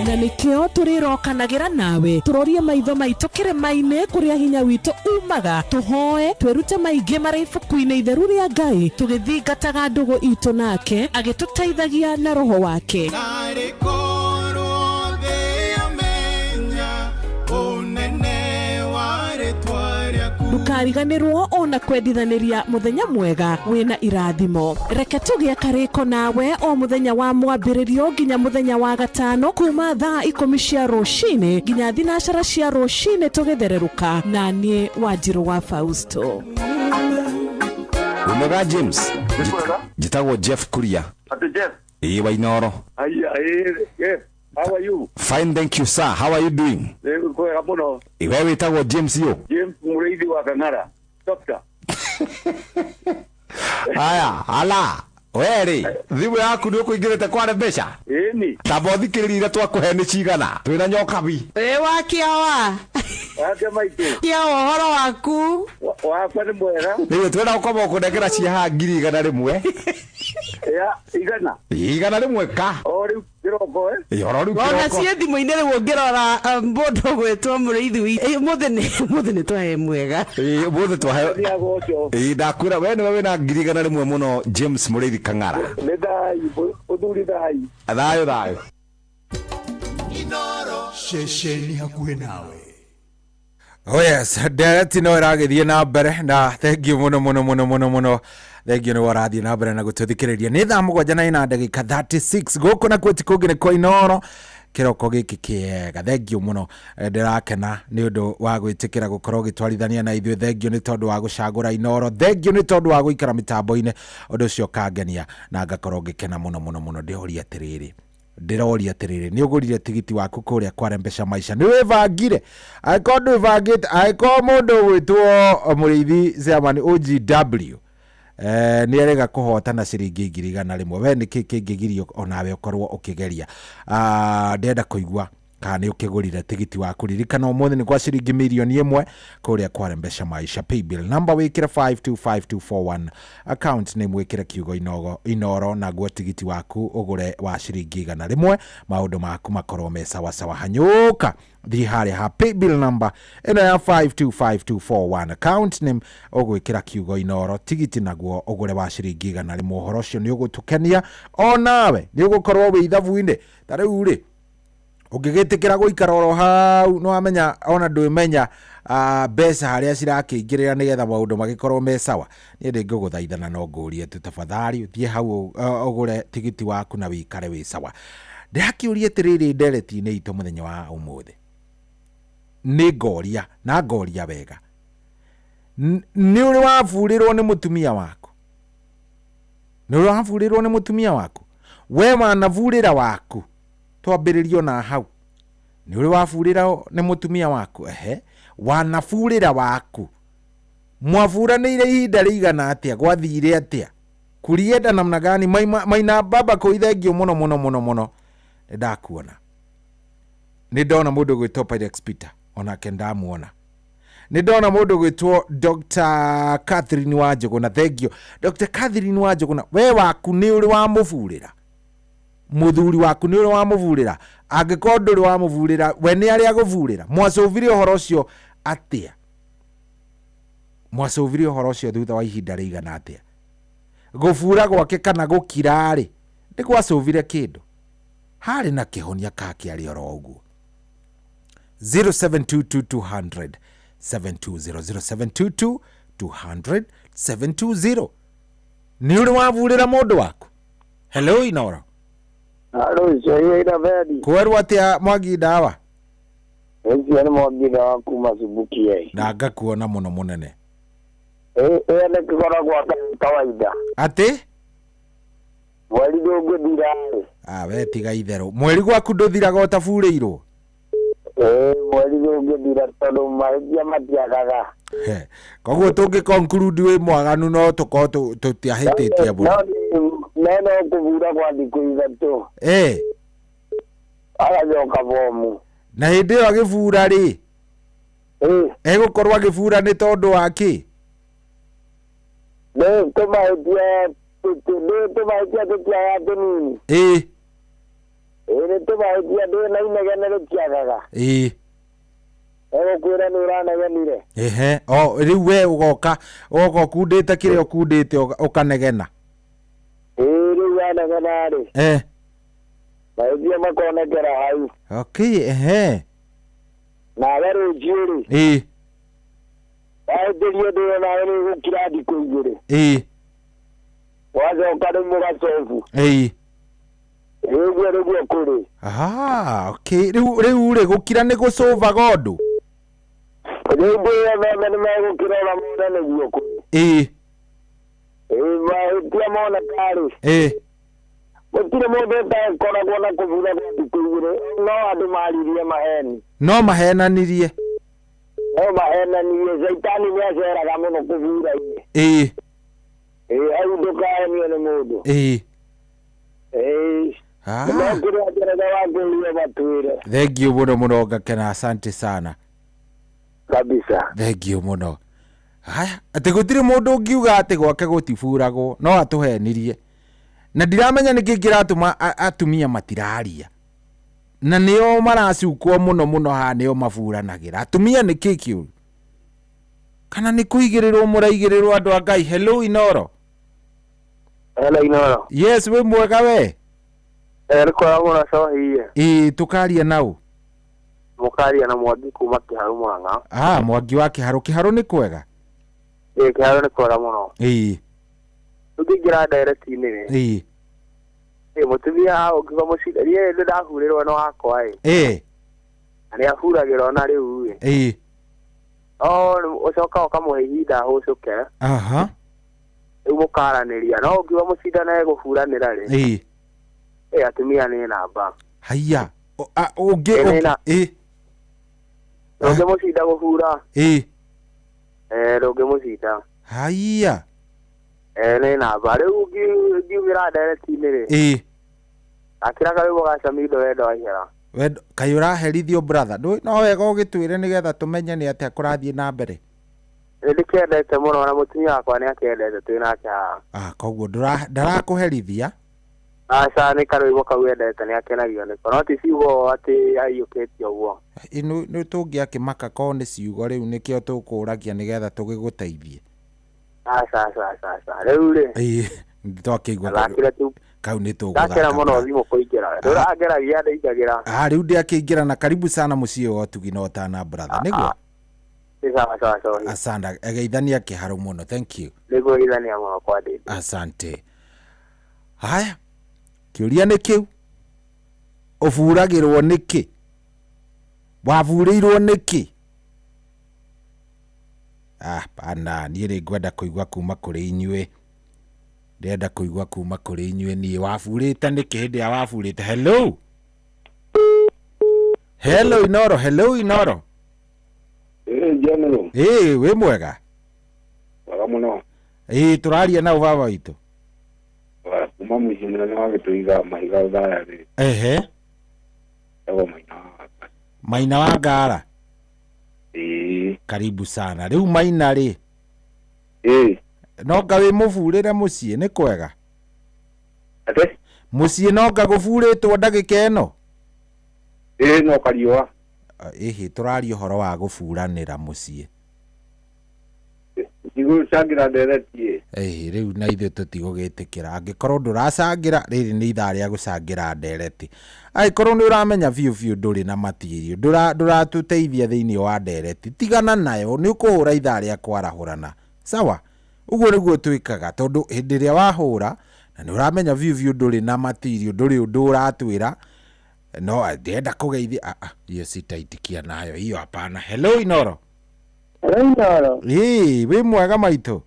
Na nĩkĩo tũrĩrokanagĩra nawe tũrorie maitho maitũ kĩrĩma-inĩ kũrĩa hinya witũ umaga, tũhoe twĩrute maingĩ marĩ ibuku-inĩ itheru rĩa Ngai, tũgĩthingataga ndũgũ itũ nake agĩtũteithagia na roho wake. Narĩ korwo thĩ yamenya ũnene wa rĩtwa rĩaku. Ndũkariganĩrwo ona kwendithanĩria mũthenya mwega wĩna irathimo. Reke tũgĩe karĩko nawe o mũthenya wa mwambĩrĩrio nginya mũthenya wa gatano kuma thaa 10 cia rũcinĩ nginya 12 cia rũcinĩ tũgĩthererũka na niĩ Wanjirũ wa Fausto. Wĩmwega James? Njĩtagwo Jeff Kuria. Ati Jeff? Ĩĩ wa Inooro. Aya, ĩĩ, how are you? Fine, thank you sir. How are you doing? Nĩ kwega mũno. Ĩ, we wĩtagwo James yũ? James Mũrĩithi wa Kang'ara. Doctor. Aya, ala. We rĩ, thimũ yaku nĩ ũkũingĩrĩte kware mbeca? Ĩni. Tamba ũthikĩrĩrie iria twakũhe nĩ cigana. Twĩna nyokabi. Ĩ wa kĩawa. Wake maitũ. Kĩawa ũhoro waku? Wakwa nĩ mwega. Rĩu twĩna gũkorwo ũkũnengera cia haha 100,000. Ya, igana. 100 ka. O rĩu kĩroko, eh? Ĩ, oro rĩu Ona kĩroko. ciĩ thimũ-inĩ rĩu ũngĩrora, mũndũ ũgwĩtwo Mũrĩithi witũ. Ĩ, ũmũthĩ nĩ twahe mwega. Ĩ, ũmũthĩ twahe. Nĩ agocwo. Ĩ, ndakwĩra we nĩwe wĩna 100,000 mũno James Mũrĩithi Kang'ara. Nĩ thayũ, ũthuri thayũ. Thayũ, thayũ. Inoro. Ceceni hakuhĩ nawe. Oh yes, ndereti no ĩragĩthiĩ na mbere na thank you mũno mũno mũno mũno mũno. Thank you nĩ warathiĩ na mbere na gũtũthikĩrĩria. Nĩ thaa mũgwanja na ina ndagĩka 36 gũkũ nakuo ti kũngĩ nĩ kwa Inooro kĩroko gĩkĩ kĩega. Thank you mũno. Ndĩrakena nĩ ũndũ wa gwĩtĩkĩra gũkorwo ũgĩtwarithania na ithuĩ. Thank you nĩ tondũ wa gũcagũra Inooro. Thank you nĩ tondũ wa gũikara mĩtambo-inĩ. Ũndũ ũcio ũkangenia na ngakorwo ngĩkena mũno mũno mũno. Ndĩroria atĩrĩrĩ, ndĩroria atĩrĩrĩ, nĩ ũgũrire tigiti waku kũrĩa kwa Rembesha Maisha? Nĩ wĩbangire? Angĩkorwo ndwĩbangĩte, angĩkorwo mũndũ ũgwĩtwo Mũrĩithi Chairman OGW, nĩ arega kũhotana ciringi 100,000, we nĩkĩ kĩngĩgirio onawe ũkorwo ũkĩgeria? Ndĩrenda kũigua kana nĩ ũkĩgũrire tigiti waku. Ririkana ũmũthĩ nĩ kwa ciringi 1,000,000 kũrĩa kwa Rembesha Maisha. Paybill number wĩkĩre 525241, account name wĩkĩre kiugo Inooro, naguo tigiti waku ũgũre wa ciringi 100, maũndũ maku makorwo me sawasawa. Hanyũka thiĩ harĩa ha paybill number ĩno ya 525241, account name ũgwĩkĩra kiugo Inooro, tigiti naguo ũgũre wa ciringi 100. Ũhoro ũcio nĩ ũgũtũkenia onawe, nĩ ũgũkorwo wĩ ithabu-inĩ. Ta rĩu rĩ, ũngĩgĩtĩkĩra gũikara oro hau, nĩ wamenya ona ndwĩmenya, mbeca harĩa cirakĩingĩrĩra nĩgetha maũndũ magĩkorwo me sawa. Niĩ ndĩngĩgũthaithana no ngũrie tu, tafadhali ũthiĩ hau ũgũre tigiti waku na wĩikare wĩ sawa. Ndĩrakĩũria atĩrĩrĩ ndereti-inĩ itũ mũthenya wa ũmũthĩ, nĩ ngoria na ngoria wega, nĩ ũrĩ waburĩrwo nĩ mũtumia waku? Nĩ ũrĩ waburĩrwo nĩ mũtumia waku? We wanaburĩra waku? Twambĩrĩrio na hau. Nĩ ũrĩ waburĩra nĩ mũtumia waku? Ehe, wanaburĩra waku. Mwaburanĩire ihinda rĩigana atĩa? Gwathire atĩa? Kurienda namna gani? Maina baba kũi thengio mũno mũno mũno mũno. Nĩ ndakuona. Nĩ ndona mũndũ ũgwĩtwo Pyrex Peter, onake ndamuona. Nĩ ndona mũndũ ũgwĩtwo Dr. Catherine Wanjũgũna, thengio. Dr. Catherine Wanjũgũna, we waku nĩ ũrĩ wamũburĩra? Mũthuri waku nĩ ũrĩ wamũburĩra? Angĩkorwo ndũrĩ wamũburĩra, we nĩ arĩa agũburĩra? Mwacũvire ũhoro ũcio atĩa? Mwacũvire ũhoro ũcio thutha wa ihinda rĩigana atĩa? Gũbura gwake kana gũkira-rĩ, nĩ gwacũvire kĩndũ? Harĩ na kĩhonia ka kĩarĩ oro ũguo? Zero seven two two two hundred seven two zero, zero seven two two two hundred seven two zero. Nĩ ũrĩ waburĩra mũndũ waku? Hello Inooro. Hello, Isaiah ina Bedi. Kwerwo atĩa Mwangi Ndawa? Ũcio nĩ Mwangi Ndawa kuma Subukia. Na ngakuona mũno mũnene. Ĩ, nĩ kĩkoragwo kawaida. Atĩ? Mweri ndũngĩthira-ĩ. Ah, we tiga itherũ. Mweri gwaku ndũthiraga ũtaburĩirwo? Ĩĩ mweri ũngĩthira tondũ mahĩtia matiagaga. Koguo tũngĩ conclude wĩ mwaganu no tũkorwo tũtiahĩtĩtie mũno. No no kũbura kwa thikũ 3. Agacoka bomu. Na hĩndĩ ĩyo agĩbura rĩ? Egũkorwo agĩbura nĩ tondũ wa kĩ? Nĩ tũmahĩtia nĩ tũmahĩtia tũtiagaga tũnini. Ĩĩ nĩ tũmahĩtia ndĩ na inegene rĩtiagaga. Egũkwĩra nĩ ũranegenire. Ehe, o rĩu we ũgoka ũkundĩte kĩrĩa ũkundĩte ũkanegena. Ĩĩ rĩu wanegena rĩ. Mahĩtia makonekera hau. Okay, ehe. Nawe rũciũ rĩ. Wahĩtĩrio ũndũ ũyũ nawe nĩ ũgũkira thikũ 2. Wacoka rĩu mũgacobu. Ũguo nĩguo kũrĩ. Ah, okay. Rĩu rĩ gũkira nĩ gũcũvaga ũndũ? Rĩu ndĩyo meme nĩ megũkira ona mone nĩguo kũrĩ. Ĩĩ mahĩtia moneka rĩ. Gũtirĩ mũndũ ũtakoragwo na kũbura gwa thikũ 2 no andũ maririe maheni. No mahenanirie. No mahenanirie. Caitani nĩ aceraga mũno kũbura-inĩ. Ĩĩ hau ndũkahenio nĩ mũndũ. Ĩĩ No kĩrĩa ngerega wakĩũria matwĩre. Thank you mũno mũno ngakena, asante sana. Kabisa. Thank you mũno. Haya, atĩ gũtirĩ mũndũ ũngiuga atĩ gwake gũtiburagwo no atũhenirie. Na ndiramenya nĩkĩ kĩratũma atumia matiraria. Na nĩo maracukwo mũno mũno haha nĩo maburanagĩra. Atumia nĩkĩ kĩũru? Kana nĩ kũigĩrĩrwo mũraigĩrĩrwo andũ a Ngai? Hello Inoro. Hello Inoro. Yes, wĩ mwega we? Nĩ kwega mũno cohiye. Ĩĩ tũkaria nau. Mũkaria na Mwangi kuma Kĩharu Mũrang'a. Ah, Mwangi wa Kĩharu. Kĩharu nĩ kwega? Ĩĩ Kĩharu nĩ kwega mũno. Ĩĩ. Tũngĩingĩra ndereti-inĩ rĩ. Ĩĩ. Ĩĩ mũtumia ũngiuga mũcinda niĩ nĩ ndahurĩrwo nĩ wakwa ĩ. Ĩĩ. Na nĩ ahuragĩrwo na rĩu ĩ. Ĩĩ. No ũcoka ũkamũhe ihinda ahũcũke. Aha. Rĩu mũkaranĩria no ũngiuga mũcinda na egũburanĩra rĩ. Ĩĩ. Ĩĩ atumia nĩ namba. Haiya. Ũngĩ ĩĩ. Ndũngĩmũcinda gũbura. Ĩĩ. Ndũngĩmũcinda. Haiya. Nĩ namba. Rĩu ngiumĩra ndereti-inĩ rĩ. Ĩĩ. Akĩra karwĩmbo ga Samido wendo wa ihera. Wendo kaĩ ũraherithio brother. No wega ũgĩtwĩre nĩgetha tũmenye nĩ atĩa kũrathiĩ na mbere. Nĩ ndĩkĩendete mũno na mũtumia wakwa nĩ akĩendete twĩ nake haha. Ah, koguo ndarakũherithia. Aca nĩ karwĩmbo kau endete nĩ akenagio nĩko no ti ciugo atĩ aiyũkĩtie ũguo. Nĩ tũngĩakĩmaka korwo nĩ ciugo rĩu nĩkĩo tũkũragia nĩgetha tũgĩgũteithie. Aca aca aca aca. Rĩu rĩ. Ĩĩ twakĩigua kau nĩ tũgũthaka. Ndakena mũno thimũ kũingĩra. Ndũrangeragia ndaingagĩra. Ah, rĩu ndĩakĩingĩra na karibu sana mũciĩ wa ũtugi na ũtana brother. Nĩguo? Nĩ sawa sawa sawa. Asante. Geithania Kĩharu mũno. Thank you. Nĩguo geithania mũno kwa ndĩndĩ. Asante. Haya. Kĩũria nĩ kĩu. Ũburagĩrwo nĩkĩ? Waburĩirwo nĩkĩ? Ah, pana, niĩ rĩ ngwenda kũigua kuma kũrĩ inyuĩ. Ndĩrenda kũigua kuma kũrĩ inyuĩ niĩ. Waburĩte nĩkĩ hĩndĩ ĩrĩa waburĩte? Hello. Hello Inoro, hello Inoro. Ĩĩ General. Ĩĩ wĩ mwega? Mwega mũno. Ĩĩ tũraria na baba witũ. Kuma mũciĩ mũnene wa Gĩtũiga mahiga Othaya rĩ. Ehe. Etagwo Maina wa Ngara. Maina wa Ngara. Ĩĩ. Karibu sana. Rĩu Maina rĩ. Ĩĩ. No nga wĩ mũburĩre mũciĩ nĩ kwega? Atĩ? Mũciĩ no nga gũburĩtwo ndagĩka ĩno? Ĩĩ no kariũa. Ĩhĩ tũraria ũhoro wa gũburanĩra mũciĩ. Ndigũcangĩra ndereti ĩ. Ĩhĩ rĩu na ithuĩ tũtigũgĩtĩkĩra. Angĩkorwo ndũracangĩra rĩrĩ nĩ ithaa rĩa gũcangĩra ndereti. Angĩkorwo nĩ ũramenya biũ biũ ndũrĩ na material, ndũratũteithia thĩinĩ wa ndereti, tigana nayo, nĩ ũkũhũra ithaa rĩa kwarahũrana. Sawa? Ũguo nĩguo twĩkaga tondũ hĩndĩ ĩrĩa wahũra na nĩ ũramenya biũ biũ ndũrĩ na material, ndũrĩ ũndũ ũratwĩra, no ndĩrenda kũgeithia, ah, ah, hiyo sitaitikia nayo, hiyo hapana. Hello Inoro. Hello Inoro. Ĩĩ, wĩ mwega maitũ?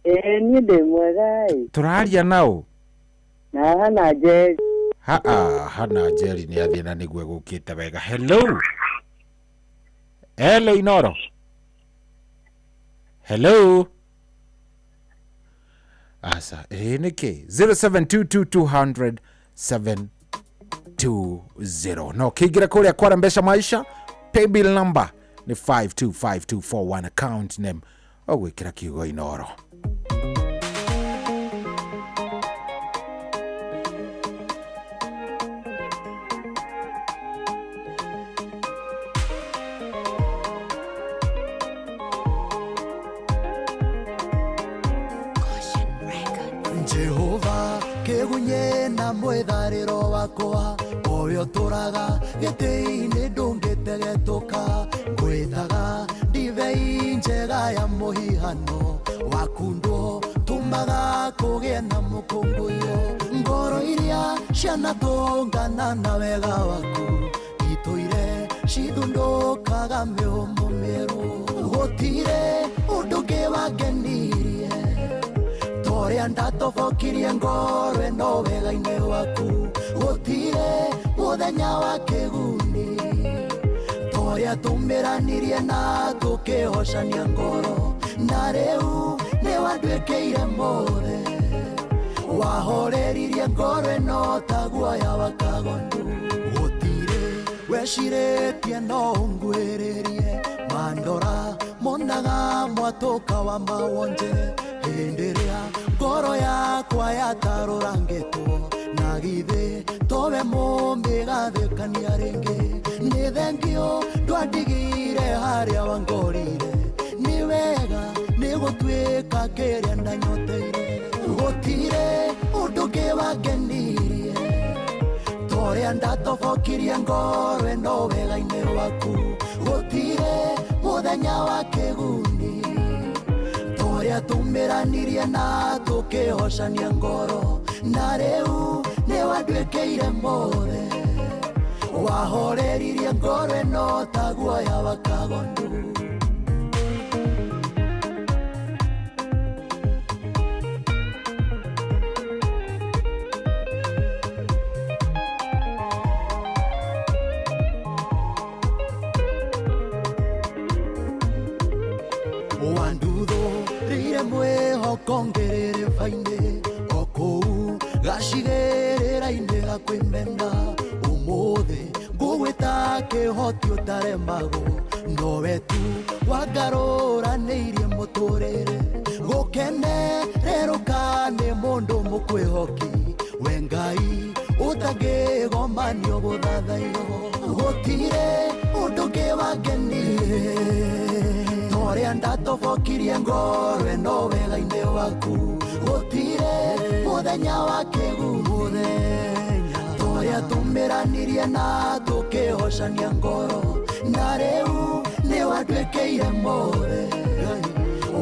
Ĩĩ niĩ ndĩ mwega ĩ. Tũraria naũ? Na Hana Njeri. Ha, ah, Hana Njeri nĩ athiĩ na nĩguo egũkĩte wega. Hello. Hello Inoro. Hello. Asa ĩ nĩkĩ 0722 200 no kĩingĩre kũrĩa kwara mbeca maisha paybill number nĩ 525241 account name ũgwĩkĩra kiugo Inoro. Jehova kĩgunye na mwĩtharĩro wakwa ũrĩa ũtũraga gĩtĩ-inĩ ndũngĩtegetũka ngwĩtaga ndibei njega ya mũhihano wakundwo tũmaga kũgĩe na mũkũngũiyo ngoro iria cianatũngana na wega waku itũire cithundũkaga mĩhũmũ mĩerũ gũtirĩ ũndũ ũngĩ wangenirie toria ndatobokirie ngoro ĩno wega-inĩ waku gũtirĩ mũthenya wa kĩguni toria tũmĩranirie na tũkĩhocania ngoro na rĩu nĩ wanduĩkĩire mothe wahoreririe ngoro ĩno ta guoya wa kagondu gũtirĩ wecirĩtie no ngwĩrĩrie mandora monaga mwatũka wa mawonje hĩndĩ ĩrĩa ngoro yakwa yatarũrangĩtwo na githĩ towe mũmĩgathĩkania rĩngĩ nĩ thengio ndwandigire harĩa wangorire nĩ wega nĩ gũtuĩka kĩrĩa ndanyoteire gũtirĩ ũndũ ũngĩ wangenirie toria ndatobokirie ngoro ĩno wega-inĩ waku gũtirĩ mũthenya wa kĩguni toria tũmĩranirie na tũkĩhocania ngoro na rĩu nĩ wanduĩkĩire mothe wahoreririe ngoro ĩno ta guoya wa kagondu. Wanduthũrĩire mwĩhoko ngĩrĩrĩba-inĩ o kũu gacigĩrĩra-inĩ gakwĩmena ũmũthĩ ngũgwĩta kĩhoti ũtaremagwo nowe tu wangarũranĩirie mũtũrĩre gũkenererũka nĩ mũndũ mũkwĩhoki we Ngai ũtangĩgomanio gũthathaiyo gũtirĩ ũndũ ũngĩ wangenirie toria ndatobokirie ngoro ĩno wega-inĩ waku gũtirĩ mũthenya wa kĩguni toria tũmĩranirie na tũkĩhocania ngoro na rĩu nĩ wanduĩkĩire mothe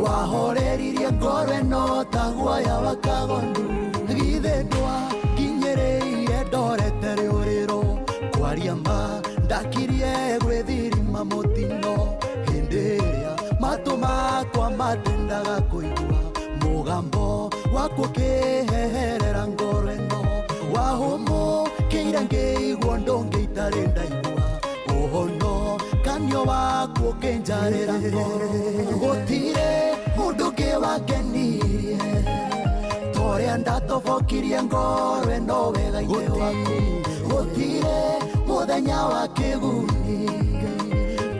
wahoreririe ngoro ĩno ta guoya wa kagondu githĩ ndwakinyĩrĩire ndorete rĩũrĩro kwaria ma ndakirie gwĩthirima mũtino hĩndĩ ĩrĩa matũ makwa matendaga kũigua mũgambo waku ũkĩheherera ngoro ĩno wahũmũkĩire ngĩigua ndũngĩ itarĩ ndaigua ũhono kanio waku ũkĩnjarĩra ngoro gũtirĩ ũndũ ũngĩ wangenirie toria ndatobokirie ngoro ĩno wega-inĩ waku gũtirĩ mũthenya wa kĩguni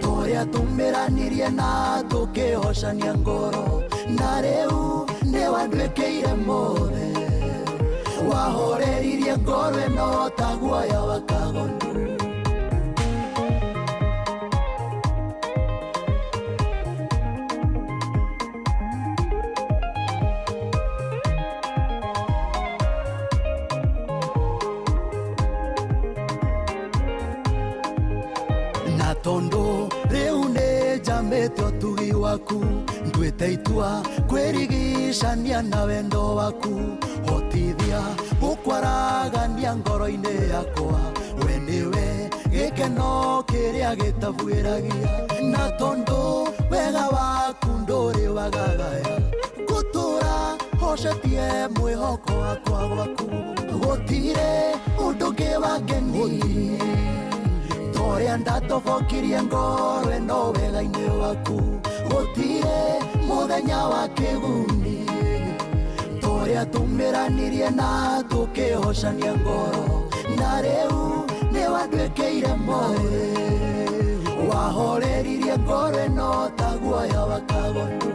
toria tũmĩranirie na tũkĩhocania ngoro na rĩu nĩ wanduĩkĩire mothe wahoreririe ngoro ĩno ta guoya wa kagondu. Na tondu rĩu nĩ njamĩte ũtugi waku nduĩte itua kwĩrigicania na wendo waku hotithia gũkwaragania ngoro-inĩ yakwa we nĩwe gĩkeno kĩrĩa gĩtabuĩragia na tondu wega waku ndũrĩ wagagaya ngũtũra hocetie mwĩhoko wakwa gwaku gũtirĩ ũndũ ũngĩ wangenirie Toria ndatobokirie ngoro ĩno wega-inĩ waku. Gũtirĩ mũthenya wa kĩguni. Toria tumĩranirie na tũkĩhocania ngoro. Na rĩu nĩ wanduĩkĩire mothe. Wahoreririe ngoro ĩno ta guoya wa kagondu.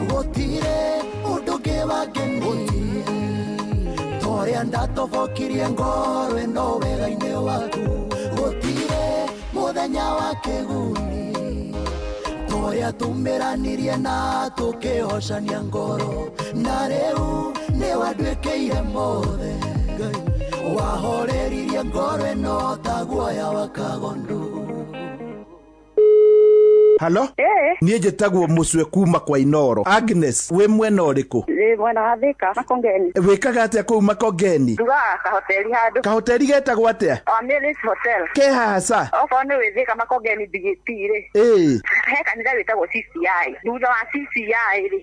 Gũtirĩ ũndũ ũngĩ wangenirie. Toria ndatobokirie ngoro ĩno wega-inĩ waku. Gũtirĩ mũthenya wa kĩguni. Toria tumĩranirie na tũkĩhocania ngoro. Na rĩu nĩ wanduĩkĩire mothe. Wahoreririe ngoro ĩno ta guoya wa kagondu. Halo? Niĩ njĩtagwo Mũcwe kuma kwa Inoro. Agnes, wĩ mwena ũrĩkũ? Ndĩ mwena wa Thika, Makongeni. Wĩkaga atĩa kũu Makongeni? Ndugaga kahoteri handũ. Kahoteri getagwo atĩa? Mary's Hotel. Ke haha ca? Okorwo nĩ wĩ Thika Makongeni BGT rĩ. He kanitha wĩtagwo CCI. Thutha wa CCI rĩ.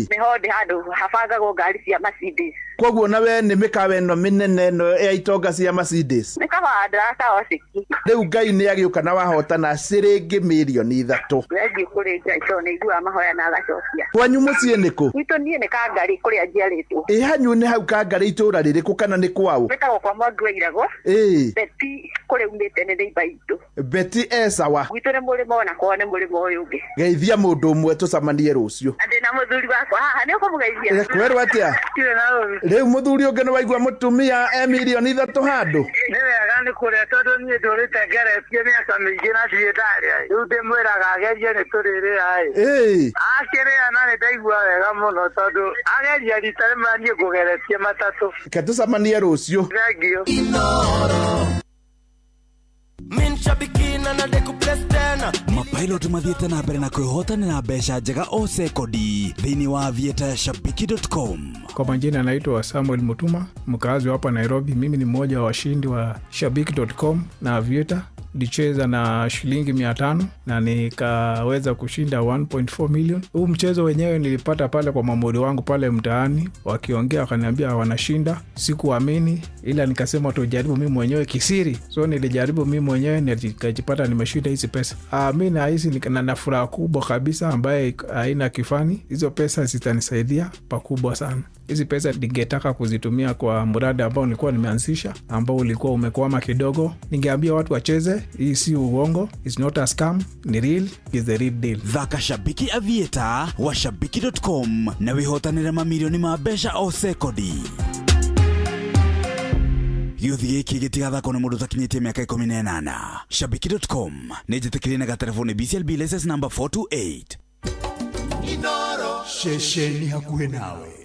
Nĩho ndĩ handũ habangagwo ngari cia Mercedes. Koguo nawe nĩ mĩkawa ĩno mĩnene ĩno ya itonga cia Mercedes. Nĩ kabanda kaociki. Rĩu Ngai nĩ agĩũka na wahotana ciringi mirioni 3. Thengiũ kũrĩ Ngai tondũ nĩ aiguaga mahoya na agacokia. Kwanyu mũciĩ nĩ kũ? Gwitũ niĩ nĩ Kangarĩ kũrĩa njiarĩtwo. Ĩ hanyu nĩ hau Kangarĩ itũũra rĩrĩkũ kana nĩ kwaũ? Gwĩtagwo kwa Mwangi wa Irago. Beti kũrĩa umĩte nĩ neighbour itũ. Beti e sawa. Gwitũ nĩ mũrĩmo ona kwao nĩ mũrĩmo ũyũ ũngĩ. Geithia mũndũ ũmwe tũcemanie rũciũ. Na ndĩna mũthuri wakwa haha nĩ ũkũmũgeithia. Kwerwo atĩa? Ndirĩ na ũru. Rĩu mũthuri ũngĩ nĩ waigua mũtumia e mirioni 3 handũ. Nĩ wega nĩ kũrĩa tondũ niĩ ndũrĩte ngeretie mĩaka mĩingĩ na ndirĩ ndarĩa. Rĩu ndĩmwĩraga agerie nĩ tũrĩrĩa ĩ. Akĩrĩa na nĩ ndaigua wega mũno tondũ ageria rita rĩmwe niĩ ngũgeretie matatũ. Reke tũcemanie rũciũ. Thengiũ. Mapilot mathiĩte na mbere na kwĩhotanĩra mbeca njega o sekondi thĩinĩ wa Aviator ya shabiki.com. Kwa majina naitwa Samuel Mutuma, mkazi wa hapa Nairobi. Mimi ni mmoja wa washindi wa shabiki.com na Aviator. Nilicheza na shilingi 500 na nikaweza kushinda 1.4 million. Huu mchezo wenyewe nilipata pale kwa mamuri wangu pale mtaani, wakiongea wakaniambia wanashinda. Sikuamini, ila nikasema tujaribu mimi mwenyewe kisiri. So nilijaribu mimi mwenyewe nikajipata nimeshinda hizi pesa. Mimi nahisi na furaha kubwa kabisa ambaye haina kifani. Hizo pesa zitanisaidia pakubwa sana. Hizi pesa ningetaka kuzitumia kwa mradi ambao nilikuwa nimeanzisha, ambao ulikuwa umekwama kidogo. Ningeambia watu wacheze, hii si uongo, it's not a scam, ni real, is the real deal. Thaka Shabiki Aviator wa shabiki.com na wĩhotanĩre mamirioni ma mbeca o sekondi. Gĩũthi gĩkĩ gĩtigathakwo nĩ mũndũ ũtakinyĩtie mĩaka 18. Shabiki.com nĩ njĩtĩkĩrie na gatelefoni BCLB license number 428. Inoro ceceni hakuhĩ nawe.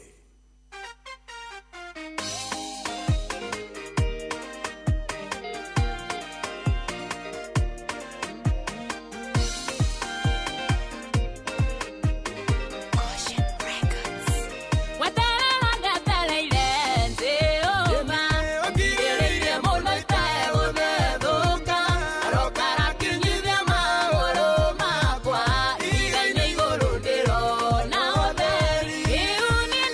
Uni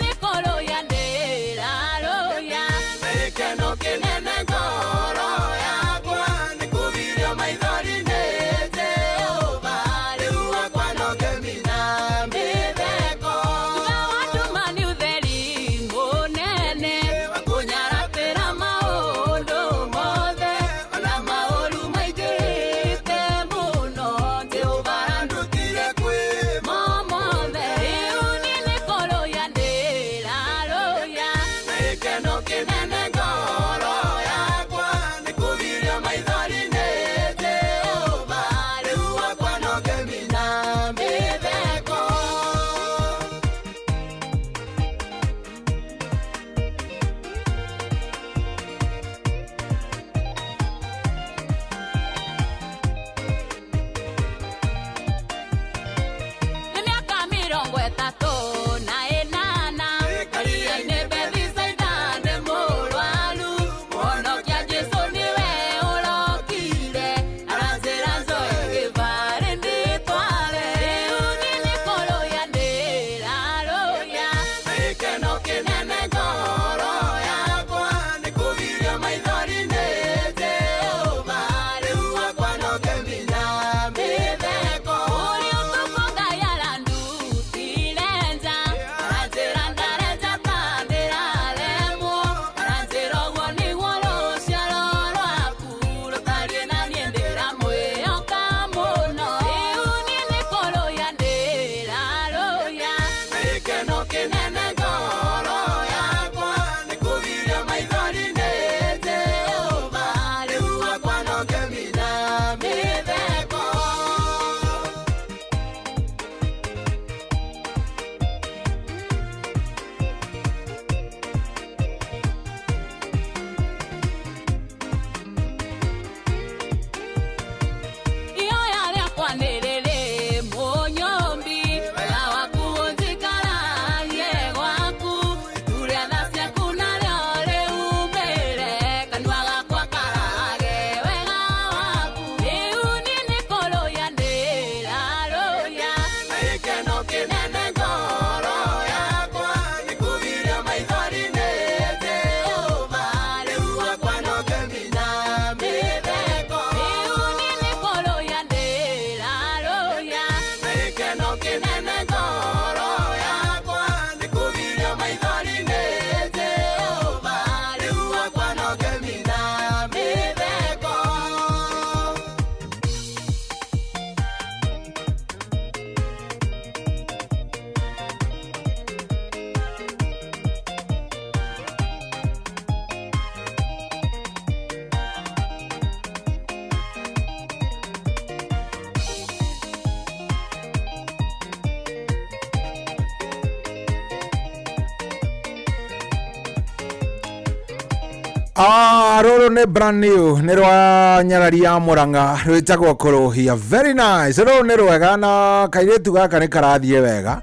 Ah, rũrũ nĩ brand new, nĩ rwa nyarari ya Murang'a, rwĩtagwo Kũrũhia. Very nice. Rũrũ nĩ rwega na kairĩtu gaka nĩ karathiĩ wega.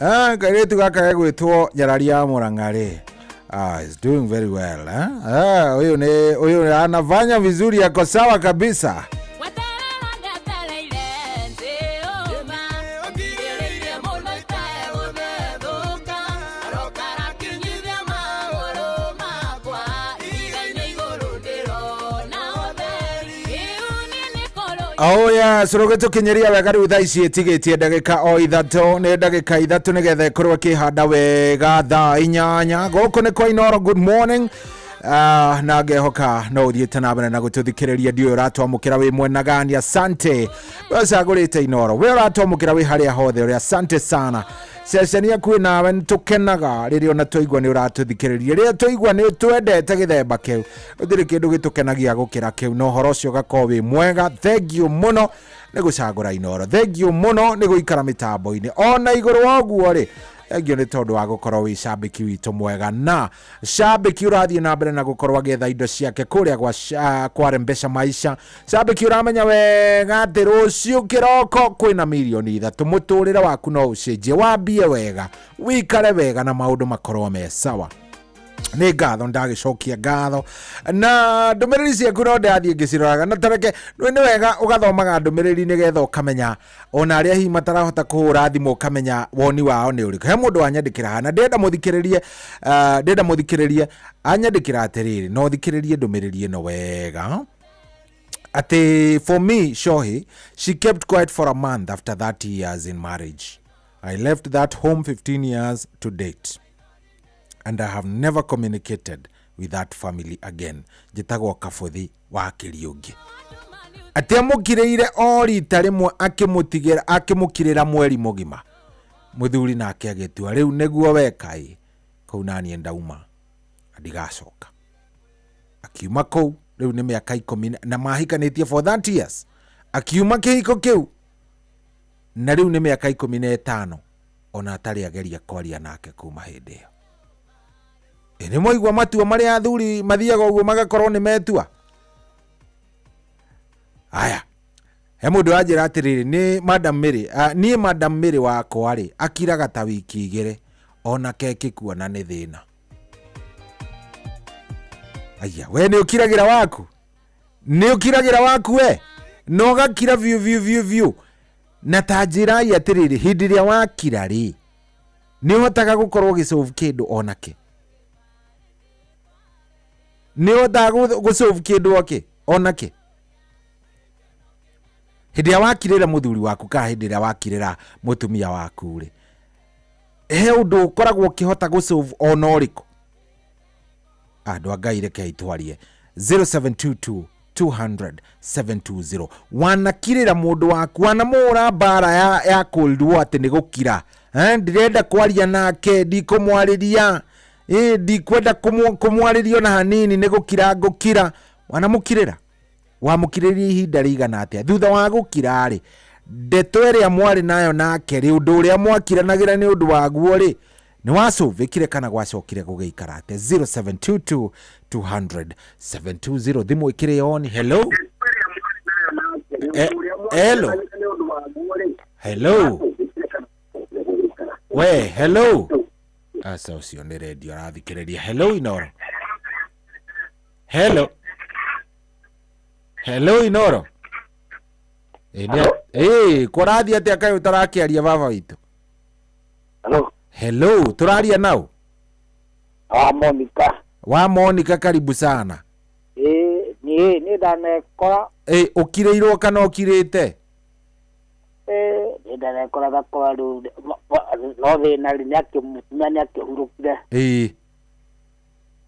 Eh, kairĩtu gaka gegwĩtwo nyarari ya Murang'a rĩ. Ah, is doing very well, eh? Eh, huyu ni huyu anafanya vizuri, ako sawa kabisa. Oh yes, rũgĩtũkinyĩria wega rĩu thaa ici ĩtigĩtie ndagĩka o ithatũ, nĩ ndagĩka ithatũ nĩgetha ĩkorwo ĩkĩhanda wega thaa 8. Gũkũ nĩ kwa Inooro, good morning. Na ngehoka no ũthiĩte na mbere na gũtũthikĩrĩria, ndiũĩ ũratwamũkĩra wĩ mwena gani. Asante we ũcagũrĩte Inooro, we ũratwamũkĩra wĩ harĩa hothe ũrĩ, asante sana. Ceceni yaku nawe nĩ tũkenaga rĩrĩa ona twaigua nĩ ũratũthikĩrĩria, rĩrĩa twaigua nĩ ũtwendete gĩthemba kĩu, gũtirĩ kĩndũ gĩtũkenagia gũkĩra kĩu, na ũhoro ũcio ũgakorwo wĩ mwega. Thengiũ mũno nĩ gũcagũra Inooro, thengiũ mũno nĩ gũikara mĩtambo-inĩ, ona igũrũ wa ũguo rĩ, thengiũ nĩ tondũ wa gũkorwo wĩ cambĩki witũ mwega, na cambĩki ũrathiĩ na mbere na gũkorwo agĩetha indo ciake kũrĩa kwa Rembesha Maisha. Cambĩki ũramenya wega atĩ rũciũ kĩroko kwĩna mirioni 3, mũtũrĩre waku no ũcenjie, wambie wega, wikare wega na maũndũ makorwo me sawa. Nĩ ngatho ndagĩcokia ngatho na ndũmĩrĩri ciaku no ndĩrathiĩ ngĩciroraga, na tareke nĩ wega ũgathomaga ndũmĩrĩri nĩgetha ũkamenya ona arĩa hihi matarahota kũhũra thimũ, ũkamenya woni wao nĩ ũrĩkũ. He mũndũ wanyandĩkĩra haha na ndĩrenda mũthikĩrĩrie, ndĩrenda mũthikĩrĩrie anyandĩkĩra atĩrĩrĩ, no thikĩrĩrie ndũmĩrĩri ĩno wega, atĩ for me Shohi, she kept quiet for a month after 30 years in marriage. I left that home 15 years to date and I have never communicated with that family again. Njĩtagwo Kabuthi wa Kĩriũngĩ. Atĩ amũkirĩire o rita rĩmwe, akĩmũtigĩra, akĩmũkirĩra mweri mũgima, mũthuri nake agĩtua rĩu nĩguo weka ĩ kũu naniĩ ndauma ndigacoka. Akiuma kũu rĩu nĩ mĩaka 10 na mahikanĩtie for 30 years, akiuma kĩhiko kĩu na rĩu nĩ mĩaka 15 ona atarĩ ageria kwaria nake kuma hĩndĩ ĩyo. Ĩ nĩ mwaigua matua marĩa athuri mathiaga ũguo magakorwo nĩ metua aya. He mũndũ wanjĩra atĩrĩrĩ, nĩ Madam Mary, niĩ Madam Mary wakwa rĩ, akiraga ta wiki 2 ona keki kuona nĩ thĩna. Aya, we nĩ ũkiragĩra waku, nĩ ũkiragĩra waku we, na ũgakira biũ biũ biũ biũ. Na ta njĩrai atĩrĩrĩ, hĩndĩ ĩrĩa wakira rĩ, nĩ ũhotaga gũkorwo ũgĩsolve kĩndũ onake? Nĩ ũhotaga gũsolve kĩndũ oke onake hĩndĩ ĩrĩa wakirĩra mũthuri waku kana hĩndĩ ĩrĩa wakirĩra mũtumia waku rĩ, he ũndũ ũkoragwo ũkĩhota gũsolve ona ũrĩkũ? Andũ a Ngai, rekei twarie. 0722 200 720. Wanakirĩra mũndũ waku, wanamũhũra mbara ya cold war, atĩ nĩ gũkira, eh, ndirenda kwaria nake, ndikũmwarĩria, ndikwenda kũmwarĩria ona hanini, nĩ gũkira ngũkira. Wanamũkirĩra, wamũkirĩria ihinda rĩigana atĩa? Thutha wa gũkira rĩ, ndeto ĩrĩa mwarĩ nayo nake rĩ, ũndũ ũrĩa mwakiranagĩra nĩ ũndũ waguo rĩ, nĩ wacũvĩkire kana gwacokire gũgĩikara atĩa? 0722 200 720. Thimũ ĩkĩrĩ on. Hello, hello, hello, we, hello. Aca, ũcio nĩ redio arathikĩrĩria. Hello Inoro, hello, hello Inoro. Ĩ kũrathiĩ atĩa kaĩ ũtarakĩaria baba witũ? Hello. Hello, tũraria nau? Wa Monica. Wa Monica, karibu sana. Ĩĩ, niĩ nĩ ndanekora. Ĩ ũkirĩirwo kana ũkirĩte? Ĩĩ, nĩ ndanekora gakora rĩu no thĩna rĩ, nĩ akĩ mũtumia nĩ akĩhurũkire.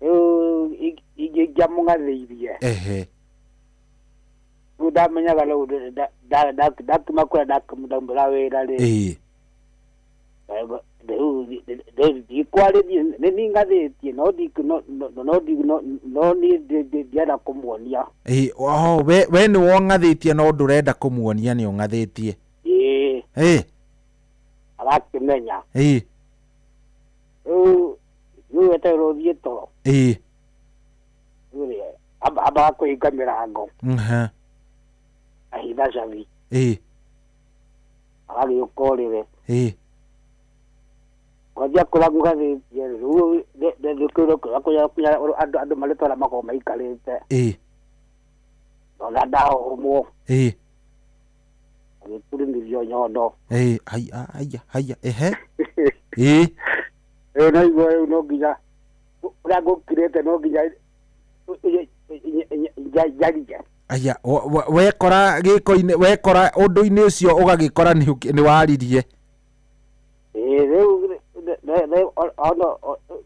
Rĩu ingĩamũng'athĩirie. Rĩu ndamenyaga rĩu ndakiuma kũrĩa ndaumĩra wĩra rĩ. Rĩu ndikwarĩrie, nĩ ning'athĩtie, no no niĩ ndienda kũmuonia. Ĩ, oh, we nĩ wong'athĩtie no ndũrenda kũmuonia nĩ ũng'athĩtie. Ĩĩ. Arakĩmenya. Rĩu weterwo ũthiĩ toro. Ambaga kũhinga mĩrango. Ahitha cabi. Agagĩũka ũrĩrĩ. Kwanjia kũrĩa ngũgathĩtie rĩu kũrĩa andũ marĩtwara makoragwo maikarĩte. Ona ndahũmwo. Agĩturumithio nyondo. Haya haya haya ehe. Rĩu naigua rĩu no nginya ũrĩa ngũkirĩte no nginya njarie. Aya wekora gĩko-inĩ wekora ũndũ-inĩ ũcio ũgagĩkora nĩ waririe. Rĩu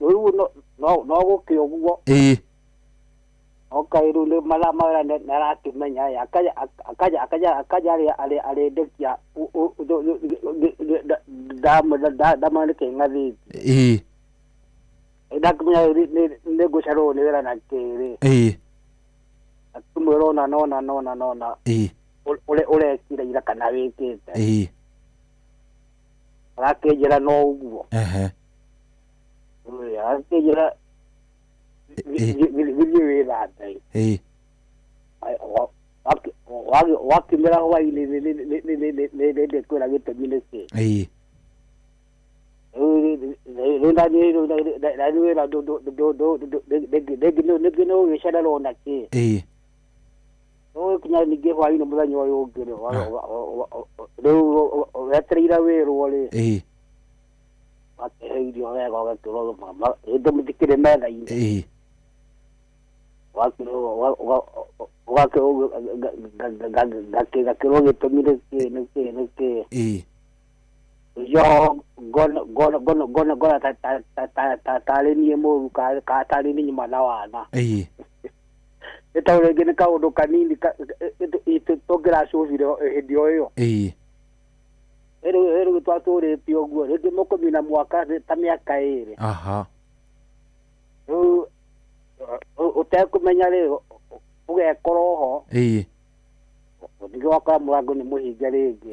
rĩu no gũkĩ ũguo. Oka rĩu nĩ mathaa mawĩra nĩarakĩmenya akaja akaja akaja akaja arĩndĩkia ndamwĩra nĩkĩ ng'athĩtie. Ndakĩmenya nĩ ngũcererwo nĩ wĩra na kĩrĩ. Akĩmwĩra ona nona nona nona. Ũrekire ira kana wĩkĩte. Arakĩnjĩra no ũguo. Arakĩnjĩra gĩthiĩ wĩthambe. Wakiumĩra hwaĩ-inĩ nĩndĩkwĩra gĩtũmi nĩ kĩĩ. Rĩu naniĩ wĩra rĩngĩ nĩ ũgĩcererwo na kĩĩ. Ũgĩkinya ningĩ hwaĩ-inĩ mũthenya ũyũ ũngĩ rĩ, rĩu wetereire wĩrwo rĩ, wakĩhe irio wega ũgakĩrwo indo mũtikĩrĩ metha-inĩ. Gakĩrwo gĩtũmi nĩ kĩĩ nĩ kĩĩ nĩ kĩĩ. Yo ngona ngona ngona ngona tarĩ niĩ mũru kana tarĩ niĩ nyuma na wana. Nĩ tondũ rĩngĩ nĩ kaũndũ kanini tũngĩracũbire hĩndĩ o ĩyo. Rĩu twatũrĩte ũguo rĩngĩ mũkũmina mwaka ta mĩaka ĩrĩ. Rĩu ũtekũmenya rĩ ũgekora oho. Ningĩ wakora mũrango nĩ mũhinge rĩngĩ.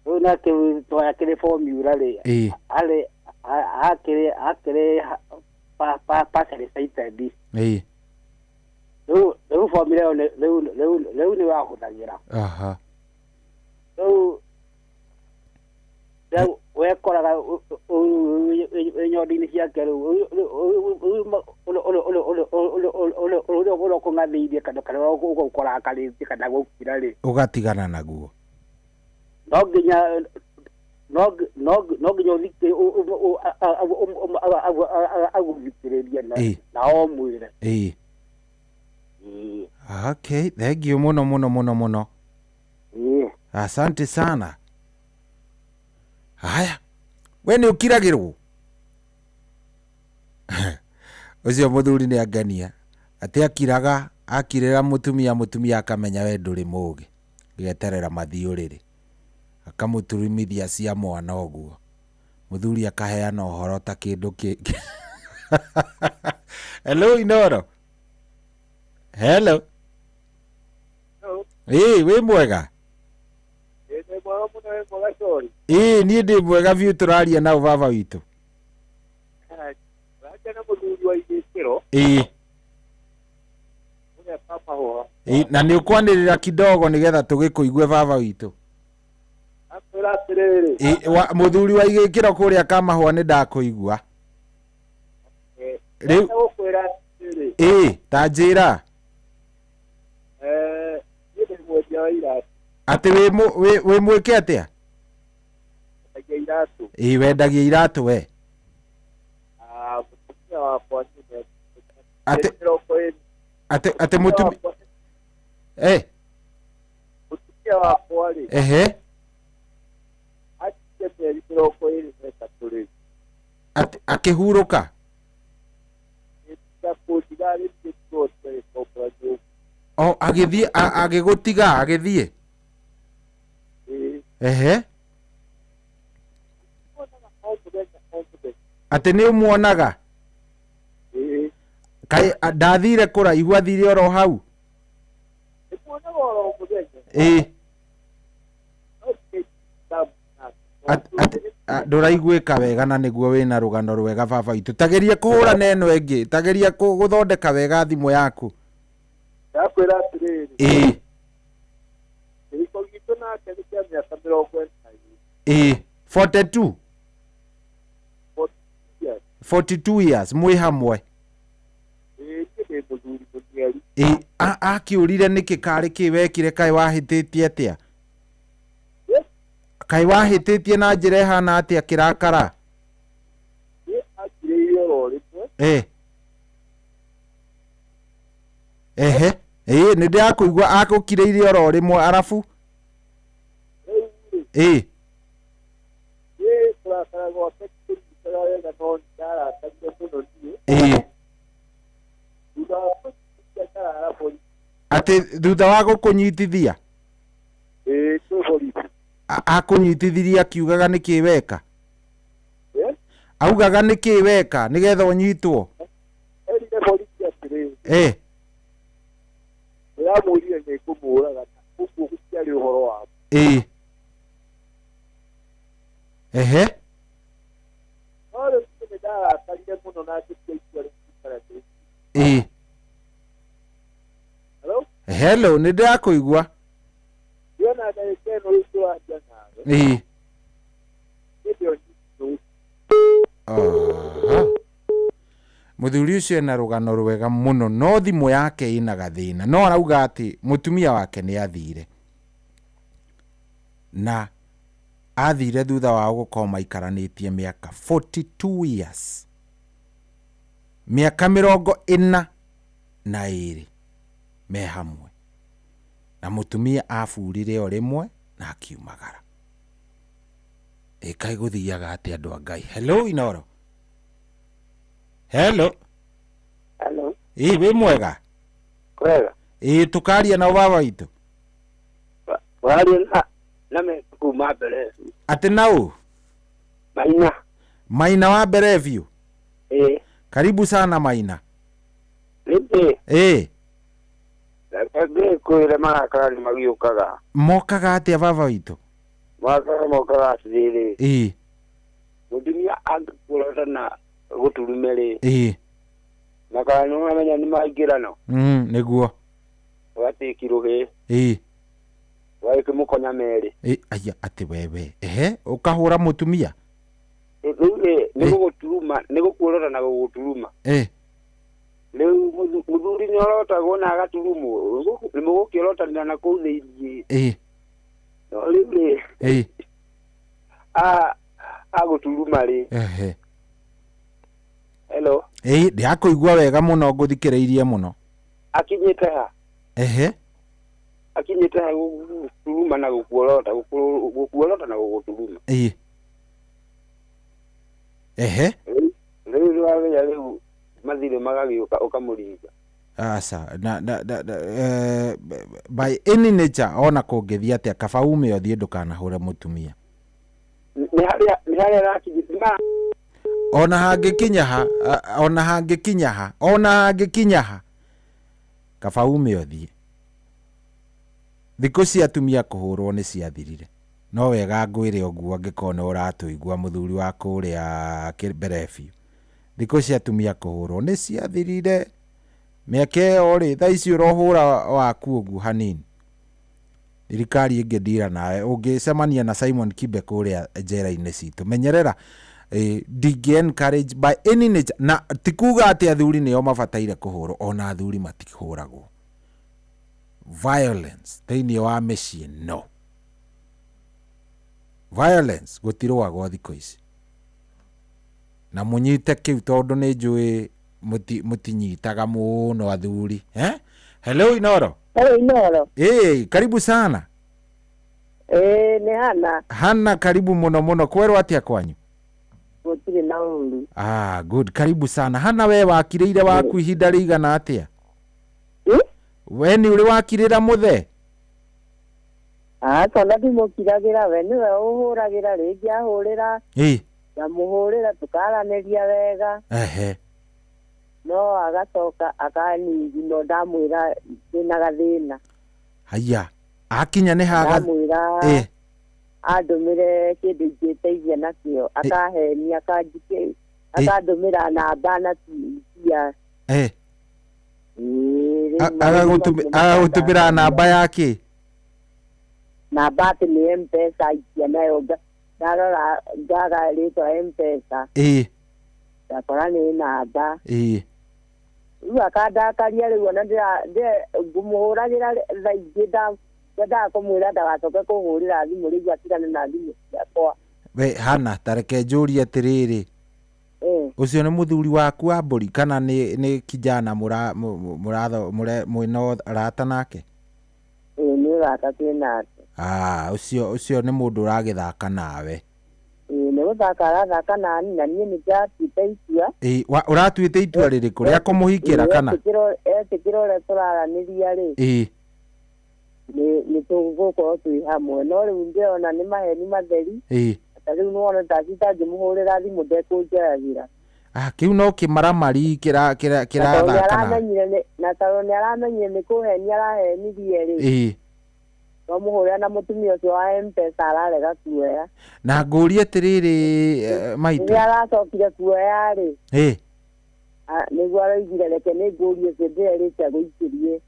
Rĩu nake twakĩrĩ formula rĩ arĩ akĩrĩ akĩrĩ partially sighted. Rĩu formula ĩyo rĩu nĩ wahũthagĩra. Rĩu wekoraga wĩ nyondo-inĩ ciake rĩu ũrĩa ũkũng'athĩirie kana ũkũrakarĩtie kana gũkira rĩ ũgatigana naguo. No nginya no nginya agũthikĩrĩrie na omwĩre. Okay, thank you muno muno muno muno. Asante sana. Haya, we nĩ ũkiragĩrwo. Ũcio mũthuri nĩ angania atĩ akiraga akirĩra mũtumia mũtumia akamenya we ndũrĩ mũgĩ geterera mathiĩ ũrĩrĩ akamũturumithia cia mwana ũguo mũthuri akaheana ũhoro ta kĩndũ kĩngĩ. Hello Inoro. Hello. Wĩ mwega? Niĩ ndĩ mwega biũ tũraria na baba witũ. Na nĩ ũkwanĩrĩra kidogo nĩgetha tũgĩkũigue baba witũ. Mũthuri wa igĩkĩro kũrĩa Kamahũa nĩ ndakũigua. Rĩu ta njĩra. Atĩ wĩ mwĩke atĩa? Wendagia iratũ we. Atĩ mũtumia Mũtumia wakwa rĩ. Ehe. Atigire mĩeri 23 rĩu. Atĩ akĩhurũka? O agĩthiĩ agĩgũtiga agĩthiĩ? Ehe. Atĩ nĩ ũmuonaga? Kaĩ ndathire kũraihu athire oro hau? Ndũraiguĩka wega na nĩguo wĩna rũgano rwega baba witũ. Tageria kũhũra na ĩno ĩngĩ, tageria gũthondeka wega thimũ yaku. Ndakwĩra atĩrĩrĩ. Ĩĩ. Kĩhiko gitũ nake nĩ kĩa mĩaka 42. Ĩĩ, 42. 42 years mwĩ hamwe. Ĩĩ, niĩ ndĩ mũthuri mũniaru. Ĩĩ, akĩũrire nĩkĩ karĩ kĩ wekire kaĩ wahĩtĩtie atĩa? Kaĩ wahĩtĩtie na njĩra ĩhana atĩa kĩrakara? Niĩ akirĩire oro rĩmwe. Ehe. Ĩĩ, nĩ ndĩrakũigua akũkirĩire oro rĩmwe arabu? Ĩĩ. Niĩ kũrakara gwake kũnyitaga wega no nĩndarakarire mũno niĩ. Ĩĩ. Thutha wa kũnyitithia ngarara borithi. Atĩ thutha wa gũkũnyitithia? Ĩĩ, kwĩ borithi. Akũnyitithirie akiugaga nĩkĩ weka? Augaga nĩkĩ weka nĩgetha ũnyitwo? Erire borithi atĩrĩrĩ. Ndĩramwĩrire nĩngũmũraga na ũguo gũtiarĩ ũhoro wa ma. Ĩĩ. Ehe. No rĩu niĩ nĩndarakarire mũno na ngĩtua itua rĩa gũikara ndĩ. Ĩĩ. Hello? Hello, nĩ ndĩrakũigua. Ndiona ndagĩka ĩno rĩu tũraria nawe. Ĩĩ. Hĩndĩ ĩyo nyitwo. Aha. Mũthuri ũcio ena rũgano rwega mũno no thimũ yake ĩna gathĩna no arauga atĩ mũtumia wake nĩ athire na athire thutha wao gũkorwo maikaranĩtie mĩaka 42 years, mĩaka 42 me hamwe, na mũtumia aburire o rĩmwe na akiumagara. Ĩkaĩ gũthiaga atĩa andũ a Ngai? Hello Inoro. Hello. Hello. Ĩĩ, wĩ mwega? Kwega. Ĩĩ, tũkaria na baba witũ. Waria na me kuma mbere. Atĩ nau? Maina. Maina wa mbere biũ? Ĩĩ. Karibu sana Maina. Ĩĩ. Ĩĩ. Reke ngĩkwĩre marakara nĩ magiũkaga. Mokaga atĩa baba witũ? Marakara mokaga atĩrĩrĩ. Ĩĩ. Mũtumia angĩkũrota na gũturume rĩ. Ĩĩ. Makara nĩ wamenya nĩ maingĩrano. Nĩguo. Ũgatĩki rũhĩ. Ĩĩ. Ũgagĩkĩmũkonya merĩ. Ĩĩ, aya atĩ wewe. Ehe, ũkahũra mũtumia? Rĩu rĩ, nĩ gũgũturuma, nĩ gũkuorota na gũgũturuma. Ĩĩ. Rĩu mũthuri nĩ orotagwo na agaturumwo, nĩ mũgũkĩorotanĩra na kũu thĩiniĩ. Ĩĩ. No rĩu rĩ. Ĩĩ. Agũturuma rĩ. Ehe. Hello. Ĩĩ, ndĩrakũigua wega mũno, ngũthikĩrĩirie mũno. Akinyĩte ha? Ehe. Akinyĩte ha gũturuma na gũkuorota, gũkuorota na gũgũturuma. Ĩĩ. Ehe. Rĩu nĩwamenya rĩu mathirĩ magagĩũka ũkamũringa. Aca, na by any nature ona kũngĩthiĩ atĩa kaba ume ũthiĩ ndũkanahũre mũtumia. Nĩ harĩa arakinyĩte. Ona hangĩkinya ha, ona hangĩkinya ha, ona hangĩkinya ha, kaba ume ũthiĩ. Thikũ cia atumia kũhũrwo nĩ ciathirire. No wega ngwĩre ũguo angĩkorwo nĩ ũratũigua mũthuri wa kũrĩa mbere biũ. Thikũ cia atumia kũhũrwo nĩ ciathirire. Mĩaka ĩyo rĩ, thaa ici ũrohũra waku ũguo hanini. Thirikari ĩngĩ ndira nawe ũngĩcemania na Simon Kibe kũrĩa njera-inĩ citũ. Menyerera, ndingĩ encourage by any nature. Na ti kuga atĩ athuri nĩo mabataire kũhũrwo, ona athuri matihũragwo. Violence thĩinĩ wa mĩciĩ no. Violence gũtirũagwo thikũ ici. Na mũnyite kĩu tondũ nĩ njũĩ mũtinyitaga mũno athuri. Hello Inoro. Hello Inoro. Ĩĩ, karibu sana. Ĩĩ, nĩ Hana. Hana, karibu mũno mũno. Kwerwo atĩa kwanyu? Gũtirĩ na ũru. Ah, good. Karibu sana. Hana, we wakirĩire waku ihinda rĩigana atĩa? We nĩ ũrĩ wakirĩra mũthee? Aca, ona ndimũkiragĩra, we nĩwe ũhũragĩra, rĩngĩ ahũrĩra. Ĩĩ. Ngamũhũrĩra tũkaranĩria wega. Ehe. No agacoka akaningino ndamwĩra ndĩna gathĩna. Haiya, akinya nĩ haga. Ndamwĩra. Ĩĩ. Andũmĩre kĩndũ ingĩteithia nakĩo, akahenia, akanjike, akandũmĩra namba na tia. Agagũtũmĩra namba yake? Namba atĩ nĩ M-Pesa aikia nayo, ndarora ngaga rĩtwa M-Pesa. Ndakora nĩ namba. Rĩu akandakaria rĩu ona ngũmũhũragĩra thaa ingĩ ndendaga kũmwĩra ndagacoke kũhũrĩra thimũ rĩu atigane na thimũ ciakwa. We Hana, tareke njũrie atĩrĩrĩ, ũcio nĩ mũthuri waku wa mbũri kana nĩ kijana mwĩna rata nake? Ĩĩ, nĩ ũrata twĩ nake. Ah, ũcio nĩ mũndũ ũragĩthaka nawe. Ĩĩ, nĩ gũthaka arathaka nani, na niĩ nĩ ndatuĩte itua. Ĩĩ, ũratuĩte itua rĩrĩkũ rĩa kũmũhikĩra kana? Etĩkĩra ũrĩa tũraranĩria rĩ, nĩ tũgũkorwo twĩ hamwe, no rĩu ndĩrona nĩ maheni matheri. Ta rĩu nĩwona ndacita ngĩmũhũrĩra thimũ ndekũnjoyagĩra. Ah, kĩu no kĩmaramari kĩrathaka nawe. Na tondũ nĩ aramenyire nĩ kũhenia arahenirie rĩ, no mũhũrĩra na mũtumia ũcio wa M-Pesa ararega kuoya. Na ngũrie atĩrĩrĩ, maitũ, rĩrĩa aracokire kuoya rĩ, nĩguo aroigire reke nĩ ngũrie ũcio ndĩrerĩte agũikĩrie.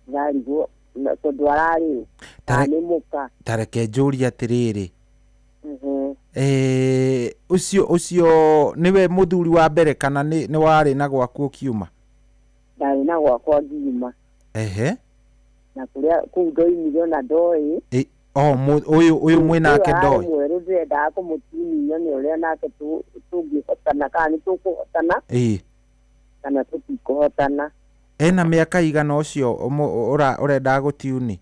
Ndarigwo tondũ ararĩ nĩ mũka. Tareke njũrie atĩrĩrĩ, ũcio nĩwe mũthuri wa mbere kana nĩ warĩ na gwaku ũkiuma? Ndarĩ na gwakwa ngiuma. Ehe. Na kũrĩa kũu ndoimire ona ndoĩ. Ũyũ mwĩnake ndoĩ. Mwerũ ndĩrendaga kũmũtunyia nĩ ũrĩa nake tũngĩhotana kana nĩ tũkũhotana kana tũtikũhotana. Ena mĩaka igana ũcio ũrendaga gũtiuni?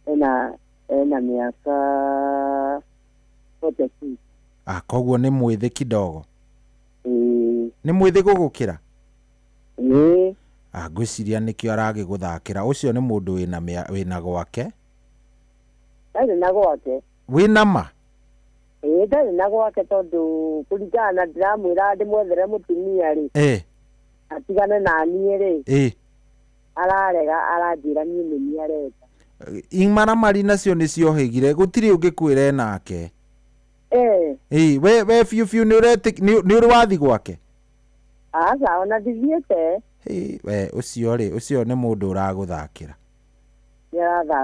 Ena mĩaka 42. Ah, koguo nĩ mwĩthĩ kidogo. Nĩ mwĩthĩ gũgũkĩra? Ah, ngwĩciria nĩkĩo aragĩgũthakĩra. Ũcio nĩ mũndũ wĩna gwake? Ndarĩ na gwake. Wĩna ma? Ĩĩ, ndarĩ na gwake tondũ kũringana na ndĩramwĩra ndĩmwethere mũtumia rĩ, atigane na niĩ rĩ, ararega, aranjĩra niĩ nĩ niĩ arenda. Imaramari nacio nĩ ciohĩgire, gũtirĩ ũngĩkwĩra nake. We biũ biũ nĩ ũrĩ wathi gwake? Aca, ona ndithiĩte. We ũcio rĩ, ũcio nĩ mũndũ ũragũthakĩra. Nĩ arathaka.